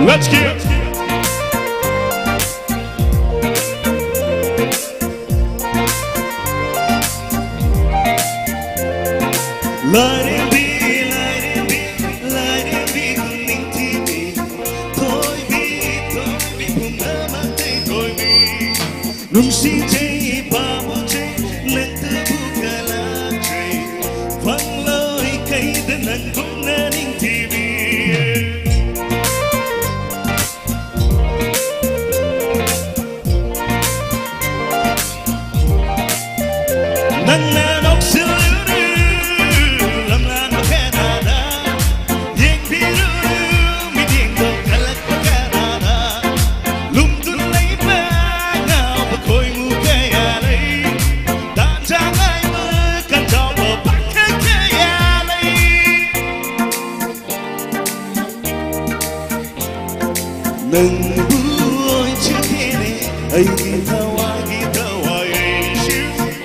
Let's get ꯂꯥꯏꯔꯦꯝꯕꯤ, ꯂꯥꯏꯔꯦꯝꯕꯤ, ꯂꯥꯏꯔꯦꯝꯕꯤ ꯈꯨꯅꯤꯡꯊꯤꯕꯤ, ꯊꯣꯏꯕꯤ, ꯊꯣꯏꯕꯤ ꯄꯨꯝꯅꯃꯛꯇꯩ ꯊꯣꯏꯕꯤ꯫ ꯅꯨꯡꯁꯤꯖꯩ ꯄꯥꯝꯖꯩ ꯅꯪꯇꯕꯨ ꯀꯂꯥꯖꯩ ꯐꯪꯂꯣꯏ ꯀꯩꯗ ꯅꯪꯒꯨꯝꯅ ꯅꯤꯡꯊꯤꯕꯤ꯫ ꯅꯪꯅ ꯅꯣꯛꯁꯤꯜꯂꯨꯔꯨ ꯂꯝꯂꯥꯟꯕ ꯀꯅꯥꯗ ꯌꯦꯡꯕꯤꯔꯨꯔꯨ ꯃꯤꯠꯌꯦꯡꯗꯣ ꯀꯜꯂꯛꯄ ꯀꯅꯥꯗ ꯂꯨꯝꯗꯨꯅ ꯂꯩꯕ ꯉꯥꯎꯕ ꯈꯣꯏꯃꯨ ꯀꯌꯥ ꯂꯩ꯫ ꯇꯥꯟꯖꯥ ꯉꯥꯏꯕ ꯀꯟꯖꯥꯎꯕ ꯄꯥꯈꯪ ꯀꯌꯥ ꯂꯩ꯫ ꯅꯪꯕꯨ ꯑꯣꯏꯖꯒꯦꯅꯦ ꯑꯩꯒꯤ ꯊꯋꯥꯏꯒꯤ ꯊꯋꯥꯏ ꯑꯩꯁꯨ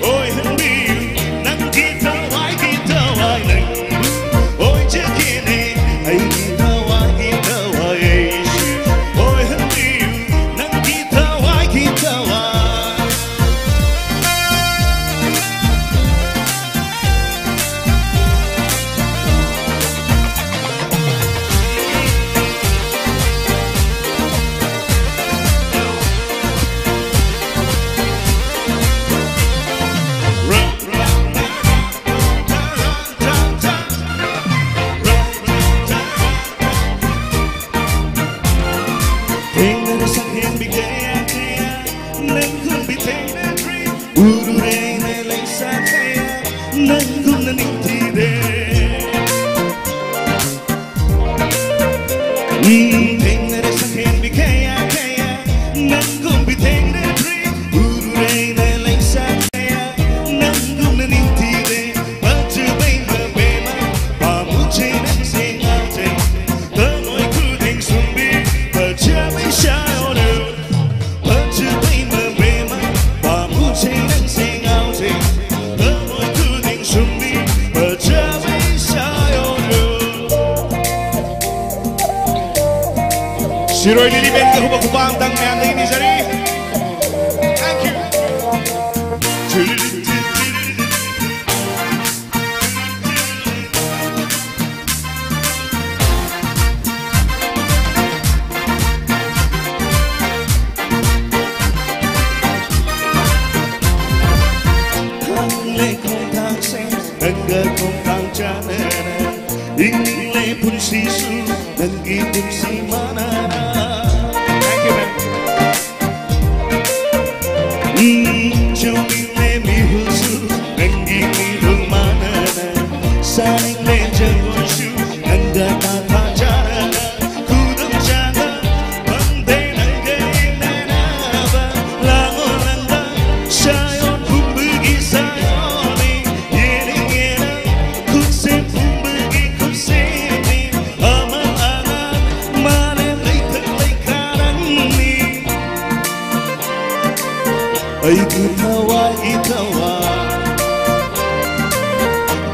ꯑꯣꯏꯍꯟꯕꯤꯌꯨ꯫ ꯅꯪꯒꯤ ꯊꯋꯥꯏꯒꯤ ꯊꯋꯥꯏ ꯅꯪꯕꯨ ꯑꯣꯏꯖꯒꯦꯅꯦ ꯑꯩꯒꯤ ꯊꯋꯥꯏꯒꯤ ꯊꯋꯥꯏ ꯑꯩꯁꯨ ꯑꯣꯏꯍꯟꯕꯤꯌꯨ꯫ ꯅꯪꯒꯤ ꯊꯋꯥꯏꯒꯤ ꯊꯋꯥꯏ꯫ ꯊꯦꯡꯅꯔꯦ ꯁꯛꯍꯦꯟꯕꯤ ꯀꯌꯥ ꯀꯌꯥ ꯅꯪꯒꯨꯝꯕꯤ ꯊꯦꯡꯅꯗ꯭ꯔꯤ꯫ ꯎꯔꯨꯔꯦꯅꯦ ꯂꯩꯁꯥ ꯀꯌꯥ ꯅꯪꯒꯨꯝꯅ ꯅꯤꯡꯊꯤꯗꯦ꯫ ꯎꯝ, ꯊꯦꯡꯅꯔꯦ ꯁꯛꯍꯦꯟꯕꯤ ꯀꯌꯥ ꯀꯌꯥ ꯅꯪꯒꯨꯝꯕꯤ ꯊꯦꯡꯅꯗ꯭ꯔꯤ꯫ ꯎꯔꯨꯔꯦꯅꯦ ꯂꯩꯁꯥ ꯀꯌꯥ ꯅꯪꯒꯨꯝꯅ ꯅꯤꯡꯊꯤꯗꯦ꯫ ꯐꯖꯕꯩ ꯃꯕꯦꯝꯃ ꯄꯥꯝꯃꯨꯖꯩ ꯅꯪꯁꯦ ꯉꯥꯎꯖꯩ꯫ ꯊꯃꯣꯏ ꯈꯨꯗꯤꯡ ꯁꯨꯝꯕꯤ ꯐꯖꯕꯩ ꯁꯥꯏꯑꯣꯟꯅꯨ꯫ ꯐꯖꯕꯩ ꯃꯕꯦꯝꯃ ꯄꯥꯝꯃꯨꯖꯩ ꯅꯪꯁꯦ ꯉꯥꯎꯖꯩ꯫ ꯊꯃꯣꯏ ꯈꯨꯗꯤꯡ ꯁꯨꯝꯕꯤ ꯐꯖꯕꯩ ꯁꯥꯏꯑꯣꯟꯅꯨ꯫ ꯁꯤꯔꯣꯏ ꯂꯤꯂꯤ ꯕꯦꯟꯒ ꯍꯧꯕ ꯈꯨꯄꯥꯝꯇꯪ ꯃꯌꯥꯝꯗꯒꯤ ꯅꯤꯖꯔꯤ꯫ Thank you. ꯈꯪꯂꯦ ꯈꯣꯡꯊꯥꯡꯁꯦ ꯅꯪꯒ ꯈꯣꯡꯊꯥꯡ ꯆꯥꯟꯅꯅ, ꯍꯤꯡꯂꯦ ꯄꯨꯟꯁꯤꯁꯨ ꯅꯪꯒꯤ ꯄꯨꯟꯁꯤ ꯃꯥꯟꯅꯅ꯫ Thank you, man. ꯎꯝ, ꯆꯨꯝꯃꯤꯅꯦ ꯃꯤꯍꯨꯜꯁꯨ ꯅꯪꯒꯤ ꯃꯤꯍꯨꯜ ꯃꯥꯟꯅꯅ, ꯁꯥꯅꯤꯡꯂꯦ ꯖꯒꯣꯏꯁꯨ ꯅꯪꯒ ꯇꯥꯟꯊꯥ ꯆꯥꯟꯅꯅ, ꯈꯨꯗꯝ ꯆꯥꯅ ꯐꯪꯗꯦ ꯅꯪꯒ ꯏꯟꯅꯅꯕ, ꯂꯥꯡꯉꯣ ꯅꯪꯒ ꯁꯥꯌꯣꯟ ꯄꯨꯝꯕꯒꯤ ꯁꯥꯌꯣꯟꯅꯤ, ꯌꯦꯡꯅꯤꯡꯉꯦ ꯅꯪ ꯈꯨꯠꯁꯦꯝ ꯄꯨꯝꯕꯒꯤ ꯈꯨꯠꯁꯦꯝꯅꯤ, ꯑꯃ ꯑꯉꯥꯡ ꯃꯥꯂꯦꯝ ꯂꯩꯊꯛ ꯂꯩꯈꯥ ꯅꯪꯅꯤ꯫ ꯑꯩꯒꯤ ꯊꯋꯥꯏꯒꯤ ꯊꯋꯥꯏ꯫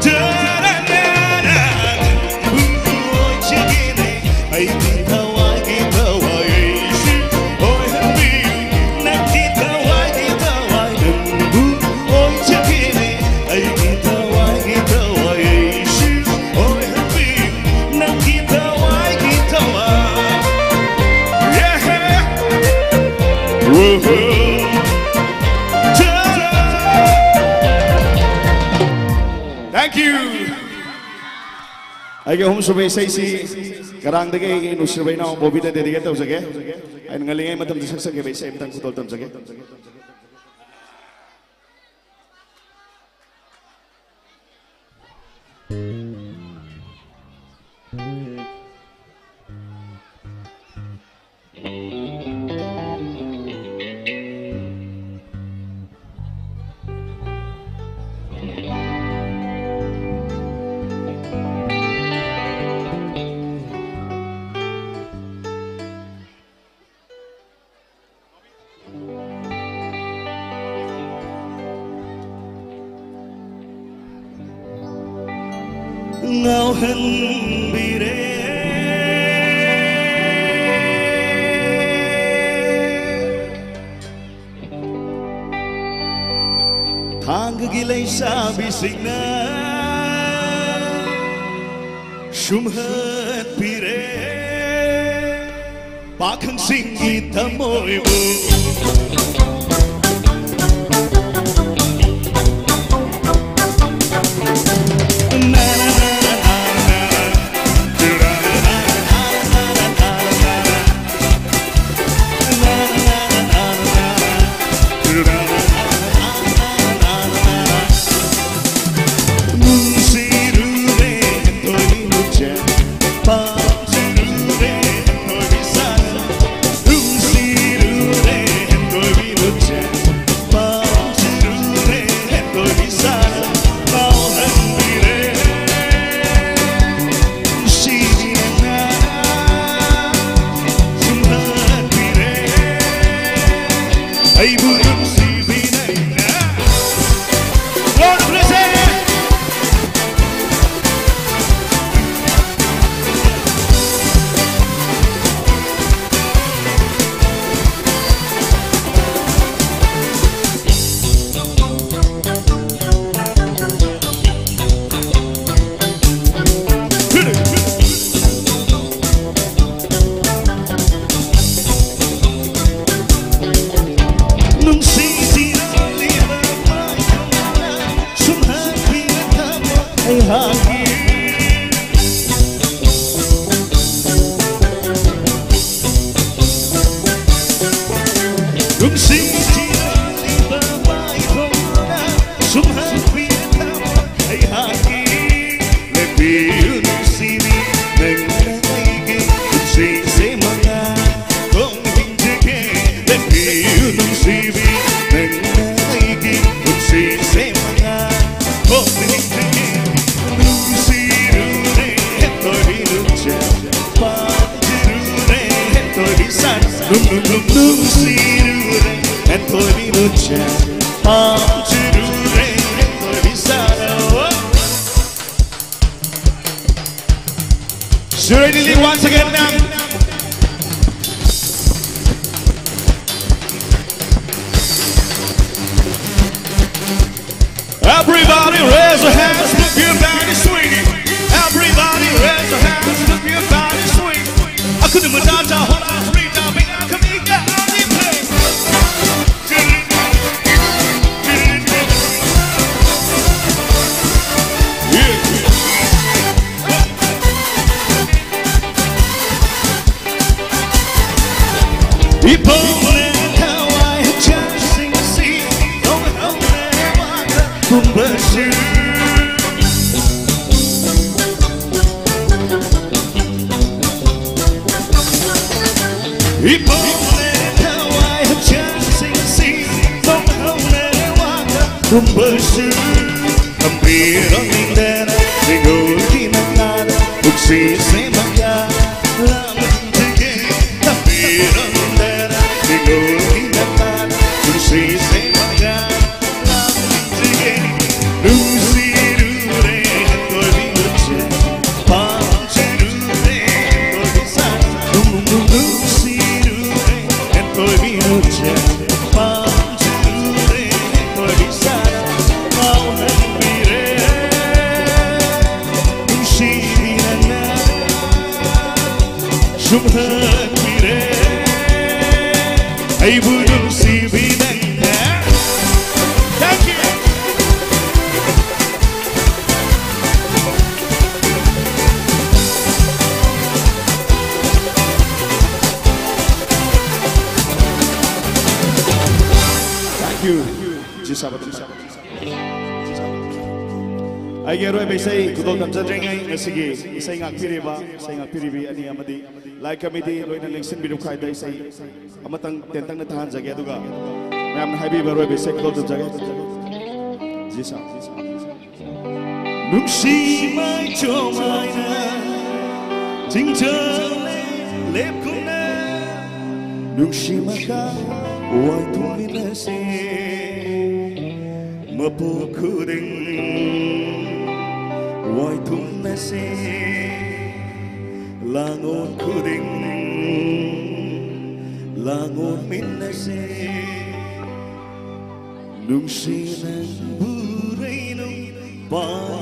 ꯇꯔꯥꯔꯥꯔꯥ, ꯅꯪꯕꯨ ꯑꯣꯏꯖꯒꯦꯅꯦ꯫ ꯑꯩꯒꯤ ꯊꯋꯥꯏꯒꯤ ꯊꯋꯥꯏ, ꯑꯩꯁꯨ ꯑꯣꯏꯍꯟꯕꯤꯌꯨ꯫ ꯅꯪꯒꯤ ꯊꯋꯥꯏꯒꯤ ꯊꯋꯥꯏ, ꯅꯪꯕꯨ ꯑꯣꯏꯖꯒꯦꯅꯦ꯫ ꯑꯩꯒꯤ ꯊꯋꯥꯏꯒꯤ ꯊꯋꯥꯏ, ꯑꯩꯁꯨ ꯑꯣꯏꯍꯟꯕꯤꯌꯨ꯫ ꯅꯪꯒꯤ ꯊꯋꯥꯏꯒꯤ ꯊꯋꯥꯏ꯫ Yeah. Woohoo. Thank you. ꯑꯩꯒꯤ ꯑꯍꯨꯝꯁꯨꯕ ꯏꯁꯩꯁꯤ ꯀꯔꯥꯡꯗꯒꯤ ꯑꯩꯒꯤ ꯅꯨꯡꯁꯤꯔꯕ ꯏꯅꯥꯎ ꯕꯣꯕꯤꯗ dedicate ꯇꯧꯖꯒꯦ꯫ ꯑꯩꯅ ꯉꯜꯂꯤꯉꯩ ꯃꯇꯝꯗ ꯁꯛꯆꯈꯤꯕ ꯏꯁꯩ ꯑꯃꯇꯪ ꯈꯨꯗꯣꯜ ꯇꯝꯖꯒꯦ꯫ ꯉꯥꯎꯍꯟꯕꯤꯔꯦ꯫ ꯒꯤ ꯂꯩꯁꯥꯕꯤꯁꯤꯡꯅ ꯁꯨꯝꯍꯠꯄꯤꯔꯦ ꯄꯥꯈꯪꯁꯤꯡꯒꯤ ꯊꯃꯣꯏꯕꯨ꯫ Surely once again, ma'am. Everybody raise your hands, move your body, swing it. Everybody raise your hands, move your body, swing it. I couldn't move that, I hold on, free down, make a big body play. Yeah. Ipone kawaii chasing si, don't help me, kumbashi. Ipone kawaii chasing si, don't help me, kumbashi. Kambira mindera, ningol kinakana, uksi se maka, la Shumhan mire, aibu nung si binang ha. Thank you. Thank you. Jisaba, jisaba. ꯑꯩꯒꯤ ꯑꯔꯣꯏꯕ ꯏꯁꯩ ꯈꯨꯗꯣꯜ ꯇꯝꯖꯗ꯭ꯔꯤꯉꯩ, ꯉꯁꯤꯒꯤ ꯏꯁꯩ ꯉꯥꯛꯄꯤꯔꯤꯕ, ꯏꯁꯩ ꯉꯥꯛꯄꯤꯔꯤꯕꯤ ꯑꯅꯤ ꯑꯃꯗꯤ ꯂꯥꯏ committee ꯂꯣꯏꯅ ꯂꯦꯡꯁꯤꯟꯕꯤꯔꯨ ꯈꯥꯏꯗ ꯏꯁꯩ ꯑꯃꯇꯪ ꯇꯦꯟꯇꯛꯅ ꯊꯥꯍꯟꯖꯒꯦ, ꯑꯗꯨꯒ ꯃꯌꯥꯝꯅ ꯍꯥꯏꯕꯤꯕ ꯑꯔꯣꯏꯕ ꯏꯁꯩ ꯈꯨꯗꯣꯜ ꯇꯝꯖꯒꯦ꯫ ꯖꯤ ꯁꯥ, ꯖꯤ ꯁꯥ꯫ ꯅꯨꯡꯁꯤ ꯃꯥꯏꯆꯣꯝ ꯍꯥꯏꯅ ꯆꯤꯡꯖꯜꯂꯦ ꯂꯦꯞꯀꯨꯝꯅ, ꯅꯨꯡꯁꯤ ꯃꯈꯥ ꯋꯥꯏꯊꯨꯡꯃꯤꯟꯅꯁꯦ꯫ ꯃꯄꯣꯛ ꯈꯨꯗꯤꯡ ꯋꯥꯏꯊꯨꯡꯅꯁꯦ, ꯂꯥꯡꯑꯣꯟ ꯈꯨꯗꯤꯡ ꯂꯥꯡꯑꯣꯟꯃꯤꯟꯅꯁꯦ, ꯅꯨꯡꯁꯤ ꯅꯪꯕꯨ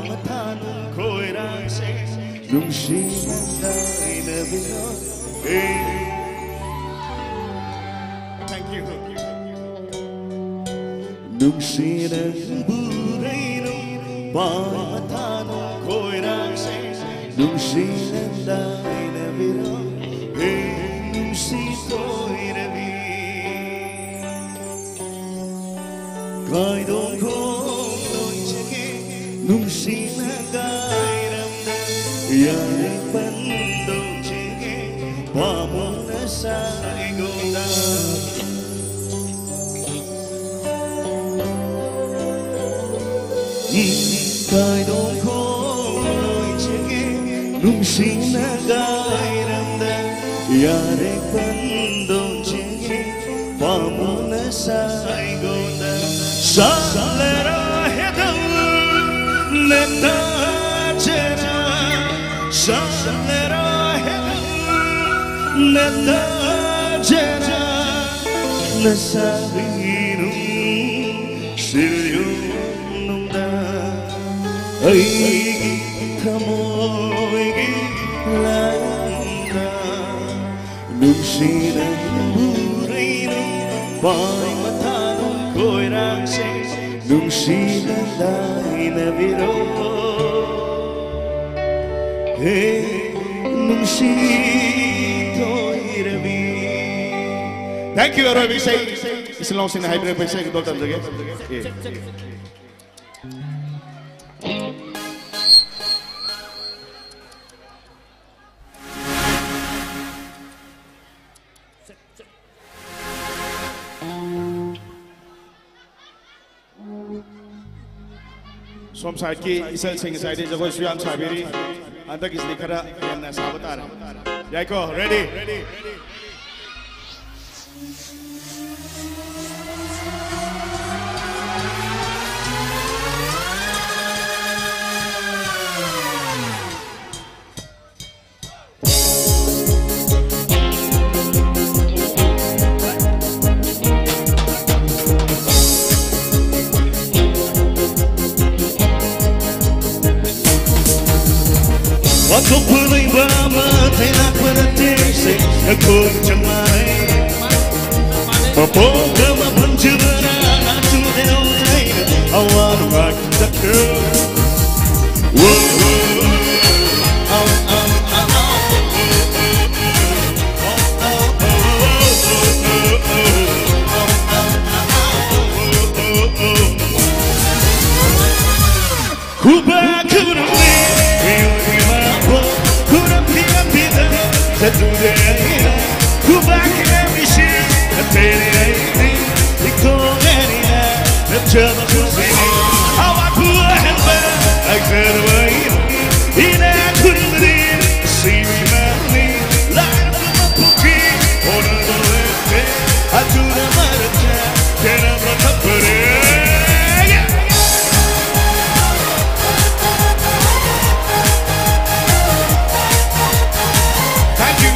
ꯃꯊꯥꯅꯨ ꯈꯣꯏꯔꯥꯡꯁꯦ ꯅꯨꯡꯁꯤꯅ ꯀꯥꯏꯅꯕꯤꯔꯣ꯫ Hey. Thank you. ꯅꯨꯡꯁꯤꯅ ꯕꯨꯔꯩꯅꯨ ꯄꯥꯃꯊꯥꯅꯨ ꯈꯣꯏꯔꯥꯡꯁꯦ ꯅꯨꯡꯁꯤꯅ ꯀꯥꯏꯅꯕꯤꯔꯣ꯫ Hey, ꯅꯨꯡꯁꯤ ꯊꯣꯏꯔꯕꯤ꯫ ꯀꯥꯏꯗꯣꯡ ꯈꯣꯡ ꯂꯣꯏꯖꯒꯦ ꯅꯨꯡꯁꯤꯅ ꯀꯥꯏꯔꯝꯗ ꯌꯥꯔꯦ ꯄꯟꯗꯣꯛꯆꯒꯦ ꯄꯥꯃꯨꯅ ꯁꯥꯏꯒꯣꯗ꯫ ꯀꯥꯏꯗꯣꯡ ꯈꯣꯡ ꯂꯣꯏꯖꯒꯦ ꯅꯨꯡꯁꯤꯅ ꯀꯥꯏꯔꯝꯗ ꯌꯥꯔꯦ ꯄꯟꯗꯣꯛꯆꯒꯦ ꯄꯥꯃꯨꯅ ꯁꯥꯏꯒꯣꯗ꯫ ꯁꯥꯂꯔꯥ ꯍꯦꯗꯧ ꯅꯇꯥꯖꯔꯥ ꯁꯥꯂꯔꯥ ꯍꯦꯗꯧ ꯅꯇꯥꯖꯔꯥ ꯅꯁꯥꯕꯤꯅꯨ ꯁꯤꯜꯌꯨꯅꯨꯡꯗ ꯑꯩꯒꯤ ꯊꯃꯣꯏꯒꯤ ꯂꯥꯏꯗ ꯅꯨꯡꯁꯤꯅ ꯕꯨꯔꯩꯅꯨ ꯄꯥꯏ ꯃꯊꯥꯅꯨ ꯈꯣꯏꯔꯥꯡꯁꯦ ꯅꯨꯡꯁꯤꯅ ꯂꯥꯏꯅꯕꯤꯔꯣ꯫ ꯍꯦ ꯅꯨꯡꯁꯤ ꯊꯣꯏꯔꯕꯤ꯫ Thank you, ꯑꯔꯣꯏꯕ ꯏꯁꯩ ꯏꯆꯤꯜ ꯏꯅꯥꯎꯁꯤꯡꯅ ꯍꯥꯏꯕꯤꯔꯛꯄ ꯏꯁꯩ ꯈꯨꯗꯣꯜ ꯇꯝꯖꯒꯦ꯫ ꯑꯦ꯫ ꯁꯣꯝ ꯁꯥꯏꯠꯀꯤ ꯏꯆꯜꯁꯤꯡ ꯉꯁꯥꯏꯗꯩ ꯖꯒꯣꯏꯁꯨ ꯌꯥꯝ ꯁꯥꯕꯤꯔꯤ꯫ ꯍꯟꯗꯛꯀꯤꯁꯤꯗꯤ ꯈꯔ ꯍꯦꯟꯅ ꯁꯥꯕ ꯇꯥꯔꯦ꯫ ꯌꯥꯏꯀꯣ? Ready? ꯑꯇꯣꯞꯄ ꯂꯩꯕ ꯑꯃ ꯊꯩꯂꯥꯛꯄ ꯅꯠꯇꯦꯁꯦ, ꯑꯩꯈꯣꯏ ꯆꯞ ꯃꯥꯟꯅꯩ꯫ ꯃꯄꯣꯛ ꯑꯃ ꯐꯪꯖꯕꯅ ꯅꯥꯆꯨꯗ ꯅꯣꯡꯂꯩ ꯑꯋꯥ ꯅꯨꯡꯉꯥꯏ ꯆꯠꯈ꯭ꯔꯦ꯫ ꯈꯨꯕꯥꯛ ꯈꯨꯔꯨꯝꯃꯤ ꯃꯤꯑꯣꯏ ꯏꯃꯥꯕꯨ ꯈꯨꯔꯨꯝ ꯊꯤꯔꯝꯕꯤꯗ ꯆꯠꯂꯨꯔꯦ ꯑꯩꯅ꯫ ꯈꯨꯕꯥꯛꯀꯤ ꯃꯤꯁꯤ ꯑꯇꯩꯗꯤ ꯑꯩꯗꯤ ꯏꯈꯣꯡ ꯑꯅꯤꯅ ꯅꯠꯇ꯭ꯔꯕ ꯄꯨꯟꯁꯤꯅꯤ꯫ ꯑꯋꯥꯠꯄ ꯑꯍꯦꯟꯕ ꯍꯥꯏꯖꯔꯣꯏ꯫ ꯏꯅꯥꯛ ꯈꯨꯟꯕꯗꯤ ꯁꯤꯕꯤ ꯃꯥꯜꯂꯤ꯫ ꯂꯥꯏꯔꯕ ꯄꯨꯈ꯭ꯔꯤ ꯍꯣꯠꯅꯕ ꯂꯦꯞꯇꯦ꯫ ꯑꯗꯨꯅ ꯃꯔꯛꯇ ꯈꯦꯠꯅꯕ ꯊꯝꯕꯅꯦ꯫ Thank you.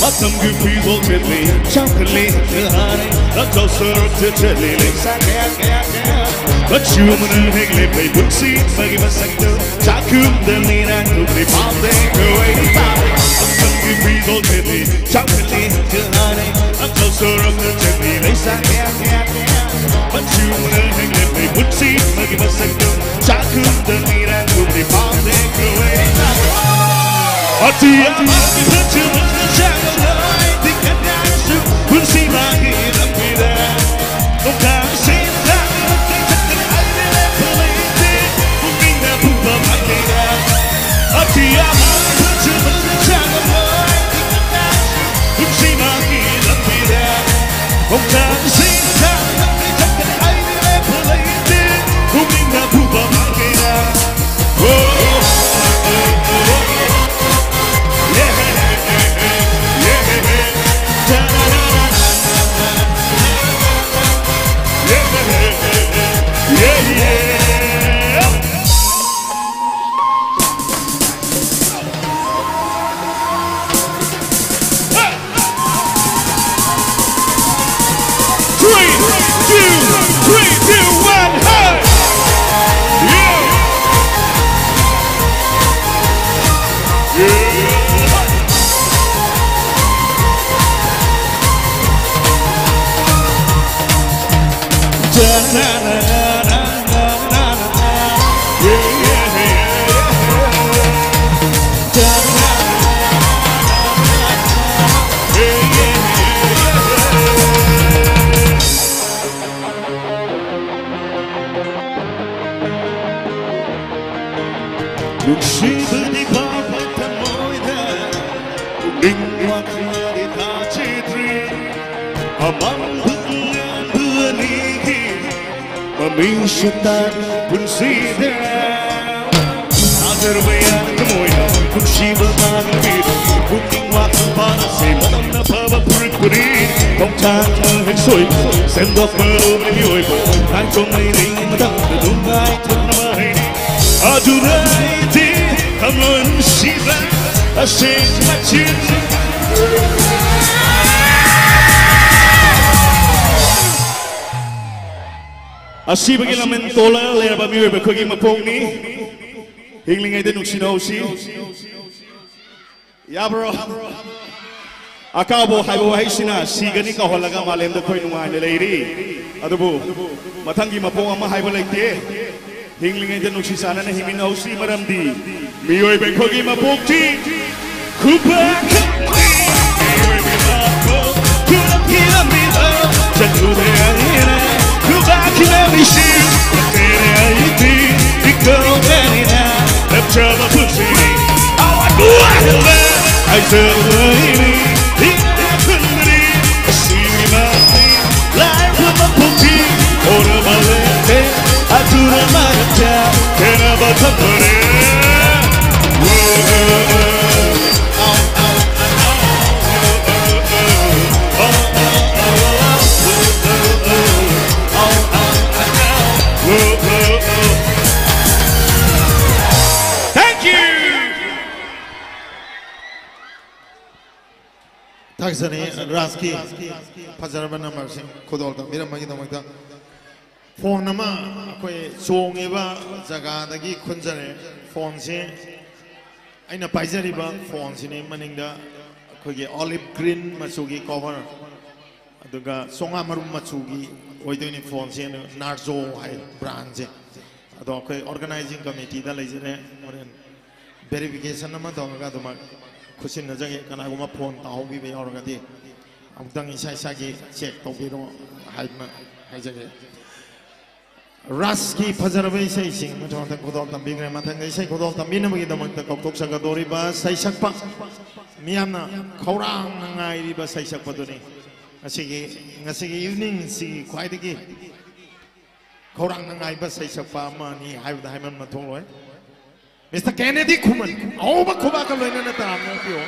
ꯃꯇꯝꯒꯤ ꯐꯤꯖꯣꯜ ꯁꯦꯠꯂꯤ, ꯆꯥꯎꯈꯠꯂꯤ, ꯍꯥꯏꯅ ꯂꯝꯖꯥꯎ ꯁꯣꯔꯣꯛꯇ ꯆꯠꯂꯤ, ꯂꯩꯁꯥ ꯀꯌꯥ, ꯀꯌꯥ, ꯀꯌꯥ꯫ ꯃꯆꯨ ꯑꯃꯅ ꯍꯦꯛꯂꯦ ꯃꯩ ꯄꯨꯟꯁꯤ ꯑꯃꯒꯤ ꯃꯁꯛꯇꯨ, ꯆꯥꯛꯈꯨꯝꯗ ꯃꯤꯔꯥꯡ ꯇꯨꯝꯂꯤ, ꯄꯥꯝꯗꯦ, ꯀꯣꯏ ꯄꯥꯝꯗꯦ꯫ ꯃꯇꯝꯒꯤ ꯐꯤꯖꯣꯜ ꯁꯦꯠꯂꯤ, ꯆꯥꯎꯈꯠꯂꯤ, ꯍꯥꯏꯅ ꯂꯝꯖꯥꯎ ꯁꯣꯔꯣꯛꯇ ꯆꯠꯂꯤ, ꯂꯩꯁꯥ ꯀꯌꯥ, ꯀꯌꯥ, ꯀꯌꯥ꯫ ꯃꯆꯨ ꯑꯃꯅ ꯍꯦꯛꯂꯦ ꯃꯩ ꯄꯨꯟꯁꯤ ꯑꯃꯒꯤ ꯃꯁꯛꯇꯨ, ꯆꯥꯛꯈꯨꯝꯗ ꯃꯤꯔꯥꯡ ꯇꯨꯝꯂꯤ, ꯄꯥꯝꯗꯦ, ꯀꯣꯏ ꯄꯥꯝꯗꯦ꯫ ꯑꯇꯤꯌꯥ ꯃꯥꯒꯤ ꯐꯖꯕꯅ ꯆꯥꯛꯂꯣꯏ ꯇꯤꯡꯈꯠꯅꯔꯁꯨ ꯄꯨꯟꯁꯤ ꯃꯥꯒꯤ ꯂꯝꯕꯤꯗ꯫ ꯈꯣꯡꯊꯥꯡꯁꯤꯡ ꯊꯥꯡꯗꯨꯅ ꯆꯠꯀꯅꯤ ꯑꯩꯗꯤ ꯂꯦꯞꯄ ꯂꯩꯇꯦ ꯄꯨꯛꯅꯤꯡꯗ ꯄꯨꯕ ꯃꯥꯏꯀꯩꯗ꯫ ꯑꯇꯤꯌꯥ ꯃꯥꯒꯤ ꯐꯖꯕꯅ ꯆꯥꯛꯂꯣꯏ ꯇꯤꯡꯈꯠꯅꯔꯁꯨ ꯄꯨꯟꯁꯤ ꯃꯥꯒꯤ ꯂꯝꯕꯤꯗ꯫ ꯈꯣꯡꯊꯥꯡꯁꯤꯡ ꯊꯥꯡꯗꯨꯅ ꯆꯠꯀꯅꯤ ꯑꯩꯗꯤ ꯂꯦꯞꯄ ꯂꯩꯇꯦ ꯄꯨꯛꯅꯤꯡꯗ ꯄꯨꯕ ꯃꯥꯏꯀꯩꯗ꯫ Three, two, three, two, one. ꯅꯨꯡꯁꯤꯕꯗꯤ ꯐꯥꯎꯕ ꯊꯃꯣꯏꯗ, ꯄꯨꯛꯅꯤꯡ ꯋꯥꯈꯜꯗꯤ ꯊꯥꯖꯗ꯭ꯔꯤ꯫ ꯑꯃꯥꯡꯕ ꯑꯉꯥꯡꯕ ꯑꯅꯤꯒꯤ ꯃꯃꯤꯡꯁꯨ ꯇꯥꯔ ꯄꯨꯟꯁꯤꯗ꯫ ꯊꯥꯖꯔꯕ ꯌꯥꯅ ꯊꯃꯣꯏꯅ ꯅꯨꯡꯁꯤꯕ ꯃꯥꯡꯂꯕꯤꯗ, ꯄꯨꯛꯅꯤꯡ ꯋꯥꯈꯜ ꯐꯥꯅ ꯁꯦꯝꯕ ꯅꯪꯅ ꯐꯕ ꯐꯨꯔꯤꯠ ꯐꯨꯔꯤ꯫ ꯈꯣꯡꯊꯥꯡ ꯑꯃ ꯍꯦꯛ ꯁꯣꯏꯕ, ꯁꯦꯝꯗꯣꯛꯄ ꯂꯧꯕ ꯃꯤꯑꯣꯏꯕ꯫ ꯉꯥꯏꯈꯣ ꯉꯥꯏꯔꯤꯉꯩ ꯃꯇꯝꯗ ꯅꯨꯡꯉꯥꯏꯊꯣꯛꯅꯕ ꯍꯩꯅꯤ꯫ ꯑꯗꯨꯅ ꯑꯩꯗꯤ ꯊꯃꯣꯏ ꯅꯨꯡꯁꯤꯕ ꯑꯁꯦꯡꯕ ꯆꯤꯟ꯫ ꯑꯁꯤꯕꯒꯤ ꯂꯃꯟ ꯇꯣꯜꯂ ꯂꯩꯔꯕ ꯃꯤꯑꯣꯏꯕ ꯑꯩꯈꯣꯏꯒꯤ ꯃꯄꯣꯛꯅꯤ꯫ ꯍꯤꯡꯂꯤꯉꯩꯗ ꯅꯨꯡꯁꯤꯅꯍꯧꯁꯤ꯫ ꯌꯥꯕ꯭ꯔꯣ? ꯑꯀꯥꯎꯕ ꯍꯥꯏꯕ ꯋꯥꯍꯩꯁꯤꯅ ꯁꯤꯒꯅꯤ ꯀꯧꯍꯜꯂꯒ ꯃꯥꯂꯦꯝꯗ ꯑꯩꯈꯣꯏ ꯅꯨꯡꯉꯥꯏꯅ ꯂꯩꯔꯤ꯫ ꯑꯗꯨꯕꯨ ꯃꯊꯪꯒꯤ ꯃꯄꯣꯛ ꯑꯃ ꯍꯥꯏꯕ ꯂꯩꯇꯦ꯫ ꯍꯤꯡꯂꯤꯉꯩꯗ ꯅꯨꯡꯁꯤ ꯆꯥꯟꯅꯅ ꯍꯤꯡꯃꯤꯟꯅꯍꯧꯁꯤ, ꯃꯔꯝꯗꯤ ꯃꯤꯑꯣꯏꯕ ꯑꯩꯈꯣꯏꯒꯤ ꯃꯄꯣꯛꯇꯤ ꯈꯨꯕꯥꯛ ꯑꯃꯅꯤ꯫ ꯃꯤꯑꯣꯏꯕ ꯃꯄꯣꯛ ꯈꯨꯗꯝ ꯊꯤꯔꯝꯃꯤꯕ ꯆꯠꯂꯨꯔꯦ ꯑꯩꯅ ꯈꯨꯕꯥꯛ ꯈꯤꯂꯝꯃꯤꯁꯤ꯫ ꯅꯠꯇꯦꯅꯦ ꯑꯩꯗꯤ ꯏꯀꯧꯕꯅꯤꯅ ꯂꯦꯞꯆꯕ ꯄꯨꯟꯁꯤꯅꯤ꯫ ꯑꯋꯥꯠꯄ ꯋꯥꯍꯜꯂꯦ ꯍꯥꯏꯖꯕ ꯑꯩꯅꯤ꯫ ꯏꯅꯥꯛ ꯈꯨꯟꯕꯅꯤ ꯑꯁꯤꯃꯛꯅꯤ꯫ ꯂꯥꯏꯔꯕ ꯃꯄꯣꯛꯀꯤ ꯑꯣꯔꯕ ꯂꯩꯇꯦ꯫ ꯑꯗꯨꯅ ꯃꯔꯛꯇ ꯈꯦꯠꯅꯕ ꯊꯝꯕꯅꯦ꯫ Thank you. ꯊꯥꯒꯠꯆꯔꯤ ꯔꯥꯖꯀꯤ ꯐꯖꯔꯕ ꯅꯝꯕꯔꯁꯤꯡ ꯈꯨꯗꯣꯜ ꯇꯝꯕꯤꯔꯝꯕꯒꯤꯗꯃꯛꯇ꯫ ꯐꯣꯟ ꯑꯃ ꯑꯩꯈꯣꯏ ꯆꯣꯡꯉꯤꯕ ꯖꯒꯥꯗꯒꯤ ꯈꯨꯟꯖꯔꯦ꯫ ꯐꯣꯟꯁꯦ ꯑꯩꯅ ꯄꯥꯏꯖꯔꯤꯕ ꯐꯣꯟꯁꯤꯅꯤ꯫ ꯃꯅꯤꯡꯗ ꯑꯩꯈꯣꯏꯒꯤ olive green ꯃꯆꯨꯒꯤ cover, ꯑꯗꯨꯒ ꯆꯣꯉꯥ ꯃꯔꯨꯝ ꯃꯆꯨꯒꯤ ꯑꯣꯏꯗꯣꯏꯅꯤ ꯐꯣꯟꯁꯦ꯫ ꯑꯗꯨ Narzo ꯍꯥꯏ brandꯁꯦ꯫ ꯑꯗꯣ ꯑꯩꯈꯣꯏ organizing committeeꯗ ꯂꯩꯖꯔꯦ꯫ ꯍꯣꯔꯦꯟ verification ꯑꯃ ꯇꯧꯔꯒ ꯑꯗꯨꯃꯛ ꯈꯨꯠꯁꯤꯟꯅꯖꯒꯦ꯫ ꯀꯅꯥꯒꯨꯝꯕ ꯐꯣꯟ ꯇꯥꯍꯧꯈꯤꯕ ꯌꯥꯎꯔꯒꯗꯤ ꯑꯃꯨꯛꯇꯪ ꯏꯁꯥ ꯏꯁꯥꯒꯤ check ꯇꯧꯕꯤꯔꯣ ꯍꯥꯏꯗꯅ ꯍꯥꯏꯖꯒꯦ꯫ ꯔꯥꯁꯀꯤ ꯐꯖꯔꯕ ꯏꯁꯩꯁꯤꯡ ꯃꯊꯪ ꯃꯊꯪ ꯈꯨꯗꯣꯜ ꯇꯝꯕꯤꯈ꯭ꯔꯦ꯫ ꯃꯊꯪꯗ ꯏꯁꯩ ꯈꯨꯗꯣꯜ ꯇꯝꯕꯤꯅꯕꯒꯤꯗꯃꯛꯇ ꯀꯧꯊꯣꯛꯆꯒꯗꯧꯔꯤꯕ ꯁꯩꯁꯛꯄ, ꯃꯤꯌꯥꯝꯅ ꯈꯧꯔꯥꯡꯅ ꯉꯥꯏꯔꯤꯕ ꯁꯩꯁꯛꯄꯗꯨꯅꯤ꯫ ꯉꯁꯤꯒꯤ, ꯉꯁꯤꯒꯤ ꯏꯚꯤꯅꯤꯡꯁꯤꯒꯤ ꯈ꯭ꯋꯥꯏꯗꯒꯤ ꯈꯧꯔꯥꯡꯅ ꯉꯥꯏꯕ ꯁꯩꯁꯛꯄ ꯑꯃ ꯑꯅꯤ ꯍꯥꯏꯕꯗ ꯍꯥꯏꯃꯟꯕ ꯊꯣꯛꯂꯣꯏ꯫ ꯃꯤꯁꯇꯔ ꯀꯦꯅꯦꯗꯤ ꯈꯨꯃꯟ, ꯑꯍꯧꯕ ꯈꯨꯕꯥꯛꯀ ꯂꯣꯏꯅꯅ ꯇꯔꯥꯝꯅ ꯑꯣꯛꯄꯤꯌꯨ꯫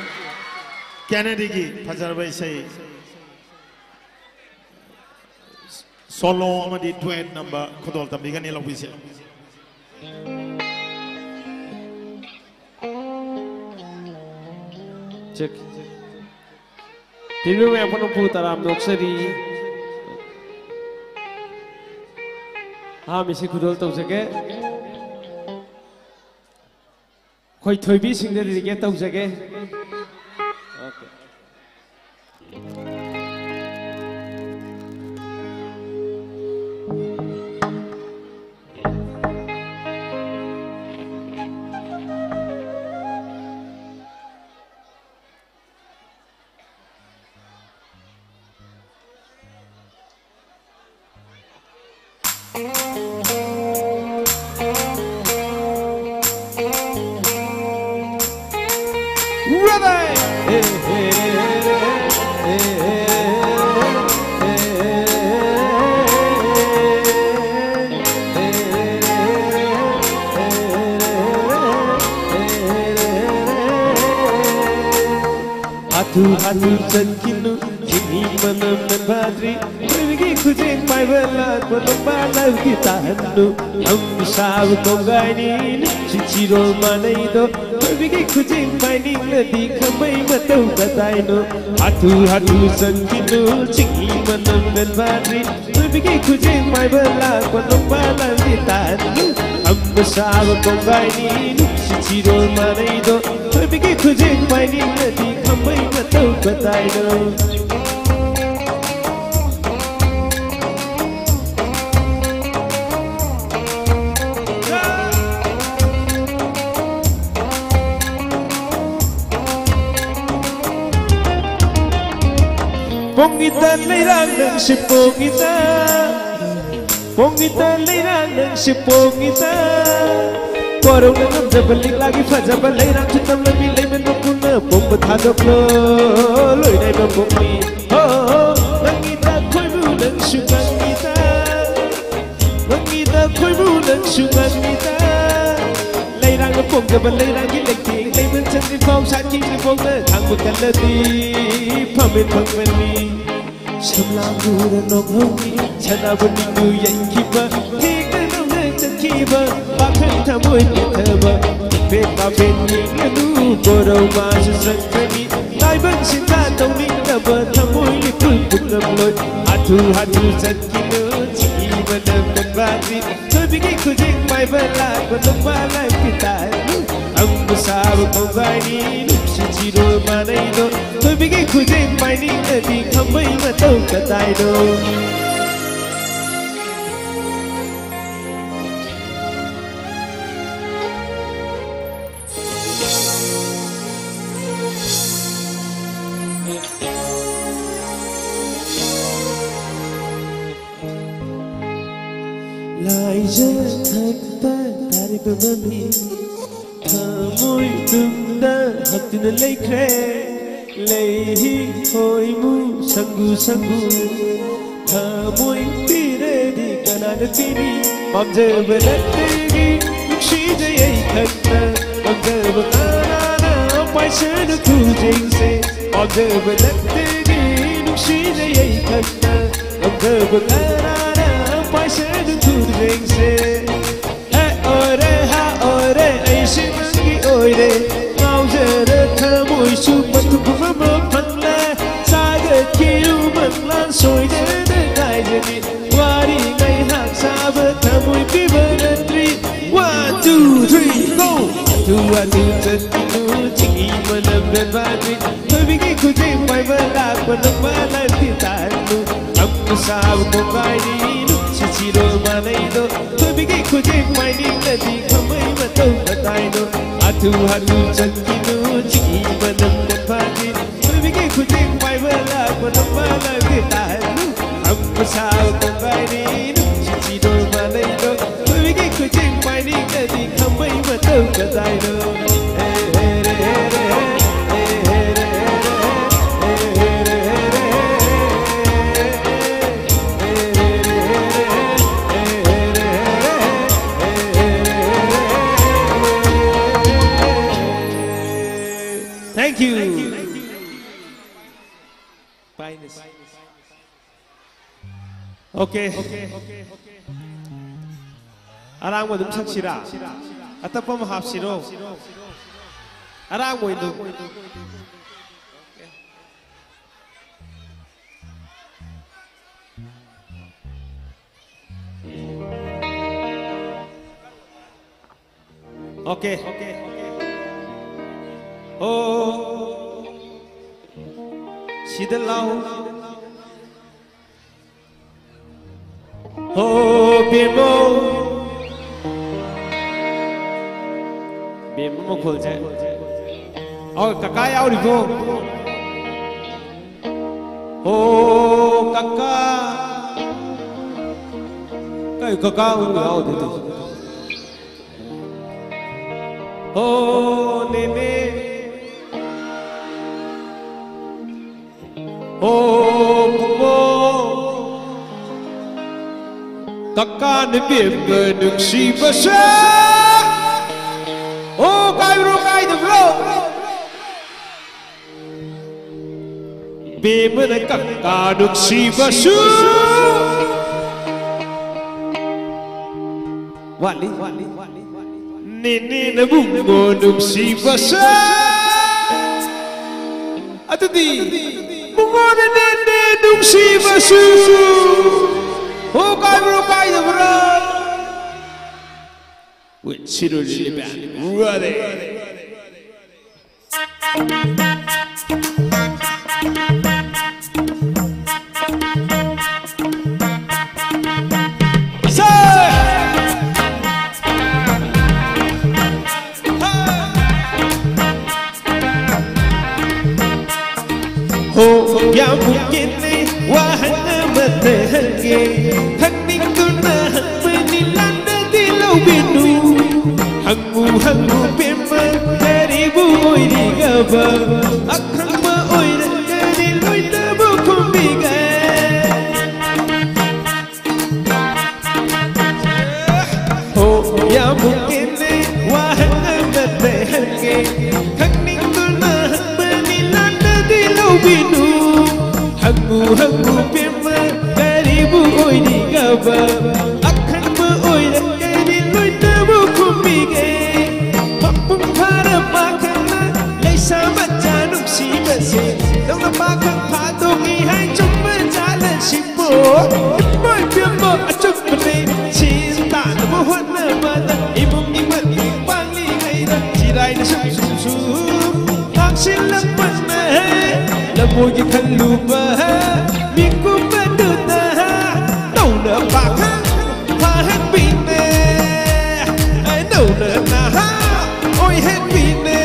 ꯀꯦꯅꯦꯗꯤꯒꯤ ꯐꯖꯔꯕ ꯏꯁꯩ ꯁꯣꯂꯣ ꯑꯃꯗꯤ ꯗꯨꯋꯦꯠ ꯅꯝꯕ ꯈꯨꯗꯣꯜ ꯇꯝꯕꯤꯒꯅꯤ, ꯂꯧꯕꯤꯁꯦ꯫ ꯆꯦꯛ꯫ ꯇꯤꯜꯂꯨ ꯃꯌꯥꯝ ꯄꯨꯝꯅꯃꯛꯄꯨ ꯇꯔꯥꯝꯅ ꯑꯣꯛꯆꯔꯤ꯫ ꯑꯍꯥꯟꯕꯁꯤ ꯈꯨꯗꯣꯜ ꯇꯧꯖꯒꯦ꯫ ꯑꯩꯈꯣꯏ ꯊꯣꯏꯕꯤꯁꯤꯡꯗ ꯗꯤꯗꯤꯀꯦꯠ ꯇꯧꯖꯒꯦ꯫ ꯍꯥꯊꯨ ꯍꯥꯊꯨ ꯆꯠꯈꯤꯅꯨ, ꯆꯤꯅꯤ ꯃꯅꯝ ꯅꯝꯐꯥꯗ꯭ꯔꯤ꯫ ꯊꯣꯏꯕꯤꯒꯤ ꯈꯨꯖꯦꯡ ꯄꯥꯏꯕ ꯂꯥꯛꯄ ꯅꯨꯄꯥ ꯂꯧꯒꯤ ꯇꯥꯍꯟꯅꯨ꯫ ꯍꯝ ꯁꯥꯕ ꯀꯣꯡꯒꯥꯏꯅꯤ, ꯅꯨꯡꯁꯤꯠ ꯆꯤꯔꯣꯜ ꯃꯥꯟꯅꯩꯗꯣ꯫ ꯊꯣꯏꯕꯤꯒꯤ ꯈꯨꯖꯦꯡ ꯄꯥꯏꯅꯤꯡꯂꯗꯤ ꯈꯝꯕꯩ ꯃꯇꯧ ꯀꯗꯥꯏꯅꯣ? ꯍꯥꯊꯨ ꯍꯥꯊꯨ ꯆꯪꯈꯤꯅꯨ, ꯆꯤꯡꯍꯤ ꯃꯅꯝ ꯅꯝꯐꯥꯗ꯭ꯔꯤ꯫ ꯊꯣꯏꯕꯤꯒꯤ ꯈꯨꯖꯦꯡ ꯄꯥꯏꯕ ꯂꯥꯛꯄ ꯅꯨꯄꯥ ꯂꯝꯕꯤ ꯇꯥꯍꯟꯅꯨ꯫ ꯍꯝꯕ ꯁꯥꯕ ꯀꯣꯡꯒꯥꯏꯅꯤ, ꯅꯨꯡꯁꯤꯠ ꯆꯤꯔꯣꯜ ꯃꯥꯟꯅꯩꯗꯣ꯫ ꯊꯣꯏꯕꯤꯒꯤ ꯈꯨꯖꯦꯡ ꯄꯥꯏꯅꯤꯡꯂꯗꯤ ꯈꯝꯕꯩ ꯃꯇꯧ ꯀꯗꯥꯏꯅꯣ? ꯄꯣꯡꯉꯤꯗ ꯂꯩꯔꯥꯡ ꯅꯪꯁꯤ ꯄꯣꯡꯉꯤꯗ꯫ ꯄꯣꯡꯉꯤꯇ ꯂꯩꯔꯥꯡ ꯅꯪꯁꯤ ꯄꯣꯡꯉꯤꯇ꯫ ꯀꯣꯔꯧꯅ ꯉꯝꯖꯕ ꯂꯤꯛꯂꯥꯒꯤ ꯐꯖꯕ ꯂꯩꯔꯥꯡꯁꯨ ꯇꯝꯂꯝꯃꯤ ꯂꯩꯃꯟꯕ ꯄꯨꯝꯅ ꯄꯣꯡꯕ ꯊꯥꯗꯣꯛꯂꯣ꯫ ꯂꯣꯏꯅꯥꯏꯕ ꯄꯣꯡꯉꯤ ꯍꯣ꯫ ꯉꯪꯉꯤꯇ ꯈꯣꯏꯃꯨ ꯅꯪꯁꯨ ꯉꯪꯉꯤꯇ꯫ ꯉꯪꯉꯤꯇ ꯈꯣꯏꯃꯨ ꯅꯪꯁꯨ ꯉꯪꯉꯤꯇ꯫ ꯂꯩꯔꯥꯡꯅ ꯄꯣꯡꯖꯕ ꯂꯩꯔꯥꯡꯒꯤ ꯂꯩꯇꯦꯡ ꯂꯩꯃꯟ ꯆꯟꯗ꯭ꯔꯤ ꯐꯥꯎ ꯁꯥꯠꯈꯤꯗ꯭ꯔꯤ ꯐꯥꯎꯅ ꯈꯥꯡꯕ ꯀꯜꯂꯗꯤ ꯐꯝꯃꯤꯟ ꯐꯝꯃꯅꯤ꯫ ꯁꯝꯂꯥꯡꯗꯨꯗ ꯅꯣꯛꯍꯧꯅꯤ ꯁꯥꯟꯅꯕ ꯅꯤꯡꯗꯨ ꯌꯩꯈꯤꯕ ꯊꯦꯡꯅ ꯅꯧꯅ ꯆꯠꯈꯤꯕ ꯄꯥꯈꯪ ꯊꯃꯣꯏ ꯄꯦꯟꯊꯕ ꯏꯐꯦꯠ ꯄꯥꯐꯦꯠ ꯌꯦꯡꯂꯅꯨ ꯀꯣꯔꯧ ꯃꯥꯁꯨ ꯆꯪꯒꯅꯤ꯫ ꯇꯥꯏꯕꯪ ꯁꯤꯟꯊꯥ ꯇꯧꯅꯤꯡꯗꯕ ꯊꯃꯣꯏ ꯂꯤꯄꯨꯟ ꯄꯨꯝꯂꯝꯂꯣꯏ꯫ ꯍꯥꯊꯨ ꯍꯥꯊꯨ ꯆꯠꯈꯤꯅꯨ ꯆꯤꯛꯏ ꯃꯅꯝ ꯀꯟꯕꯥꯗꯤ ꯊꯣꯏꯕꯤꯒꯤ ꯈꯨꯖꯤꯡ ꯄꯥꯏꯕ ꯂꯥꯛꯄ ꯅꯨꯄꯥ ꯂꯥꯏꯄꯤ ꯇꯥꯏ꯫ ꯑꯪꯕ ꯁꯥꯕ ꯀꯧꯕꯥꯏꯅꯤ ꯅꯨꯡꯁꯤꯠ ꯁꯤꯔꯣꯜ ꯃꯥꯟꯅꯩꯗꯣ꯫ ꯊꯣꯏꯕꯤꯒꯤ ꯈꯨꯖꯤꯡ ꯄꯥꯏꯅꯤꯡꯉꯗꯤ ꯈꯝꯕꯩ ꯃꯇꯧ ꯀꯗꯥꯏꯗꯣ꯫ ꯂꯥꯏꯖ ꯊꯛꯄ ꯇꯥꯔꯤꯕ ꯃꯃꯤ ꯊꯃꯣꯏ ꯇꯨꯡꯗ ꯍꯛꯇꯨꯅ ꯂꯩꯈ꯭ꯔꯦ꯫ ꯂꯩꯍꯤ ꯈꯣꯏꯃꯨ ꯁꯪꯒꯨ ꯁꯪꯒꯨ ꯊꯃꯣꯏ ꯄꯤꯔꯗꯤ ꯀꯅꯥꯅ ꯄꯤꯅꯤ? ꯄꯥꯝꯖꯕ ꯅꯠꯇꯦꯒꯤ ꯅꯨꯡꯁꯤꯖꯩ ꯑꯩ ꯈꯛꯇ꯫ ꯄꯥꯝꯖꯕ ꯀꯅꯥꯅ ꯄꯥꯏꯁꯅ ꯈꯨꯖꯦꯡꯁꯦ? ꯄꯥꯝꯖꯕ ꯅꯠꯇꯦꯒꯤ ꯅꯨꯡꯁꯤꯖꯩ ꯑꯩ ꯈꯛꯇ꯫ ꯄꯥꯝꯖꯕ ꯀꯅꯥꯅ ꯄꯥꯏꯁꯅ ꯈꯨꯖꯦꯡꯁꯦ? ꯍꯦ ꯑꯣꯔꯦ ꯍꯥ ꯑꯣꯔꯦ ꯑꯩꯁꯦ ꯅꯪꯒꯤ ꯑꯣꯏꯔꯦ꯫ ꯉꯥꯎꯖꯔ ꯊꯃꯣꯏꯁꯨ ꯃꯇꯨꯝ ꯑꯃ ꯐꯪꯂꯦ꯫ ꯁꯥꯒꯠꯈꯤꯌꯨ ꯃꯪꯂꯥꯟ ꯁꯣꯏꯗꯅ ꯉꯥꯏꯖꯅꯤ꯫ ꯋꯥꯔꯤ ꯉꯥꯏꯍꯥꯛ ꯁꯥꯕ ꯊꯃꯣꯏ ꯄꯤꯕ ꯅꯠꯇ꯭ꯔꯤ꯫ One, two, three, go! ꯑꯗꯨ ꯑꯗꯨ ꯆꯠꯈꯤꯅꯨ ꯆꯤꯡꯒꯤ ꯃꯅꯝ ꯕꯦꯕꯥꯗ꯭ꯔꯤ꯫ ꯊꯣꯏꯕꯤꯒꯤ ꯈꯨꯖꯤꯡ ꯄꯥꯏꯕ ꯂꯥꯛꯄ ꯅꯨꯄꯥ ꯂꯥꯛꯄꯤ ꯇꯥꯍꯜꯂꯨ꯫ ꯑꯃꯨꯛ ꯁꯥꯕ ꯀꯣꯡꯒꯥꯏꯅꯤ ꯅꯨꯡꯁꯤꯠ ꯁꯤꯔꯣꯜ ꯃꯥꯟꯅꯩꯗꯣ꯫ ꯊꯣꯏꯕꯤꯒꯤ ꯈꯨꯖꯤꯡ ꯄꯥꯏꯅꯤꯡꯂꯗꯤ ꯈꯝꯕꯩ ꯃꯇꯧ ꯀꯗꯥꯏꯅꯣ? ꯍꯥꯊꯨ ꯍꯥꯊꯨ ꯆꯠꯈꯤꯅꯨ ꯆꯤꯡꯒꯤ ꯃꯅꯝ ꯀꯟꯐꯥꯗꯤ꯫ ꯊꯣꯏꯕꯤꯒꯤ ꯈꯨꯖꯤꯡ ꯄꯥꯏꯕ ꯂꯥꯛꯄ ꯅꯨꯄꯥ ꯂꯥꯛꯄꯤ ꯇꯥꯍꯜꯂꯨ꯫ ꯑꯃꯨꯛ ꯁꯥꯕ ꯀꯣꯡꯒꯥꯏꯅꯤ ꯅꯨꯡꯁꯤꯠ Thank you. Okay. ꯑꯔꯥꯡꯕ ꯑꯗꯨꯝ ꯁꯛꯁꯤꯔꯥ? ꯑꯇꯞꯄ ꯑꯃ ꯍꯥꯞꯁꯤꯔꯣ? ꯑꯔꯥꯡꯕ ꯑꯣꯏꯅ ꯑꯗꯨꯝ꯫ Okay. Oh, ꯁꯤꯗ ꯂꯥꯎ꯫ Oh, ꯕꯦꯝꯃꯧ꯫ ꯕꯦꯝꯃ ꯃꯈꯣꯜꯁꯦ꯫ ꯑꯣ, ꯀꯀꯥ ꯌꯥꯎꯔꯤꯕꯣ? Oh, ꯀꯀꯥ꯫ ꯀꯩ ꯀꯀꯥ ꯑꯃꯨꯛ ꯌꯥꯎꯗꯦ ꯇꯧꯏꯁꯦ? Oh, ꯅꯦꯅꯦ꯫ Oh, ꯕꯨꯡꯉꯣ꯫ ꯀꯀꯥ ꯅꯕꯦꯝꯃ ꯅꯨꯡꯁꯤꯕꯁꯦ꯫ Oh, ꯀꯥꯏꯕ꯭ꯔꯣ ꯀꯥꯏꯗꯕ꯭ꯔꯣ? ꯕꯦꯝꯃꯅ ꯀꯀꯥ ꯅꯨꯡꯁꯤꯕꯁꯨ ꯋꯥꯠꯂꯤ꯫ ꯅꯦꯅꯦꯅ ꯕꯨꯡꯉꯣ ꯅꯨꯡꯁꯤꯕꯁꯦ꯫ ꯑꯗꯨꯗꯤ ꯕꯨꯡꯉꯣꯅ ꯅꯦꯅꯦ ꯅꯨꯡꯁꯤꯕꯁꯨ꯫ Oh, ꯀꯥꯏꯕ꯭ꯔꯣ ꯀꯥꯏꯗꯕ꯭ꯔꯣ? With Siruli Band. Ready? ꯍꯣ, ꯌꯥꯝ ꯎꯀꯤꯟꯅꯤ, ꯋꯥꯍꯪ ꯑꯃꯇ ꯍꯪꯒꯦ꯫ ꯈꯪꯅꯤꯡꯗꯨꯅ ꯍꯪꯕꯅꯤ, ꯂꯥꯟꯅꯗꯤ ꯂꯧꯕꯤꯅꯨ꯫ ꯍꯪꯉꯨ, ꯍꯪꯉꯨ, ꯑꯈꯪꯕ ꯑꯣꯏꯔꯒꯗꯤ ꯂꯣꯏꯅꯕꯨ ꯈꯨꯝꯕꯤꯒꯦ꯫ ꯍꯣ, ꯌꯥꯝ ꯃꯨꯛꯀꯦꯅꯦ, ꯋꯥꯍꯪ ꯑꯃꯇ ꯍꯪꯒꯦ꯫ ꯈꯪꯅꯤꯡꯗꯨꯅ ꯍꯪꯕꯅꯤ, ꯂꯥꯟꯅꯗꯤ ꯂꯧꯕꯤꯅꯨ꯫ ꯍꯪꯉꯨ, ꯍꯪꯉꯨ, ꯄꯦꯝꯃ, ꯀꯔꯤꯕꯨ ꯑꯣꯏꯅꯤꯡꯉꯕ? ꯑꯈꯪꯕ ꯑꯣꯏꯔꯒꯗꯤ ꯂꯣꯏꯅꯕꯨ ꯈꯨꯝꯕꯤꯒꯦ꯫ ꯃꯄꯨꯡ ꯐꯥꯔ ꯄꯥꯈꯪꯅ ꯂꯩꯁꯥ ꯃꯆꯥ ꯅꯨꯡꯁꯤꯕꯁꯦ ꯅꯧꯅ ꯄꯥꯈꯪ ꯐꯥꯗꯣꯛꯏ ꯍꯥꯏ ꯆꯨꯝꯕ ꯖꯥꯠꯂ ꯁꯤꯕꯣ? ꯏꯃꯣꯏ ꯄꯦꯝꯃ ꯑꯆꯨꯝꯕꯅꯦ꯫ ꯁꯦꯟ ꯇꯥꯅꯕ ꯍꯣꯠꯅꯕꯗ ꯏꯃꯨꯡꯒꯤ ꯃꯇꯦꯡ ꯄꯥꯡꯂꯤꯉꯩꯗ ꯆꯤꯔꯥꯏꯅ ꯁꯨꯝ ꯁꯨꯝ ꯁꯨꯝ ꯇꯥꯡꯁꯤꯜꯂꯛꯄꯅ ꯂꯃꯣꯏꯒꯤ ꯈꯜꯂꯨꯕ ꯃꯤꯀꯨꯞ ꯑꯗꯨꯅ ꯅꯧꯅ ꯄꯥꯈꯪ ꯐꯥꯍꯟꯕꯤꯅꯦ꯫ ꯅꯧꯅ ꯅꯍꯥ ꯑꯣꯏꯍꯟꯕꯤꯅꯦ꯫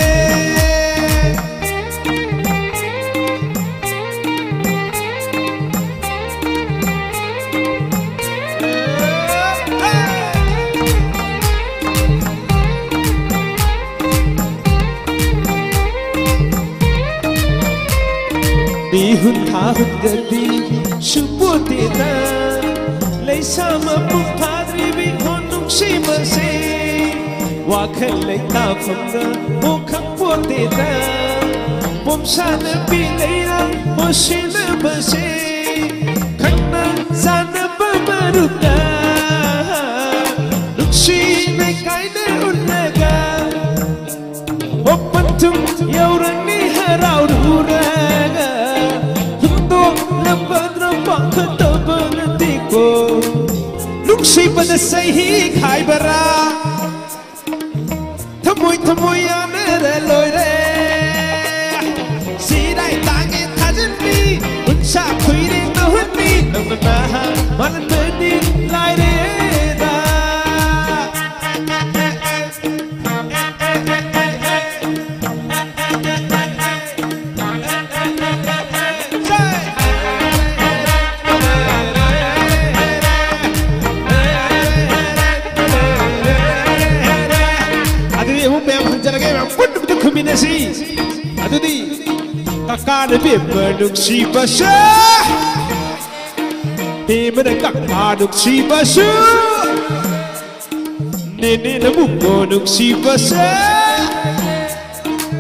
ꯃꯤꯍꯨꯟ ꯊꯥꯍꯨꯟꯒꯗꯤ ꯁꯨꯄꯣꯠꯇꯦꯗ, ꯂꯩꯁꯥ ꯃꯄꯨꯡ ꯐꯥꯗ꯭ꯔꯤꯕꯤ ꯍꯣ ꯅꯨꯡꯁꯤꯕꯁꯦ꯫ ꯋꯥꯈꯜ ꯂꯩꯇꯥꯐꯝꯒ ꯍꯣ ꯈꯪꯄꯣꯠꯇꯦꯗ, ꯄꯣꯝꯁꯥꯅ ꯄꯤ ꯂꯩꯔꯥꯡ ꯍꯣ ꯁꯤꯟꯅꯕꯁꯦ꯫ ꯈꯪꯅ ꯆꯥꯟꯅꯕ ꯃꯔꯨꯞꯇ ꯅꯨꯡꯁꯤꯅ ꯀꯥꯏꯅ ꯎꯠꯂꯒ ꯑꯣꯄꯟ ꯊꯨꯝ ꯌꯧꯔꯅꯤ ꯍꯔꯥꯎꯔꯨꯔꯒ ꯍꯨꯟꯗꯣꯛꯂꯝꯒꯗ꯭ꯔꯥ ꯄꯥꯈꯠꯇꯕ ꯅꯠꯇꯦꯀꯣ꯫ ꯅꯨꯡꯁꯤꯕꯗ ꯆꯍꯤ ꯈꯥꯏꯕꯔꯥ? ꯊꯃꯣꯏ ꯊꯃꯣꯏ ꯌꯥꯅꯔ ꯂꯣꯏꯔꯦ꯫ ꯁꯤꯔꯥꯏ ꯇꯥꯡꯉꯦ ꯊꯥꯖꯤꯟꯕꯤ, ꯎꯟꯁꯥ ꯈꯨꯏꯔꯦ ꯅꯧꯍꯟꯕꯤ, ꯅꯪꯅ ꯅꯍꯥ ꯃꯥꯜꯍꯟꯕꯗꯤ ꯂꯥꯏꯔꯦꯗ꯫ ꯑꯗꯨꯗꯤ ꯑꯃꯨꯛ ꯃꯌꯥꯝ ꯍꯟꯖꯔꯒꯦ, ꯃꯌꯥꯝ ꯄꯨꯟꯅ ꯑꯃꯨꯛꯇ ꯈꯨꯝꯃꯤꯟꯅꯁꯤ꯫ ꯀꯥꯅ ꯄꯦꯝꯕ ꯅꯨꯡꯁꯤꯕꯁꯦ, ꯄꯦꯝꯕꯅ ꯀꯛꯄ ꯅꯨꯡꯁꯤꯕꯁꯨ, ꯅꯦꯅꯦꯅ ꯃꯨꯛꯄ ꯅꯨꯡꯁꯤꯕꯁꯦ,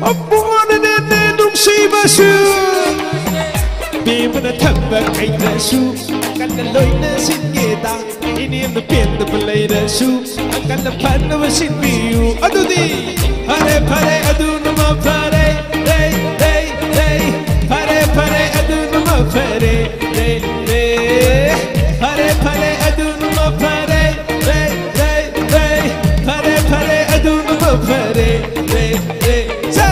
ꯑꯄꯨꯅ ꯅꯦꯅꯦ ꯅꯨꯡꯁꯤꯕꯁꯨ, ꯄꯦꯝꯕꯅ ꯊꯝꯕ ꯀꯩꯗꯁꯨ ꯀꯟꯅ ꯂꯣꯏꯅ ꯁꯤꯟꯒꯦꯗ꯫ ꯏꯅꯦꯝꯅ ꯄꯦꯟꯗꯕ ꯂꯩꯔꯁꯨ ꯑꯀꯟꯅ ꯐꯅꯕ ꯁꯤꯟꯕꯤꯌꯨ꯫ ꯑꯗꯨꯗꯤ ꯐꯔꯦ, ꯐꯔꯦ, ꯑꯗꯨꯅ ꯃꯐꯔꯦ꯫ ꯔꯦ, ꯔꯦ, ꯔꯦ꯫ ꯐꯔꯦ, ꯐꯔꯦ, ꯑꯗꯨꯅ ꯃꯐꯔꯦ꯫ ꯔꯦ, ꯔꯦ꯫ ꯐꯔꯦ, ꯐꯔꯦ, ꯑꯗꯨꯅ ꯃꯐꯔꯦ꯫ ꯔꯦ, ꯔꯦ, ꯔꯦ꯫ ꯐꯔꯦ, ꯐꯔꯦ, ꯑꯗꯨꯅ ꯃꯐꯔꯦ꯫ ꯔꯦ, ꯔꯦ꯫ ꯁꯦ!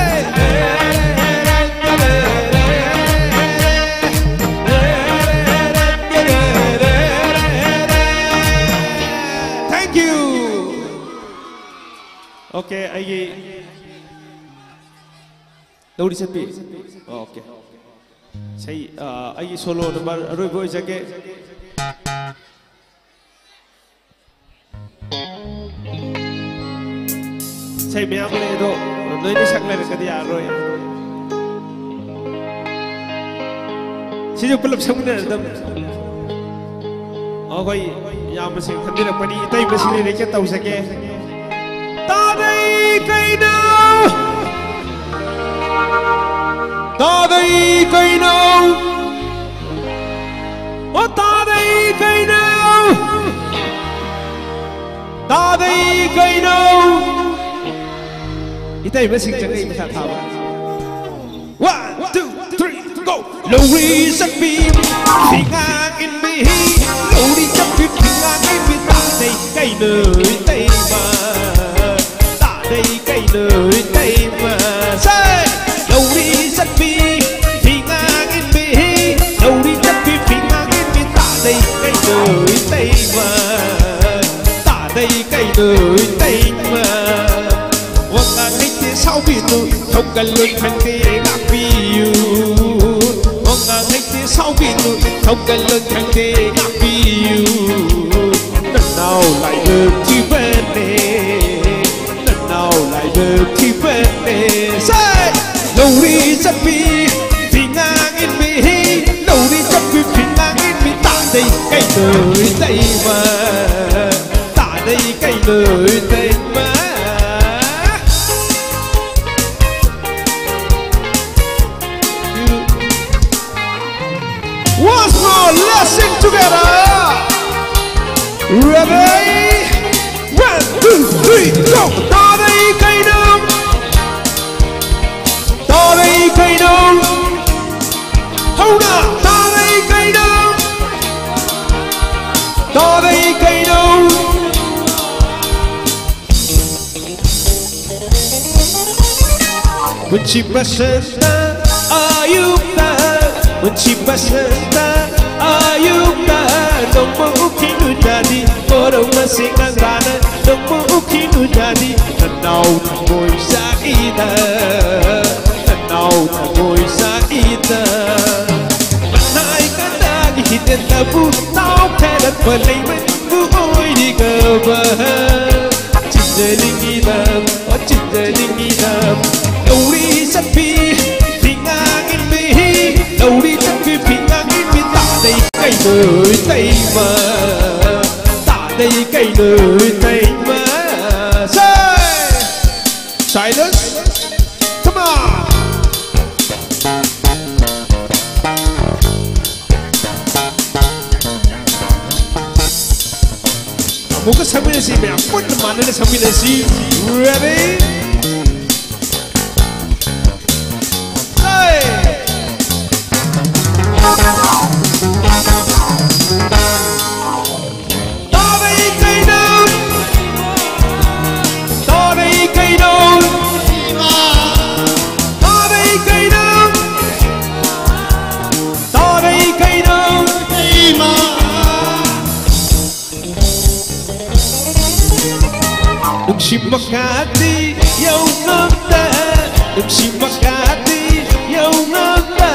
Thank you. Okay, ꯑꯩꯒꯤ ꯂꯧꯔꯤ ꯆꯠꯄꯤ꯫ Okay. ꯏꯁꯩ, ꯑ, ꯑꯩꯒꯤ solo number ꯑꯔꯣꯏꯕ ꯑꯣꯏꯖꯒꯦ꯫ ꯏꯁꯩ ꯃꯌꯥꯝ ꯂꯩ, ꯑꯗꯣ ꯅꯣꯏꯅ ꯁꯛꯅꯔꯒꯗꯤ ꯌꯥꯔꯔꯣꯏ꯫ ꯁꯤꯁꯨ ꯄꯨꯂꯞ ꯁꯛꯃꯤꯟꯅꯔꯗꯕꯅꯤ꯫ ꯑꯩꯈꯣꯏ ꯏꯌꯥꯝꯕꯁꯤꯡ ꯈꯟꯕꯤꯔꯛꯄꯅꯤ, ꯏꯇꯩꯃꯁꯤꯡ ꯂꯩꯔꯦ, ꯀꯩ ꯇꯧꯖꯒꯦ? ꯇꯥꯗꯩ ꯀꯩꯅꯣ? ꯇꯥꯗꯩ ꯀꯩꯅꯣ? ꯑꯣ, ꯇꯥꯗꯩ ꯀꯩꯅꯣ? ꯇꯥꯗꯩ ꯀꯩꯅꯣ? ꯏꯇꯩꯃꯁꯤꯡ ꯆꯪꯉꯛꯏ, ꯃꯁꯥ ꯊꯥꯕ꯫ One, two, three, go! ꯂꯧꯔꯤ ꯆꯠꯄꯤ, ꯐꯤꯉꯥꯡ ꯏꯟꯕꯤ, ꯂꯧꯔꯤ ꯆꯠꯄꯤ, ꯐꯤꯉꯥꯡ ꯏꯟꯕꯤ, ꯇꯥꯗꯩ ꯀꯩꯅꯣ ꯏꯇꯩꯃ? ꯇꯥꯗꯩ ꯀꯩꯅꯣ ꯏꯇꯩꯃ? ꯁꯦ! ꯂꯧꯔꯤ ꯆꯠꯄꯤ, ꯐꯤꯉꯥꯡ ꯏꯟꯕꯤ, ꯂꯧꯔꯤ ꯆꯠꯄꯤ, ꯐꯤꯉꯥꯡ ꯏꯟꯕꯤ, ꯇꯥꯗꯩ ꯀꯩꯅꯣ ꯏꯇꯩꯃ? ꯇꯥꯗꯩ ꯀꯩꯅꯣ ꯏꯇꯩꯃ? ꯋꯥꯉꯥꯡ ꯍꯩꯇꯦ ꯁꯥꯎꯕꯤꯅꯨ, ꯊꯧꯒꯜꯂꯣꯟ ꯈꯪꯗꯦ ꯉꯥꯛꯄꯤꯌꯨ꯫ ꯋꯥꯉꯥꯡ ꯍꯩꯇꯦ ꯁꯥꯎꯕꯤꯅꯨ, ꯊꯧꯒꯜꯂꯣꯟ ꯈꯪꯗꯦ ꯉꯥꯛꯄꯤꯌꯨ꯫ ꯅꯅꯥꯎ ꯂꯥꯏꯕꯛ ꯊꯤꯕꯅꯦ, ꯅꯅꯥꯎ ꯂꯥꯏꯕꯛ ꯊꯤꯕꯅꯦ꯫ ꯁꯦ! ꯂꯧꯔꯤ ꯆꯠꯄꯤ, ꯏꯇꯩꯃ, ꯇꯥꯗꯩ ꯀꯩꯅꯣ ꯏꯇꯩꯃ? Once more, let's sing together. Ready? One, two, three, go. ꯇꯥꯗꯩ ꯀꯩꯅꯣ? ꯇꯥꯗꯩ ꯀꯩꯅꯣ? ꯍꯧꯅ ꯇꯥꯗꯩ ꯀꯩꯅꯣ? ꯇꯥꯗꯩ ꯀꯩꯅꯣ? ꯄꯨꯟꯁꯤ ꯕꯁꯟꯇ ꯑꯌꯨꯛꯇ, ꯄꯨꯟꯁꯤ ꯕꯁꯟꯇ ꯑꯌꯨꯛꯇ, ꯅꯣꯡꯃ ꯎꯈꯤꯅꯨ ꯖꯥꯅꯤ, ꯃꯣꯔꯧ ꯃꯁꯤ ꯉꯟꯇꯥꯅ, ꯅꯣꯡꯃ ꯎꯈꯤꯅꯨ ꯖꯥꯅꯤ, ꯅꯅꯥꯎ ꯊꯃꯣꯏ ꯆꯥꯛꯏꯗ, ꯅꯅꯥꯎ ꯊꯃꯣꯏ ꯆꯥꯛꯏꯗ꯫ ꯃꯅꯥꯏ ꯀꯅꯥꯒꯤ ꯍꯤꯗꯦꯟꯗꯕꯨ ꯅꯥꯎ ꯐꯦꯔꯠꯄ ꯂꯩꯃꯟꯕꯨ ꯑꯣꯏꯔꯤꯒꯕ꯫ ꯆꯤꯟꯖꯅꯤꯡꯉꯤꯗ, ꯑꯣ ꯆꯤꯟꯖꯅꯤꯡꯉꯤꯗ꯫ ꯂꯧꯔꯤ ꯆꯠꯄꯤ ꯐꯤꯉꯥꯡ ꯏꯟꯕꯤ, ꯂꯧꯔꯤ ꯆꯠꯄꯤ ꯐꯤꯉꯥꯡ ꯏꯟꯕꯤ ꯇꯥꯗꯩ ꯀꯩꯅꯣ ꯏꯇꯩꯃ, ꯇꯥꯗꯩ ꯀꯩꯅꯣ ꯏꯇꯩꯃ꯫ Say! Silence! Come on! ꯑꯃꯨꯛꯀ ꯁꯛꯃꯤꯟꯅꯁꯤ, ꯃꯌꯥꯝ ꯄꯨꯟꯅ ꯃꯥꯟꯅꯅ ꯁꯛꯃꯤꯟꯅꯁꯤ꯫ Ready? Play! ꯇꯥꯕꯩ ꯀꯩꯅꯣ? ꯇꯥꯕꯩ ꯀꯩꯅꯣ? ꯇꯥꯕꯩ ꯀꯩꯅꯣ? ꯇꯥꯕꯩ ꯀꯩꯅꯣ? ꯅꯨꯡꯁꯤ ꯃꯈꯥꯗꯤ ꯌꯧꯉꯝꯗ, ꯅꯨꯡꯁꯤ ꯃꯈꯥꯗꯤ ꯌꯧꯉꯝꯗ,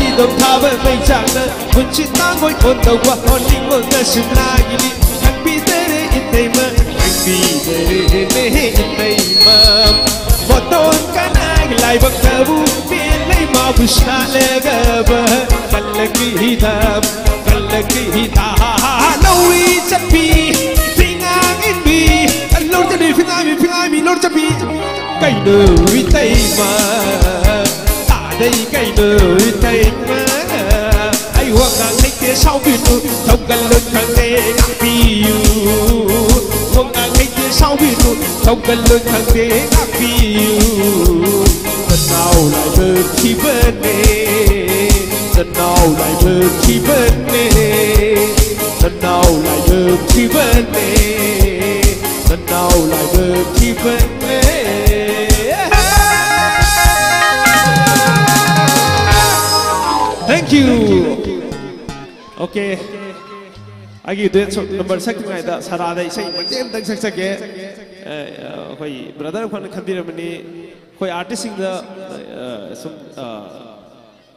ꯏꯗꯣꯝ ꯊꯥꯕ ꯃꯩꯆꯥꯛꯅ ꯄꯨꯟꯁꯤ ꯇꯥꯡꯒꯣꯏ ꯑꯣꯟꯗꯧꯕ ꯍꯣꯟꯅꯤꯡꯕ ꯉꯁꯨ ꯅꯥꯒꯤꯅꯤ꯫ ꯈꯪꯕꯤꯗꯔꯦ ꯏꯇꯩꯃ, ꯈꯪꯕꯤꯗꯔꯦ ꯏꯃꯦ ꯏꯇꯩꯃ꯫ ꯃꯣꯇꯣꯟ ꯀꯅꯥꯒꯤ ꯂꯥꯏꯕꯛꯇꯕꯨ ꯄꯦꯟ ꯂꯩꯃꯥꯕꯨ ꯁꯥꯠꯂꯒꯕ ꯀꯜꯂꯛꯈꯤ ꯍꯤꯗꯥꯝ, ꯀꯜꯂꯛꯈꯤ ꯍꯤꯗꯥꯝ꯫ ꯐꯤꯉꯥꯏꯕꯤ, ꯐꯤꯉꯥꯏꯕꯤ, ꯂꯣꯔ ꯆꯠꯄꯤ꯫ ꯀꯩꯅꯣ ꯏꯇꯩꯃ, ꯇꯥꯗꯩ ꯀꯩꯅꯣ ꯏꯇꯩꯃ꯫ ꯑꯩ ꯋꯥ ꯉꯥꯡ ꯍꯩꯇꯦ ꯁꯥꯎꯕꯤꯅꯨ, ꯊꯧꯒꯜꯂꯣꯟ ꯈꯪꯗꯦ ꯉꯥꯛꯄꯤꯌꯨ꯫ ꯋꯥ ꯉꯥꯡ ꯍꯩꯇꯦ ꯁꯥꯎꯕꯤꯅꯨ, ꯊꯧꯒꯜꯂꯣꯟ ꯈꯪꯗꯦ ꯉꯥꯛꯄꯤꯌꯨ꯫ ꯅꯅꯥꯎ ꯂꯥꯏꯕꯛ ꯊꯤꯕꯅꯦ, ꯅꯅꯥꯎ ꯂꯥꯏꯕꯛ ꯊꯤꯕꯅꯦ, ꯅꯅꯥꯎ ꯂꯥꯏꯕꯛ ꯊꯤꯕꯅꯦ꯫ ꯅꯅꯥꯎ ꯂꯥꯏꯕꯛ ꯊꯤꯕꯅꯦ꯫ Thank you. Okay. ꯑꯩꯒꯤ ꯗꯨꯌꯦꯠ ꯁꯣ-, ꯅꯝꯕꯔ ꯁꯛꯇ꯭ꯔꯤꯉꯩꯗ ꯁꯔꯥꯗ ꯏꯁꯩ ꯃꯇꯦꯛ ꯑꯃꯇꯪ ꯁꯛꯆꯒꯦ꯫ ꯑꯦ, ꯑꯩꯈꯣꯏ ꯕ꯭ꯔꯗꯔ ꯑꯩꯈꯣꯏꯅ ꯈꯟꯕꯤꯔꯝꯕꯅꯤ꯫ ꯑꯩꯈꯣꯏ ꯑꯥꯔꯇꯤꯁꯁꯤꯡꯗ, ꯑ, ꯁꯨꯝ, ꯑ,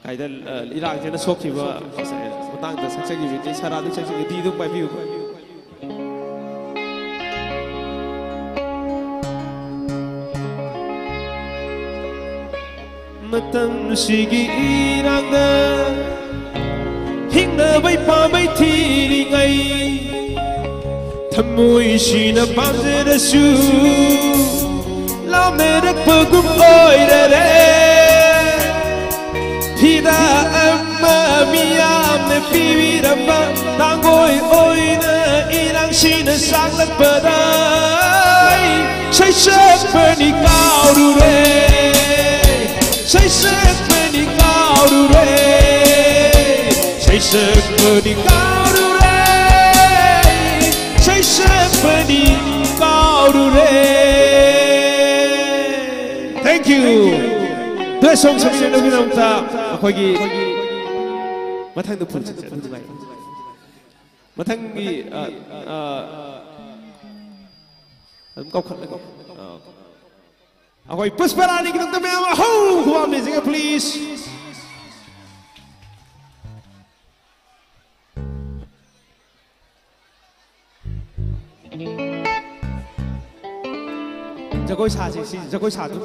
ꯀꯥꯏꯗ, ꯑ, ꯏꯔꯥꯡꯁꯤꯅ ꯁꯣꯛꯈꯤꯕ ꯃꯇꯥꯡꯗ ꯁꯛꯆꯈꯤꯕꯗꯤ ꯁꯔꯥꯗ ꯁꯛꯆꯒꯦ꯫ ꯗꯤ ꯑꯗꯨꯝ ꯄꯥꯏꯕꯤꯌꯨ꯫ ꯃꯇꯝꯁꯤꯒꯤ ꯏꯔꯥꯡꯗ ꯍꯤꯡꯅꯕꯩ ꯄꯥꯝꯕꯩ ꯊꯤꯔꯤꯉꯩ, ꯊꯃꯣꯏꯁꯤꯅ ꯄꯥꯝꯖꯔꯁꯨ ꯂꯥꯝꯅꯔꯛꯄꯒꯨꯝ ꯑꯣꯏꯔꯔꯦ꯫ ꯐꯤꯗꯥ ꯑꯃ ꯃꯤꯌꯥꯝꯅ ꯄꯤꯕꯤꯔꯝꯕ ꯇꯥꯡꯒꯣꯏ ꯑꯣꯏꯅ ꯏꯔꯥꯡꯁꯤꯅ ꯁꯥꯡꯂꯛꯄꯗ ꯑꯩ ꯁꯩꯁꯛꯄꯅꯤ ꯀꯥꯎꯔꯨꯔꯦ, ꯁꯩꯁꯛꯄꯅꯤ ꯀꯥꯎꯔꯨꯔꯦ, ꯁꯩꯁꯛꯄꯅꯤ ꯀꯥꯎꯔꯨꯔꯦ, ꯁꯩꯁꯛꯄꯅꯤ ꯀꯥꯎꯔꯨꯔꯦ꯫ Thank you. ꯗꯨꯌꯦꯠ ꯁꯣꯡ ꯁꯛꯃꯤꯟꯅꯅꯕꯒꯤꯗꯃꯛꯇ ꯑꯩꯈꯣꯏꯒꯤ ꯃꯊꯪꯗ ꯐꯨꯜ ꯁꯛꯆ-, ꯑꯗꯨ ꯅꯨꯡꯉꯥꯏ꯫ ꯃꯊꯪꯒꯤ, ꯑ, ꯑ, ꯑꯗꯨꯝ ꯀꯧꯈꯠꯂꯒꯦ꯫ ꯑ, ꯑꯩꯈꯣꯏ ꯄꯨꯁꯄꯔꯥꯅꯤꯒꯤꯗꯃꯛꯇ ꯃꯌꯥꯝ ꯑꯍꯧ ꯈꯨꯕꯥꯝ ꯂꯩꯖꯒꯦ, please꯫ ꯖꯒꯣꯏ ꯁꯥꯁꯤ, ꯁꯤ ꯖꯒꯣꯏ ꯁꯥꯗꯨ꯫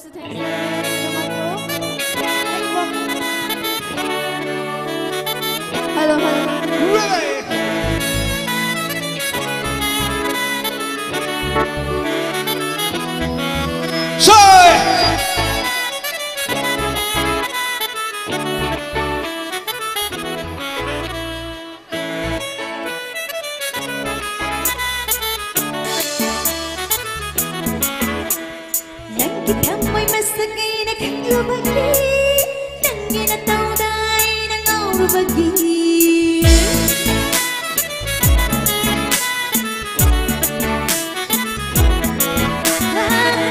Hello, hello. ꯅꯪꯒꯤ ꯊꯝꯃꯣꯏ ꯃꯁꯛ ꯑꯩꯅ ꯈꯪꯂꯨꯕꯒꯤ, ꯅꯪꯒꯤ ꯅꯇꯧꯗ ꯑꯩꯅ ꯉꯥꯎꯔꯨꯕꯒꯤ꯫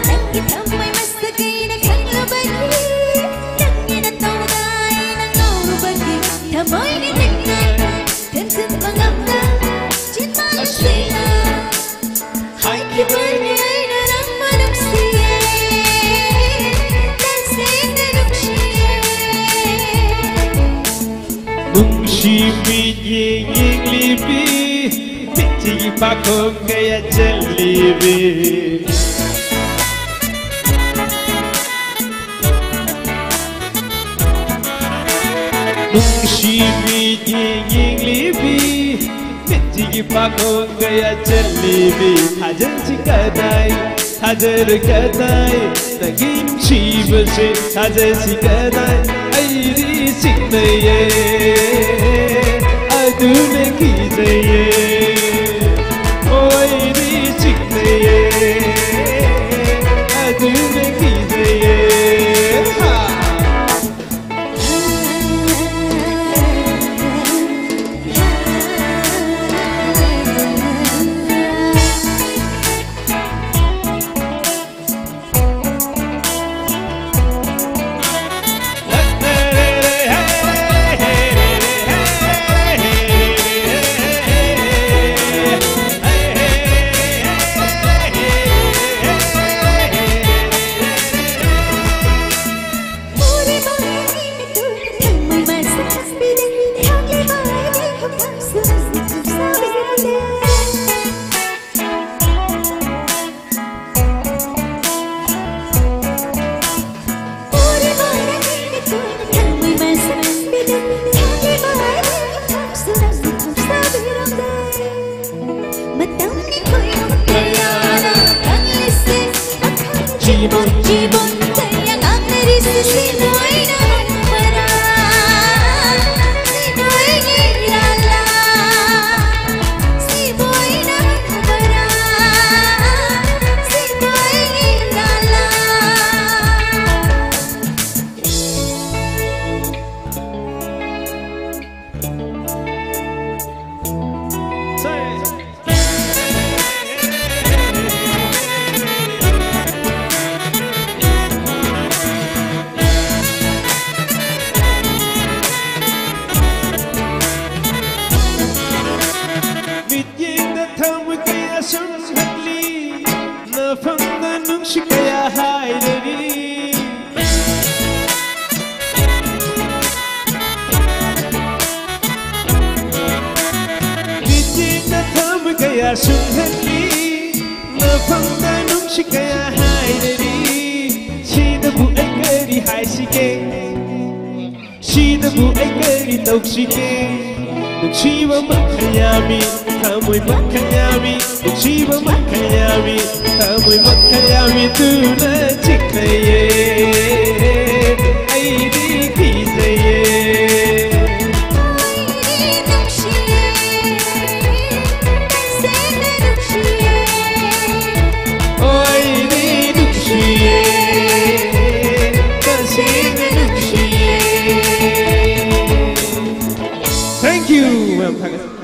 ꯅꯪꯒꯤ ꯊꯝꯃꯣꯏ ꯃꯁꯛ ꯑꯩꯅ ꯈꯪꯂꯨꯕꯒꯤ, ꯅꯪꯒꯤ ꯅꯇꯧꯗ ꯑꯩꯅ ꯉꯥꯎꯔꯨꯕꯒꯤ꯫ ꯊꯃꯣꯏꯒꯤ ꯅꯤꯡꯅ ꯊꯦꯝꯖꯤꯟꯕ ꯉꯝꯗ ꯆꯤꯟꯕꯥꯜ ꯑꯁꯤꯅ ꯍꯥꯏꯈꯤꯕꯅꯤ ꯑꯩꯅ ꯅꯪꯕꯨ ꯅꯨꯡꯁꯤꯌꯦ, ꯇꯁꯦꯡꯅ ꯅꯨꯡꯁꯤꯌꯦ꯫ ꯅꯨꯡꯁꯤ ꯃꯤꯠꯌꯦꯡ ꯌꯦꯡꯂꯤꯕꯤ, ꯃꯤꯠꯁꯤꯒꯤ ꯄꯥꯈꯣꯡ ꯀꯌꯥ ꯆꯜꯂꯤꯕꯤ꯫ ꯅꯨꯡꯁꯤ ꯃꯤꯠꯌꯦꯡ ꯌꯦꯡꯂꯤꯕꯤ, ꯃꯤꯠꯁꯤꯒꯤ ꯄꯥꯈꯣꯡ ꯀꯌꯥ ꯆꯜꯂꯤꯕꯤ꯫ ꯊꯥꯖꯁꯤ ꯀꯗꯥꯏ, ꯊꯥꯖꯔꯣꯏ ꯀꯗꯥꯏ, ꯅꯪꯒꯤ ꯅꯨꯡꯁꯤꯕꯁꯦ ꯊꯥꯖꯁꯤ ꯀꯗꯥꯏ꯫ ꯑꯩꯗꯤ ꯆꯤꯡꯅꯩꯌꯦ, ꯑꯗꯨꯅ ꯀꯤꯖꯩꯌꯦ꯫ ꯑꯣ, ꯑꯩꯗꯤ ꯆꯤꯡꯅꯩꯌꯦ, ꯑꯗꯨꯅ ꯀꯤꯖꯩꯌꯦ꯫ ꯍꯥ꯫ ꯃꯤꯠꯌꯦꯡꯗ ꯊꯃꯣꯏ ꯀꯌꯥ ꯁꯨꯝ ꯍꯛꯂꯤ, ꯅꯐꯝꯗ ꯅꯨꯡꯁꯤ ꯀꯌꯥ ꯍꯥꯏꯔꯔꯤ꯫ ꯃꯤꯠꯌꯦꯡꯗ ꯊꯃꯣꯏ ꯀꯌꯥ ꯁꯨꯝ ꯍꯛꯂꯤ, ꯅꯐꯝꯗ ꯅꯨꯡꯁꯤ ꯀꯌꯥ ꯍꯥꯏꯔꯔꯤ꯫ ꯁꯤꯗꯕꯨ ꯑꯩ ꯀꯔꯤ ꯍꯥꯏꯁꯤꯒꯦ? ꯁꯤꯗꯕꯨ ꯑꯩ ꯀꯔꯤ ꯇꯧꯁꯤꯒꯦ? ꯅꯨꯡꯁꯤꯕ ꯃꯈꯜ ꯌꯥꯝꯃꯤ, ꯊꯃꯣꯏ ꯃꯈꯜ ꯌꯥꯝꯃꯤ, ꯅꯨꯡꯁꯤꯕ ꯃꯈꯜ ꯌꯥꯝꯃꯤ, ꯊꯃꯣꯏ ꯃꯈꯜ ꯌꯥꯝꯃꯤ, ꯇꯨꯅ ꯆꯤꯛꯅꯩꯌꯦ, ꯑꯩꯗꯤ ꯀꯤꯖꯩꯌꯦ꯫ ꯑꯩꯗꯤ ꯅꯨꯡꯁꯤꯌꯦ, ꯇꯁꯦꯡꯅ ꯅꯨꯡꯁꯤꯌꯦ꯫ Thank you, ꯌꯥꯝ ꯊꯥꯒꯠꯆꯔꯤ꯫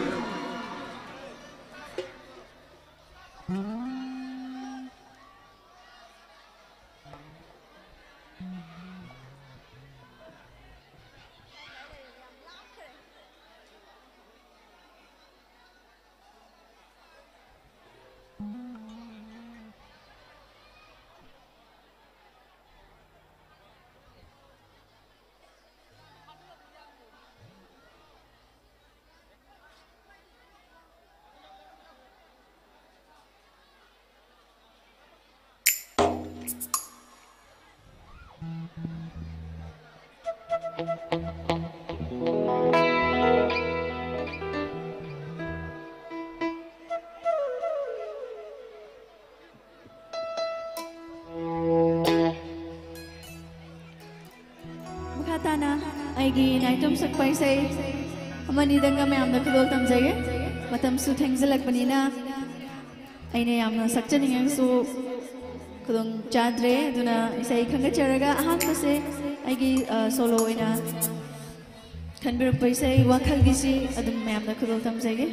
ꯑꯩꯒꯤ ꯅꯥꯏꯇꯣꯝ ꯁꯛꯄ ꯏꯁꯩ ꯑꯃꯅꯤꯗꯪꯒ ꯃꯌꯥꯝꯗ ꯈꯨꯗꯣꯜ ꯇꯝꯖꯒꯦ꯫ ꯃꯇꯝꯁꯨ ꯊꯦꯡꯖꯤꯜꯂꯛꯄꯅꯤꯅ ꯑꯩꯅ ꯌꯥꯝꯅ ꯁꯛꯆꯅꯤꯡꯉꯁꯨ ꯈꯨꯗꯣꯡ ꯆꯥꯗ꯭ꯔꯦ꯫ ꯑꯗꯨꯅ ꯏꯁꯩ ꯈꯟꯒꯠꯆꯔꯒ ꯑꯍꯥꯟꯕꯁꯦ ꯑꯩꯒꯤ, ꯑ, ꯁꯣꯂꯣ ꯑꯣꯏꯅ ꯈꯟꯕꯤꯔꯛꯄ ꯏꯁꯩ ꯋꯥꯈꯜꯒꯤꯁꯤ ꯑꯗꯨꯝ ꯃꯌꯥꯝꯗ ꯈꯨꯗꯣꯜ ꯇꯝꯖꯒꯦ꯫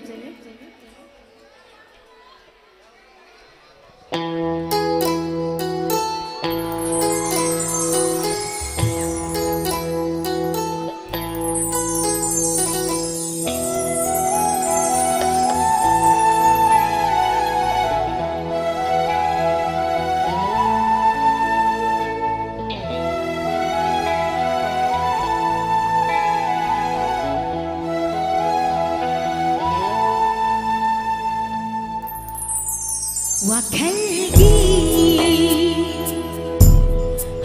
ꯋꯥꯈꯜꯒꯤ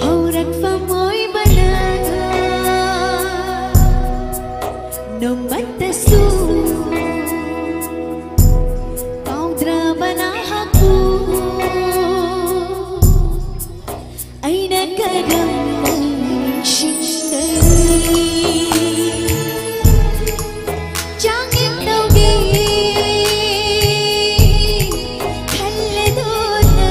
ꯍꯧꯔꯛꯐꯝ ꯑꯣꯏꯕꯅ ꯅꯣꯡꯃꯇꯁꯨ ꯀꯥꯎꯗ꯭ꯔꯕ ꯅꯍꯥꯛꯄꯨ ꯑꯩꯅ ꯀꯔꯝꯅ ꯅꯤꯡꯁꯤꯡꯒꯅꯤ? ꯆꯥꯡꯌꯦꯡ ꯇꯧꯒꯦ ꯈꯜꯂꯗꯨꯅ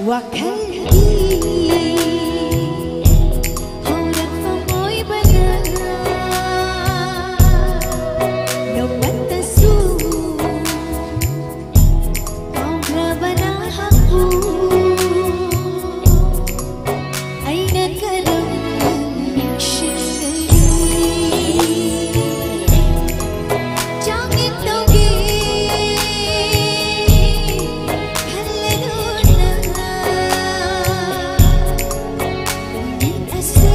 ꯋꯥꯈꯜꯒꯤ ꯍꯧꯔꯛꯐꯝ ꯑꯣꯏꯕꯅ ꯅꯣꯡꯃꯇꯁꯨ ꯀꯥꯎꯈ꯭ꯔꯕ ꯅꯍꯥꯛꯄꯨ ꯑꯩꯅ ꯀꯔꯝ ꯅꯤꯡꯁꯤꯡꯒꯅꯤ? ꯆꯥꯡꯌꯦꯡ ꯇꯧꯒꯦ ꯈꯜꯂꯗꯨꯅ ꯅꯨꯃꯤꯠ ꯑꯁꯤ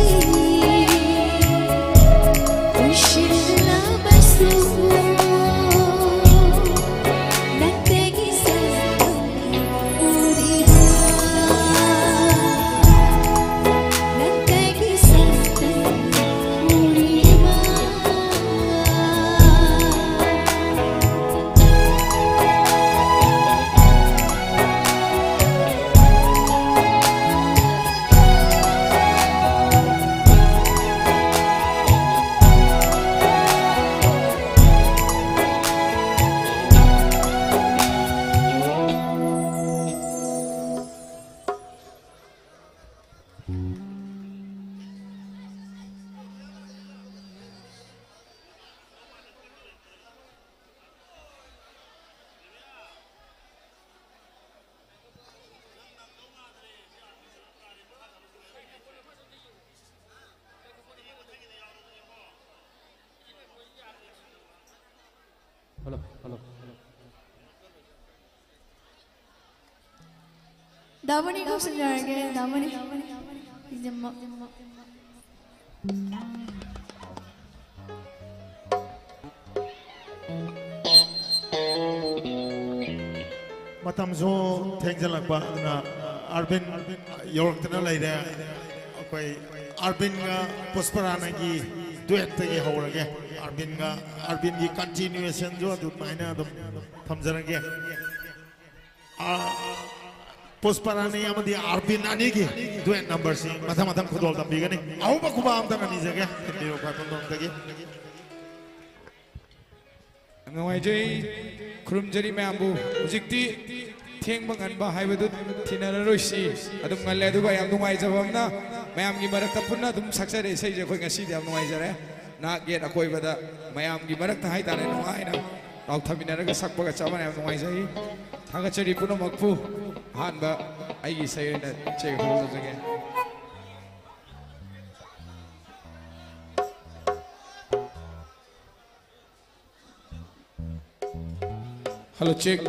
ꯀꯣꯏꯁꯤꯜꯂꯕꯁꯨ ꯅꯪꯇꯒꯤ ꯁꯛꯇꯝ ꯎꯔꯤꯕ, ꯅꯪꯇꯒꯤ ꯁꯛꯇꯝ ꯗꯥ ꯃꯅꯤ ꯀꯧꯁꯤꯟꯖꯔꯒꯦ, ꯗꯥ ꯃꯅꯤ꯫ ꯏꯖꯝꯃ꯫ ꯃꯇꯝꯁꯨ ꯊꯦꯡꯖꯤꯜꯂꯛꯄ, ꯑꯗꯨꯅ ꯑꯥꯔꯕꯤꯟ ꯌꯧꯔꯛꯇꯅ ꯂꯩꯔꯦ꯫ ꯑꯩꯈꯣꯏ ꯑꯥꯔꯕꯤꯟꯒ ꯄꯨꯁꯄꯔꯥꯅꯤꯒꯤ ꯗꯨꯌꯦꯠꯇꯒꯤ ꯍꯧꯔꯒꯦ꯫ ꯑꯥꯔꯕꯤꯟꯒ, ꯑꯥꯔꯕꯤꯟꯒꯤ ꯀꯟꯇꯤꯅ꯭ꯌꯨꯑꯦꯁꯟꯁꯨ ꯑꯗꯨꯃꯥꯏꯅ ꯑꯗꯨꯝ ꯊꯝꯖꯔꯒꯦ꯫ ꯑꯥ, ꯄꯨꯁꯄꯔꯥꯅꯤ ꯑꯃꯗꯤ ꯑꯥꯔꯕꯤꯟ ꯑꯅꯤꯒꯤ ꯗꯨꯌꯦꯠ ꯅꯝꯕꯔꯁꯤ ꯃꯊꯪ ꯃꯊꯪ ꯈꯨꯗꯣꯜ ꯇꯝꯕꯤꯒꯅꯤ꯫ ꯑꯍꯧꯕ ꯈꯨꯕꯥꯛ ꯑꯝꯇ ꯉꯥꯅꯤꯖꯒꯦ꯫ ꯊꯤꯟꯕꯤꯔꯣ ꯈ꯭ꯋꯥꯏ ꯄꯨꯟꯕ ꯑꯝꯇꯒꯤ꯫ ꯌꯥꯝ ꯅꯨꯡꯉꯥꯏꯖꯩ꯫ ꯈꯨꯔꯨꯝꯖꯔꯤ ꯃꯌꯥꯝꯕꯨ꯫ ꯍꯧꯖꯤꯛꯇꯤ ꯊꯦꯡꯕ ꯉꯟꯕ ꯍꯥꯏꯕꯗꯨ ꯊꯤꯅꯔꯔꯣꯏꯁꯤ꯫ ꯑꯗꯨꯝ ꯉꯜꯂꯦ, ꯑꯗꯨꯒ ꯌꯥꯝ ꯅꯨꯡꯉꯥꯏꯖꯕ ꯑꯃꯅ, ꯃꯌꯥꯝꯒꯤ ꯃꯔꯛꯇ ꯄꯨꯟꯅ ꯑꯗꯨꯝ ꯁꯛꯆꯔꯦ ꯏꯁꯩꯁꯦ ꯑꯩꯈꯣꯏ ꯉꯁꯤꯗꯤ꯫ ꯌꯥꯝ ꯅꯨꯡꯉꯥꯏꯖꯔꯦ꯫ ꯅꯥꯛ ꯌꯦꯠ ꯑꯀꯣꯏꯕꯗ ꯃꯌꯥꯝꯒꯤ ꯃꯔꯛꯇ ꯍꯥꯏꯇꯥꯔꯦ, ꯅꯨꯡꯉꯥꯏꯅ ꯂꯥꯎꯊꯃꯤꯟꯅꯔꯒ ꯁꯛꯄꯒ ꯆꯞ ꯃꯥꯟꯅꯩ꯫ ꯌꯥꯝ ꯅꯨꯡꯉꯥꯏꯖꯩ꯫ ꯊꯥꯒꯠꯆꯔꯤ ꯄꯨꯝꯅꯃꯛꯄꯨ꯫ ꯑꯍꯥꯟꯕ ꯑꯩꯒꯤ ꯏꯁꯩ ꯑꯣꯏꯅ check ꯍꯧꯖꯒꯦ꯫ Hello, check.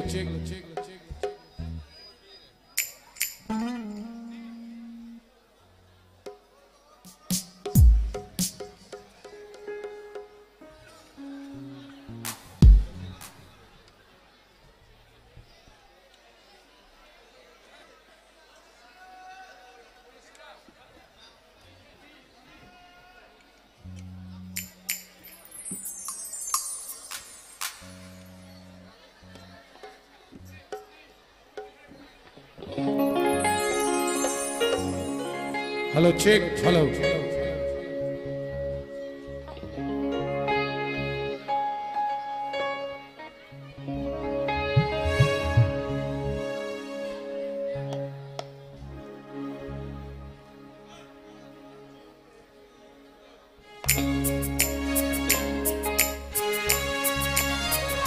Hello, check. Hello.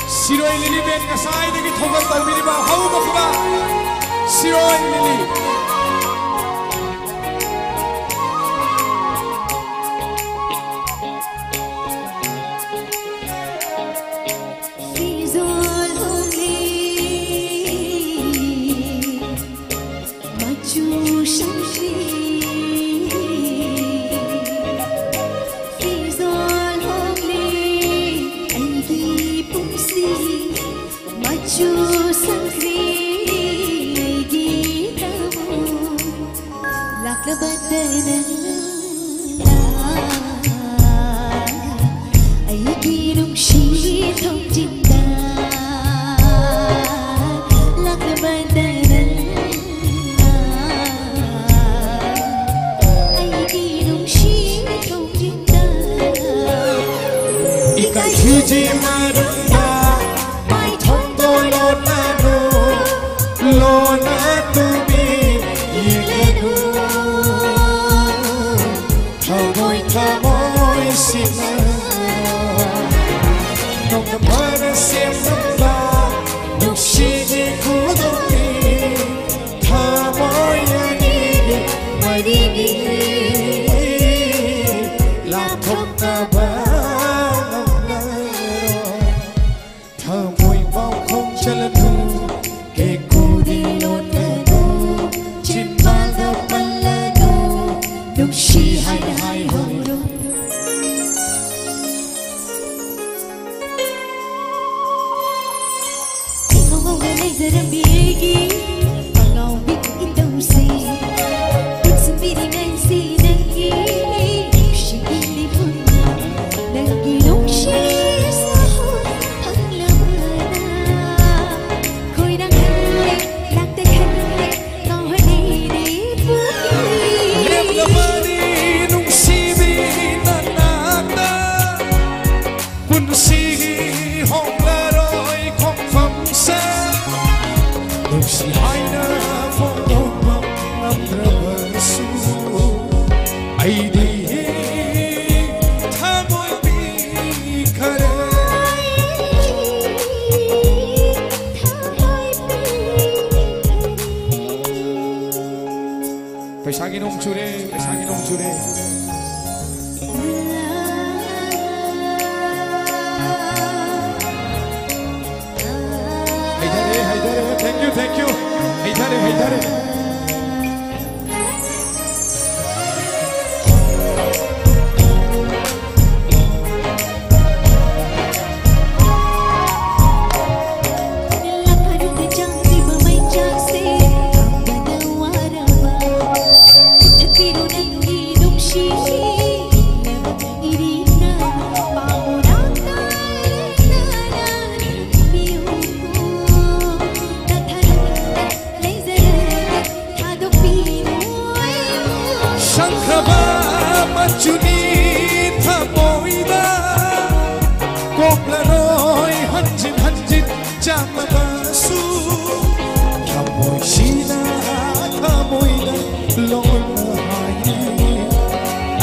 ꯁꯤꯔꯣꯏ ꯂꯤꯂꯤ ꯕꯦꯟ ꯉꯁꯥꯏꯗꯒꯤ ꯊꯧꯒꯜ ꯇꯧꯕꯤꯔꯤꯕ ꯍꯧꯕ ꯈꯨꯕ ꯁꯤꯔꯣꯏ ꯂꯤꯂꯤ꯫ ꯊꯣꯡꯖꯤꯟꯗ ꯂꯥꯛꯂꯕꯗ ꯅꯪꯅ ꯑꯩꯒꯤ ꯅꯨꯡꯁꯤ ꯊꯣꯡꯖꯤꯟꯗ ꯏꯀꯥꯏ ꯈꯨꯝꯖꯤ ꯃꯔꯨꯝꯗ ꯃꯥꯏꯊꯣꯡꯗꯣ ꯂꯣꯠꯂꯅꯨ, ꯂꯣꯟꯅ ꯇꯨꯃꯤꯟ ꯌꯦꯡꯂꯅꯨ꯫ ꯊꯃꯣꯏ ꯊꯃꯣꯏ ꯁꯤꯟꯅꯔꯣ꯫ ꯅꯣꯡꯗꯝꯕꯅ ꯁꯦꯝꯂꯝꯕ ꯅꯨꯡꯁꯤꯒꯤ ꯈꯨꯗꯣꯜꯅꯤ꯫ ꯊꯃꯣꯏ ꯑꯅꯤꯒꯤ ꯃꯔꯤꯅꯤ꯫ ꯂꯥꯞꯊꯣꯛꯅꯕ ꯉꯝꯂꯔꯣꯏ꯫ ꯊꯃꯣꯏ ꯄꯥꯎꯈꯣꯡ ꯆꯜꯂꯅꯨ, ꯀꯦꯀꯨꯗꯤ ꯂꯣꯠꯂꯅꯨ, ꯆꯤꯟꯕꯥꯜꯗ ꯄꯜꯂꯅꯨ, ꯅꯨꯡꯁꯤ ꯍꯥꯏꯅ ꯍꯥꯏꯍꯧꯔꯣ꯫ ꯏꯉꯧ ꯉꯧꯅ ꯂꯩꯖꯔꯝꯕꯤ ꯑꯩꯒꯤ ꯑꯉꯥꯎꯕꯤ ꯏꯇꯧꯁꯦ ꯄꯨꯟꯁꯤꯟꯕꯤꯔꯤꯉꯩꯁꯤ ꯅꯪꯒꯤ ꯅꯨꯡꯁꯤꯒꯤ ꯂꯤꯄꯨꯟ ꯅꯪꯒꯤ ꯅꯨꯡꯁꯤ ꯁꯥꯍꯨ ꯐꯪꯂꯕꯅ ꯈꯣꯏꯔꯥꯡꯍꯜꯂꯦ, ꯂꯥꯡꯇꯛꯍꯜꯂꯦ, ꯉꯥꯎꯍꯜꯂꯦ ꯄꯨꯛꯅꯤꯡ꯫ ꯂꯦꯞꯂꯕꯅꯤ ꯅꯨꯡꯁꯤꯕꯤ ꯅꯅꯥꯛꯇ, ꯄꯨꯟꯁꯤꯒꯤ ꯍꯣꯡꯂꯔꯣꯏ ꯈꯣꯡꯐꯝꯁꯦ꯫ ꯅꯨꯡꯁꯤ ꯍꯥꯏꯅ ꯐꯣꯡꯗꯣꯛꯄ ꯉꯝꯗ꯭ꯔꯕꯁꯨ ꯑꯩꯗꯤ ꯊꯃꯣꯏ ꯄꯤꯈꯔꯦ꯫ ꯄꯩꯁꯥꯒꯤ ꯅꯣꯡ ꯆꯨꯔꯦ, ꯄꯩꯁꯥꯒꯤ ꯅꯣꯡ ꯆꯨꯔꯦ꯫ ꯍꯩꯊꯔꯦ, ꯍꯩꯊꯔꯦ, thank you, thank you. ꯍꯩꯊꯔꯦ, ꯍꯩꯊꯔꯦ꯫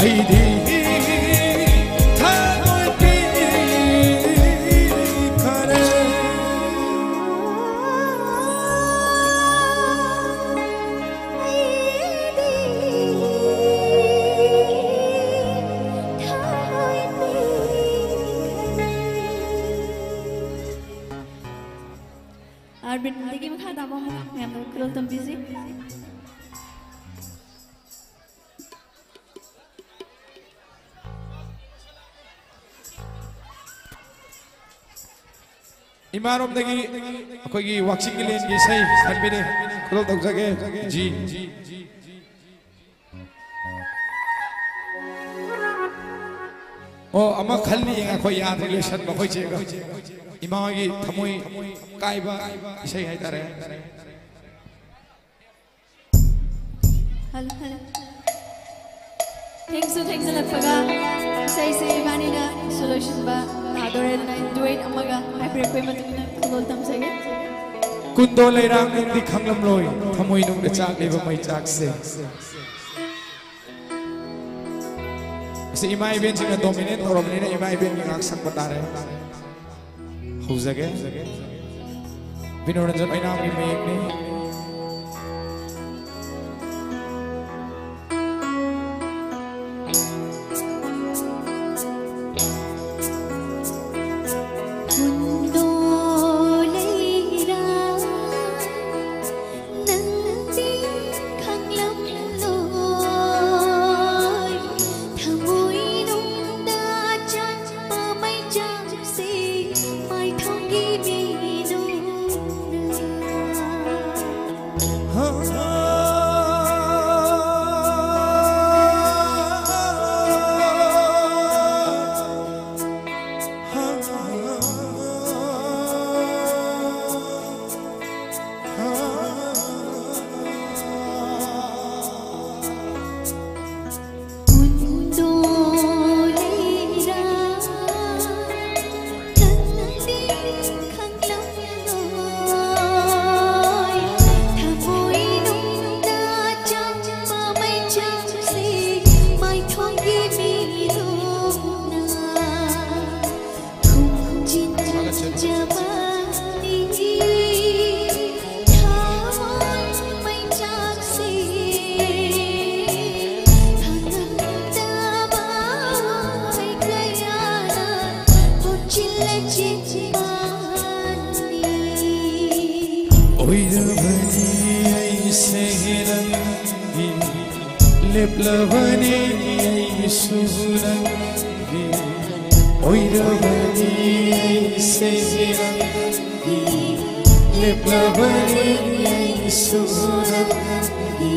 ꯑꯩꯗꯤ ꯊꯃꯣꯏ ꯄꯤꯈꯔꯦ꯫ ꯑꯥꯔꯕꯤꯟꯗꯒꯤ ꯃꯈꯥ ꯇꯥꯕ ꯑꯃꯨꯛ ꯃꯌꯥꯝꯗ ꯈꯨꯗꯣꯜ ꯇꯝꯕꯤꯁꯤ꯫ ꯏꯃꯥꯔꯣꯝꯗꯒꯤ ꯑꯩꯈꯣꯏꯒꯤ ꯋꯥꯛꯆꯤꯡꯒꯤ ꯂꯦꯟꯒꯤ ꯏꯁꯩ ꯈꯟꯕꯤꯔꯦ꯫ ꯈꯨꯗꯣꯜ ꯇꯧꯖꯒꯦ꯫ ꯖꯤ꯫ ꯑꯣ, ꯑꯃ ꯈꯜꯂꯤ, ꯑꯩꯈꯣꯏ ꯌꯥꯗ꯭ꯔꯦ ꯂꯣꯏꯁꯟꯕ, ꯑꯩꯈꯣꯏ ꯆꯦꯒ꯫ ꯏꯃꯥꯒꯤ ꯊꯃꯣꯏ ꯀꯥꯏꯕ ꯏꯁꯩ ꯍꯥꯏꯇꯥꯔꯦ꯫ Hello, hello. ꯊꯦꯡꯁꯨ ꯊꯦꯡꯖꯤꯜꯂꯛꯄꯒ ꯏꯁꯩꯁꯦ ꯏꯕꯥꯅꯤꯅ ꯁꯣ ꯂꯣꯏꯁꯤꯟꯕ ꯇꯥꯗꯣꯔꯦ, ꯑꯗꯨꯅ ꯗꯨꯋꯦꯠ ꯑꯃꯒ ꯍꯥꯏꯕꯤꯔꯛꯄꯒꯤ ꯃꯇꯨꯡ ꯏꯟꯅ ꯈꯨꯗꯣꯜ ꯇꯝꯖꯒꯦ꯫ ꯀꯨꯟꯗꯣ ꯂꯩꯔꯥꯡ ꯅꯪꯗꯤ ꯈꯪꯂꯝꯂꯣꯏ, ꯊꯃꯣꯏꯅꯨꯡꯗ ꯆꯥꯛꯂꯤꯕ ꯃꯩꯆꯥꯛꯁꯦ꯫ ꯑꯁꯤ ꯏꯃꯥ ꯏꯕꯦꯟꯁꯤꯡꯅ ꯗꯣꯃꯤꯅꯦꯠ ꯇꯧꯔꯕꯅꯤꯅ ꯏꯃꯥ ꯏꯕꯦꯟꯒꯤ ꯉꯥꯛ ꯁꯛꯄ ꯇꯥꯔꯦ꯫ ꯍꯧꯖꯒꯦ꯫ ꯕꯤꯅꯣꯔꯟꯖꯟ ꯑꯣꯏꯅꯥꯝꯒꯤ ꯃꯌꯦꯛꯅꯤ꯫ ꯀꯨꯟꯗꯣ ꯂꯩꯔꯥ ꯅꯪꯗꯤ ꯈꯪꯂꯝꯂꯣꯏ, ꯊꯃꯣꯏꯅꯨꯡꯗ ꯆꯥꯛꯄ ꯃꯩꯆꯥꯛꯁꯦ, ꯃꯥꯏꯊꯣꯡꯒꯤ ꯃꯤꯅꯨꯡꯅ꯫ ꯂꯦꯞꯂꯕꯅꯤ ꯑꯩꯁꯨ ꯅꯪꯒꯤ, ꯑꯣꯏꯔꯕꯅꯤ ꯑꯩꯁꯦ ꯅꯪꯒꯤ, ꯂꯦꯞꯂꯕꯅꯤ ꯑꯩꯁꯨ ꯅꯪꯒꯤ꯫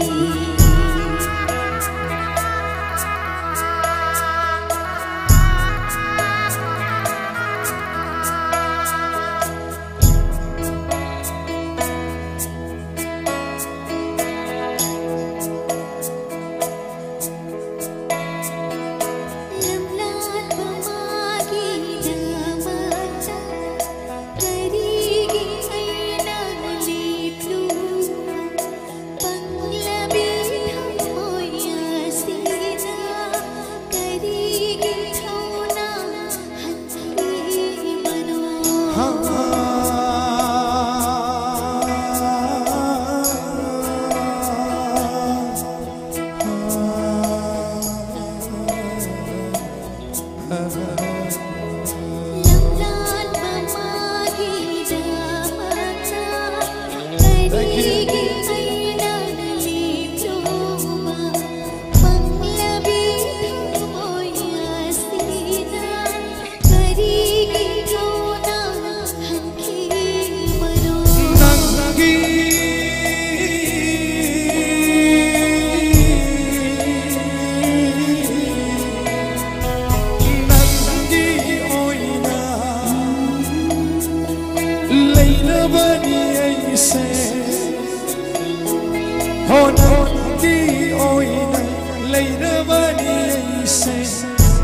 ꯂꯩꯔꯕꯅꯤ ꯑꯩꯁꯦ,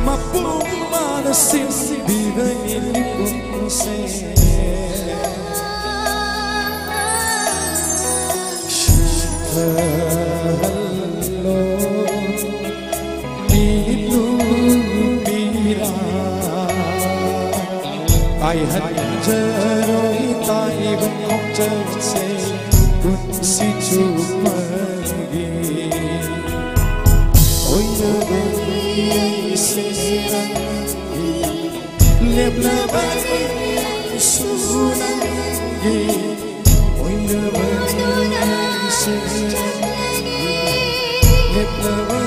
ꯃꯄꯨꯝ ꯃꯥꯅ ꯁꯤꯟꯕꯤꯕꯅꯤ ꯄꯨꯝꯁꯦ꯫ ꯁꯤꯊꯍꯜꯂꯣ ꯏꯅꯨ ꯄꯤꯔꯥ꯫ ꯄꯥꯏꯍꯟꯖꯔꯣꯏ ꯇꯥꯏꯕ ꯈꯣꯡꯆꯠꯁꯦ ꯄꯨꯟꯁꯤ ꯆꯨꯞꯄꯒꯤ꯫ ꯑꯣꯏꯔꯕꯅꯤ ꯑꯩꯁꯦ ꯅꯪꯒꯤ, ꯂꯦꯞꯂꯕꯅꯤ ꯑꯩꯁꯨ ꯅꯪꯒꯤ꯫ ꯑꯣꯏꯔꯕꯅꯤ ꯑꯩꯁꯦ ꯅꯪꯒꯤ, ꯂꯦꯞꯂꯕꯅꯤ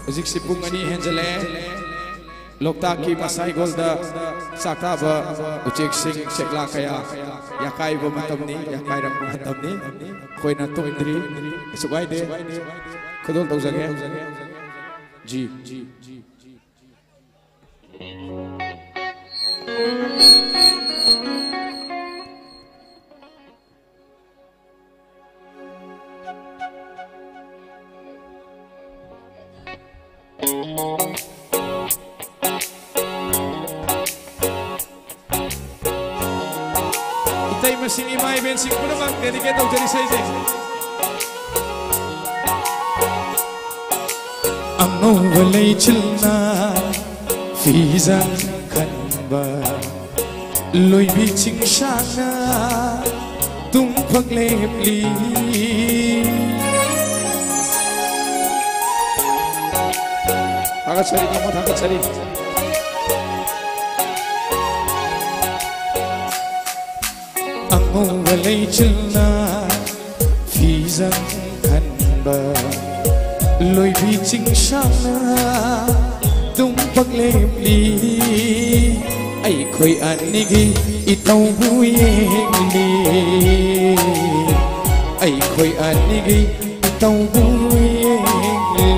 ꯍꯧꯖꯤꯛꯁꯤ ꯄꯨꯡ ꯑꯅꯤ ꯍꯦꯟꯖꯜꯂꯛꯑꯦ꯫ ꯂꯣꯛꯇꯥꯛꯀꯤ ꯃꯁꯥꯏꯒꯣꯜꯗ ꯆꯥꯛꯇꯥꯕ ꯎꯆꯦꯛꯁꯤꯡ, ꯁꯦꯛꯂꯥ ꯀꯌꯥ ꯌꯥꯀꯥꯏꯕ ꯃꯇꯝꯅꯤ, ꯌꯥꯀꯥꯏꯔꯝꯕ ꯃꯇꯝꯅꯤ꯫ ꯑꯩꯈꯣꯏꯅ ꯇꯨꯝꯗ꯭ꯔꯤ, ꯀꯩꯁꯨ ꯀꯥꯏꯗꯦ꯫ ꯈꯨꯗꯣꯜ ꯇꯧꯖꯒꯦ꯫ ꯖꯤ꯫ ꯏꯇꯩꯃꯁꯤꯡ, ꯏꯃꯥ ꯏꯕꯦꯟꯁꯤꯡ ꯄꯨꯝꯅꯃꯛ dedicate ꯇꯧꯖꯔꯤ ꯏꯁꯩꯁꯦ꯫ ꯑꯉꯧꯕ ꯂꯩꯆꯤꯜꯅ ꯐꯤꯖꯪ ꯈꯟꯕ, ꯂꯣꯏꯕꯤ ꯆꯤꯡꯁꯥꯡꯅ ꯇꯨꯝꯐꯛ ꯂꯦꯞꯂꯤ꯫ ꯊꯥꯒꯠꯆꯔꯤ, ꯇꯥꯃꯣ, ꯊꯥꯒꯠꯆꯔꯤ꯫ ꯑꯉꯧꯕ ꯂꯩꯆꯤꯜꯅ ꯐꯤꯖꯪ ꯈꯟꯕ, ꯂꯣꯏꯕꯤ ꯆꯤꯡꯁꯥꯡꯅ ꯇꯨꯝꯐꯛ ꯂꯦꯞꯂꯤ꯫ ꯑꯩꯈꯣꯏ ꯑꯅꯤꯒꯤ ꯏꯇꯧꯕꯨ ꯌꯦꯡꯂꯤ, ꯑꯩꯈꯣꯏ ꯑꯅꯤꯒꯤ ꯏꯇꯧꯕꯨ ꯌꯦꯡꯂꯤ꯫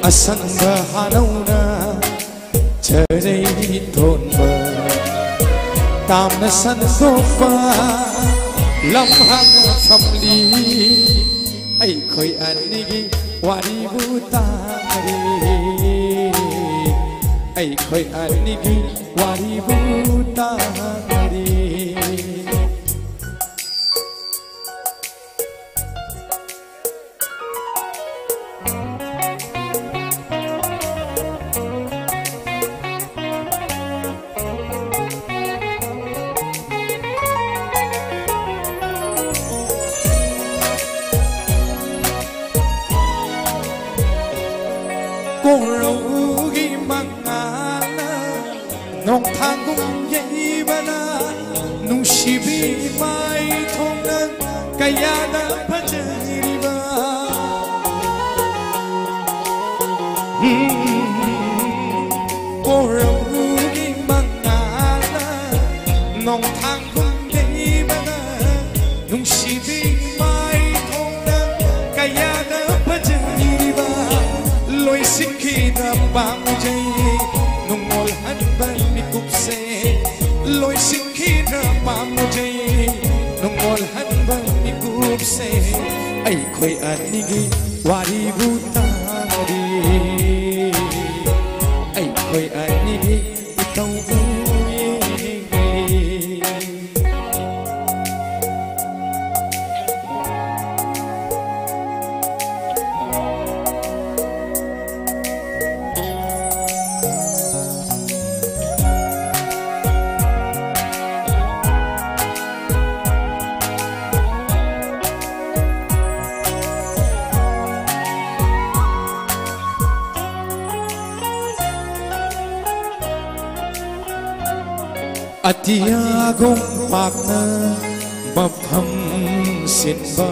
ꯑꯁꯪꯕ ꯍꯥꯅꯧꯅ ꯆꯔꯩ ꯊꯣꯟꯕ, ꯇꯥꯝꯅ ꯁꯟꯗꯣꯛꯄ ꯂꯝꯍꯥꯡ ꯐꯝꯂꯤ꯫ ꯑꯩꯈꯣꯏ ꯑꯅꯤꯒꯤ ꯋꯥꯔꯤꯕꯨ ꯇꯥꯔꯤ, ꯑꯩꯈꯣꯏ ꯑꯅꯤꯒꯤ ꯋꯥꯔꯤꯕꯨ ꯇꯥꯔꯤ꯫ ꯀꯣꯔꯧꯒꯤ ꯃꯉꯥꯜꯅ ꯅꯣꯡꯊꯥꯡꯒꯨꯝ ꯌꯩꯕꯅ, ꯅꯨꯡꯁꯤꯕꯤ ꯃꯥꯏꯊꯣꯡꯅ ꯀꯌꯥꯗ ꯐꯖꯔꯤ꯫ ꯅꯨꯡꯁꯤꯕꯤ ꯃꯥꯏꯊꯣꯡꯗ ꯀꯌꯥꯗ ꯐꯖꯔꯤꯕ, ꯂꯣꯏꯁꯤꯟꯈꯤꯗ ꯄꯥꯝꯖꯩ, ꯅꯨꯡꯉꯣꯜ ꯍꯟꯕ ꯃꯤꯀꯨꯞꯁꯦ, ꯂꯣꯏꯁꯤꯟꯈꯤꯗ ꯄꯥꯝꯖꯩ, ꯅꯨꯡꯉꯣꯜ ꯍꯟꯕ ꯃꯤꯀꯨꯞꯁꯦ꯫ ꯑꯩꯈꯣꯏ ꯑꯅꯤꯒꯤ ꯋꯥꯔꯤꯕꯨ ꯇꯥꯔꯤ, ꯑꯩꯈꯣꯏ ꯑꯅꯤꯒꯤ ꯏꯇꯧꯕꯨ ꯌꯦꯡꯂꯤ꯫ ꯑꯇꯤꯌꯥꯒꯨꯝ ꯄꯥꯛꯅ ꯃꯐꯝ ꯁꯤꯟꯕ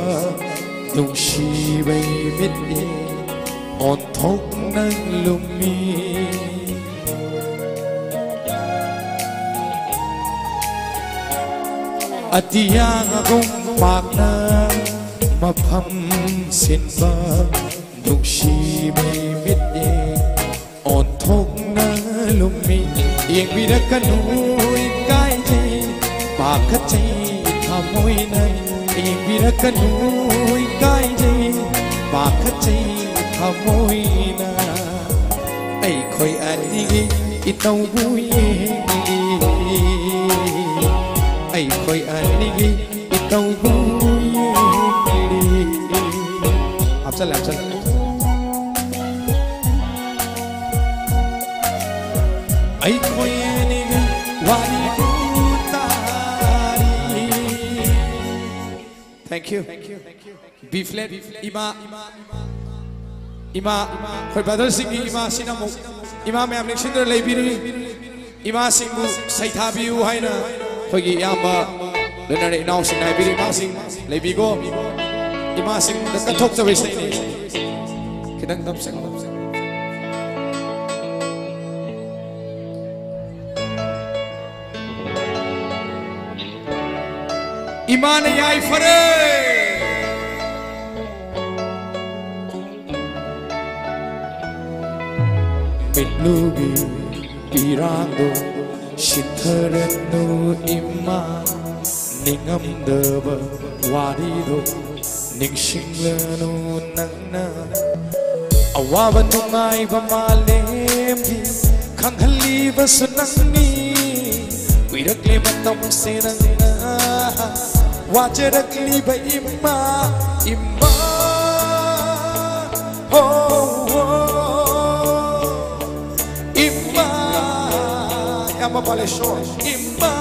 ꯅꯨꯡꯁꯤꯕꯩ ꯃꯤꯠꯌꯦꯡ ꯑꯣꯟꯊꯣꯛꯅ ꯂꯨꯝꯃꯤ꯫ ꯑꯇꯤꯌꯥꯒꯨꯝ ꯄꯥꯛꯅ ꯃꯐꯝ ꯁꯤꯟꯕ ꯅꯨꯡꯁꯤꯕꯤ ꯃꯤꯠꯌꯦꯡ ꯑꯣꯟꯊꯣꯛꯅ ꯂꯨꯝꯃꯤ꯫ ꯌꯦꯡꯕꯤꯔꯛꯀꯅꯨ ꯏꯀꯥꯏꯖꯩ ꯄꯥꯈꯠꯆꯩ ꯊꯃꯣꯏꯅ꯫ ꯌꯦꯡꯕꯤꯔꯛꯀꯅꯨ ꯏꯀꯥꯏꯖꯩ ꯄꯥꯈꯠꯆꯩ ꯊꯃꯣꯏꯅ꯫ ꯑꯩꯈꯣꯏ ꯑꯅꯤꯒꯤ ꯏꯇꯧꯕꯨ ꯌꯦꯡꯂꯤ꯫ ꯑꯩꯈꯣꯏ ꯑꯅꯤꯒꯤ ꯏꯇꯧꯕꯨ ꯌꯦꯡꯂꯤ꯫ ꯍꯥꯞꯆꯜꯂꯦ, ꯍꯥꯞꯆꯜꯂꯦ꯫ ꯑꯩꯈꯣꯏ ꯑꯅꯤꯒꯤ ꯋꯥꯔꯤꯕꯨ ꯇꯥꯔꯤ꯫ Thank you. B flat, ꯏꯃꯥ, ꯏꯃꯥ, ꯑꯩꯈꯣꯏ brotherꯁꯤꯡꯒꯤ ꯏꯃꯥꯁꯤꯅ ꯑꯃꯨꯛ, ꯏꯃꯥ ꯃꯌꯥꯝ ꯅꯤꯡꯁꯤꯡꯗꯨꯅ ꯂꯩꯕꯤꯔꯤ꯫ ꯏꯃꯥꯁꯤꯡꯕꯨ ꯁꯩꯊꯥꯕꯤꯌꯨ ꯍꯥꯏꯅ ꯑꯩꯈꯣꯏꯒꯤ ꯏꯌꯥꯝꯕ ꯂꯣꯏꯅꯅ ꯏꯅꯥꯎꯁꯤꯡꯅ ꯍꯥꯏꯕꯤꯔꯤ꯫ ꯏꯃꯥꯁꯤꯡ ꯂꯩꯕꯤꯀꯣ꯫ ꯏꯃꯥꯁꯤꯡꯗ ꯀꯠꯊꯣꯛꯆꯕ ꯏꯁꯩꯅꯤ꯫ ꯈꯤꯇꯪ ꯇꯞꯁꯦ꯫ ꯏꯃꯥꯅ ꯌꯥꯏꯐꯔꯦ꯫ ꯃꯤꯠꯂꯨꯒꯤ ꯄꯤꯔꯥꯡꯗꯣ ꯁꯤꯊꯔꯅꯨ ꯏꯃꯥ, ꯅꯤꯡꯉꯝꯗꯕ ꯋꯥꯔꯤꯗꯣ ꯅꯤꯡꯁꯤꯡꯂꯅꯨ ꯅꯪꯅ꯫ ꯑꯋꯥꯕ ꯅꯨꯡꯉꯥꯏꯕ ꯃꯥꯂꯦꯝꯒꯤ ꯈꯪꯍꯜꯂꯤꯕꯁꯨ ꯅꯪꯅꯤ꯫ ꯀꯨꯏꯔꯛꯂꯦ ꯃꯇꯝꯁꯦ ꯅꯪꯅ ꯋꯥꯖꯔꯛꯂꯤꯕ ꯏꯃꯥ, ꯏꯃꯥ꯫ ꯍꯣ, ꯍꯣ, ꯏꯃꯥ꯫ ꯌꯥꯝ ꯃꯄꯥꯂꯦꯁꯣꯔ ꯏꯃꯥ꯫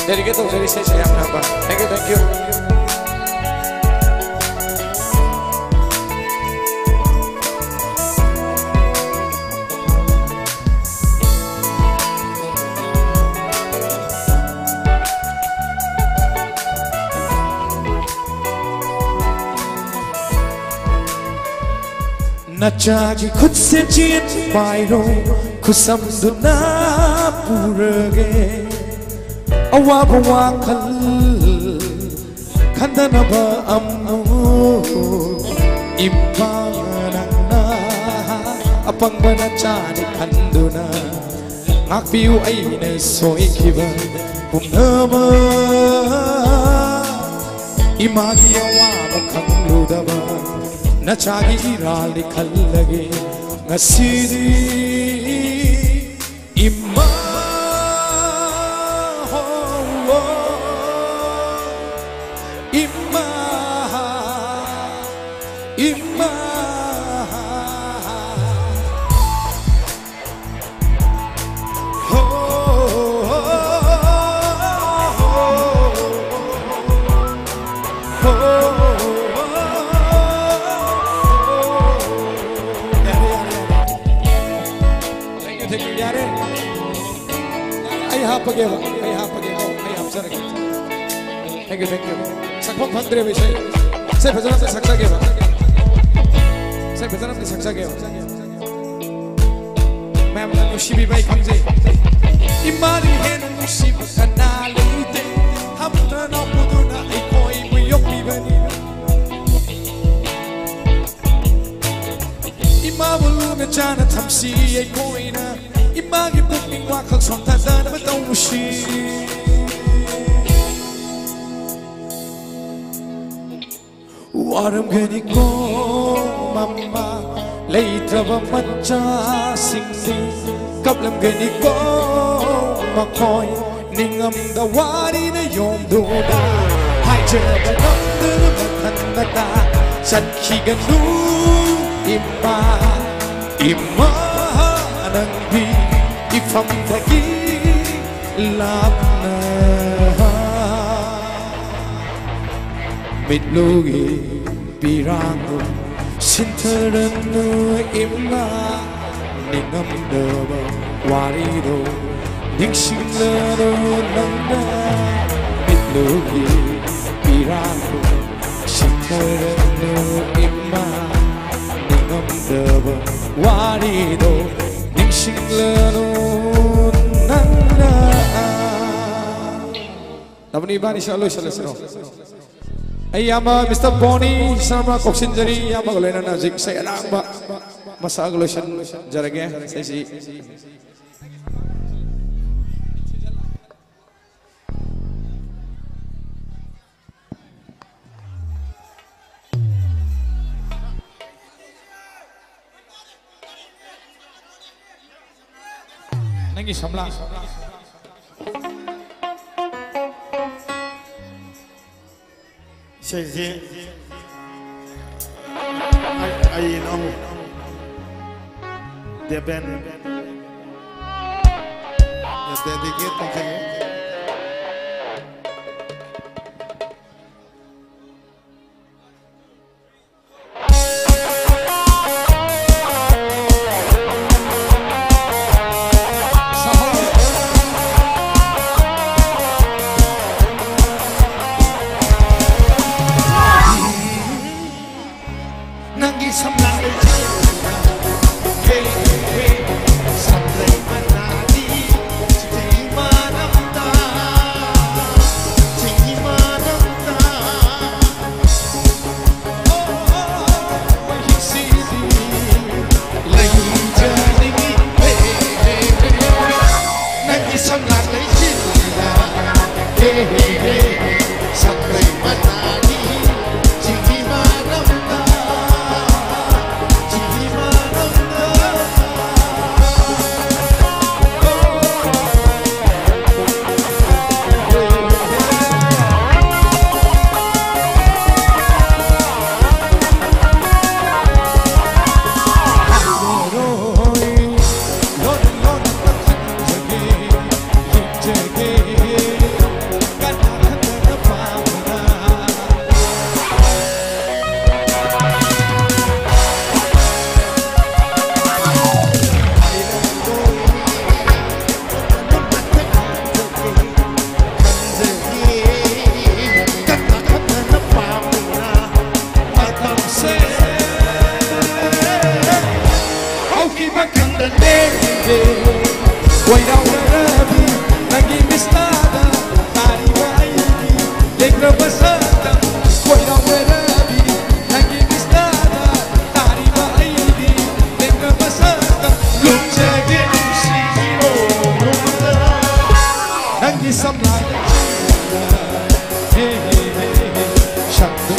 Dedicate ꯇꯧꯖꯔꯤ ꯏꯁꯩꯁꯦ ꯌꯥꯝ ꯌꯥꯝꯕ꯫ Thank you, thank you. ꯅꯆꯥꯒꯤ ꯈꯨꯠꯁꯦ ꯆꯦꯠ ꯄꯥꯏꯔꯣ, ꯈꯨꯠꯁꯝꯗꯨꯅ ꯄꯨꯔꯒꯦ꯫ ꯑꯋꯥꯕ ꯋꯥꯈꯜ ꯈꯟꯗꯅꯕ ꯑꯃꯨꯛ ꯏꯝꯐꯥꯜ ꯅꯪꯅ ꯑꯄꯪꯕ ꯅꯆꯥꯅꯤ ꯈꯟꯗꯨꯅ ꯉꯥꯛꯄꯤꯌꯨ ꯑꯩꯅ ꯁꯣꯏꯈꯤꯕ ꯄꯨꯝꯅꯃꯛ꯫ ꯏꯃꯥꯒꯤ ꯑꯋꯥꯕ ꯈꯪꯂꯨꯗꯕ ꯅꯆꯥꯒꯤ ꯏꯔꯥꯜꯗꯤ ꯈꯜꯂꯒꯦ ꯉꯁꯤꯗꯤ꯫ ꯏꯃꯥ ꯍꯣ, ꯏꯃꯥ, ꯏꯃꯥ꯫ ꯍꯣ, ꯍꯣ, ꯍꯣ꯫ ꯌꯥꯔꯦ, ꯌꯥꯔꯦ, ꯌꯥꯔꯦ꯫ Thank you, thank you. ꯌꯥꯔꯦ꯫ ꯑꯩ ꯍꯥꯞꯄꯒꯦꯕ, ꯑꯩ ꯍꯥꯞꯄꯒꯦꯀꯣ, ꯑꯩ ꯍꯥꯞꯆꯔꯒꯦ꯫ Thank you, thank you. ꯁꯛꯐꯝ ꯐꯪꯗ꯭ꯔꯦꯕ ꯏꯁꯩ꯫ ꯏꯁꯩ ꯐꯖꯅ ꯑꯝꯇ ꯁꯛꯆꯒꯦꯕ꯫ ꯏꯁꯩ ꯐꯖꯅ ꯑꯝꯇ ꯁꯛꯆꯒꯦꯕ꯫ ꯃꯌꯥꯝꯅ ꯅꯨꯡꯁꯤꯕꯤꯕ ꯑꯩ ꯈꯪꯖꯩ꯫ ꯏꯃꯥꯗꯒꯤ ꯍꯦꯟꯅ ꯅꯨꯡꯁꯤꯕ ꯀꯅꯥ ꯂꯩꯇꯦ꯫ ꯊꯥꯃꯨꯛꯇ ꯅꯥꯎꯄꯨꯗꯨꯅ ꯑꯩꯈꯣꯏꯕꯨ ꯌꯣꯛꯄꯤꯕꯅꯤ꯫ ꯏꯃꯥꯕꯨ ꯂꯨꯅ ꯆꯥꯅ ꯊꯝꯁꯤ ꯑꯩꯈꯣꯏꯅ꯫ ꯏꯃꯥꯒꯤ ꯄꯨꯛꯅꯤꯡ ꯋꯥꯈꯜ ꯁꯣꯟꯊꯗꯅꯕ ꯇꯧꯁꯤ꯫ ꯋꯥꯔꯝꯒꯅꯤꯀꯣ ꯃꯃꯥ ꯂꯩꯇ꯭ꯔꯕ ꯃꯆꯥꯁꯤꯡꯁꯤ, ꯀꯞꯂꯝꯒꯅꯤꯀꯣ ꯃꯈꯣꯏ ꯅꯤꯡꯉꯝꯗ ꯋꯥꯔꯤꯅ ꯌꯣꯝꯗꯨꯅ꯫ ꯍꯥꯏꯖꯕ ꯉꯝꯗꯅ ꯃꯊꯟ ꯃꯇꯥ ꯆꯠꯈꯤꯒꯅꯨ ꯏꯃꯥ, ꯏꯃꯥ ꯅꯪꯗꯤ ꯏꯐꯝꯗꯒꯤ ꯂꯥꯞꯅ꯫ ꯃꯤꯠꯂꯨꯒꯤ ꯄꯤꯔꯥꯡꯗꯨ ꯁꯤꯟꯊꯔꯅꯨ ꯏꯃꯥ, ꯅꯤꯡꯉꯝꯗꯕ ꯋꯥꯔꯤꯗꯣ ꯅꯤꯡꯁꯤꯡꯂꯅꯨ ꯅꯪꯅ꯫ ꯃꯤꯠꯂꯨꯒꯤ ꯄꯤꯔꯥꯡꯗꯨ ꯁꯤꯟꯊꯔꯅꯨ ꯏꯃꯥ, ꯅꯤꯡꯉꯝꯗꯕ ꯋꯥꯔꯤꯗꯣ ꯅꯤꯡꯁꯤꯡꯂꯅꯨ ꯅꯪꯅ꯫ ꯇꯥꯃꯣꯅꯤ ꯏꯕꯥꯅꯤ ꯁꯤꯗ ꯂꯣꯏꯁꯤꯜꯂꯁꯤꯔꯣ? ꯑꯩ ꯏꯌꯥꯝꯕ ꯃꯤꯁꯇꯔ ꯕꯣꯅꯤ ꯁꯔꯃ ꯀꯧꯁꯤꯟꯖꯔꯤ꯫ ꯏꯌꯥꯝꯕꯒ ꯂꯣꯏꯅꯅ ꯍꯧꯖꯤꯛ ꯏꯁꯩ ꯑꯔꯥꯡꯕ ꯃꯁꯛꯑꯒ ꯂꯣꯏꯁꯤꯟꯖꯔꯒꯦ꯫ ꯏꯁꯩꯁꯤ ꯅꯪꯒꯤ ꯁꯝꯂꯥꯡ꯫ ꯏꯁꯩꯁꯤ ꯑꯩ, ꯑꯩ ꯏꯅꯥꯎ ꯗꯦꯕꯦꯟ, dedicate ꯇꯧꯖꯒꯦ꯫ ꯅꯪꯒꯤ ꯁꯝꯂꯥꯡ ꯂꯩꯖꯩ꯫ ꯍꯦ, ꯍꯦ, ꯁꯝꯂꯩ ꯃꯅꯥꯗꯤ ꯆꯤꯛꯊꯦ ꯅꯪꯒꯤ ꯁꯝꯂꯥꯡ ꯁꯛꯇꯨ